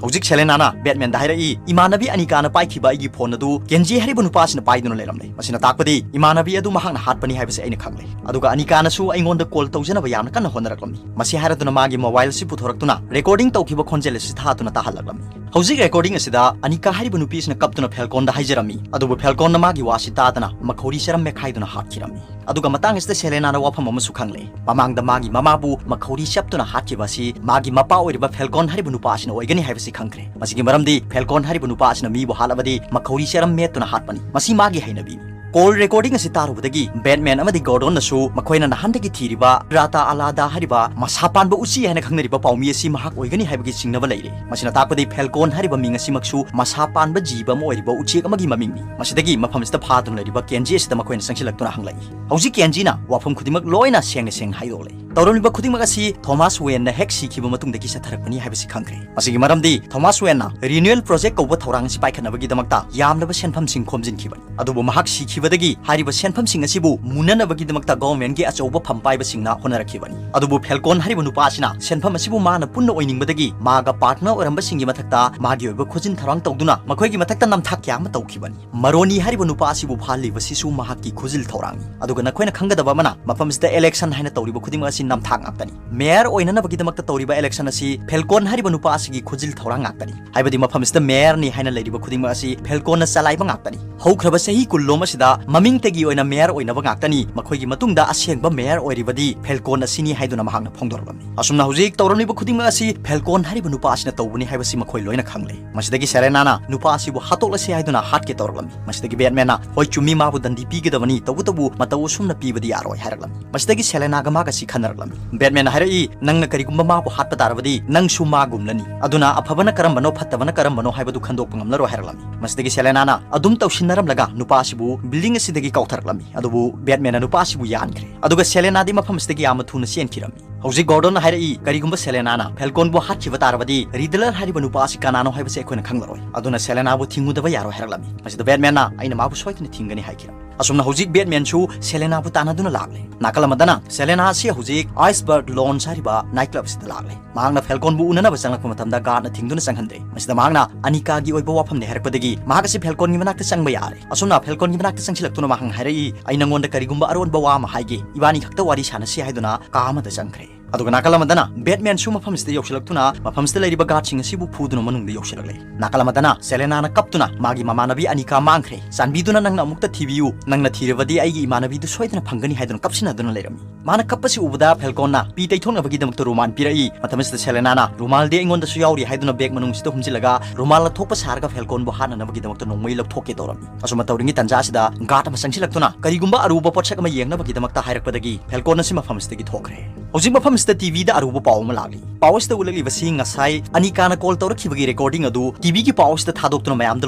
ꯍꯧꯖꯤꯛ ꯁꯦꯂꯦꯅꯥꯅ ꯕꯦꯠꯃꯦꯟꯗ ꯍꯥꯏꯔꯛꯏ, "ꯏꯃꯥꯟꯅꯕꯤ ꯑꯅꯤꯀꯥꯅ ꯄꯥꯏꯈꯤꯕ ꯑꯩꯒꯤ ꯐꯣꯟ ꯑꯗꯨ ꯀꯦꯟꯖꯤ ꯍꯥꯏꯔꯤꯕ ꯅꯨꯄꯥ ꯑꯁꯤꯅ ꯄꯥꯏꯗꯨꯅ ꯂꯩꯔꯝꯂꯦ꯫ ꯃꯁꯤꯅ ꯇꯥꯛꯄꯗꯤ ꯏꯃꯥꯟꯅꯕꯤ ꯑꯗꯨ ꯃꯍꯥꯛꯅ ꯍꯥꯠꯄꯅꯤ ꯍꯥꯏꯕꯁꯤ ꯑꯩꯅ ꯈꯪꯂꯦ꯫ ꯑꯗꯨꯒ ꯑꯅꯤꯀꯥꯅꯁꯨ ꯑꯩꯉꯣꯟꯗ ꯀꯣꯜ ꯇꯧꯖꯅꯕ ꯌꯥꯝꯅ ꯀꯟꯅ ꯍꯣꯠꯅꯔꯛꯂꯝꯃꯤ"꯫ ꯃꯁꯤ ꯍꯥꯏꯔꯗꯨꯅ ꯃꯥꯒꯤ ꯃꯣꯕꯥꯏꯜ ꯑꯁꯤ ꯄꯨꯊꯣꯔꯛꯇꯨꯅ ꯔꯦꯀꯣꯔꯗꯤꯡ ꯇꯧꯈꯤꯕ ꯈꯣꯟꯖꯦꯜ ꯑꯁꯤ ꯊꯥꯗꯨꯅ ꯇꯥꯍꯜꯂꯛꯂꯝꯃꯤ꯫ ꯍꯧꯖꯤꯛ ꯔꯦꯀꯣꯔꯗꯤꯡ ꯑꯁꯤꯗ ꯑꯅꯤꯀꯥ ꯍꯥꯏꯔꯤꯕ ꯅꯨꯄꯤ ꯑꯁꯤꯅ ꯀꯞꯇꯨꯅ ꯐꯦꯜꯀꯣꯟꯗ ꯍꯥꯏꯖꯔꯝꯃꯤ, ꯑꯗꯨꯕꯨ ꯐꯦꯜꯀꯣꯟꯅ ꯃꯥꯒꯤ ꯋꯥꯁꯤ ꯇꯥꯗꯅ ꯃꯈꯧꯔꯤ ꯆꯔꯝ ꯃꯦꯠꯈꯥꯏꯗꯨꯅ ꯍꯥꯠꯈꯤꯔꯝꯃꯤ꯫ ꯑꯗꯨꯒ ꯃꯇꯥꯡ ꯑꯁꯤꯗ ꯁꯦꯂꯦꯅꯥꯅ ꯋꯥꯐꯝ ꯑꯃꯁꯨ ꯈꯪꯂꯦ꯫ ꯃꯃꯥꯡꯗ ꯃꯥꯒꯤ ꯃꯃꯥꯕꯨ ꯃꯈꯧꯔꯤ ꯆꯞꯇꯨꯅ ꯍꯥꯠꯈꯤꯕ ꯑꯁꯤ ꯃꯥꯒꯤ ꯃꯄꯥ ꯑꯣꯏꯔꯤꯕ ꯐꯦꯜꯀꯣꯟ ꯍꯥꯏꯔꯤꯕ ꯅꯨꯄꯥ ꯑꯁꯤꯅ ꯑꯣꯏꯒꯅꯤ ꯍꯥꯏꯕꯁꯤ ꯈꯪꯈ꯭ꯔꯦ꯫ ꯃꯁꯤꯒꯤ ꯃꯔꯝꯗꯤ ꯐꯦꯜꯀꯣꯟ ꯍꯥꯏꯔꯤꯕ ꯅꯨꯄꯥ ꯑꯁꯤꯅ ꯃꯤꯕꯨ ꯍꯥꯠꯂꯕꯗꯤ ꯃꯈꯧꯔꯤ ꯆꯔꯝ ꯃꯦꯠꯇꯨꯅ ꯍꯥꯠꯄꯅꯤ꯫ ꯃꯁꯤ ꯃꯥꯒꯤ ꯍꯩꯅꯕꯤꯅꯤ꯫ ꯀꯣꯜ ꯔꯦꯀꯣꯔꯗꯤꯡ ꯑꯁꯤ ꯇꯥꯔꯨꯕꯗꯒꯤ ꯕꯦꯠꯃꯦꯟ ꯑꯃꯗꯤ ꯒꯣꯔꯗꯣꯟꯅꯁꯨ ꯃꯈꯣꯏꯅ ꯅꯍꯥꯟꯗꯒꯤ ꯊꯤꯔꯤꯕ ꯔꯥꯇꯥ ꯑꯂꯥꯗꯥ ꯍꯥꯏꯔꯤꯕ ꯃꯁꯥ ꯄꯥꯟꯕ ꯎꯆꯤ ꯍꯥꯏꯅ ꯈꯪꯅꯔꯤꯕ ꯄꯥꯎꯃꯤ ꯑꯁꯤ ꯃꯍꯥꯛ ꯑꯣꯏꯒꯅꯤ ꯍꯥꯏꯕꯒꯤ ꯆꯤꯡꯅꯕ ꯂꯩꯔꯦ꯫ ꯃꯁꯤꯅ ꯇꯥꯛꯄꯗꯤ ꯐꯦꯜꯀꯣꯟ ꯍꯥꯏꯔꯤꯕ ꯃꯤꯡ ꯑꯁꯤꯃꯛꯁꯨ ꯃꯁꯥ ꯄꯥꯟꯕ ꯖꯤꯕ ꯑꯃ ꯑꯣꯏꯔꯤꯕ ꯎꯆꯦꯛ ꯑꯃꯒꯤ ꯃꯃꯤꯡꯅꯤ꯫ ꯃꯁꯤꯗꯒꯤ ꯃꯐꯝ ꯑꯁꯤꯗ ꯐꯥꯗꯨꯅ ꯂꯩꯔꯤꯕ ꯀꯦꯟꯖꯤ ꯑꯁꯤꯗ ꯃꯈꯣꯏꯅ ꯆꯪꯁꯤꯜꯂꯛꯇꯨꯅ ꯍꯪꯂꯛꯏ꯫ ꯍꯧꯖꯤꯛ ꯀꯦꯟꯖꯤꯅ ꯋꯥꯐꯝ ꯈꯨꯗꯤꯡꯃꯛ ꯂꯣꯏꯅ ꯁꯦꯡꯅ ꯁꯦꯡꯅ ꯍꯥꯏꯗꯣꯛꯂꯦ꯫ ꯇꯧꯔꯝꯂꯤꯕ ꯈꯨꯗꯤꯡꯃꯛ ꯑꯁꯤ ꯊꯣꯃꯥꯁ ꯋꯦꯟꯅ ꯍꯦꯛ ꯁꯤꯈꯤꯕ ꯃꯇꯨꯡꯗꯒꯤ ꯆꯠꯊꯔꯛꯄꯅꯤ ꯍꯥꯏꯕꯁꯤ ꯈꯪꯈ꯭ꯔꯦ꯫ ꯃꯁꯤꯒꯤ ꯃꯔꯝꯗꯤ ꯊꯣꯃꯥꯁ ꯋꯦꯟꯅ ꯔꯤꯅ꯭ꯌꯨꯑꯦꯜ ꯄ꯭ꯔꯣꯖꯦꯛ ꯀꯧꯕ ꯊꯧꯔꯥꯡ ꯑꯁꯤ ꯄꯥꯏꯈꯠꯅꯕꯒꯤꯗꯃꯛꯇ ꯌꯥꯝꯂꯕ ꯁꯦꯟꯐꯝꯁꯤꯡ ꯈꯣꯝꯖꯤꯟꯈꯤꯕꯅꯤ꯫ ꯑꯗꯨꯕꯨ ꯃꯍꯥꯛ ꯁꯤꯈꯤꯕꯗꯒꯤ ꯍꯥꯏꯔꯤꯕ ꯁꯦꯟꯐꯝꯁꯤꯡ ꯑꯁꯤꯕꯨ ꯃꯨꯟꯅꯅꯕꯒꯤꯗꯃꯛꯇ ꯒꯣꯚꯔꯟꯃꯦꯟꯠꯀꯤ ꯑꯆꯧꯕ ꯐꯝ ꯄꯥꯏꯕꯁꯤꯡꯅ ꯍꯣꯠꯅꯔꯛꯈꯤꯕꯅꯤ꯫ ꯑꯗꯨꯕꯨ ꯐꯦꯜꯀꯣꯟ ꯍꯥꯏꯔꯤꯕ ꯅꯨꯄꯥ ꯑꯁꯤꯅ ꯁꯦꯟꯐꯝ ꯑꯁꯤꯕꯨ ꯃꯥꯅ ꯄꯨꯟꯅ ꯑꯣꯏꯅꯤꯡꯕꯗꯒꯤ ꯃꯥꯒ ꯄꯥꯔꯠꯅꯔ ꯑꯣꯏꯔꯝꯕꯁꯤꯡꯒꯤ ꯃꯊꯛꯇ ꯃꯥꯒꯤ ꯑꯣꯏꯕ ꯈꯨꯖꯤꯟ ꯊꯧꯔꯥꯡ ꯇꯧꯗꯨꯅ ꯃꯈꯣꯏꯒꯤ ꯃꯊꯛꯇ ꯅꯝꯊꯥꯛ ꯀꯌꯥ ꯑꯃ ꯇꯧꯈꯤꯕꯅꯤ꯫ ꯃꯔꯣꯅꯤ ꯍꯥꯏꯔꯤꯕ ꯅꯨꯄꯥ ꯑꯁꯤꯕꯨ ꯐꯥꯍꯜꯂꯤꯕꯁꯤꯁꯨ ꯃꯍꯥꯛꯀꯤ ꯈꯨꯖꯤꯜ ꯊꯧꯔꯥꯡꯅꯤ꯫ ꯑꯗꯨꯒ ꯅꯈꯣꯏꯅ ꯈꯪꯒꯗꯕ ꯑꯃꯅ, ꯃꯐꯝ ꯑꯁꯤꯗ ꯏꯂꯦꯛꯁꯟ ꯍꯥꯏꯅ ꯇꯧꯔꯤꯕ ꯈꯨꯗꯤꯡꯃꯛ ꯑꯁꯤ ꯅꯝꯊꯥꯛ ꯉꯥꯛꯇꯅꯤ꯫ ꯃꯦꯌꯔ ꯑꯣꯏꯅꯅꯕꯒꯤꯗꯃꯛꯇ ꯇꯧꯔꯤꯕ ꯏꯂꯦꯛꯁꯟ ꯑꯁꯤ ꯐꯦꯜꯀꯣꯟ ꯍꯥꯏꯔꯤꯕ ꯅꯨꯄꯥ ꯑꯁꯤꯒꯤ ꯈꯨꯖꯤꯜ ꯊꯧꯔꯥꯡ ꯉꯥꯛꯇꯅꯤ꯫ ꯍꯥꯏꯕꯗꯤ ꯃꯐꯝ ꯑꯁꯤꯗ ꯃꯦꯌꯔꯅꯤ ꯍꯥꯏꯅ ꯂꯩꯔꯤꯕ ꯈꯨꯗꯤꯡꯃꯛ ꯑꯁꯤ ꯐꯦꯜꯀꯣꯟꯅ ꯆꯂꯥꯏꯕ ꯉꯥꯛꯇꯅꯤ꯫ ꯍꯧꯈ꯭ꯔꯕ ꯆꯍꯤ ꯀꯨꯟꯂꯣꯝ ꯑꯁꯤꯗ ꯃꯃꯤꯡꯇꯒꯤ ꯑꯣꯏꯅ ꯃꯦꯌꯔ ꯑꯣꯏꯅꯕ ꯉꯥꯛꯇꯅꯤ꯫ ꯃꯈꯣꯏꯒꯤ ꯃꯇꯨꯡꯗ ꯑꯁꯦꯡꯕ ꯃꯦꯌꯔ ꯑꯣꯏꯔꯤꯕꯗꯤ ꯐꯦꯜꯀꯣꯟ ꯑꯁꯤꯅꯤ ꯍꯥꯏꯗꯨꯅ ꯃꯍꯥꯛꯅ ꯐꯣꯡꯗꯣꯔꯛꯂꯝꯃꯤ꯫ ꯑꯁꯨꯝꯅ ꯍꯧꯖꯤꯛ ꯇꯧꯔꯝꯂꯤꯕ ꯈꯨꯗꯤꯡꯃꯛ ꯑꯁꯤ ꯐꯦꯜꯀꯣꯟ ꯍꯥꯏꯔꯤꯕ ꯅꯨꯄꯥ ꯑꯁꯤꯅ ꯇꯧꯕꯅꯤ ꯍꯥꯏꯕꯁꯤ ꯃꯈꯣꯏ ꯂꯣꯏꯅ ꯈꯪꯂꯦ꯫ ꯃꯁꯤꯗꯒꯤ ꯁꯦꯂꯦꯅꯥꯅ ꯅꯨꯄꯥ ꯑꯁꯤꯕꯨ ꯍꯥꯠꯇꯣꯛꯂꯁꯤ ꯍꯥꯏꯗꯨꯅ ꯍꯥꯠꯀꯦ ꯇꯧꯔꯛꯂꯝꯃꯤ꯫ ꯃꯁꯤꯗꯒꯤ ꯕꯦꯠꯃꯦꯟꯅ, "ꯍꯣꯏ, ꯆꯨꯝꯃꯤ, ꯃꯥꯕꯨ ꯗꯟꯗꯤ ꯄꯤꯒꯗꯕꯅꯤ, ꯇꯧꯕꯇꯕꯨ ꯃꯇꯧ ꯑꯁꯨꯝꯅ ꯄꯤꯕꯗꯤ ꯌꯥꯔꯣꯏ" ꯍꯥꯏꯔꯛꯂꯝꯃꯤ꯫ ꯃꯁꯤꯗꯒꯤ ꯁꯦꯂꯦꯅꯥꯒ ꯃꯥꯒꯁꯤ ꯈꯟꯅꯔꯛꯂꯝꯃꯤ꯫ ꯕꯦꯠꯃꯦꯟꯅ ꯍꯥꯏꯔꯛꯏ, "ꯅꯪꯅ ꯀꯔꯤꯒꯨꯝꯕ ꯃꯥꯕꯨ ꯍꯥꯠꯄ ꯇꯥꯔꯕꯗꯤ ꯅꯪꯁꯨ ꯃꯥꯒꯨꯝꯂꯅꯤ꯫ ꯑꯗꯨꯅ ꯑꯐꯕꯅ ꯀꯔꯝꯕꯅꯣ, ꯐꯠꯇꯕꯅ ꯀꯔꯝꯕꯅꯣ ꯍꯥꯏꯕꯗꯨ ꯈꯟꯗꯣꯛꯄ ꯉꯝꯂꯔꯣꯏ" ꯍꯥꯏꯔꯛꯂꯝꯃꯤ꯫ ꯃꯁꯤꯗꯒꯤ ꯁꯦꯂꯦꯅꯥꯅ ꯑꯗꯨꯝ ꯇꯧꯁꯤꯟꯅꯔꯝꯂꯒ ꯅꯨꯄꯥ ꯑꯁꯤꯕꯨ ꯕꯤꯜꯗꯤꯡ ꯑꯁꯤꯗꯒꯤ ꯀꯥꯎꯊꯔꯛꯂꯝꯃꯤ꯫ ꯑꯗꯨꯕꯨ ꯕꯦꯠꯃꯦꯟꯅ ꯅꯨꯄꯥ ꯑꯁꯤꯕꯨ ꯌꯥꯟꯈ꯭ꯔꯦ꯫ ꯑꯗꯨꯒ ꯁꯦꯂꯦꯅꯥꯗꯤ ꯃꯐꯝ ꯑꯁꯤꯗꯒꯤ ꯌꯥꯝꯅ ꯊꯨꯅ ꯆꯦꯟꯈꯤꯔꯝꯃꯤ꯫ ꯍꯧꯖꯤꯛ ꯒꯣꯔꯗꯣꯟꯅ ꯍꯥꯏꯔꯛꯏ, "ꯀꯔꯤꯒꯨꯝꯕ ꯁꯦꯂꯦꯅꯥꯅ ꯐꯦꯜꯀꯣꯟꯕꯨ ꯍꯥꯠꯈꯤꯕ ꯇꯥꯔꯕꯗꯤ ꯔꯤꯗꯂꯔ ꯍꯥꯏꯔꯤꯕ ꯅꯨꯄꯥ ꯑꯁꯤ ꯀꯅꯥꯅꯣ ꯍꯥꯏꯕꯁꯤ ꯑꯩꯈꯣꯏꯅ ꯈꯪꯂꯔꯣꯏ꯫ ꯑꯗꯨꯅ ꯁꯦꯂꯦꯅꯥꯕꯨ ꯊꯤꯡꯉꯨꯗꯕ ꯌꯥꯔꯣꯏ" ꯍꯥꯏꯔꯛꯂꯝꯃꯤ꯫ ꯃꯁꯤꯗ ꯕꯦꯠꯃꯦꯟꯅ, "ꯑꯩꯅ ꯃꯥꯕꯨ ꯁꯣꯏꯗꯅ ꯊꯤꯡꯒꯅꯤ" ꯍꯥꯏꯈꯤꯔꯝꯃꯤ꯫ ꯑꯁꯨꯝꯅ ꯍꯧꯖꯤꯛ ꯕꯦꯠꯃꯦꯟꯁꯨ ꯁꯦꯂꯦꯅꯥꯕꯨ ꯇꯥꯟꯅꯗꯨꯅ ꯂꯥꯛꯂꯦ꯫ ꯅꯥꯀꯜ ꯑꯃꯗꯅ ꯁꯦꯂꯦꯅꯥ ꯑꯁꯤ ꯍꯧꯖꯤꯛ Iceberg Lounge ꯍꯥꯏꯔꯤꯕ ꯅꯥꯏꯠ ꯀ꯭ꯂꯕ ꯑꯁꯤꯗ ꯂꯥꯛꯂꯦ꯫ ꯃꯍꯥꯛꯅ ꯐꯦꯜꯀꯣꯟꯕꯨ ꯎꯅꯅꯕ ꯆꯪꯂꯛꯄ ꯃꯇꯝꯗ ꯒꯥꯔꯗꯅ ꯊꯤꯡꯗꯨꯅ ꯆꯪꯍꯟꯗ꯭ꯔꯦ꯫ ꯃꯁꯤꯗ ꯃꯍꯥꯛꯅ ꯑꯅꯤꯀꯥꯒꯤ ꯑꯣꯏꯕ ꯋꯥꯐꯝꯅꯤ ꯍꯥꯏꯔꯛꯄꯗꯒꯤ ꯃꯍꯥꯛ ꯑꯁꯤ ꯐꯦꯜꯀꯣꯟꯒꯤ ꯃꯅꯥꯛꯇ ꯆꯪꯕ ꯌꯥꯔꯦ꯫ ꯑꯁꯨꯝꯅ ꯐꯦꯜꯀꯣꯟꯒꯤ ꯃꯅꯥꯛꯇ ꯆꯪꯁꯤꯜꯂꯛꯇꯨꯅ ꯃꯍꯥꯛꯅ ꯍꯥꯏꯔꯛꯏ, "ꯑꯩ ꯅꯉꯣꯟꯗ ꯀꯔꯤꯒꯨꯝꯕ ꯑꯔꯣꯟꯕ ꯋꯥ ꯑꯃ ꯍꯥꯏꯒꯦ, ꯏꯕꯥꯅꯤ ꯈꯛꯇ ꯋꯥꯔꯤ ꯁꯥꯟꯅꯁꯤ" ꯍꯥꯏꯗꯨꯅ ꯀꯥ ꯑꯃꯗ ꯆꯪꯈ꯭ꯔꯦ꯫ ꯑꯗꯨꯒ ꯅꯥꯀꯜ ꯑꯃꯗꯅ ꯕꯦꯠꯃꯦꯟꯁꯨ ꯃꯐꯝꯁꯤꯗ ꯌꯧꯁꯤꯜꯂꯛꯇꯨꯅ ꯃꯐꯝꯁꯤꯗ ꯂꯩꯔꯤꯕ ꯒꯥꯔꯗꯁꯤꯡ ꯑꯁꯤꯕꯨ ꯐꯨꯗꯨꯅ ꯃꯅꯨꯡꯗ ꯌꯧꯁꯤꯜꯂꯛꯂꯦ꯫ ꯅꯥꯀꯜ ꯑꯃꯗꯅ ꯁꯦꯂꯦꯅꯥꯅ ꯀꯞꯇꯨꯅ ꯃꯥꯒꯤ ꯃꯃꯥꯟꯅꯕꯤ ꯑꯅꯤꯀꯥ ꯃꯥꯡꯈ꯭ꯔꯦ, ꯆꯥꯟꯕꯤꯗꯨꯅ ꯅꯪꯅ ꯑꯃꯨꯛꯇ ꯊꯤꯕꯤꯌꯨ, ꯅꯪꯅ ꯊꯤꯔꯕꯗꯤ ꯑꯩꯒꯤ ꯏꯃꯥꯟꯅꯕꯤꯗꯨ ꯁꯣꯏꯗꯅ ꯐꯪꯒꯅꯤ ꯍꯥꯏꯗꯨꯅ ꯀꯞꯁꯤꯟꯅꯗꯨꯅ ꯂꯩꯔꯝꯃꯤ꯫ ꯃꯥꯅ ꯀꯞꯄꯁꯤ ꯎꯕꯗ ꯐꯦꯜꯀꯣꯟꯅ ꯄꯤ ꯇꯩꯊꯣꯛꯅꯕꯒꯤꯗꯃꯛꯇ ꯔꯨꯃꯥꯜ ꯄꯤꯔꯛꯏ꯫ ꯃꯇꯝ ꯑꯁꯤꯗ ꯁꯦꯂꯦꯅꯥꯅ ꯔꯨꯃꯥꯜꯗꯤ ꯑꯩꯉꯣꯟꯗꯁꯨ ꯌꯥꯎꯔꯤ ꯍꯥꯏꯗꯨꯅ ꯕꯦꯒ ꯃꯅꯨꯡꯁꯤꯗ ꯍꯨꯝꯖꯤꯜꯂꯒ ꯔꯨꯃꯥꯜ ꯂꯧꯊꯣꯛꯄ ꯁꯥꯔꯒ ꯐꯦꯜꯀꯣꯟꯕꯨ ꯍꯥꯠꯅꯅꯕꯒꯤꯗꯃꯛꯇ ꯅꯣꯡꯃꯩ ꯂꯧꯊꯣꯛꯀꯦ ꯇꯧꯔꯝꯃꯤ꯫ ꯑꯁꯨꯝꯅ ꯇꯧꯔꯤꯉꯩ ꯇꯟꯖꯥ ꯑꯁꯤꯗ ꯒꯥꯔꯗ ꯑꯃ ꯆꯪꯁꯤꯜꯂꯛꯇꯨꯅ ꯀꯔꯤꯒꯨꯝꯕ ꯑꯔꯨꯕ ꯄꯣꯠꯁꯛ ꯑꯃ ꯌꯦꯡꯅꯕꯒꯤꯗꯃꯛꯇ ꯍꯥꯏꯔꯛꯄꯗꯒꯤ ꯐꯦꯜꯀꯣꯟ ꯑꯁꯤ ꯃꯐꯝ ꯑꯁꯤꯗꯒꯤ ꯊꯣꯛꯈ꯭ꯔꯦ꯫ ꯍꯧꯖꯤꯛ ꯃꯐꯝ ꯑꯁꯤꯗ ꯇꯤꯚꯤꯗ ꯑꯔꯨꯕ ꯄꯥꯎ ꯑꯃ ꯂꯥꯛꯂꯤ꯫ ꯄꯥꯎ ꯑꯁꯤꯗ ꯎꯠꯂꯛꯂꯤꯕꯁꯤ ꯉꯁꯥꯏ ꯑꯅꯤꯀꯥꯅ ꯀꯣꯜ ꯇꯧꯔꯛꯈꯤꯕꯒꯤ ꯔꯦꯀꯣꯔꯗꯤꯡ ꯑꯗꯨ ꯇꯤꯚꯤꯒꯤ ꯄꯥꯎ ꯑꯁꯤꯗ ꯊꯥꯗꯣꯛꯇꯨꯅ ꯃꯌꯥꯝꯗ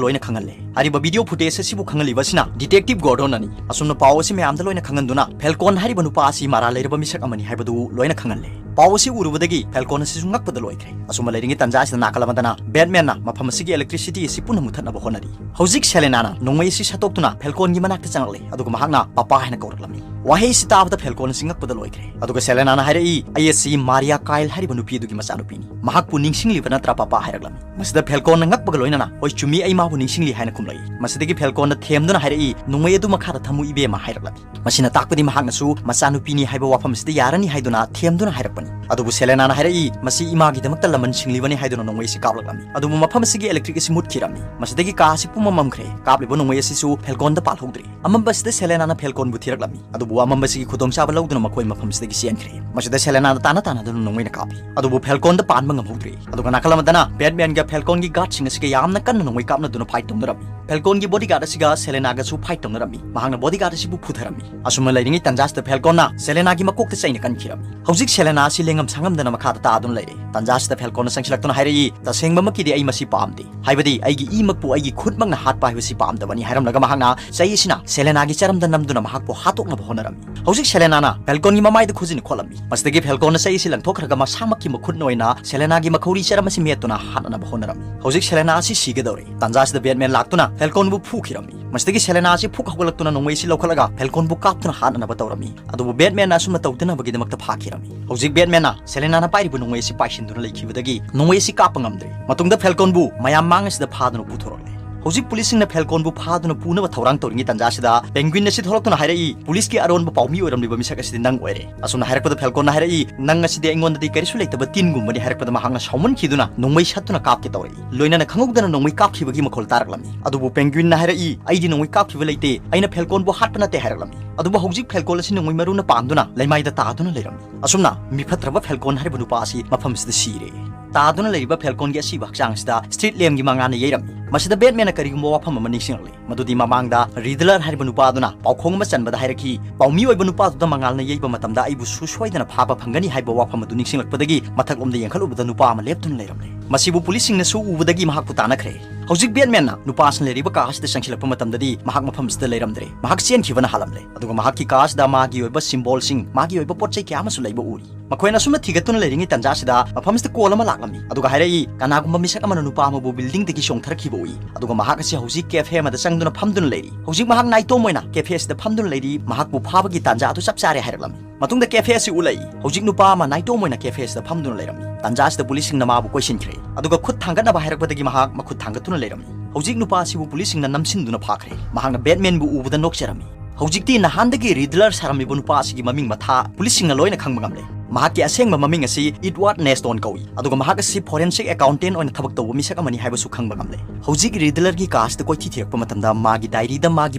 ꯂꯣꯏꯅ ꯈꯪꯍꯜꯂꯦ꯫ ꯍꯥꯏꯔꯤꯕ ꯚꯤꯗꯤꯑꯣ ꯐꯨꯇꯦꯖ ꯑꯁꯤꯕꯨ ꯈꯪꯍꯜꯂꯤꯕ ꯑꯁꯤꯅ ꯗꯤꯇꯦꯛꯇꯤꯚ ꯒꯣꯔꯗꯣꯟ ꯑꯅꯤ꯫ ꯑꯁꯨꯝꯅ ꯄꯥꯎ ꯑꯁꯤ ꯃꯌꯥꯝꯗ ꯂꯣꯏꯅ ꯈꯪꯍꯟꯗꯨꯅ ꯐꯦꯜꯀꯣꯟ ꯍꯥꯏꯔꯤꯕ ꯅꯨꯄꯥ ꯑꯁꯤ ꯃꯔꯥꯜ ꯂꯩꯔꯕ ꯃꯤꯁꯛ ꯑꯃꯅꯤ ꯍꯥꯏꯕꯗꯨ ꯂꯣꯏꯅ ꯈꯪꯍꯜꯂꯦ꯫ ꯄꯥꯎ ꯑꯁꯤ ꯎꯔꯨꯕꯗꯒꯤ ꯐꯦꯜꯀꯣꯟ ꯑꯁꯤꯁꯨ ꯉꯛꯄꯗ ꯂꯣꯏꯈ꯭ꯔꯦ꯫ ꯑꯁꯨꯝꯕ ꯂꯩꯔꯤꯉꯩ ꯇꯟꯖꯥ ꯑꯁꯤꯗ ꯅꯥꯀꯜ ꯑꯃꯗꯅ ꯕꯦꯠꯃꯦꯟꯅ ꯃꯐꯝ ꯑꯁꯤꯒꯤ ꯏꯂꯦꯛꯇ꯭ꯔꯤꯁꯤꯇꯤ ꯑꯁꯤ ꯄꯨꯟꯅ ꯃꯨꯊꯠꯅꯕ ꯍꯣꯠꯅꯔꯤ꯫ ꯍꯧꯖꯤꯛ ꯁꯦꯂꯦꯅꯥꯅ ꯅꯣꯡꯃꯩ ꯑꯁꯤ ꯁꯠꯇꯣꯛꯇꯨꯅ ꯐꯦꯜꯀꯣꯟꯒꯤ ꯃꯅꯥꯛꯇ ꯆꯪꯂꯛꯂꯦ, ꯑꯗꯨꯒ ꯃꯍꯥꯛꯅ "ꯄꯥꯄꯥ" ꯍꯥꯏꯅ ꯀꯧꯔꯛꯂꯝꯃꯤ꯫ ꯋꯥꯍꯩ ꯑꯁꯤ ꯇꯥꯕꯗ ꯐꯦꯜꯀꯣꯟ ꯑꯁꯤ ꯉꯛꯄꯗ ꯂꯣꯏꯈ꯭ꯔꯦ꯫ ꯑꯗꯨꯒ ꯁꯦꯂꯦꯅꯥꯅ ꯍꯥꯏꯔꯛꯏ, "ꯑꯩ ꯑꯁꯤ ꯃꯥꯔꯤꯌꯥ ꯀꯥꯏꯜ ꯍꯥꯏꯔꯤꯕ ꯅꯨꯄꯤ ꯑꯗꯨꯒꯤ ꯃꯆꯥꯅꯨꯄꯤꯅꯤ꯫ ꯃꯍꯥꯛꯄꯨ ꯅꯤꯡꯁꯤꯡꯂꯤꯕ ꯅꯠꯇ꯭ꯔꯥ, ꯄꯥꯄꯥ?" ꯍꯥꯏꯔꯛꯂꯝꯃꯤ꯫ ꯃꯁꯤꯗ ꯐꯦꯜꯀꯣꯟꯅ ꯉꯛꯄꯒ ꯂꯣꯏꯅꯅ, "ꯍꯣꯏ, ꯆꯨꯝꯃꯤ, ꯑꯩ ꯃꯥꯕꯨ ꯅꯤꯡꯁꯤꯡꯂꯤ" ꯍꯥꯏꯅ ꯈꯨꯝꯂꯛꯏ꯫ ꯃꯁꯤꯗꯒꯤ ꯐꯦꯜꯀꯣꯟꯅ ꯊꯦꯝꯗꯨꯅ ꯍꯥꯏꯔꯛꯏ, "ꯅꯣꯡꯃꯩ ꯑꯗꯨ ꯃꯈꯥꯗ ꯊꯝꯃꯨ, ꯏꯕꯦꯝꯃ" ꯍꯥꯏꯔꯛꯂꯝꯃꯤ꯫ ꯃꯁꯤꯅ ꯇꯥꯛꯄꯗꯤ ꯃꯍꯥꯛꯅꯁꯨ ꯃꯆꯥꯅꯨꯄꯤꯅꯤ ꯍꯥꯏꯕ ꯋꯥꯐꯝ ꯑꯁꯤꯗ ꯌꯥꯔꯅꯤ ꯍꯥꯏꯗꯨꯅ ꯊꯦꯝꯗꯨꯅ ꯍꯥꯏꯔꯛꯄꯅꯤ꯫ ꯑꯗꯨꯕꯨ ꯁꯦꯂꯦꯅꯥꯅ ꯍꯥꯏꯔꯛꯏ, "ꯃꯁꯤ ꯏꯃꯥꯒꯤꯗꯃꯛꯇ ꯂꯃꯟ ꯁꯤꯡꯂꯤꯕꯅꯤ" ꯍꯥꯏꯗꯨꯅ ꯅꯣꯡꯃꯩ ꯑꯁꯤ ꯀꯥꯞꯂꯛꯂꯝꯃꯤ꯫ ꯑꯗꯨꯕꯨ ꯃꯐꯝ ꯑꯁꯤꯒꯤ ꯏꯂꯦꯛꯇ꯭ꯔꯤꯛ ꯑꯁꯤ ꯃꯨꯠꯈꯤꯔꯝꯃꯤ꯫ ꯃꯁꯤꯗꯒꯤ ꯀꯥ ꯑꯁꯤ ꯄꯨꯝꯃꯝ ꯃꯝꯈ꯭ꯔꯦ꯫ ꯀꯥꯞꯂꯤꯕ ꯅꯣꯡꯃꯩ ꯑꯁꯤꯁꯨ ꯐꯦꯜꯀꯣꯟꯗ ꯄꯥꯜꯍꯧꯗ꯭ꯔꯦ꯫ ꯑꯃꯝꯕ ꯑꯁꯤꯗ ꯁꯦꯂꯦꯅꯥꯅ ꯐꯦꯜꯀꯣꯟꯕꯨ ꯊꯤꯔꯛꯂꯝꯃꯤ꯫ ꯑꯗꯨꯕꯨ ꯑꯃꯝꯕꯁꯤꯒꯤ ꯈꯨꯗꯣꯡꯆꯥꯕ ꯂꯧꯗꯨꯅ ꯃꯈꯣꯏ ꯃꯐꯝꯁꯤꯗꯒꯤ ꯆꯦꯟꯈ꯭ꯔꯦ꯫ ꯃꯁꯤꯗ ꯁꯦꯂꯦꯅꯥꯅ ꯇꯥꯟꯅ ꯇꯥꯟꯅꯗꯨꯅ ꯅꯣꯡꯃꯩꯅ ꯀꯥꯞꯄꯤ꯫ ꯑꯗꯨꯕꯨ ꯐꯦꯜꯀꯣꯟꯗ ꯄꯥꯟꯕ ꯉꯝꯍꯧꯗ꯭ꯔꯦ꯫ ꯑꯗꯨꯒ ꯅꯥꯀꯜ ꯑꯃꯗꯅ ꯕꯦꯠꯃꯦꯟꯒ ꯐꯦꯜꯀꯣꯟꯒꯤ ꯒꯥꯔꯗꯁꯤꯡ ꯑꯁꯤꯒ ꯌꯥꯝꯅ ꯀꯟꯅ ꯅꯣꯡꯃꯩ ꯀꯥꯞꯅꯗꯨꯅ ꯐꯥꯏꯠ ꯇꯧꯅꯔꯝꯃꯤ꯫ ꯐꯦꯜꯀꯣꯟꯒꯤ ꯕꯣꯗꯤꯒꯥꯔꯗ ꯑꯁꯤꯒ ꯁꯦꯂꯦꯅꯥꯒꯁꯨ ꯐꯥꯏꯠ ꯇꯧꯅꯔꯝꯃꯤ꯫ ꯃꯍꯥꯛꯅ ꯕꯣꯗꯤꯒꯥꯔꯗ ꯑꯁꯤꯕꯨ ꯐꯨꯊꯔꯝꯃꯤ꯫ ꯑꯁꯨꯝꯅ ꯂꯩꯔꯤꯉꯩ ꯇꯟꯖꯥꯁꯤꯗ ꯐꯦꯜꯀꯣꯟꯅ ꯁꯦꯂꯦꯅꯥꯒꯤ ꯃꯀꯣꯛꯇ ꯆꯩꯅ ꯀꯟꯈꯤꯔꯝꯃꯤ꯫ ꯍꯧꯖꯤꯛ ꯁꯦꯂꯦꯅꯥ ꯑꯁꯤ ꯂꯦꯡꯉꯝ ꯁꯥꯉꯝꯗꯅ ꯃꯈꯥꯗ ꯇꯥꯗꯨꯅ ꯂꯩꯔꯦ꯫ ꯇꯥꯟꯖꯥꯁꯤꯗ ꯐꯦꯜꯀꯣꯟꯅ ꯆꯪꯁꯤꯜꯂꯛꯇꯨꯅ ꯍꯥꯏꯔꯛꯏ, "ꯇꯁꯦꯡꯕꯃꯛꯀꯤꯗꯤ ꯑꯩ ꯃꯁꯤ ꯄꯥꯝꯗꯦ, ꯍꯥꯏꯕꯗꯤ ꯑꯩꯒꯤ ꯏꯃꯛꯄꯨ ꯑꯩꯒꯤ ꯈꯨꯠꯃꯛꯅ ꯍꯥꯠꯄ ꯍꯥꯏꯕꯁꯤ ꯄꯥꯝꯗꯕꯅꯤ" ꯍꯥꯏꯔꯝꯂꯒ ꯃꯍꯥꯛꯅ ꯆꯩ ꯑꯁꯤꯅ ꯁꯦꯂꯦꯅꯥꯒꯤ ꯆꯔꯝꯗ ꯅꯝꯗꯨꯅ ꯃꯍꯥꯛꯄꯨ ꯍꯥꯠꯇꯣꯛꯅꯕ ꯍꯣꯠꯅꯔꯝꯃꯤ꯫ ꯍꯧꯖꯤꯛ ꯁꯦꯂꯦꯅꯥꯅ ꯐꯦꯜꯀꯣꯟꯒꯤ ꯃꯃꯥꯏꯗ ꯈꯨꯖꯤꯟ ꯈꯣꯠꯂꯝꯃꯤ꯫ ꯃꯁꯤꯗꯒꯤ ꯐꯦꯜꯀꯣꯟꯅ ꯆꯩ ꯑꯁꯤ ꯂꯪꯊꯣꯛꯈ꯭ꯔꯒ ꯃꯁꯥꯃꯛꯀꯤ ꯃꯈꯨꯠꯅ ꯑꯣꯏꯅ ꯁꯦꯂꯦꯅꯥꯒꯤ ꯃꯈꯧꯔꯤ ꯆꯔꯝ ꯑꯁꯤ ꯃꯦꯠꯇꯨꯅ ꯍꯥꯠꯅꯅꯕ ꯍꯣꯠꯅꯔꯝꯃꯤ꯫ ꯍꯧꯖꯤꯛ ꯁꯦꯂꯦꯅꯥ ꯑꯁꯤ ꯁꯤꯒꯗꯧꯔꯦ꯫ ꯇꯥꯟꯖꯥꯁꯤꯗ ꯕꯦꯠꯃꯦꯟ ꯂꯥꯛꯇꯨꯅ ꯐꯦꯜꯀꯣꯟꯕꯨ ꯐꯨꯈꯤꯔꯝꯃꯤ꯫ ꯃꯁꯤꯗꯒꯤ ꯁꯦꯂꯦꯅꯥ ꯑꯁꯤ ꯐꯨꯛ ꯍꯧꯒꯠꯂꯛꯇꯨꯅ ꯅꯣꯡꯃꯩ ꯑꯁꯤ ꯂꯧꯈꯠꯂꯒ ꯐꯦꯜꯀꯣꯟꯕꯨ ꯀꯥꯞꯇꯨꯅ ꯍꯥꯠꯅꯅꯕ ꯇꯧꯔꯝꯃꯤ꯫ ꯑꯗꯨꯕꯨ ꯕꯦꯠꯃꯦꯟꯅ ꯑꯁꯨꯝꯅ ꯇꯧꯗꯅꯕꯒꯤꯗꯃꯛꯇ ꯐꯥꯈꯤꯔꯝꯃꯤ꯫ ꯍꯧꯖꯤꯛ ꯕꯦꯠꯃꯦꯟꯅ ꯁꯦꯂꯦꯅꯥꯅ ꯄꯥꯏꯔꯤꯕ ꯅꯣꯡꯃꯩ ꯑꯁꯤ ꯄꯥꯏꯁꯤꯟꯗꯨꯅ ꯂꯩꯈꯤꯕꯗꯒꯤ ꯅꯣꯡꯃꯩ ꯑꯁꯤ ꯀꯥꯞꯄ ꯉꯝꯗ꯭ꯔꯦ꯫ ꯃꯇꯨꯡꯗ ꯐꯦꯜꯀꯣꯟꯕꯨ ꯃꯌꯥꯝ ꯃꯥꯡ ꯑꯁꯤꯗ ꯐꯥꯗꯨꯅ ꯄꯨꯊꯣꯔꯛꯂꯦ꯫ ꯍꯧꯖꯤꯛ ꯄꯨꯂꯤꯁꯁꯤꯡꯅ ꯐꯦꯜꯀꯣꯟꯕꯨ ꯐꯥꯗꯨꯅ ꯄꯨꯅꯕ ꯊꯧꯔꯥꯡ ꯇꯧꯔꯤꯉꯩ ꯇꯥꯟꯖꯥꯁꯤꯗ ꯄꯦꯡꯒ꯭ꯋꯤꯟ ꯑꯁꯤ ꯊꯣꯛꯂꯛꯇꯨꯅ ꯍꯥꯏꯔꯛꯏ, "ꯄꯨꯂꯤꯁꯀꯤ ꯑꯔꯣꯟꯕ ꯄꯥꯎꯃꯤ ꯑꯣꯏꯔꯝꯂꯤꯕ ꯃꯤꯁꯛ ꯑꯁꯤꯗꯤ ꯅꯪ ꯑꯣꯏꯔꯦ"꯫ ꯑꯁꯨꯝꯅ ꯍꯥꯏꯔꯛꯄꯗ ꯐꯦꯜꯀꯣꯟꯅ ꯍꯥꯏꯔꯛꯏ, "ꯅꯪ ꯑꯁꯤꯗꯤ ꯑꯩꯉꯣꯟꯗꯗꯤ ꯀꯔꯤꯁꯨ ꯂꯩꯇꯕ ꯇꯤꯟꯒꯨꯝꯕꯅꯤ" ꯍꯥꯏꯔꯛꯄꯗ ꯃꯍꯥꯛꯅ ꯁꯥꯎꯃꯟꯈꯤꯗꯨꯅ ꯅꯣꯡꯃꯩ ꯁꯠꯇꯨꯅ ꯀꯥꯞꯀꯦ ꯇꯧꯔꯛꯏ꯫ ꯂꯣꯏꯅꯅ ꯈꯪꯍꯧꯗꯅ ꯅꯣꯡꯃꯩ ꯀꯥꯞꯈꯤꯕꯒꯤ ꯃꯈꯣꯜ ꯇꯥꯔꯛꯂꯝꯃꯤ꯫ ꯑꯗꯨꯕꯨ ꯄꯦꯡꯒ꯭ꯋꯤꯟꯅ ꯍꯥꯏꯔꯛꯏ, "ꯑꯩꯗꯤ ꯅꯣꯡꯃꯩ ꯀꯥꯞꯈꯤꯕ ꯂꯩꯇꯦ, ꯑꯩꯅ ꯐꯦꯜꯀꯣꯟꯕꯨ ꯍꯥꯠꯄ ꯅꯠꯇꯦ" ꯍꯥꯏꯔꯛꯂꯝꯃꯤ꯫ ꯑꯗꯨꯕꯨ ꯍꯧꯖꯤꯛ ꯐꯦꯜꯀꯣꯟ ꯑꯁꯤ ꯅꯣꯡꯃꯩ ꯃꯔꯨꯅ ꯄꯥꯟꯗꯨꯅ ꯂꯩꯃꯥꯏꯗ ꯇꯥꯗꯨꯅ ꯂꯩꯔꯝꯃꯤ꯫ ꯑꯁꯨꯝꯅ ꯃꯤꯐꯠꯇ꯭ꯔꯕ ꯐꯦꯜꯀꯣꯟ ꯍꯥꯏꯔꯤꯕ ꯅꯨꯄꯥ ꯑꯁꯤ ꯃꯐꯝ ꯑꯁꯤꯗ ꯁꯤꯔꯦ꯫ ꯇꯥꯗꯨꯅ ꯂꯩꯔꯤꯕ ꯐꯦꯜꯀꯣꯟꯒꯤ ꯑꯁꯤꯕ ꯍꯛꯆꯥꯡ ꯑꯁꯤꯗ ꯁ꯭ꯇ꯭ꯔꯤꯠ ꯂꯦꯝꯒꯤ ꯃꯉꯥꯜꯅ ꯌꯩꯔꯝꯃꯤ꯫ ꯃꯁꯤꯗ ꯕꯦꯠꯃꯦꯟꯅ ꯀꯔꯤꯒꯨꯝꯕ ꯋꯥꯐꯝ ꯑꯃ ꯅꯤꯡꯁꯤꯡꯂꯛꯂꯤ꯫ ꯃꯗꯨꯗꯤ ꯃꯃꯥꯡꯗ ꯔꯤꯗꯂꯔ ꯍꯥꯏꯔꯤꯕ ꯅꯨꯄꯥ ꯑꯗꯨꯅ ꯄꯥꯎꯈꯣꯡ ꯑꯃ ꯆꯟꯕꯗ ꯍꯥꯏꯔꯛꯈꯤ, "ꯄꯥꯎꯃꯤ ꯑꯣꯏꯕ ꯅꯨꯄꯥꯗꯨꯗ ꯃꯉꯥꯜꯅ ꯌꯩꯕ ꯃꯇꯝꯗ ꯑꯩꯕꯨꯁꯨ ꯁꯣꯏꯗꯅ ꯐꯥꯕ ꯐꯪꯒꯅꯤ" ꯍꯥꯏꯕ ꯋꯥꯐꯝ ꯑꯗꯨ ꯅꯤꯡꯁꯤꯡꯂꯛꯄꯗꯒꯤ ꯃꯊꯛꯂꯣꯝꯗ ꯌꯦꯡꯈꯠꯂꯨꯕꯗ ꯅꯨꯄꯥ ꯑꯃ ꯂꯦꯞꯇꯨꯅ ꯂꯩꯔꯝꯂꯦ꯫ ꯃꯁꯤꯕꯨ ꯄꯨꯂꯤꯁꯁꯤꯡꯅꯁꯨ ꯎꯕꯗꯒꯤ ꯃꯍꯥꯛꯄꯨ ꯇꯥꯟꯅꯈ꯭ꯔꯦ꯫ ꯍꯧꯖꯤꯛ ꯕꯦꯠꯃꯦꯟꯅ ꯅꯨꯄꯥꯁꯤꯡ ꯂꯩꯔꯤꯕ ꯀꯥ ꯑꯁꯤꯗ ꯆꯪꯁꯤꯜꯂꯛꯄ ꯃꯇꯝꯗꯗꯤ ꯃꯍꯥꯛ ꯃꯐꯝ ꯑꯁꯤꯗ ꯂꯩꯔꯝꯗ꯭ꯔꯦ꯫ ꯃꯍꯥꯛ ꯆꯦꯟꯈꯤꯕꯅ ꯍꯥꯜꯂꯝꯂꯦ꯫ ꯑꯗꯨꯒ ꯃꯍꯥꯛꯀꯤ ꯀꯥ ꯑꯁꯤꯗ ꯃꯥꯒꯤ ꯑꯣꯏꯕ ꯁꯤꯝꯕꯣꯜꯁꯤꯡ, ꯃꯥꯒꯤ ꯑꯣꯏꯕ ꯄꯣꯠ ꯆꯩ ꯀꯌꯥ ꯑꯃꯁꯨ ꯂꯩꯕ ꯎꯔꯤ꯫ ꯃꯈꯣꯏꯅ ꯑꯁꯨꯝꯅ ꯊꯤꯒꯠꯇꯨꯅ ꯂꯩꯔꯤꯉꯩ ꯇꯥꯟꯖꯥꯁꯤꯗ ꯃꯐꯝꯁꯤꯗ ꯀꯣꯜ ꯑꯃ ꯂꯥꯛꯂꯝꯃꯤ꯫ ꯑꯗꯨꯒ ꯍꯥꯏꯔꯛꯏ, ꯀꯅꯥꯒꯨꯝꯕ ꯃꯤꯁꯛ ꯑꯃꯅ ꯅꯨꯄꯥ ꯑꯃꯕꯨ ꯕꯤꯜꯗꯤꯡꯗꯒꯤ ꯆꯣꯡꯊꯔꯛꯈꯤꯕ ꯎꯏ꯫ ꯑꯗꯨꯒ ꯃꯍꯥꯛ ꯑꯁꯤ ꯍꯧꯖꯤꯛ ꯀꯦꯐꯦ ꯑꯃꯗ ꯆꯪꯗꯨꯅ ꯐꯝꯗꯨꯅ ꯂꯩꯔꯤ꯫ ꯍꯧꯖꯤꯛ ꯃꯍꯥꯛ ꯅꯥꯏꯇꯣꯝ ꯑꯣꯏꯅ ꯀꯦꯐꯦ ꯑꯁꯤꯗ ꯐꯝꯗꯨꯅ ꯂꯩꯔꯤ꯫ ꯃꯍꯥꯛꯄꯨ ꯐꯥꯕꯒꯤ ꯇꯥꯟꯖꯥ ꯑꯗꯨ ꯆꯞ ꯆꯥꯔꯦ ꯍꯥꯏꯔꯛꯂꯝꯃꯤ꯫ ꯃꯇꯨꯡꯗ ꯀꯦꯐꯦ ꯑꯁꯤ ꯎꯠꯂꯛꯏ꯫ ꯍꯧꯖꯤꯛ ꯅꯨꯄꯥ ꯑꯃ ꯅꯥꯏꯇꯣꯝ ꯑꯣꯏꯅ ꯀꯦꯐꯦ ꯑꯁꯤꯗ ꯐꯝꯗꯨꯅ ꯂꯩꯔꯝꯃꯤ꯫ ꯇꯥꯟꯖꯥ ꯑꯁꯤꯗ ꯄꯨꯂꯤꯁꯁꯤꯡꯅ ꯃꯥꯕꯨ ꯀꯣꯏꯁꯤꯟꯈ꯭ꯔꯦ꯫ ꯑꯗꯨꯒ ꯈꯨꯠ ꯊꯥꯡꯒꯠꯅꯕ ꯍꯥꯏꯔꯛꯄꯗꯒꯤ ꯃꯍꯥꯛ ꯃꯈꯨꯠ ꯊꯥꯡꯒꯠꯇꯨꯅ ꯂꯩꯔꯝꯃꯤ꯫ ꯍꯧꯖꯤꯛ ꯅꯨꯄꯥ ꯑꯁꯤꯕꯨ ꯄꯨꯂꯤꯁꯁꯤꯡꯅ ꯅꯝꯁꯤꯟꯗꯨꯅ ꯐꯥꯈ꯭ꯔꯦ꯫ ꯃꯍꯥꯛꯅ ꯕꯦꯠꯃꯦꯟꯕꯨ ꯎꯕꯗ ꯅꯣꯛꯆꯔꯝꯃꯤ꯫ ꯍꯧꯖꯤꯛꯇꯤ ꯅꯍꯥꯟꯗꯒꯤ ꯔꯤꯗꯂꯔ ꯁꯥꯔꯝꯃꯤꯕ ꯅꯨꯄꯥ ꯑꯁꯤꯒꯤ ꯃꯃꯤꯡ ꯃꯊꯥ ꯄꯨꯂꯤꯁꯁꯤꯡꯅ ꯂꯣꯏꯅ ꯈꯪꯕ ꯉꯝꯂꯦ꯫ ꯃꯍꯥꯛꯀꯤ ꯑꯁꯦꯡꯕ ꯃꯃꯤꯡ ꯑꯁꯤ ꯏꯗꯋꯥꯔꯗ ꯅꯦꯁꯇꯣꯟ ꯀꯧꯏ, ꯑꯗꯨꯒ ꯃꯍꯥꯛ ꯑꯁꯤ ꯐꯣꯔꯦꯟꯁꯤꯛ ꯑꯦꯀꯥꯎꯟꯇꯦꯟ ꯑꯣꯏꯅ ꯊꯕꯛ ꯇꯧꯕ ꯃꯤꯁꯛ ꯑꯃꯅꯤ ꯍꯥꯏꯕꯁꯨ ꯈꯪꯕ ꯉꯝꯂꯦ꯫ ꯍꯧꯖꯤꯛ ꯔꯤꯗꯂꯔꯒꯤ ꯀꯥ ꯑꯁꯤꯗ ꯀꯣꯏꯊꯤ ꯊꯤꯔꯛꯄ ꯃꯇꯝꯗ ꯃꯥꯒꯤ ꯗꯥꯏꯔꯤꯗ ꯃꯥꯒꯤ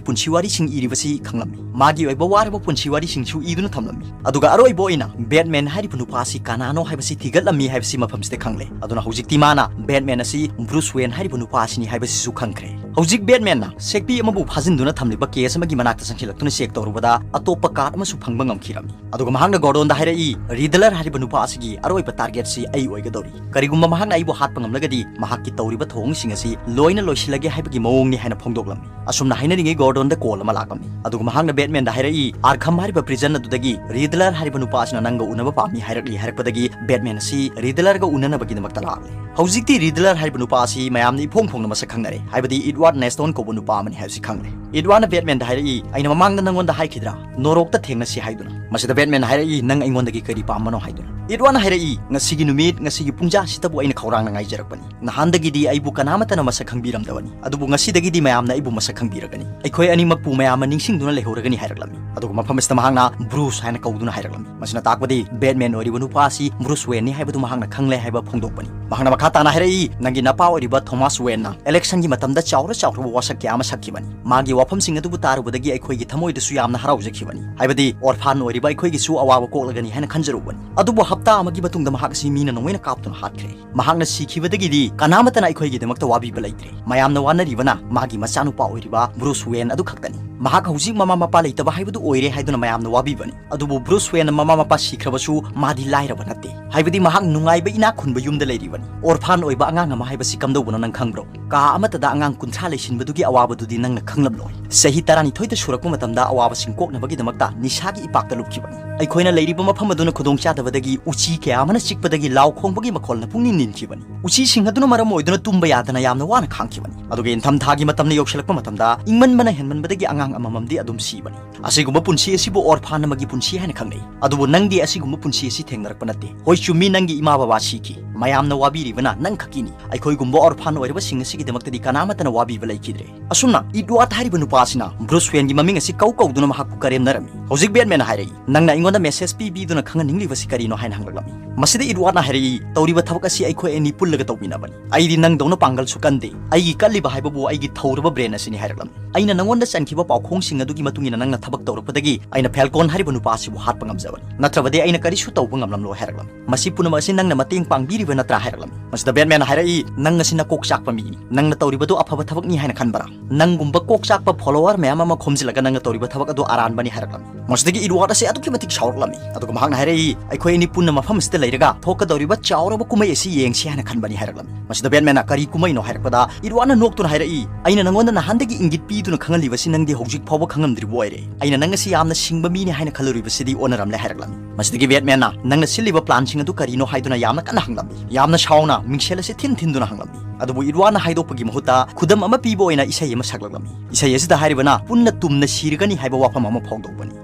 ꯄꯨꯟꯁꯤ ꯋꯥꯔꯤꯁꯤꯡ ꯏꯔꯤꯕꯁꯤ ꯈꯪꯂꯝꯃꯤ꯫ ꯃꯥꯒꯤ ꯑꯣꯏꯕ ꯋꯥꯔꯕ ꯄꯨꯟꯁꯤ ꯋꯥꯔꯤꯁꯤꯡꯁꯨ ꯏꯗꯨꯅ ꯊꯝꯂꯝꯃꯤ꯫ ꯑꯗꯨꯒ ꯑꯔꯣꯏꯕ ꯑꯣꯏꯅ ꯕꯦꯠꯃꯦꯟ ꯍꯥꯏꯔꯤꯕ ꯅꯨꯄꯥ ꯑꯁꯤ ꯀꯅꯥꯅꯣ ꯍꯥꯏꯕꯁꯤ ꯊꯤꯒꯠꯂꯝꯃꯤ ꯍꯥꯏꯕꯁꯤ ꯃꯐꯝꯁꯤꯗ ꯈꯪꯂꯦ꯫ ꯑꯗꯨꯅ ꯍꯧꯖꯤꯛꯇꯤ ꯃꯥꯅ ꯕꯦꯠꯃꯦꯟ ꯑꯁꯤ ꯕ꯭ꯔꯨꯁ ꯋꯦꯟ ꯍꯥꯏꯔꯤꯕ ꯅꯨꯄꯥ ꯑꯁꯤꯅꯤ ꯍꯥꯏꯕꯁꯤꯁꯨ ꯈꯪꯈ꯭ꯔꯦ꯫ ꯍꯧꯖꯤꯛ ꯕꯦꯠꯃꯦꯟꯅ ꯁꯦꯛꯄꯤ ꯑꯃꯕꯨ ꯐꯥꯖꯤꯟꯗꯨꯅ ꯊꯝꯂꯤꯕ ꯀꯦꯁ ꯑꯃꯒꯤ ꯃꯅꯥꯛꯇ ꯆꯪꯁꯤꯜꯂꯛꯇꯨꯅ ꯆꯦꯛ ꯇꯧꯔꯨꯕꯗ ꯑꯇꯣꯞꯄ ꯀꯥꯔꯗ ꯑꯃꯁꯨ ꯐꯪꯕ ꯉꯝꯈꯤꯔꯝꯃꯤ꯫ ꯑꯗꯨꯒ ꯃꯍꯥꯛꯅ ꯒꯣꯔꯗꯣꯟꯗ ꯍꯥꯏꯔꯛꯏ, "ꯔꯤꯗꯂꯔ ꯍꯥꯏꯔꯤꯕ ꯅꯨꯄꯥ ꯑꯁꯤꯒꯤ ꯑꯔꯣꯏꯕ ꯇꯥꯔꯒꯦꯠꯁꯤ ꯑꯩ ꯑꯣꯏꯒꯗꯧꯔꯤ꯫ ꯀꯔꯤꯒꯨꯝꯕ ꯃꯍꯥꯛꯅ ꯑꯩꯕꯨ ꯍꯥꯠꯄ ꯉꯝꯂꯒꯗꯤ ꯃꯍꯥꯛꯀꯤ ꯇꯧꯔꯤꯕ ꯊꯧꯑꯣꯡꯁꯤꯡ ꯑꯁꯤ ꯂꯣꯏꯅ ꯂꯣꯏꯁꯤꯜꯂꯒꯦ ꯍꯥꯏꯕꯒꯤ ꯃꯑꯣꯡꯅꯤ" ꯍꯥꯏꯅ ꯐꯣꯡꯗꯣꯛꯂꯝꯃꯤ꯫ ꯑꯁꯨꯝꯅ ꯍꯥꯏꯅꯔꯤꯉꯩ ꯒꯣꯔꯗꯣꯟꯗ ꯀꯣꯜ ꯑꯃ ꯂꯥꯛꯂꯝꯃꯤ꯫ ꯑꯗꯨꯒ ꯃꯍꯥꯛꯅ ꯕꯦꯠꯃꯦꯟꯗ ꯍꯥꯏꯔꯛꯏ, "ꯑꯥꯔꯈꯝ ꯍꯥꯏꯔꯤꯕ ꯄ꯭ꯔꯤꯖꯟ ꯑꯗꯨꯗꯒꯤ ꯔꯤꯗꯂꯔ ꯍꯥꯏꯔꯤꯕ ꯅꯨꯄꯥ ꯑꯁꯤꯅ ꯅꯪꯒ ꯎꯅꯕ ꯄꯥꯝꯃꯤ" ꯍꯥꯏꯔꯛꯂꯤ꯫ ꯍꯥꯏꯔꯛꯄꯗꯒꯤ ꯕꯦꯠꯃꯦꯟ ꯑꯁꯤ ꯔꯤꯗꯂꯔꯒ ꯎꯅꯅꯕꯒꯤꯗꯃꯛꯇ ꯂꯥꯛꯂꯦ꯫ ꯍꯧꯖꯤꯛꯇꯤ ꯔꯤꯗꯂꯔ ꯍꯥꯏꯔꯤꯕ ꯅꯨꯄꯥ ꯑꯁꯤ ꯃꯌꯥꯝꯅ ꯏꯐꯣꯡ ꯐꯣꯡꯅ ꯃꯁꯛ ꯈꯪꯅꯔꯦ, ꯍꯥꯏꯕꯗꯤ ꯏꯗꯋꯥꯔꯗ ꯅꯦꯁꯇꯣꯟ ꯀꯧꯕ ꯅꯨꯄꯥ ꯑꯃꯅꯤ ꯍꯥꯏꯕꯁꯤ ꯈꯪꯂꯦ꯫ ꯏꯗꯋꯥꯔꯗꯅ ꯕꯦꯠꯃꯦꯟꯗ ꯍꯥꯏꯔꯛꯏ, "ꯑꯩꯅ ꯃꯃꯥꯡꯗ ꯅꯪꯉꯣꯟꯗ ꯍꯥꯏꯈꯤꯗ꯭ꯔꯥ, ꯅꯣꯔꯣꯛꯇ ꯊꯦꯡꯅꯁꯤ ꯍꯥꯏꯗꯨꯅ?" ꯃꯁꯤꯗ ꯕꯦꯠꯃꯦꯟꯅ ꯍꯥꯏꯔꯛꯏ, "ꯅꯪ ꯑꯩꯉꯣꯟꯗꯒꯤ ꯀꯔꯤ ꯄꯥꯝꯕꯅꯣ?" ꯍꯥꯏꯗꯨꯅ꯫ ꯏꯗꯋꯥꯔꯗꯅ ꯍꯥꯏꯔꯛꯏ, "ꯉꯁꯤꯒꯤ ꯅꯨꯃꯤꯠ, ꯉꯁꯤꯒꯤ ꯄꯨꯡꯖꯥꯁꯤꯗꯕꯨ ꯑꯩꯅ ꯈꯧꯔꯥꯡꯅ ꯉꯥꯏꯖꯔꯛꯄꯅꯤ꯫ ꯅꯍꯥꯟꯗꯒꯤꯗꯤ ꯑꯩꯕꯨ ꯀꯅꯥꯃꯠꯇꯅ ꯃꯁꯛ ꯈꯪꯕꯤꯔꯝꯗꯕꯅꯤ, ꯑꯗꯨꯕꯨ ꯉꯁꯤꯗꯒꯤꯗꯤ ꯃꯌꯥꯝꯅ ꯑꯩꯕꯨ ꯃꯁꯛ ꯈꯪꯕꯤꯔꯒꯅꯤ꯫ ꯑꯩꯈꯣꯏ ꯑꯅꯤꯃꯛꯄꯨ ꯃꯌꯥꯝꯅ ꯅꯤꯡꯁꯤꯡꯗꯨꯅ ꯂꯩꯍꯧꯔꯒꯅꯤ" ꯍꯥꯏꯔꯛꯂꯝꯃꯤ꯫ ꯑꯗꯨꯒ ꯃꯐꯝ ꯑꯁꯤꯗ ꯃꯍꯥꯛꯅ ꯕ꯭ꯔꯨꯁ ꯍꯥꯏꯅ ꯀꯧꯗꯨꯅ ꯍꯥꯏꯔꯛꯂꯝꯃꯤ꯫ ꯃꯁꯤꯅ ꯇꯥꯛꯄꯗꯤ ꯕꯦꯠꯃꯦꯟ ꯑꯣꯏꯔꯤꯕ ꯅꯨꯄꯥ ꯑꯁꯤ ꯕ꯭ꯔꯨꯁ ꯋꯦꯟꯅꯤ ꯍꯥꯏꯕꯗꯨ ꯃꯍꯥꯛꯅ ꯈꯪꯂꯦ ꯍꯥꯏꯕ ꯐꯣꯡꯗꯣꯛꯄꯅꯤ꯫ ꯃꯍꯥꯛꯅ ꯃꯈꯥ ꯇꯥꯅ ꯍꯥꯏꯔꯛꯏ, "ꯅꯪꯒꯤ ꯅꯄꯥ ꯑꯣꯏꯔꯤꯕ ꯊꯣꯃꯥꯁ ꯋꯦꯟꯅ ꯏꯂꯦꯛꯁꯟꯒꯤ ꯃꯇꯝꯗ ꯆꯥꯎꯔ ꯆꯥꯎꯔꯕ ꯋꯥꯁꯛ ꯀꯌꯥ ꯑꯃ ꯁꯛꯈꯤꯕꯅꯤ꯫ ꯃꯥꯒꯤ ꯋꯥꯐꯝꯁꯤꯡ ꯑꯗꯨꯕꯨ ꯇꯥꯔꯨꯕꯗꯒꯤ ꯑꯩꯈꯣꯏꯒꯤ ꯊꯃꯣꯏꯗꯁꯨ ꯌꯥꯝꯅ ꯍꯔꯥꯎꯖꯈꯤꯕꯅꯤ, ꯍꯥꯏꯕꯗꯤ ꯑꯣꯔꯐꯥꯟ ꯑꯣꯏꯔꯤꯕ ꯑꯩꯈꯣꯏꯒꯤꯁꯨ ꯑꯋꯥꯕ ꯀꯣꯛꯂꯒꯅꯤ ꯍꯥꯏꯅ ꯈꯟꯖꯔꯨꯕꯅꯤ꯫ ꯑꯗꯨꯕꯨ ꯍꯞꯇꯥ ꯑꯃꯒꯤ ꯃꯇꯨꯡꯗ ꯃꯍꯥꯛ ꯑꯁꯤ ꯃꯤꯅ ꯅꯣꯡꯃꯩꯅ ꯀꯥꯞꯇꯨꯅ ꯍꯥꯠꯈ꯭ꯔꯦ꯫ ꯃꯍꯥꯛꯅ ꯁꯤꯈꯤꯕꯗꯒꯤꯗꯤ ꯀꯅꯥꯃꯠꯇꯅ ꯑꯩꯈꯣꯏꯒꯤꯗꯃꯛꯇ ꯋꯥꯕꯤꯕ ꯂꯩꯇ꯭ꯔꯦ꯫ ꯃꯌꯥꯝꯅ ꯋꯥꯅꯔꯤꯕꯅ ꯃꯥꯒꯤ ꯃꯆꯥꯅꯨꯄꯥ ꯑꯣꯏꯔꯤꯕ ꯕ꯭ꯔꯨꯁ ꯋꯦꯟ ꯑꯗꯨ ꯈꯛꯇꯅꯤ꯫ ꯃꯍꯥꯛ ꯍꯧꯖꯤꯛ ꯃꯃꯥ ꯃꯄꯥ ꯂꯩꯇꯕ ꯍꯥꯏꯕꯗꯨ ꯑꯣꯏꯔꯦ ꯍꯥꯏꯗꯨꯅ ꯃꯌꯥꯝꯅ ꯋꯥꯕꯤꯕꯅꯤ꯫ ꯑꯗꯨꯕꯨ ꯕ꯭ꯔꯨꯁ ꯋꯦꯟꯅ ꯃꯃꯥ ꯃꯄꯥ ꯁꯤꯈ꯭ꯔꯕꯁꯨ ꯃꯥꯗꯤ ꯂꯥꯏꯔꯕ ꯅꯠꯇꯦ, ꯍꯥꯏꯕꯗꯤ ꯃꯍꯥꯛ ꯅꯨꯡꯉꯥꯏꯕ ꯏꯅꯥꯛ ꯈꯨꯟꯕ ꯌꯨꯝꯗ ꯂꯩꯔꯤꯕꯅꯤ꯫ ꯑꯣꯔꯐꯥꯟ ꯑꯣꯏꯕ ꯑꯉꯥꯡ ꯑꯃ ꯍꯥꯏꯕꯁꯤ ꯀꯝꯗꯧꯕꯅꯣ ꯅꯪ ꯈꯪꯕ꯭ꯔꯣ? ꯀꯥ ꯑꯃꯠꯇꯗ ꯑꯉꯥꯡ ꯀꯨꯟꯊ꯭ꯔꯥ ꯂꯩꯁꯤꯟꯕꯗꯨꯒꯤ ꯑꯋꯥꯕꯗꯨꯗꯤ ꯅꯪꯅ ꯈꯪꯂꯝꯂꯣꯏ꯫ ꯆꯍꯤ ꯇꯔꯥꯅꯤꯊꯣꯏꯗ ꯁꯨꯔꯛꯄ ꯃꯇꯝꯗ ꯑꯋꯥꯕꯁꯤꯡ ꯀꯣꯛꯅꯕꯒꯤꯗꯃꯛꯇ ꯅꯤꯁꯥꯒꯤ ꯏꯄꯥꯛꯇ ꯂꯨꯞꯈꯤꯕꯅꯤ꯫ ꯑꯩꯈꯣꯏꯅ ꯂꯩꯔꯤꯕ ꯃꯐꯝ ꯑꯗꯨꯅ ꯈꯨꯗꯣꯡꯆꯥꯗꯕꯗꯒꯤ ꯎꯆꯤ ꯀꯌꯥ ꯑꯃꯅ ꯆꯤꯛꯄꯗꯒꯤ ꯂꯥꯎ ꯈꯣꯡꯕꯒꯤ ꯃꯈꯣꯜꯅ ꯄꯨꯛꯅꯤꯡ ꯅꯤꯟꯈꯤꯕꯅꯤ꯫ ꯎꯆꯤꯁꯤꯡ ꯑꯗꯨꯅ ꯃꯔꯝ ꯑꯣꯏꯗꯨꯅ ꯇꯨꯝꯕ ꯌꯥꯗꯅ ꯌꯥꯝꯅ ꯋꯥꯅ ꯈꯥꯡꯈꯤꯕꯅꯤ꯫ ꯑꯗꯨꯒ ꯏꯪꯊꯝꯊꯥꯒꯤ ꯃꯇꯝꯅ ꯌꯧꯁꯤꯜꯂꯛꯄ ꯃꯇꯝꯗ ꯏꯪꯃꯟꯕꯅ ꯍꯦꯟꯃꯟꯕꯗꯒꯤ ꯑꯉꯥꯡ ꯑꯃꯃꯝꯗꯤ ꯑꯗꯨꯝ ꯁꯤꯕꯅꯤ꯫ ꯑꯁꯤꯒꯨꯝꯕ ꯄꯨꯟꯁꯤ ꯑꯁꯤꯕꯨ ꯑꯣꯔꯐꯥꯟ ꯑꯃꯒꯤ ꯄꯨꯟꯁꯤ ꯍꯥꯏꯅ ꯈꯪꯅꯩ꯫ ꯑꯗꯨꯕꯨ ꯅꯪꯗꯤ ꯑꯁꯤꯒꯨꯝꯕ ꯄꯨꯟꯁꯤ ꯑꯁꯤ ꯊꯦꯡꯅꯔꯛꯄ ꯅꯠꯇꯦ꯫ ꯍꯣꯏ, ꯆꯨꯝꯃꯤ, ꯅꯪꯒꯤ ꯏꯃꯥ ꯕꯕꯥ ꯁꯤꯈꯤ꯫ ꯃꯌꯥꯝꯅ ꯋꯥꯕꯤꯔꯤꯕꯅ ꯅꯪ ꯈꯛꯀꯤꯅꯤ꯫ ꯑꯩꯈꯣꯏꯒꯨꯝꯕ ꯑꯣꯔꯐꯥꯟ ꯑꯣꯏꯔꯕꯁꯤꯡ ꯑꯁꯤꯒꯤꯗꯃꯛꯇꯗꯤ ꯀꯅꯥꯃꯠꯇꯅ ꯋꯥꯕꯤꯕ ꯂꯩꯈꯤꯗ꯭ꯔꯦ꯫ ꯑꯁꯨꯝꯅ ꯏꯗꯋꯥꯔꯗ ꯍꯥꯏꯔꯤꯕ ꯅꯨꯄꯥ ꯑꯁꯤꯅ ꯕ꯭ꯔꯨꯁ ꯋꯦꯟꯒꯤ ꯃꯃꯤꯡ ꯑꯁꯤ ꯀꯧ ꯀꯧꯗꯨꯅ ꯃꯍꯥꯛꯄꯨ ꯀꯔꯦꯝꯅꯔꯝꯃꯤ꯫ ꯍꯧꯖꯤꯛ ꯕꯦꯠꯃꯦꯟꯅ ꯍꯥꯏꯔꯛꯏ, "ꯅꯪꯅ ꯑꯩꯉꯣꯟꯗ ꯃꯦꯁꯦꯖ ꯄꯤꯕꯤꯗꯨꯅ ꯈꯪꯍꯟꯅꯤꯡꯂꯤꯕꯁꯤ ꯀꯔꯤꯅꯣ ꯍꯥꯏꯅ ꯍꯪꯂꯛꯂꯝꯃꯤ꯫ ꯃꯁꯤꯗ ꯏꯗꯋꯥꯔꯗꯅ ꯍꯥꯏꯔꯛꯏ, "ꯇꯧꯔꯤꯕ ꯊꯕꯛ ꯑꯁꯤ ꯑꯩꯈꯣꯏ ꯑꯅꯤ ꯄꯨꯜꯂꯒ ꯇꯧꯃꯤꯟꯅꯕꯅꯤ꯫ ꯑꯩꯗꯤ ꯅꯪꯗꯧꯅ ꯄꯥꯡꯒꯜꯁꯨ ꯀꯟꯗꯦ꯫ ꯑꯩꯒꯤ ꯀꯜꯂꯤꯕ ꯍꯥꯏꯕꯕꯨ ꯑꯩꯒꯤ ꯊꯧꯔꯕ ꯕ꯭ꯔꯦꯟ ꯑꯁꯤꯅꯤ" ꯍꯥꯏꯔꯛꯂꯝꯃꯤ꯫ "ꯑꯩꯅ ꯅꯪꯉꯣꯟꯗ ꯆꯟꯈꯤꯕ ꯄꯥꯎꯈꯣꯡꯁꯤꯡ ꯑꯗꯨꯒꯤ ꯃꯇꯨꯡ ꯏꯟꯅ ꯅꯪꯅ ꯊꯕꯛ ꯇꯧꯔꯛꯄꯗꯒꯤ ꯑꯩꯅ ꯐꯦꯜꯀꯣꯟ ꯍꯥꯏꯔꯤꯕ ꯅꯨꯄꯥ ꯑꯁꯤꯕꯨ ꯍꯥꯠꯄ ꯉꯝꯖꯕꯅꯤ꯫ ꯅꯠꯇ꯭ꯔꯕꯗꯤ ꯑꯩꯅ ꯀꯔꯤꯁꯨ ꯇꯧꯕ ꯉꯝꯂꯝꯂꯣꯏ" ꯍꯥꯏꯔꯛꯂꯝꯃꯤ꯫ "ꯃꯁꯤ ꯄꯨꯝꯅꯃꯛ ꯑꯁꯤ ꯅꯪꯅ ꯃꯇꯦꯡ ꯄꯥꯡꯕꯤꯔꯤꯕ ꯅꯠꯇ꯭ꯔꯥ?" ꯍꯥꯏꯔꯛꯂꯝꯃꯤ꯫ ꯃꯁꯤꯗ ꯕꯦꯠꯃꯦꯟꯅ ꯍꯥꯏꯔꯛꯏ, "ꯅꯪ ꯑꯁꯤ ꯅꯀꯣꯛ ꯆꯥꯛꯄ ꯃꯤꯅꯤ꯫ ꯅꯪꯅ ꯇꯧꯔꯤꯕꯗꯨ ꯑꯐꯕ ꯊꯕꯛꯅꯤ ꯍꯥꯏꯅ ꯈꯟꯕ꯭ꯔꯥ? ꯅꯪꯒꯨꯝꯕ ꯀꯣꯛ ꯆꯥꯛꯄ ꯐꯣꯂꯣꯋꯔ ꯃꯌꯥꯝ ꯑꯃ ꯈꯣꯝꯖꯤꯜꯂꯒ ꯅꯪꯅ ꯇꯧꯔꯤꯕ ꯊꯕꯛ ꯑꯗꯨ ꯑꯔꯥꯟꯕꯅꯤ" ꯍꯥꯏꯔꯛꯂꯝꯃꯤ꯫ ꯃꯁꯤꯗꯒꯤ ꯏꯗꯋꯥꯔꯗ ꯑꯁꯤ ꯑꯗꯨꯛꯀꯤ ꯃꯇꯤꯛ ꯁꯥꯎꯔꯛꯂꯝꯃꯤ꯫ ꯑꯗꯨꯒ ꯃꯍꯥꯛꯅ ꯍꯥꯏꯔꯛꯏ, "ꯑꯩꯈꯣꯏ ꯑꯅꯤ ꯄꯨꯟꯅ ꯃꯐꯝ ꯑꯁꯤꯗ ꯂꯩꯔꯒ ꯊꯣꯛꯀꯗꯧꯔꯤꯕ ꯆꯥꯎꯔꯕ ꯀꯨꯝꯍꯩ ꯑꯁꯤ ꯌꯦꯡꯁꯤ ꯍꯥꯏꯅ ꯈꯟꯕꯅꯤ" ꯍꯥꯏꯔꯛꯂꯝꯃꯤ꯫ ꯃꯁꯤꯗ ꯕꯦꯠꯃꯦꯟꯅ, "ꯀꯔꯤ ꯀꯨꯝꯍꯩꯅꯣ?" ꯍꯥꯏꯔꯛꯄꯗ ꯏꯗꯋꯥꯔꯗꯅ ꯅꯣꯛꯇꯨꯅ ꯍꯥꯏꯔꯛꯏ, "ꯑꯩꯅ ꯅꯪꯉꯣꯟꯗ ꯅꯍꯥꯟꯗꯒꯤ ꯏꯪꯒꯤꯠ ꯄꯤꯗꯨꯅ ꯈꯪꯍꯜꯂꯤꯕꯁꯤ ꯅꯪꯗꯤ ꯍꯧꯖꯤꯛ ꯐꯥꯎꯕ ꯈꯪꯉꯝꯗ꯭ꯔꯤꯕ ꯑꯣꯏꯔꯦ꯫ ꯑꯩꯅ ꯅꯪ ꯑꯁꯤ ꯌꯥꯝꯅ ꯁꯤꯡꯕ ꯃꯤꯅꯤ ꯍꯥꯏꯅ ꯈꯜꯂꯨꯔꯤꯕꯁꯤꯗꯤ ꯑꯣꯟꯅꯔꯝꯂꯦ" ꯍꯥꯏꯔꯛꯂꯝꯃꯤ꯫ ꯃꯁꯤꯗꯒꯤ ꯕꯦꯠꯃꯦꯟꯅ, "ꯅꯪꯅ ꯁꯤꯜꯂꯤꯕ ꯄ꯭ꯂꯥꯟꯁꯤꯡ ꯑꯗꯨ ꯀꯔꯤꯅꯣ?" ꯍꯥꯏꯗꯨꯅ ꯌꯥꯝꯅ ꯀꯟꯅ ꯍꯪꯂꯝꯃꯤ꯫ ꯌꯥꯝꯅ ꯁꯥꯎꯅ ꯃꯤꯡꯁꯦꯜ ꯑꯁꯤ ꯊꯤꯟ ꯊꯤꯟꯗꯨꯅ ꯍꯪꯂꯝꯃꯤ꯫ ꯑꯗꯨꯕꯨ ꯏꯗꯋꯥꯔꯗꯅ ꯍꯥꯏꯗꯣꯛꯄꯒꯤ ꯃꯍꯨꯠꯇ ꯈꯨꯗꯝ ꯑꯃ ꯄꯤꯕ ꯑꯣꯏꯅ ꯏꯁꯩ ꯑꯃ ꯁꯛꯂꯛꯂꯝꯃꯤ꯫ ꯏꯁꯩ ꯑꯁꯤꯗ ꯍꯥꯏꯔꯤꯕꯅ ꯄꯨꯟꯅ ꯇꯨꯝꯅ ꯁꯤꯔꯒꯅꯤ ꯍꯥꯏꯕ ꯋꯥꯐꯝ ꯑꯃ ꯐꯣꯡꯗꯣꯛꯄꯅꯤ꯫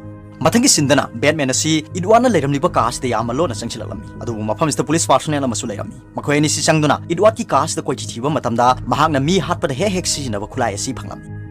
ꯃꯊꯪꯒꯤ ꯁꯤꯟꯗꯅ ꯕꯦꯠꯃꯦꯟ ꯑꯁꯤ ꯏꯗꯋꯥꯔꯗꯅ ꯂꯩꯔꯝꯂꯤꯕ ꯀꯥ ꯑꯁꯤꯗ ꯌꯥꯝꯅ ꯂꯣꯟꯅ ꯆꯪꯁꯤꯜꯂꯛꯂꯝꯃꯤ꯫ ꯑꯗꯨꯕꯨ ꯃꯐꯝ ꯑꯁꯤꯗ ꯄꯨꯂꯤꯁ ꯄꯥꯔꯁꯣꯅꯦꯜ ꯑꯃꯁꯨ ꯂꯩꯔꯝꯃꯤ꯫ ꯃꯈꯣꯏ ꯑꯅꯤꯁꯤ ꯆꯪꯗꯨꯅ ꯏꯗꯋꯥꯔꯗꯀꯤ ꯀꯥ ꯑꯁꯤꯗ ꯀꯣꯏꯊꯤ ꯊꯤꯕ ꯃꯇꯝꯗ ꯃꯍꯥꯛꯅ ꯃꯤ ꯍꯥꯠꯄꯗ ꯍꯦꯛ ꯍꯦꯛ ꯁꯤꯖꯤꯟꯅꯕ ꯈꯨꯠꯂꯥꯏ ꯑꯁꯤ ꯐꯪꯂꯝꯃꯤ꯫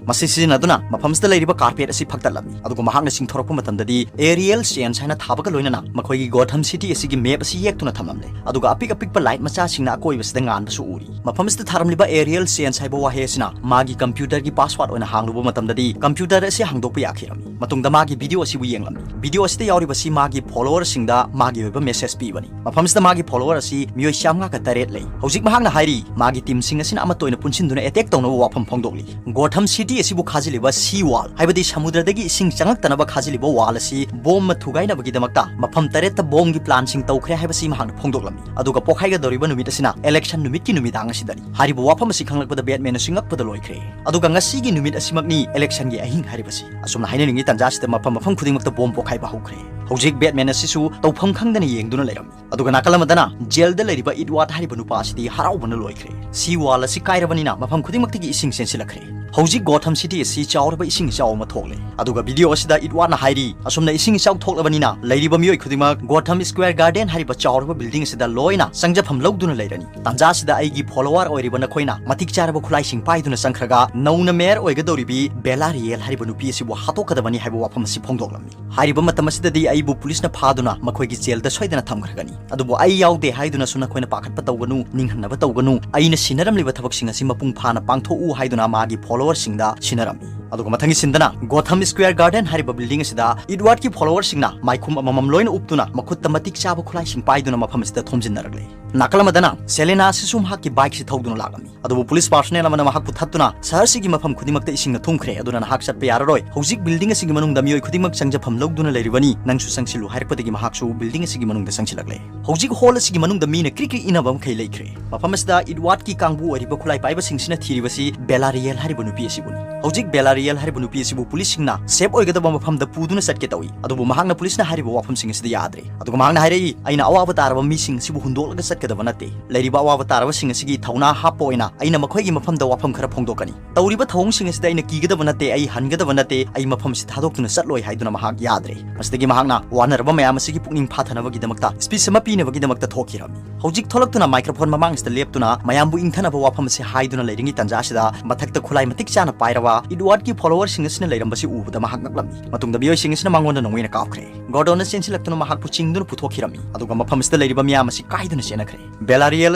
ꯃꯁꯤ ꯁꯤꯖꯤꯟꯅꯗꯨꯅ ꯃꯐꯝ ꯑꯁꯤꯗ ꯂꯩꯔꯤꯕ ꯀꯥꯔꯄꯦꯠ ꯑꯁꯤ ꯐꯛꯇꯠꯂꯝꯃꯤ꯫ ꯑꯗꯨꯒ ꯃꯍꯥꯛꯅ ꯆꯤꯡꯊꯣꯔꯛꯄ ꯃꯇꯝꯗꯗꯤ ꯑꯦꯔꯤꯌꯦꯜ ꯆꯦꯟꯁ ꯍꯥꯏꯅ ꯊꯥꯕꯒ ꯂꯣꯏꯅꯅ ꯃꯈꯣꯏꯒꯤ ꯒꯣꯊꯝ ꯁꯤꯇꯤ ꯑꯁꯤꯒꯤ ꯃꯦꯞ ꯑꯁꯤ ꯌꯦꯛꯇꯨꯅ ꯊꯝꯂꯝꯂꯦ꯫ ꯑꯗꯨꯒ ꯑꯄꯤꯛ ꯑꯄꯤꯛꯄ ꯂꯥꯏꯠ ꯃꯆꯥꯁꯤꯡꯅ ꯑꯀꯣꯏꯕꯁꯤꯗ ꯉꯥꯟꯕꯁꯨ ꯎꯔꯤ꯫ ꯃꯐꯝ ꯑꯁꯤꯗ ꯊꯥꯔꯝꯂꯤꯕ ꯑꯦꯔꯤꯌꯦꯜ ꯆꯦꯟꯁ ꯍꯥꯏꯕ ꯋꯥꯍꯩ ꯑꯁꯤꯅ ꯃꯥꯒꯤ ꯀꯝꯄ꯭ꯌꯨꯇꯔꯒꯤ ꯄꯥꯁꯋꯥꯔꯗ ꯑꯣꯏꯅ ꯍꯥꯡꯂꯨꯕ ꯃꯇꯝꯗꯗꯤ ꯀꯝꯄ꯭ꯌꯨꯇꯔ ꯑꯁꯤ ꯍꯥꯡꯗꯣꯛꯄ ꯌꯥꯈꯤꯔꯝꯃꯤ꯫ ꯃꯇꯨꯡꯗ ꯃꯥꯒꯤ ꯚꯤꯗꯤꯑꯣ ꯑꯁꯤꯕꯨ ꯌꯦꯡꯂꯝꯃꯤ꯫ ꯚꯤꯗꯤꯑꯣ ꯑꯁꯤꯗ ꯌꯥꯎꯔꯤꯕꯁꯤ ꯃꯥꯒꯤ ꯐꯣꯂꯣꯋꯔꯁꯤꯡꯗ ꯃꯥꯒꯤ ꯑꯣꯏꯕ ꯃꯦꯁꯦꯖ ꯄꯤꯕꯅꯤ꯫ ꯃꯐꯝꯁꯤꯗ ꯃꯥꯒꯤ ꯐꯣꯂꯣꯋꯔ ꯑꯁꯤ ꯃꯤꯑꯣꯏ ꯆꯥꯝꯃꯉꯥꯒ ꯇꯔꯦꯠ ꯂꯩ꯫ ꯍꯧꯖꯤꯛ ꯃꯍꯥꯛꯅ ꯍꯥꯏꯔꯤ, ꯃꯥꯒꯤ ꯇꯤꯝꯁꯤꯡ ꯑꯁꯤꯅ ꯑꯃꯠꯇ ꯑꯣꯏꯅ ꯄꯨꯟꯁꯤꯟꯗꯨꯅ ꯑꯦꯇꯦꯛ ꯇꯧꯅꯕ ꯋꯥꯐꯝ ꯐꯣꯡꯗꯣꯛꯂꯤ꯫ ꯒꯣꯊꯝ ꯁꯤꯇꯤ ꯑꯁꯤꯕꯨ ꯈꯥꯖꯤꯜꯂꯤꯕ ꯁꯤ ꯋꯥꯜ, ꯍꯥꯏꯕꯗꯤ ꯁꯃꯨꯗ꯭ꯔꯗꯒꯤ ꯏꯁꯤꯡ ꯆꯪꯂꯛꯇꯅꯕ ꯈꯥꯖꯤꯜꯂꯤꯕ ꯋꯥꯜ ꯑꯁꯤ ꯕꯣꯝꯅ ꯊꯨꯒꯥꯏꯅꯕꯒꯤꯗꯃꯛꯇ ꯃꯐꯝ ꯇꯔꯦꯠꯇ ꯕꯣꯝꯒꯤ ꯄ꯭ꯂꯥꯟꯁꯤꯡ ꯇꯧꯈ꯭ꯔꯦ ꯍꯥꯏꯕꯁꯤ ꯃꯍꯥꯛꯅ ꯐꯣꯡꯗꯣꯛꯂꯝꯃꯤ꯫ ꯑꯗꯨꯒ ꯄꯣꯈꯥꯏꯒꯗꯧꯔꯤꯕ ꯅꯨꯃꯤꯠ ꯑꯁꯤꯅ ꯏꯂꯦꯛꯁꯟ ꯅꯨꯃꯤꯠꯀꯤ ꯅꯨꯃꯤꯗꯥꯡ ꯑꯁꯤꯗꯅꯤ꯫ ꯍꯥꯏꯔꯤꯕ ꯋꯥꯐꯝ ꯑꯁꯤ ꯈꯪꯂꯛꯄꯗ ꯕꯦꯠꯃꯦꯟ ꯑꯁꯤ ꯉꯛꯄꯗ ꯂꯣꯏꯈ꯭ꯔꯦ꯫ ꯑꯗꯨꯒ ꯉꯁꯤꯒꯤ ꯅꯨꯃꯤꯠ ꯑꯁꯤꯃꯛꯅꯤ ꯏꯂꯦꯛꯁꯟꯒꯤ ꯑꯍꯤꯡ ꯍꯥꯏꯔꯤꯕꯁꯤ꯫ ꯑꯁꯨꯝꯅ ꯍꯥꯏꯅꯔꯤꯉꯩ ꯇꯥꯟꯖꯥꯁꯤꯗ ꯃꯐꯝ ꯃꯐꯝ ꯈꯨꯗꯤꯡꯃꯛꯇ ꯕꯣꯝ ꯄꯣꯈꯥꯏꯕ ꯍꯧꯈ꯭ꯔꯦ꯫ ꯍꯧꯖꯤꯛ ꯕꯦꯠꯃꯦꯟ ꯑꯁꯤꯁꯨ ꯇꯧꯐꯝ ꯈꯪꯗꯅ ꯌꯦꯡꯗꯨꯅ ꯂꯩꯔꯝꯃꯤ꯫ ꯑꯗꯨꯒ ꯅꯥꯀꯜ ꯑꯃꯗꯅ ꯖꯦꯜꯗ ꯂꯩꯔꯤꯕ ꯏꯗꯋꯥꯔꯗ ꯍꯥꯏꯔꯤꯕ ꯅꯨꯄꯥ ꯑꯁꯤꯗꯤ ꯍꯔꯥꯎꯕꯅ ꯂꯣꯏꯈ꯭ꯔꯦ꯫ ꯁꯤ ꯋꯥꯜ ꯑꯁꯤ ꯀꯥꯏꯔꯕꯅꯤꯅ ꯃꯐꯝ ꯈꯨꯗꯤꯡꯃꯛꯇꯒꯤ ꯏꯁꯤꯡ ꯆꯦꯟꯁꯤꯜꯂꯛꯈ꯭ꯔꯦ꯫ ꯍꯧꯖꯤꯛ ꯒꯣꯊꯝ ꯁꯤꯇꯤ ꯑꯁꯤ ꯆꯥꯎꯔꯕ ꯏꯁꯤꯡ ꯏꯆꯥꯎ ꯑꯃ ꯊꯣꯛꯂꯦ꯫ ꯑꯗꯨꯒ ꯚꯤꯗꯤꯑꯣ ꯑꯁꯤꯗ ꯏꯗꯋꯥꯔꯗꯅ ꯍꯥꯏꯔꯤ, ꯑꯁꯨꯝꯅ ꯏꯁꯤꯡ ꯏꯆꯥꯎ ꯊꯣꯛꯂꯕꯅꯤꯅ ꯂꯩꯔꯤꯕ ꯃꯤꯑꯣꯏ ꯈꯨꯗꯤꯡꯃꯛ ꯒꯣꯊꯝ ꯁ꯭ꯀ꯭ꯋꯦꯔ ꯒꯥꯔꯗꯦꯟ ꯍꯥꯏꯔꯤꯕ ꯆꯥꯎꯔꯕ ꯕꯤꯜꯗꯤꯡ ꯑꯁꯤꯗ ꯂꯣꯏꯅ ꯆꯪꯖꯐꯝ ꯂꯧꯗꯨꯅ ꯂꯩꯔꯅꯤ꯫ ꯇꯥꯟꯖꯥ ꯑꯁꯤꯗ ꯑꯩꯒꯤ ꯐꯣꯂꯣꯋꯔ ꯑꯣꯏꯔꯤꯕ ꯅꯈꯣꯏꯅ ꯃꯇꯤꯛ ꯆꯥꯔꯕ ꯈꯨꯠꯂꯥꯏꯁꯤꯡ ꯄꯥꯏꯗꯨꯅ ꯆꯪꯈ꯭ꯔꯒ ꯅꯧꯅ ꯃꯦꯌꯔ ꯑꯣꯏꯒꯗꯧꯔꯤꯕꯤ ꯕꯦꯂꯥꯔꯤꯌꯦꯜ ꯍꯥꯏꯔꯤꯕ ꯅꯨꯄꯤ ꯑꯁꯤꯕꯨ ꯍꯥꯠꯇꯣꯛꯀꯗꯕꯅꯤ ꯍꯥꯏꯕ ꯋꯥꯐꯝ ꯑꯁꯤ ꯐꯣꯡꯗꯣꯛꯂꯝꯃꯤ꯫ ꯍꯥꯏꯔꯤꯕ ꯃꯇꯝ ꯑꯁꯤꯗꯗꯤ ꯑꯩꯕꯨ ꯄꯨꯂꯤꯁꯅ ꯐꯥꯗꯨꯅ ꯃꯈꯣꯏꯒꯤ ꯖꯦꯜꯗ ꯁꯣꯏꯗꯅ ꯊꯝꯈ꯭ꯔꯒꯅꯤ꯫ ꯑꯗꯨꯕꯨ ꯑꯩ ꯌꯥꯎꯗꯦ ꯍꯥꯏꯗꯨꯅꯁꯨ ꯅꯈꯣꯏꯅ ꯄꯥꯈꯠꯄ ꯇꯧꯒꯅꯨ, ꯅꯤꯡꯍꯟꯅꯕ ꯇꯧꯒꯅꯨ꯫ ꯑꯩꯅ ꯁꯤꯟꯅꯔꯝꯂꯤꯕ ꯊꯕꯛꯁꯤꯡ ꯑꯁꯤ ꯃꯄꯨꯡ ꯐꯥꯅ ꯄꯥꯡꯊꯣꯛꯎ ꯍꯥꯏꯗꯨꯅ ꯃꯥꯒꯤ ꯐꯣꯂꯣꯋꯔꯁꯤꯡꯗ ꯁꯤꯟꯅꯔꯝꯃꯤ꯫ ꯑꯗꯨꯒ ꯃꯊꯪꯒꯤ ꯁꯤꯟꯗꯅ ꯒꯣꯊꯝ ꯁ꯭ꯀ꯭ꯋꯦꯔ ꯒꯥꯔꯗꯦꯟ ꯍꯥꯏꯔꯤꯕ ꯕꯤꯜꯗꯤꯡ ꯑꯁꯤꯗ ꯏꯗꯋꯥꯔꯗꯀꯤ ꯐꯣꯂꯣꯋꯔꯁꯤꯡꯅ ꯃꯥꯏꯈꯨꯝ ꯑꯃꯃꯝ ꯂꯣꯏꯅ ꯎꯞꯇꯨꯅ ꯃꯈꯨꯠꯇ ꯃꯇꯤꯛ ꯆꯥꯕ ꯈꯨꯠꯂꯥꯏꯁꯤꯡ ꯄꯥꯏꯗꯨꯅ ꯃꯐꯝ ꯑꯁꯤꯗ ꯊꯣꯝꯖꯤꯟꯅꯔꯛꯂꯦ꯫ ꯅꯥꯀꯜ ꯑꯃꯗꯅ ꯁꯦꯂꯦꯅꯥ ꯑꯁꯤꯁꯨ ꯃꯍꯥꯛꯀꯤ ꯕꯥꯏꯛꯁꯤ ꯊꯧꯗꯨꯅ ꯂꯥꯛꯂꯝꯃꯤ꯫ ꯑꯗꯨꯕꯨ ꯄꯨꯂꯤꯁ ꯄꯥꯔꯁꯣꯅꯦꯜ ꯑꯃꯅ ꯃꯍꯥꯛꯄꯨ ꯊꯠꯇꯨꯅ, "ꯁꯍꯔꯁꯤꯒꯤ ꯃꯐꯝ ꯈꯨꯗꯤꯡꯃꯛꯇ ꯏꯁꯤꯡꯅ ꯊꯨꯝꯈ꯭ꯔꯦ, ꯑꯗꯨꯅ ꯅꯍꯥꯛ ꯆꯠꯄ ꯌꯥꯔꯔꯣꯏ꯫ ꯍꯧꯖꯤꯛ ꯕꯤꯜꯗꯤꯡ ꯑꯁꯤꯒꯤ ꯃꯅꯨꯡꯗ ꯃꯤꯑꯣꯏ ꯈꯨꯗꯤꯡꯃꯛ ꯆꯪꯖꯐꯝ ꯂꯧꯗꯨꯅ ꯂꯩꯔꯤꯕꯅꯤ, ꯅꯪꯁꯨ ꯆꯪꯁꯤꯜꯂꯨ" ꯍꯥꯏꯔꯛꯄꯗꯒꯤ ꯃꯍꯥꯛꯁꯨ ꯕꯤꯜꯗꯤꯡ ꯑꯁꯤꯒꯤ ꯃꯅꯨꯡꯗ ꯆꯪꯁꯤꯜꯂꯛꯂꯦ꯫ ꯍꯧꯖꯤꯛ ꯍꯣꯜ ꯑꯁꯤꯒꯤ ꯃꯅꯨꯡꯗ ꯃꯤꯅ ꯀ꯭ꯔꯤ ꯀ꯭ꯔꯤ ꯏꯅꯕ ꯃꯈꯩ ꯂꯩꯈ꯭ꯔꯦ꯫ ꯃꯐꯝ ꯑꯁꯤꯗ ꯏꯗꯋꯥꯔꯗꯀꯤ ꯀꯥꯡꯕꯨ ꯑꯣꯏꯔꯤꯕ ꯈꯨꯠꯂꯥꯏ ꯄꯥꯏꯕꯁꯤꯡꯁꯤꯅ ꯊꯤꯔꯤꯕꯁꯤ ꯕꯦꯂꯥꯔꯤꯌꯦꯜ ꯍꯥꯏꯔꯤꯕ ꯅꯨꯄꯤ ꯑꯁꯤꯕꯨꯅꯤ꯫ ꯍꯧꯖꯤꯛ ꯕꯦꯂꯥꯔꯤꯌꯦꯜ ꯍꯥꯏꯔꯤꯕ ꯅꯨꯄꯤ ꯑꯁꯤꯕꯨ ꯄꯨꯂꯤꯁꯁꯤꯡꯅ ꯁꯦꯐ ꯑꯣꯏꯒꯗꯕ ꯃꯐꯝꯗ ꯄꯨꯗꯨꯅ ꯆꯠꯀꯦ ꯇꯧꯏ, ꯑꯗꯨꯕꯨ ꯃꯍꯥꯛꯅ ꯄꯨꯂꯤꯁꯅ ꯍꯥꯏꯔꯤꯕ ꯋꯥꯐꯝꯁꯤꯡ ꯑꯁꯤꯗ ꯌꯥꯗ꯭ꯔꯦ꯫ ꯑꯗꯨꯒ ꯃꯍꯥꯛꯅ ꯍꯥꯏꯔꯛꯏ, "ꯑꯩꯅ ꯑꯋꯥꯕ ꯇꯥꯔꯕ ꯃꯤꯁꯤꯡ ꯑꯁꯤꯕꯨ ꯍꯨꯟꯗꯣꯛꯂꯒ ꯆꯠꯀꯗꯕ ꯅꯠꯇꯦ꯫ ꯂꯩꯔꯤꯕ ꯑꯋꯥꯕ ꯇꯥꯔꯕꯁꯤꯡ ꯑꯁꯤꯒꯤ ꯊꯧꯅꯥ ꯍꯥꯞꯄ ꯑꯣꯏꯅ ꯑꯩꯅ ꯃꯈꯣꯏꯒꯤ ꯃꯐꯝꯗ ꯋꯥꯐꯝ ꯈꯔ ꯐꯣꯡꯗꯣꯛꯀꯅꯤ꯫ ꯇꯧꯔꯤꯕ ꯊꯧꯑꯣꯡꯁꯤꯡ ꯑꯁꯤꯗ ꯑꯩꯅ ꯀꯤꯒꯗꯕ ꯅꯠꯇꯦ, ꯑꯩ ꯍꯟꯒꯗꯕ ꯅꯠꯇꯦ, ꯑꯩ ꯃꯐꯝꯁꯤ ꯊꯥꯗꯣꯛꯇꯨꯅ ꯆꯠꯂꯣꯏ" ꯍꯥꯏꯗꯨꯅ ꯃꯍꯥꯛ ꯌꯥꯗ꯭ꯔꯦ꯫ ꯃꯁꯤꯗꯒꯤ ꯃꯍꯥꯛꯅ ꯋꯥꯅꯔꯕ ꯃꯌꯥꯝ ꯑꯁꯤꯒꯤ ꯄꯨꯛꯅꯤꯡ ꯐꯥꯊꯅꯕꯒꯤꯗꯃꯛꯇ ꯁ꯭ꯄꯤꯆ ꯑꯃ ꯄꯤꯅꯕꯒꯤꯗꯃꯛꯇ ꯊꯣꯛꯈꯤꯔꯝꯃꯤ꯫ ꯍꯧꯖꯤꯛ ꯊꯣꯛꯂꯛꯇꯨꯅ ꯃꯥꯏꯀ꯭ꯔꯣꯐꯣꯟ ꯃꯃꯥꯡꯁꯤꯗ ꯂꯦꯞꯇꯨꯅ ꯃꯌꯥꯝꯕꯨ ꯏꯪꯊꯅꯕ ꯋꯥꯐꯝ ꯑꯁꯤ ꯍꯥꯏꯗꯨꯅ ꯂꯩꯔꯤꯉꯩ ꯇꯥꯟꯖꯥ ꯑꯁꯤꯗ ꯃꯊꯛꯇ ꯈꯨꯠꯂꯥꯏ ꯃꯇꯤꯛ ꯆꯥꯅ ꯄꯥꯏꯔꯕ ꯏꯗꯋꯥꯔꯗꯀꯤ ꯐꯣꯂꯣꯋꯔꯁꯤꯡ ꯑꯁꯤꯅ ꯂꯩꯔꯝꯕꯁꯤ ꯎꯕꯗ ꯃꯍꯥꯛ ꯉꯛꯂꯝꯃꯤ꯫ ꯃꯇꯨꯡꯗ ꯃꯤꯑꯣꯏꯁꯤꯡ ꯑꯁꯤꯅ ꯃꯉꯣꯟꯗ ꯅꯣꯡꯃꯩꯅ ꯀꯥꯞꯈ꯭ꯔꯦ꯫ ꯒꯣꯔꯗꯣꯟꯅ ꯆꯦꯟꯁꯤꯜꯂꯛꯇꯨꯅ ꯃꯍꯥꯛꯄꯨ ꯆꯤꯡꯗꯨꯅ ꯄꯨꯊꯣꯛꯈꯤꯔꯝꯃꯤ, ꯑꯗꯨꯒ ꯃꯐꯝ ꯑꯁꯤꯗ ꯂꯩꯔꯤꯕ ꯃꯤꯌꯥꯝ ꯑꯁꯤ ꯀꯥꯏꯗꯨꯅ ꯆꯦꯟꯅꯈ꯭ꯔꯦ꯫ ꯕꯦꯂꯥꯔꯤꯌꯦꯜ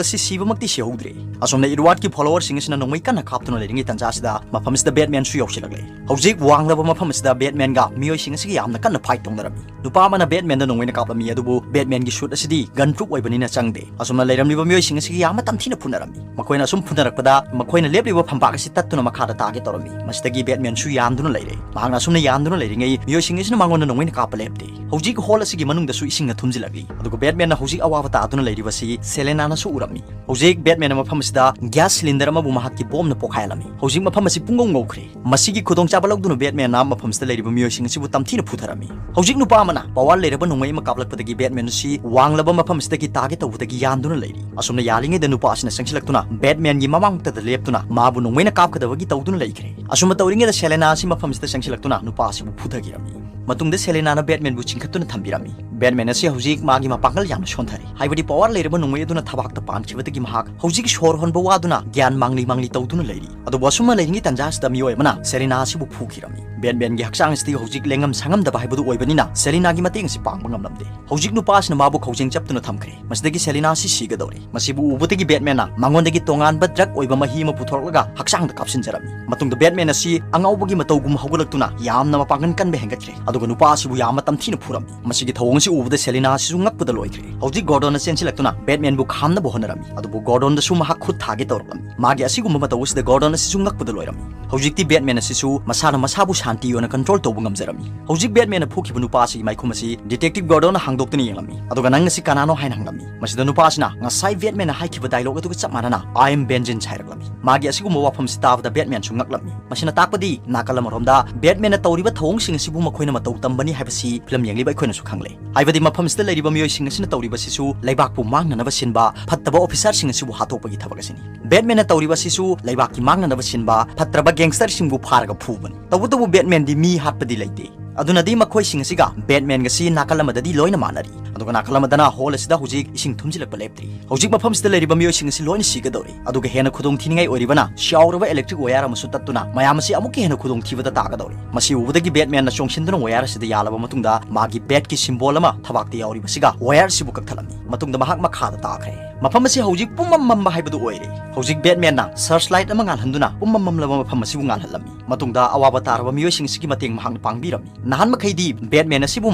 ꯑꯁꯤ ꯁꯤꯕꯃꯛꯇꯤ ꯁꯤꯍꯧꯗ꯭ꯔꯦ꯫ ꯑꯁꯣꯝꯅ ꯏꯗꯋꯥꯔꯗꯀꯤ ꯐꯣꯂꯣꯋꯔꯁꯤꯡ ꯑꯁꯤꯅ ꯅꯣꯡꯃꯩ ꯀꯟꯅ ꯀꯥꯞꯇꯨꯅ ꯂꯩꯔꯤꯉꯩ ꯇꯥꯟꯖꯥ ꯑꯁꯤꯗ ꯃꯐꯝ ꯑꯁꯤꯗ ꯕꯦꯠꯃꯦꯟꯁꯨ ꯌꯧꯁꯤꯜꯂꯛꯂꯦ꯫ ꯍꯧꯖꯤꯛ ꯋꯥꯡꯂꯕ ꯃꯐꯝ ꯑꯁꯤꯗ ꯕꯦꯠꯃꯦꯟꯒ ꯃꯤꯑꯣꯏꯁꯤꯡ ꯑꯁꯤꯒ ꯌꯥꯝꯅ ꯀꯟꯅ ꯐꯥꯏꯠ ꯇꯧꯅꯔꯝꯃꯤ꯫ ꯅꯨꯄꯥ ꯑꯃꯅ ꯕꯦꯠꯃꯦꯟꯗ ꯅꯣꯡꯃꯩꯅ ꯀꯥꯞꯂꯝꯃꯤ, ꯑꯗꯨꯕꯨ ꯕꯦꯠꯃꯦꯟꯒꯤ ꯁꯨꯠ ꯑꯁꯤꯗꯤ ꯒꯟ ꯄ꯭ꯔꯨꯐ ꯑꯣꯏꯕꯅꯤꯅ ꯆꯪꯗꯦ꯫ ꯑꯁꯨꯝꯅ ꯂꯩꯔꯝꯂꯤꯕ ꯃꯤꯑꯣꯏꯁꯤꯡ ꯑꯁꯤꯒ ꯌꯥꯝꯅ ꯇꯝꯊꯤꯅ ꯐꯨꯅꯔꯝꯃꯤ꯫ ꯃꯈꯣꯏꯅ ꯑꯁꯨꯝ ꯐꯨꯅꯔꯛꯄꯗ ꯃꯈꯣꯏꯅ ꯂꯦꯞꯂꯤꯕ ꯐꯝꯄꯥꯛ ꯑꯁꯤ ꯇꯠꯇꯨꯅ ꯃꯈꯥꯗ ꯇꯥꯒꯦ ꯇꯧꯔꯝꯃꯤ꯫ ꯃꯁꯤꯗꯒꯤ ꯕꯦꯠꯃꯦꯟꯁꯨ ꯌꯥꯟꯗꯨꯅ ꯂꯩꯔꯦ꯫ ꯃꯍꯥꯛꯅ ꯑꯁꯨꯝꯅ ꯌꯥꯟꯗꯨꯅ ꯂꯩꯔꯤꯉꯩ ꯃꯤꯑꯣꯏꯁꯤꯡ ꯑꯁꯤꯅ ꯃꯉꯣꯟꯗ ꯅꯣꯡꯃꯩꯅ ꯀꯥꯞꯄ ꯂꯦꯞꯇꯦ꯫ ꯍꯧꯖꯤꯛ ꯍꯣꯜ ꯑꯁꯤꯒꯤ ꯃꯅꯨꯡꯗꯁꯨ ꯏꯁꯤꯡꯅ ꯊꯨꯝꯖꯤꯜꯂꯛꯂꯤ, ꯑꯗꯨꯒ ꯕꯦꯠꯃꯦꯟꯅ ꯍꯧꯖꯤꯛ ꯑꯋꯥꯕ ꯇꯥꯗꯨꯅ ꯂꯩꯔꯤꯕꯁꯤ ꯁꯦꯂꯦꯅꯥꯅꯁꯨ ꯎꯔꯝꯃꯤ꯫ ꯍꯧꯖꯤꯛ ꯕꯦꯠꯃꯦꯟꯅ ꯃꯐꯝ ꯑꯁꯤꯗ ꯒ꯭ꯌꯥꯁ ꯁꯤꯂꯤꯟꯗꯔ ꯑꯃꯕꯨ ꯃꯍꯥꯛꯀꯤ ꯕꯣꯝꯅ ꯄꯣꯈꯥꯏꯍꯜꯂꯝꯃꯤ꯫ ꯍꯧꯖꯤꯛ ꯃꯐꯝ ꯑꯁꯤ ꯄꯨꯡꯉꯧ ꯉꯧꯈ꯭ꯔꯦ꯫ ꯃꯁꯤꯒꯤ ꯈꯨꯗꯣꯡꯆꯥꯕ ꯂꯧꯗꯨꯅ ꯕꯦꯠꯃꯦꯟꯅ ꯃꯐꯝꯁꯤꯗ ꯂꯩꯔꯤꯕ ꯃꯤꯑꯣꯏꯁꯤꯡ ꯑꯁꯤꯕꯨ ꯇꯝꯊꯤꯅ ꯐꯨꯊꯔꯝꯃꯤ꯫ ꯍꯧꯖꯤꯛ ꯅꯨꯄꯥ ꯑꯃꯅ ꯄꯋꯥꯔ ꯂꯩꯔꯕ ꯅꯣꯡꯃꯩ ꯑꯃ ꯀꯥꯞꯂꯛꯄꯗꯒꯤ ꯕꯦꯠꯃꯦꯟ ꯑꯁꯤ ꯋꯥꯡꯂꯕ ꯃꯐꯝ ꯑꯁꯤꯗꯒꯤ ꯇꯥꯒꯦ ꯇꯧꯕꯗꯒꯤ ꯌꯥꯟꯗꯨꯅ ꯂꯩꯔꯤ꯫ ꯑꯁꯨꯝꯅ ꯌꯥꯜꯂꯤꯉꯩꯗ ꯅꯨꯄꯥ ꯑꯁꯤꯅ ꯆꯪꯁꯤꯜꯂꯛꯇꯨꯅ ꯕꯦꯠꯃꯦꯟꯒꯤ ꯃꯃꯥꯡꯃꯛꯇꯗ ꯂꯦꯞꯇꯨꯅ ꯃꯥꯕꯨ ꯅꯣꯡꯃꯩꯅ ꯀꯥꯞꯀꯗꯕꯒꯤ ꯇꯧꯗꯨꯅ ꯂꯩꯈ꯭ꯔꯦ꯫ ꯑꯁꯨꯝꯅ ꯇꯧꯔꯤꯉꯩꯗ ꯁꯦꯂꯦꯅꯥ ꯑꯁꯤ ꯃꯐꯝꯁꯤꯗ ꯆꯪꯁꯤꯜꯂꯛꯇꯨꯅ ꯅꯨꯄꯥ ꯑꯁꯤꯕꯨ ꯐꯨꯊꯈꯤꯔꯝꯃꯤ꯫ ꯃꯇꯨꯡꯗ ꯁꯦꯂꯦꯅꯥꯅ ꯕꯦꯠꯃꯦꯟꯕꯨ ꯆꯤꯡꯈꯠꯇꯨꯅ ꯊꯝꯕꯤꯔꯝꯃꯤ꯫ ꯕꯦꯠꯃꯦꯟ ꯑꯁꯤ ꯍꯧꯖꯤꯛ ꯃꯥꯒꯤ ꯃꯄꯥꯡꯒꯜ ꯌꯥꯝꯅ ꯁꯣꯟꯊꯔꯦ, ꯍꯥꯏꯕꯗꯤ ꯄꯋꯥꯔ ꯂꯩꯔꯕ ꯅꯣꯡꯃꯩ ꯑꯗꯨꯅ ꯊꯕꯥꯛꯇ ꯄꯥꯟꯈꯤꯕꯗꯒꯤ ꯃꯍꯥꯛ ꯍꯧꯖꯤꯛ ꯁꯣꯔ ꯍꯣꯟꯕ ꯋꯥꯗꯨꯅ ꯒ꯭ꯌꯥꯟ ꯃꯥꯡꯂꯤ ꯃꯥꯡꯂꯤ ꯇꯧꯗꯨꯅ ꯂꯩꯔꯤ꯫ ꯑꯗꯨꯕꯨ ꯑꯁꯨꯝꯅ ꯂꯩꯔꯤꯉꯩ ꯇꯥꯟꯖꯥ ꯑꯁꯤꯗ ꯃꯤꯑꯣꯏ ꯑꯃꯅ ꯁꯦꯂꯦꯅꯥ ꯑꯁꯤꯕꯨ ꯐꯨꯈꯤꯔꯝꯃꯤ꯫ ꯕꯦꯠꯃꯦꯟꯒꯤ ꯍꯛꯆꯥꯡ ꯑꯁꯤꯗꯤ ꯍꯧꯖꯤꯛ ꯂꯦꯡꯉꯝ ꯁꯥꯉꯝꯗꯕ ꯍꯥꯏꯕꯗꯨ ꯑꯣꯏꯕꯅꯤꯅ ꯁꯦꯂꯦꯅꯥꯒꯤ ꯃꯇꯦꯡ ꯑꯁꯤ ꯄꯥꯡꯕ ꯉꯝꯂꯝꯗꯦ꯫ ꯍꯧꯖꯤꯛ ꯅꯨꯄꯥ ꯑꯁꯤꯅ ꯃꯥꯕꯨ ꯈꯧꯖꯦꯡ ꯆꯞꯇꯨꯅ ꯊꯝꯈ꯭ꯔꯦ꯫ ꯃꯁꯤꯗꯒꯤ ꯁꯦꯂꯤꯅꯥ ꯑꯁꯤ ꯁꯤꯒꯗꯧꯔꯦ꯫ ꯃꯁꯤꯕꯨ ꯎꯕꯗꯒꯤ ꯕꯦꯠꯃꯦꯟꯅ ꯃꯉꯣꯟꯗꯒꯤ ꯇꯣꯉꯥꯟꯕ ꯗ꯭ꯔꯒ ꯑꯣꯏꯕ ꯃꯍꯤ ꯑꯃ ꯄꯨꯊꯣꯔꯛꯂꯒ ꯍꯛꯆꯥꯡꯗ ꯀꯥꯞꯁꯤꯟꯖꯔꯝꯃꯤ꯫ ꯃꯇꯨꯡꯗ ꯕꯦꯠꯃꯦꯟ ꯑꯁꯤ ꯑꯉꯥꯎꯕꯒꯤ ꯃꯇꯧꯒꯨꯝ ꯍꯧꯒꯠꯂꯛꯇꯨꯅ ꯌꯥꯝꯅ ꯃꯄꯥꯡꯒꯜ ꯀꯟꯕ ꯍꯦꯟꯒꯠꯈ꯭ꯔꯦ, ꯑꯗꯨꯒ ꯅꯨꯄꯥ ꯑꯁꯤꯕꯨ ꯌꯥꯝꯅ ꯇꯝꯊꯤꯅ ꯐꯨꯔꯝꯃꯤ꯫ ꯃꯁꯤꯒꯤ ꯊꯧꯑꯣꯡ ꯑꯁꯤ ꯎꯕꯗ ꯁꯦꯂꯤꯅꯥ ꯑꯁꯤꯁꯨ ꯉꯛꯄꯗ ꯂꯣꯏꯈ꯭ꯔꯦ꯫ ꯍꯧꯖꯤꯛ ꯒꯣꯔꯗꯣꯟꯅ ꯆꯦꯟꯁꯤꯜꯂꯛꯇꯨꯅ ꯕꯦꯠꯃꯦꯟꯕꯨ ꯈꯥꯝꯅꯕ ꯍꯣꯠꯅꯔꯝꯃꯤ, ꯑꯗꯨꯕꯨ ꯒꯣꯔꯗꯣꯟꯗꯁꯨ ꯃꯍꯥꯛ ꯈꯨꯠ ꯊꯥꯒꯦ ꯇꯧꯔꯛꯂꯝꯃꯤ꯫ ꯃꯥꯒꯤ ꯑꯁꯤꯒꯨꯝꯕ ꯃꯇꯧ ꯑꯁꯤꯗ ꯒꯣꯔꯗꯣꯟ ꯑꯁꯤꯁꯨ ꯉꯛꯄꯗ ꯂꯣꯏꯔꯝꯃꯤ꯫ ꯍꯧꯖꯤꯛꯇꯤ ꯕꯦꯠꯃꯦꯟ ꯑꯁꯤꯁꯨ ꯃꯁꯥꯅ ꯃꯁꯥꯕꯨ ꯁꯥꯟꯇꯤ ꯑꯣꯏꯅ ꯀꯟꯇ꯭ꯔꯣꯜ ꯇꯧꯕ ꯉꯝꯖꯔꯝꯃꯤ꯫ ꯍꯧꯖꯤꯛ ꯕꯦꯠꯃꯦꯟꯅ ꯐꯨꯈꯤꯕ ꯅꯨꯄꯥ ꯑꯁꯤꯒꯤ ꯃꯥꯏꯈꯨꯝ ꯑꯁꯤ ꯗꯤꯇꯦꯛꯇꯤꯚ ꯒꯣꯔꯗꯣꯟꯅ ꯍꯥꯡꯗꯣꯛꯇꯨꯅ ꯌꯦꯡꯂꯝꯃꯤ, ꯑꯗꯨꯒ "ꯅꯪ ꯑꯁꯤ ꯀꯅꯥꯅꯣ?" ꯍꯥꯏꯅ ꯍꯪꯂꯝꯃꯤ꯫ ꯃꯁꯤꯗ ꯅꯨꯄꯥ ꯑꯁꯤꯅ ꯉꯁꯥꯏ ꯕꯦꯠꯃꯦꯟꯅ ꯍꯥꯏꯈꯤꯕ ꯗꯥꯏꯂꯣꯒ ꯑꯗꯨꯒ ꯆꯞ ꯃꯥꯟꯅꯅ "I am vengeance" ꯍꯥꯏꯔꯛꯂꯝꯃꯤ꯫ ꯃꯥꯒꯤ ꯑꯁꯤꯒꯨꯝꯕ ꯋꯥꯐꯝꯁꯤ ꯇꯥꯕꯗ ꯕꯦꯠꯃꯦꯟꯁꯨ ꯉꯛꯂꯝꯃꯤ꯫ ꯃꯁꯤꯅ ꯇꯥꯛꯄꯗꯤ ꯅꯥꯀꯜ ꯑꯃꯔꯣꯝꯗ ꯕꯦꯠꯃꯦꯟꯅ ꯇꯧꯔꯤꯕ ꯊꯧꯑꯣꯡꯁꯤꯡ ꯑꯁꯤꯕꯨ ꯃꯈꯣꯏꯅ ꯃꯇꯧ ꯇꯝꯕꯅꯤ ꯍꯥꯏꯕꯁꯤ ꯐꯤꯂꯝ ꯌꯦꯡꯂꯤꯕ ꯑꯩꯈꯣꯏꯅꯁꯨ ꯈꯪꯂꯦ꯫ ꯍꯥꯏꯕꯗꯤ ꯃꯐꯝꯁꯤꯗ ꯂꯩꯔꯤꯕ ꯃꯤꯑꯣꯏꯁꯤꯡ ꯑꯁꯤꯅ ꯇꯧꯔꯤꯕꯁꯤꯁꯨ ꯂꯩꯕꯥꯛꯄꯨ ꯃꯥꯡꯅꯅꯕ ꯁꯤꯟꯕ ꯐꯠꯇꯕ ꯑꯣꯐꯤꯁꯥꯔꯁꯤꯡ ꯑꯁꯤꯕꯨ ꯍꯥꯠꯇꯣꯛꯄꯒꯤ ꯊꯕꯛ ꯑꯁꯤꯅꯤ꯫ ꯕꯦꯠꯃꯦꯟꯅ ꯇꯧꯔꯤꯕ ꯑꯁꯤꯁꯨ ꯂꯩꯕꯥꯛꯀꯤ ꯃꯥꯡꯅꯅꯕ ꯁꯤꯟꯕ ꯐꯠꯇ꯭ꯔꯕ ꯒꯦꯡꯁꯇꯔꯁꯤꯡꯕꯨ ꯐꯥꯔꯒ ꯐꯨꯕꯅꯤ꯫ ꯇꯧꯕꯇꯕꯨ ꯕꯦꯠꯃꯦꯟꯗꯤ ꯃꯤ ꯍꯥꯠꯄꯗꯤ ꯂꯩꯇꯦ꯫ ꯑꯗꯨꯅꯗꯤ ꯃꯈꯣꯏꯁꯤꯡ ꯑꯁꯤꯒ ꯕꯦꯠꯃꯦꯟꯒꯁꯤ ꯅꯥꯀꯜ ꯑꯃꯗꯗꯤ ꯂꯣꯏꯅ ꯃꯥꯟꯅꯔꯤ꯫ ꯑꯗꯨꯒ ꯅꯥꯀꯜ ꯑꯃꯗꯅ ꯍꯣꯜ ꯑꯁꯤꯗ ꯍꯧꯖꯤꯛ ꯏꯁꯤꯡ ꯊꯨꯝꯖꯤꯜꯂꯛꯄ ꯂꯦꯞꯇ꯭ꯔꯤ꯫ ꯍꯧꯖꯤꯛ ꯃꯐꯝꯁꯤꯗ ꯂꯩꯔꯤꯕ ꯃꯤꯑꯣꯏꯁꯤꯡ ꯑꯁꯤ ꯂꯣꯏꯅ ꯁꯤꯒꯗꯧꯔꯤ꯫ ꯑꯗꯨꯒ ꯍꯦꯟꯅ ꯈꯨꯗꯣꯡ ꯊꯤꯅꯤꯡꯉꯥꯏ ꯑꯣꯏꯔꯤꯕꯅ ꯆꯥꯎꯔꯕ ꯏꯂꯦꯛꯇ꯭ꯔꯤꯛ ꯋꯥꯌꯔ ꯑꯃꯁꯨ ꯇꯠꯇꯨꯅ ꯃꯌꯥꯝ ꯑꯁꯤ ꯑꯃꯨꯛꯀ ꯍꯦꯟꯅ ꯈꯨꯗꯣꯡꯊꯤꯕꯗ ꯇꯥꯒꯗꯧꯔꯤ꯫ ꯃꯁꯤ ꯎꯕꯗꯒꯤ ꯕꯦꯠꯃꯦꯟꯅ ꯆꯣꯡꯁꯤꯟꯗꯨꯅ ꯋꯥꯌꯔ ꯑꯁꯤꯗ ꯌꯥꯜꯂꯕ ꯃꯇꯨꯡꯗ ꯃꯥꯒꯤ ꯕꯦꯠꯀꯤ ꯁꯤꯝꯕꯣꯜ ꯑꯃ ꯊꯕꯥꯛꯇ ꯌꯥꯎꯔꯤꯕꯁꯤꯒ ꯋꯥꯌꯔ ꯑꯁꯤꯕꯨ ꯀꯛꯊꯠꯂꯝꯃꯤ꯫ ꯃꯇꯨꯡꯗ ꯃꯍꯥꯛ ꯃꯈꯥꯗ ꯇꯥꯈ꯭ꯔꯦ꯫ ꯃꯐꯝ ꯑꯁꯤ ꯍꯧꯖꯤꯛ ꯄꯨꯝꯃꯝ ꯃꯝꯕ ꯍꯥꯏꯕꯗꯨ ꯑꯣꯏꯔꯦ꯫ ꯍꯧꯖꯤꯛ ꯕꯦꯠꯃꯦꯟꯅ ꯁꯔꯆ ꯂꯥꯏꯠ ꯑꯃ ꯉꯥꯜꯍꯟꯗꯨꯅ ꯄꯨꯝꯃꯝ ꯃꯝꯂꯕ ꯃꯐꯝ ꯑꯁꯤꯕꯨ ꯉꯥꯜꯍꯜꯂꯝꯃꯤ꯫ ꯃꯇꯨꯡꯗ ꯑꯋꯥꯕ ꯇꯥꯔꯕ ꯃꯤꯑꯣꯏꯁꯤꯡ ꯑꯁꯤꯒꯤ ꯃꯇꯦꯡ ꯃꯍꯥꯛꯅ ꯄꯥꯡꯕꯤꯔꯝꯃꯤ꯫ ꯅꯍꯥꯟ ꯃꯈꯩꯗꯤ ꯕꯦꯠꯃꯦꯟ ꯑꯁꯤꯕꯨ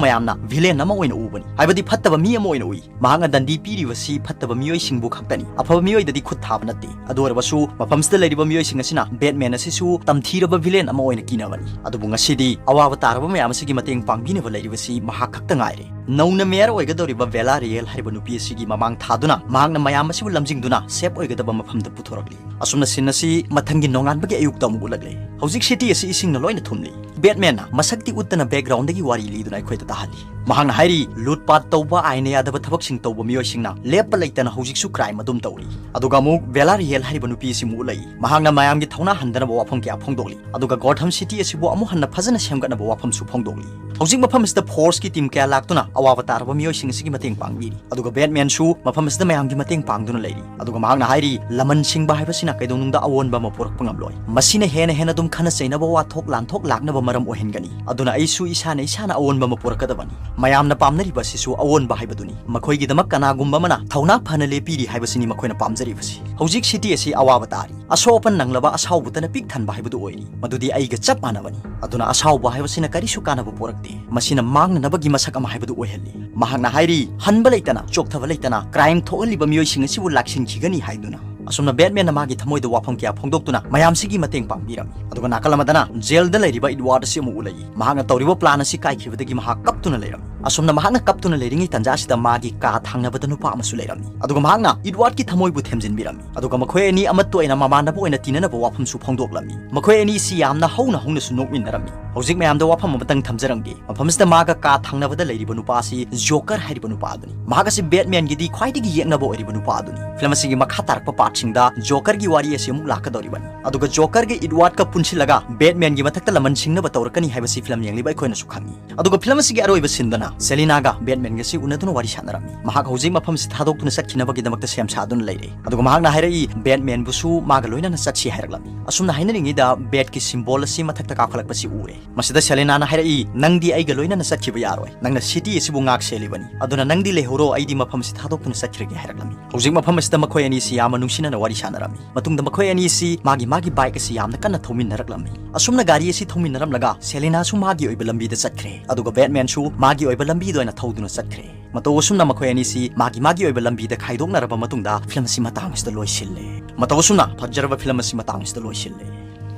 ꯃꯌꯥꯝꯅ ꯚꯤꯂꯦꯟ ꯑꯃ ꯑꯣꯏꯅ ꯎꯕꯅꯤ, ꯍꯥꯏꯕꯗꯤ ꯐꯠꯇꯕ ꯃꯤ ꯑꯃ ꯑꯣꯏꯅ ꯎꯏ꯫ ꯃꯍꯥꯛꯅ ꯗꯟꯗꯤ ꯄꯤꯔꯤꯕꯁꯤ ꯐꯠꯇꯕ ꯃꯤꯑꯣꯏꯁꯤꯡꯕꯨ ꯈꯛꯇꯅꯤ, ꯑꯐꯕ ꯃꯤꯑꯣꯏꯗꯗꯤ ꯈꯨꯠ ꯊꯥꯕ ꯅꯠꯇꯦ꯫ ꯑꯗꯨ ꯑꯣꯏꯔꯕꯁꯨ ꯃꯐꯝꯁꯤꯗ ꯂꯩꯔꯤꯕ ꯃꯤꯑꯣꯏꯁꯤꯡ ꯑꯁꯤꯅ ꯕꯦꯠꯃꯦꯟ ꯑꯁꯤꯁꯨ ꯇꯝꯊꯤꯔꯕ ꯚꯤꯂꯦꯟ ꯑꯃ ꯑꯣꯏꯅ ꯀꯤꯅꯕꯅꯤ꯫ ꯑꯗꯨꯕꯨ ꯉꯁꯤꯗꯤ ꯑꯋꯥꯕ ꯇꯥꯔꯕ ꯃꯌꯥꯝ ꯑꯁꯤꯒꯤ ꯃꯇꯦꯡ ꯄꯥꯡꯕꯤꯅꯕ ꯂꯩꯔꯤꯕꯁꯤ ꯃꯍꯥꯛ ꯈꯛꯇ ꯉꯥꯏꯔꯦ꯫ ꯅꯧꯅ ꯃꯦꯌꯔ ꯑꯣꯏꯒꯗꯧꯔꯤꯕ ꯕꯦꯂꯥ ꯔꯤꯌꯦꯜ ꯍꯥꯏꯔꯤꯕ ꯅꯨꯄꯤ ꯑꯁꯤꯒꯤ ꯃꯃꯥꯡ ꯊꯥꯗꯨꯅ ꯃꯍꯥꯛꯅ ꯃꯌꯥꯝ ꯑꯁꯤꯕꯨ ꯂꯝꯖꯤꯡꯗꯨꯅ ꯁꯦꯐ ꯑꯣꯏꯒꯗꯕ ꯃꯐꯝꯗ ꯄꯨꯊꯣꯔꯛꯂꯤ꯫ ꯑꯁꯨꯝꯅ ꯁꯤꯟ ꯑꯁꯤ ꯃꯊꯪꯒꯤ ꯅꯣꯡꯉꯥꯟꯕꯒꯤ ꯑꯌꯨꯛꯇ ꯑꯃꯨꯛ ꯎꯠꯂꯛꯂꯦ꯫ ꯍꯧꯖꯤꯛ ꯁꯤꯇꯤ ꯑꯁꯤ ꯏꯁꯤꯡꯅ ꯂꯣꯏꯅ ꯊꯨꯝꯂꯤ꯫ ꯕꯦꯠꯃꯦꯟꯅ ꯃꯁꯛꯇꯤ ꯎꯠꯇꯅ ꯕꯦꯛꯒ꯭ꯔꯥꯎꯟꯗꯒꯤ ꯋꯥꯔꯤ ꯂꯤꯗꯨꯅ ꯑꯩꯈꯣꯏꯗ ꯇꯥꯍꯜꯂꯤ꯫ ꯃꯍꯥꯛꯅ ꯍꯥꯏꯔꯤ, ꯂꯨꯠꯄꯥꯠ ꯇꯧꯕ, ꯑꯥꯏꯟꯅ ꯌꯥꯗꯕ ꯊꯕꯛꯁꯤꯡ ꯇꯧꯕ ꯃꯤꯑꯣꯏꯁꯤꯡꯅ ꯂꯦꯞꯄ ꯂꯩꯇꯅ ꯍꯧꯖꯤꯛꯁꯨ ꯀ꯭ꯔꯥꯏꯝ ꯑꯗꯨꯝ ꯇꯧꯔꯤ꯫ ꯑꯗꯨꯒ ꯑꯃꯨꯛ ꯕꯦꯂꯥꯔꯤꯌꯦꯜ ꯍꯥꯏꯔꯤꯕ ꯅꯨꯄꯤ ꯑꯁꯤꯃꯨꯛ ꯎꯠꯂꯛꯏ꯫ ꯃꯍꯥꯛꯅ ꯃꯌꯥꯝꯒꯤ ꯊꯧꯅꯥ ꯍꯟꯗꯅꯕ ꯋꯥꯐꯝ ꯀꯌꯥ ꯐꯣꯡꯗꯣꯛꯂꯤ꯫ ꯑꯗꯨꯒ ꯒꯣꯊꯝ ꯁꯤꯇꯤ ꯑꯁꯤꯕꯨ ꯑꯃꯨꯛ ꯍꯟꯅ ꯐꯖꯅ ꯁꯦꯝꯒꯠꯅꯕ ꯋꯥꯐꯝꯁꯨ ꯐꯣꯡꯗꯣꯛꯂꯤ꯫ ꯍꯧꯖꯤꯛ ꯃꯐꯝ ꯑꯁꯤꯗ ꯐꯣꯔꯁꯀꯤ ꯇꯤꯝ ꯀꯌꯥ ꯂꯥꯛꯇꯨꯅ ꯑꯋꯥꯕ ꯇꯥꯔꯕ ꯃꯤꯑꯣꯏꯁꯤꯡ ꯑꯁꯤꯒꯤ ꯃꯇꯦꯡ ꯄꯥꯡꯕꯤꯔꯤ꯫ ꯑꯗꯨꯒ ꯕꯦꯠꯃꯦꯟꯁꯨ ꯃꯐꯝ ꯑꯁꯤꯗ ꯃꯌꯥꯝꯒꯤ ꯃꯇꯦꯡ ꯄꯥꯡꯗꯨꯅ ꯂꯩꯔꯤ꯫ ꯑꯗꯨꯒ ꯃꯍꯥꯛꯅ ꯍꯥꯏꯔꯤ, ꯂꯃꯟ ꯁꯤꯡꯕ ꯍꯥꯏꯕꯁꯤꯅ ꯀꯩꯗꯧꯅꯨꯡꯗ ꯑꯑꯣꯟꯕ ꯑꯃ ꯄꯨꯔꯛꯄ ꯉꯝꯂꯣꯏ꯫ ꯃꯁꯤꯅ ꯍꯦꯟꯅ ꯍꯦꯟꯅ ꯑꯗꯨꯝ ꯈꯟꯅ ꯆꯩꯅꯕ, ꯋꯥꯊꯣꯛ ꯂꯥꯟꯊꯣꯛ ꯂꯥꯛꯅꯕ ꯃꯔꯝ ꯑꯣꯏꯍꯟꯒꯅꯤ꯫ ꯑꯗꯨꯅ ꯑꯩꯁꯨ ꯏꯁꯥꯅ ꯏꯁꯥꯅ ꯑꯑꯣꯟꯕ ꯑꯃ ꯄꯨꯔꯛꯀꯗꯕꯅꯤ꯫ ꯃꯌꯥꯝꯅ ꯄꯥꯝꯅꯔꯤꯕ ꯑꯁꯤꯁꯨ ꯑꯑꯣꯟꯕ ꯍꯥꯏꯕꯗꯨꯅꯤ꯫ ꯃꯈꯣꯏꯒꯤꯗꯃꯛ ꯀꯅꯥꯒꯨꯝꯕ ꯑꯃꯅ ꯊꯧꯅꯥ ꯐꯅ ꯂꯦꯞꯄꯤꯔꯤ ꯍꯥꯏꯕꯁꯤꯅꯤ ꯃꯈꯣꯏꯅ ꯄꯥꯝꯖꯔꯤꯕꯁꯤ꯫ ꯍꯧꯖꯤꯛ ꯁꯤꯇꯤ ꯑꯁꯤ ꯑꯋꯥꯕ ꯇꯥꯔꯤ꯫ ꯑꯁꯣꯛ ꯑꯄꯟ ꯅꯪꯂꯕ ꯑꯁꯥꯎꯕꯇꯅ ꯄꯤꯛ ꯊꯟꯕ ꯍꯥꯏꯕꯗꯨ ꯑꯣꯏꯔꯤ꯫ ꯃꯗꯨꯗꯤ ꯑꯩꯒ ꯆꯞ ꯃꯥꯟꯅꯕꯅꯤ꯫ ꯑꯗꯨꯅ ꯑꯁꯥꯎꯕ ꯍꯥꯏꯕꯁꯤꯅ ꯀꯔꯤꯁꯨ ꯀꯥꯟꯅꯕ ꯄꯨꯔꯛꯇꯦ꯫ ꯃꯁꯤꯅ ꯃꯥꯡꯅꯅꯕꯒꯤ ꯃꯁꯛ ꯑꯃ ꯍꯥꯏꯕꯗꯨ ꯑꯣꯏꯍꯜꯂꯤ꯫ ꯃꯍꯥꯛꯅ ꯍꯥꯏꯔꯤ, ꯍꯟꯕ ꯂꯩꯇꯅ, ꯆꯣꯛꯊꯕ ꯂꯩꯇꯅ ꯀ꯭ꯔꯥꯏꯝ ꯊꯣꯛꯍꯜꯂꯤꯕ ꯃꯤꯑꯣꯏꯁꯤꯡ ꯑꯁꯤꯕꯨ ꯂꯥꯛꯁꯤꯟꯈꯤꯒꯅꯤ ꯍꯥꯏꯗꯨꯅ꯫ ꯑꯁꯨꯝꯅ ꯕꯦꯠꯃꯦꯟꯅ ꯃꯥꯒꯤ ꯊꯃꯣꯏꯗ ꯋꯥꯐꯝ ꯀꯌꯥ ꯐꯣꯡꯗꯣꯛꯇꯨꯅ ꯃꯌꯥꯝꯁꯤꯒꯤ ꯃꯇꯦꯡ ꯄꯥꯡꯕꯤꯔꯝꯃꯤ꯫ ꯑꯗꯨꯒ ꯅꯥꯀꯜ ꯑꯃꯗꯅ ꯖꯦꯜꯗ ꯂꯩꯔꯤꯕ ꯏꯗꯋꯥꯔꯗ ꯑꯁꯤ ꯑꯃꯨꯛ ꯎꯠꯂꯛꯏ꯫ ꯃꯍꯥꯛꯅ ꯇꯧꯔꯤꯕ ꯄ꯭ꯂꯥꯟ ꯑꯁꯤ ꯀꯥꯏꯈꯤꯕꯗꯒꯤ ꯃꯍꯥꯛ ꯀꯞꯇꯨꯅ ꯂꯩꯔꯝꯃꯤ꯫ ꯑꯁꯨꯝꯅ ꯃꯍꯥꯛꯅ ꯀꯞꯇꯨꯅ ꯂꯩꯔꯤꯉꯩ ꯇꯥꯟꯖꯥ ꯑꯁꯤꯗ ꯃꯥꯒꯤ ꯀꯥ ꯊꯪꯅꯕꯗ ꯅꯨꯄꯥ ꯑꯃꯁꯨ ꯂꯩꯔꯝꯃꯤ꯫ ꯑꯗꯨꯒ ꯃꯍꯥꯛꯅ ꯏꯗꯋꯥꯔꯗꯀꯤ ꯊꯃꯣꯏꯕꯨ ꯊꯦꯝꯖꯤꯟꯕꯤꯔꯝꯃꯤ꯫ ꯑꯗꯨꯒ ꯃꯈꯣꯏ ꯑꯅꯤ ꯑꯃꯠꯇ ꯑꯣꯏꯅ ꯃꯃꯥꯟꯅꯕ ꯑꯣꯏꯅ ꯇꯤꯟꯅꯅꯕ ꯋꯥꯐꯝꯁꯨ ꯐꯣꯡꯗꯣꯛꯂꯝꯃꯤ꯫ ꯃꯈꯣꯏ ꯑꯅꯤ ꯑꯁꯤ ꯌꯥꯝꯅ ꯍꯧꯅ ꯍꯧꯅꯁꯨ ꯅꯣꯛꯃꯤꯟꯅꯔꯝꯃꯤ꯫ ꯍꯧꯖꯤꯛ ꯃꯌꯥꯝꯗ ꯋꯥꯐꯝ ꯑꯃꯇꯪ ꯊꯝꯖꯔꯝꯒꯦ꯫ ꯃꯐꯝꯁꯤꯗ ꯃꯥꯒ ꯀꯥ ꯊꯪꯅꯕꯗ ꯂꯩꯔꯤꯕ ꯅꯨꯄꯥ ꯑꯁꯤ ꯖꯣꯀꯔ ꯍꯥꯏꯔꯤꯕ ꯅꯨꯄꯥ ꯑꯗꯨꯅꯤ꯫ ꯃꯍꯥꯛ ꯑꯁꯤ ꯕꯦꯠꯃꯦꯟꯒꯤꯗꯤ ꯈ꯭ꯋꯥꯏꯗꯒꯤ ꯌꯦꯛꯅꯕ ꯑꯣꯏꯔꯤꯕ ꯅꯨꯄꯥ ꯑꯗꯨꯅꯤ꯫ ꯐꯤꯂꯝ ꯑꯁꯤꯒꯤ ꯃꯈꯥ ꯇꯥꯔꯛꯄ ꯄꯥꯔꯠꯁꯤꯡꯗ ꯖꯣꯀꯔꯒꯤ ꯋꯥꯔꯤ ꯑꯁꯤ ꯑꯃꯨꯛ ꯂꯥꯛꯀꯗꯧꯔꯤꯕꯅꯤ꯫ ꯑꯗꯨꯒ ꯖꯣꯀꯔꯒ ꯏꯗꯋꯥꯔꯗꯀ ꯄꯨꯟꯁꯤꯜꯂꯒ ꯕꯦꯠꯃꯦꯟꯒꯤ ꯃꯊꯛꯇ ꯂꯃꯟ ꯁꯤꯡꯅꯕ ꯇꯧꯔꯛꯀꯅꯤ ꯍꯥꯏꯕꯁꯤ ꯐꯤꯂꯝ ꯌꯦꯡꯂꯤꯕ ꯑꯩꯈꯣꯏꯅꯁꯨ ꯈꯪꯏ꯫ ꯑꯗꯨꯒ ꯐꯤꯂꯝ ꯑꯁꯤꯒꯤ ꯑꯔꯣꯏꯕ ꯁꯤꯟꯗꯅ ꯁꯦꯂꯤꯅꯥꯒ ꯕꯦꯠꯃꯦꯟꯒꯁꯤ ꯎꯅꯗꯨꯅ ꯋꯥꯔꯤ ꯁꯥꯟꯅꯔꯝꯃꯤ꯫ ꯃꯍꯥꯛ ꯍꯧꯖꯤꯛ ꯃꯐꯝꯁꯤ ꯊꯥꯗꯣꯛꯇꯨꯅ ꯆꯠꯈꯤꯅꯕꯒꯤꯗꯃꯛꯇ ꯁꯦꯝ ꯁꯥꯗꯨꯅ ꯂꯩꯔꯦ꯫ ꯑꯗꯨꯒ ꯃꯍꯥꯛꯅ ꯍꯥꯏꯔꯛꯏ, ꯕꯦꯠꯃꯦꯟꯕꯨꯁꯨ ꯃꯥꯒ ꯂꯣꯏꯅꯅ ꯆꯠꯁꯤ ꯍꯥꯏꯔꯛꯂꯝꯃꯤ꯫ ꯑꯁꯨꯝꯅ ꯍꯥꯏꯅꯔꯤꯉꯩꯗ ꯕꯦꯠꯀꯤ ꯁꯤꯝꯕꯣꯜ ꯑꯁꯤ ꯃꯊꯛꯇ ꯀꯥꯈꯠꯂꯛꯄꯁꯤ ꯎꯔꯦ꯫ ꯃꯁꯤꯗ ꯁꯦꯂꯤꯅꯥꯅ ꯍꯥꯏꯔꯛꯏ, "ꯅꯪꯗꯤ ꯑꯩꯒ ꯂꯣꯏꯅꯅ ꯆꯠꯈꯤꯕ ꯌꯥꯔꯣꯏ꯫ ꯅꯪꯅ ꯁꯤꯇꯤ ꯑꯁꯤꯕꯨ ꯉꯥꯛ ꯁꯦꯜꯂꯤꯕꯅꯤ꯫ ꯑꯗꯨꯅ ꯅꯪꯗꯤ ꯂꯩꯍꯧꯔꯣ, ꯑꯩꯗꯤ ꯃꯐꯝ ꯑꯁꯤ ꯊꯥꯗꯣꯛꯇꯨꯅ ꯆꯠꯈꯤꯔꯒꯦ" ꯍꯥꯏꯔꯛꯂꯝꯃꯤ꯫ ꯍꯧꯖꯤꯛ ꯃꯐꯝ ꯑꯁꯤꯗ ꯃꯈꯣꯏ ꯑꯅꯤꯁꯤ ꯌꯥꯝꯅ ꯅꯨꯡꯁꯤꯅꯅ ꯋꯥꯔꯤ ꯁꯥꯟꯅꯔꯝꯃꯤ꯫ ꯃꯇꯨꯡꯗ ꯃꯈꯣꯏ ꯑꯅꯤꯁꯤ ꯃꯥꯒꯤ ꯃꯥꯒꯤ ꯕꯥꯏꯛ ꯑꯁꯤ ꯌꯥꯝꯅ ꯀꯟꯅ ꯊꯧꯃꯤꯟꯅꯔꯛꯂꯝꯃꯤ꯫ ꯑꯁꯨꯝꯅ ꯒꯥꯔꯤ ꯑꯁꯤ ꯊꯧꯃꯤꯟꯅꯔꯝꯂꯒ ꯁꯦꯂꯤꯅꯥꯁꯨ ꯃꯥꯒꯤ ꯑꯣꯏꯕ ꯂꯝꯕꯤꯗ ꯆꯠꯈ꯭ꯔꯦ, ꯑꯗꯨꯒ ꯕꯦꯠꯃꯦꯟꯁꯨ ꯃꯥꯒꯤ ꯑꯣꯏꯕ ꯂꯝꯕꯤꯗ ꯑꯣꯏꯅ ꯊꯧꯗꯨꯅ ꯆꯠꯈ꯭ꯔꯦ꯫ ꯃꯇꯧ ꯑꯁꯨꯝꯅ ꯃꯈꯣꯏ ꯑꯅꯤꯁꯤ ꯃꯥꯒꯤ ꯃꯥꯒꯤ ꯑꯣꯏꯕ ꯂꯝꯕꯤꯗ ꯈꯥꯏꯗꯣꯛꯅꯔꯕ ꯃꯇꯨꯡꯗ ꯐꯤꯂꯝ ꯑꯁꯤ ꯃꯇꯥꯡ ꯑꯁꯤꯗ ꯂꯣꯏꯁꯤꯜꯂꯦ꯫ ꯃꯇꯧ ꯑꯁꯨꯝꯅ ꯐꯖꯔꯕ ꯐꯤꯂꯝ ꯑꯁꯤ ꯃꯇꯥꯡ ꯑꯁꯤꯗ ꯂꯣꯏꯁꯤꯜꯂꯦ꯫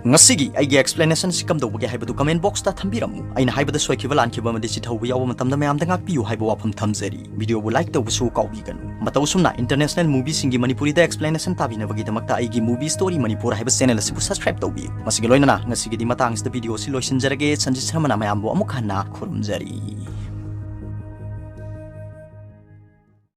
ꯉꯁꯤꯒꯤ ꯑꯩꯒꯤ explanation ꯑꯁꯤ ꯀꯝꯗꯧꯕꯒꯦ ꯍꯥꯏꯕꯗꯨ comment box ꯇ ꯊꯝꯕꯤꯔꯝꯃꯨ꯫ ꯑꯩꯅ ꯍꯥꯏꯕꯗ ꯁꯣꯏꯈꯤꯕ ꯂꯥꯟꯈꯤꯕ ꯑꯃꯗꯤ ꯆꯤꯊꯍꯧꯕ ꯌꯥꯎꯕ ꯃꯇꯝꯗ ꯃꯌꯥꯝꯗ ꯉꯥꯛꯄꯤꯌꯨ ꯍꯥꯏꯕ ꯋꯥꯐꯝ ꯊꯝꯖꯔꯤ꯫ Video ꯕꯨ like ꯇꯧꯕꯁꯨ ꯀꯥꯎꯕꯤꯒꯅꯨ꯫ ꯃꯇꯧ ꯑꯁꯨꯝꯅ international movie ꯁꯤꯡꯒꯤ ꯃꯅꯤꯄꯨꯔꯤꯗ explanation ꯇꯥꯕꯤꯅꯕꯒꯤꯗꯃꯛꯇ ꯑꯩꯒꯤ Movie Story ꯃꯅꯤꯄꯨꯔ ꯍꯥꯏꯕ channel ꯑꯁꯤꯕꯨ subscribe ꯇꯧꯕꯤꯌꯨ꯫ ꯃꯁꯤꯒꯤ ꯂꯣꯏꯅꯅ ꯉꯁꯤꯒꯤꯗꯤ ꯃꯇꯥꯡ ꯑꯁꯤꯗ video ꯑꯁꯤ ꯂꯣꯏꯁꯤꯟꯖꯔꯒꯦ꯫ ꯁꯟꯖꯤꯠ ꯁꯔꯃꯅ ꯃꯌꯥꯝꯕꯨ ꯑꯃꯨꯛ ꯍꯟꯅ ꯈꯨꯔꯨꯝꯖꯔꯤ꯫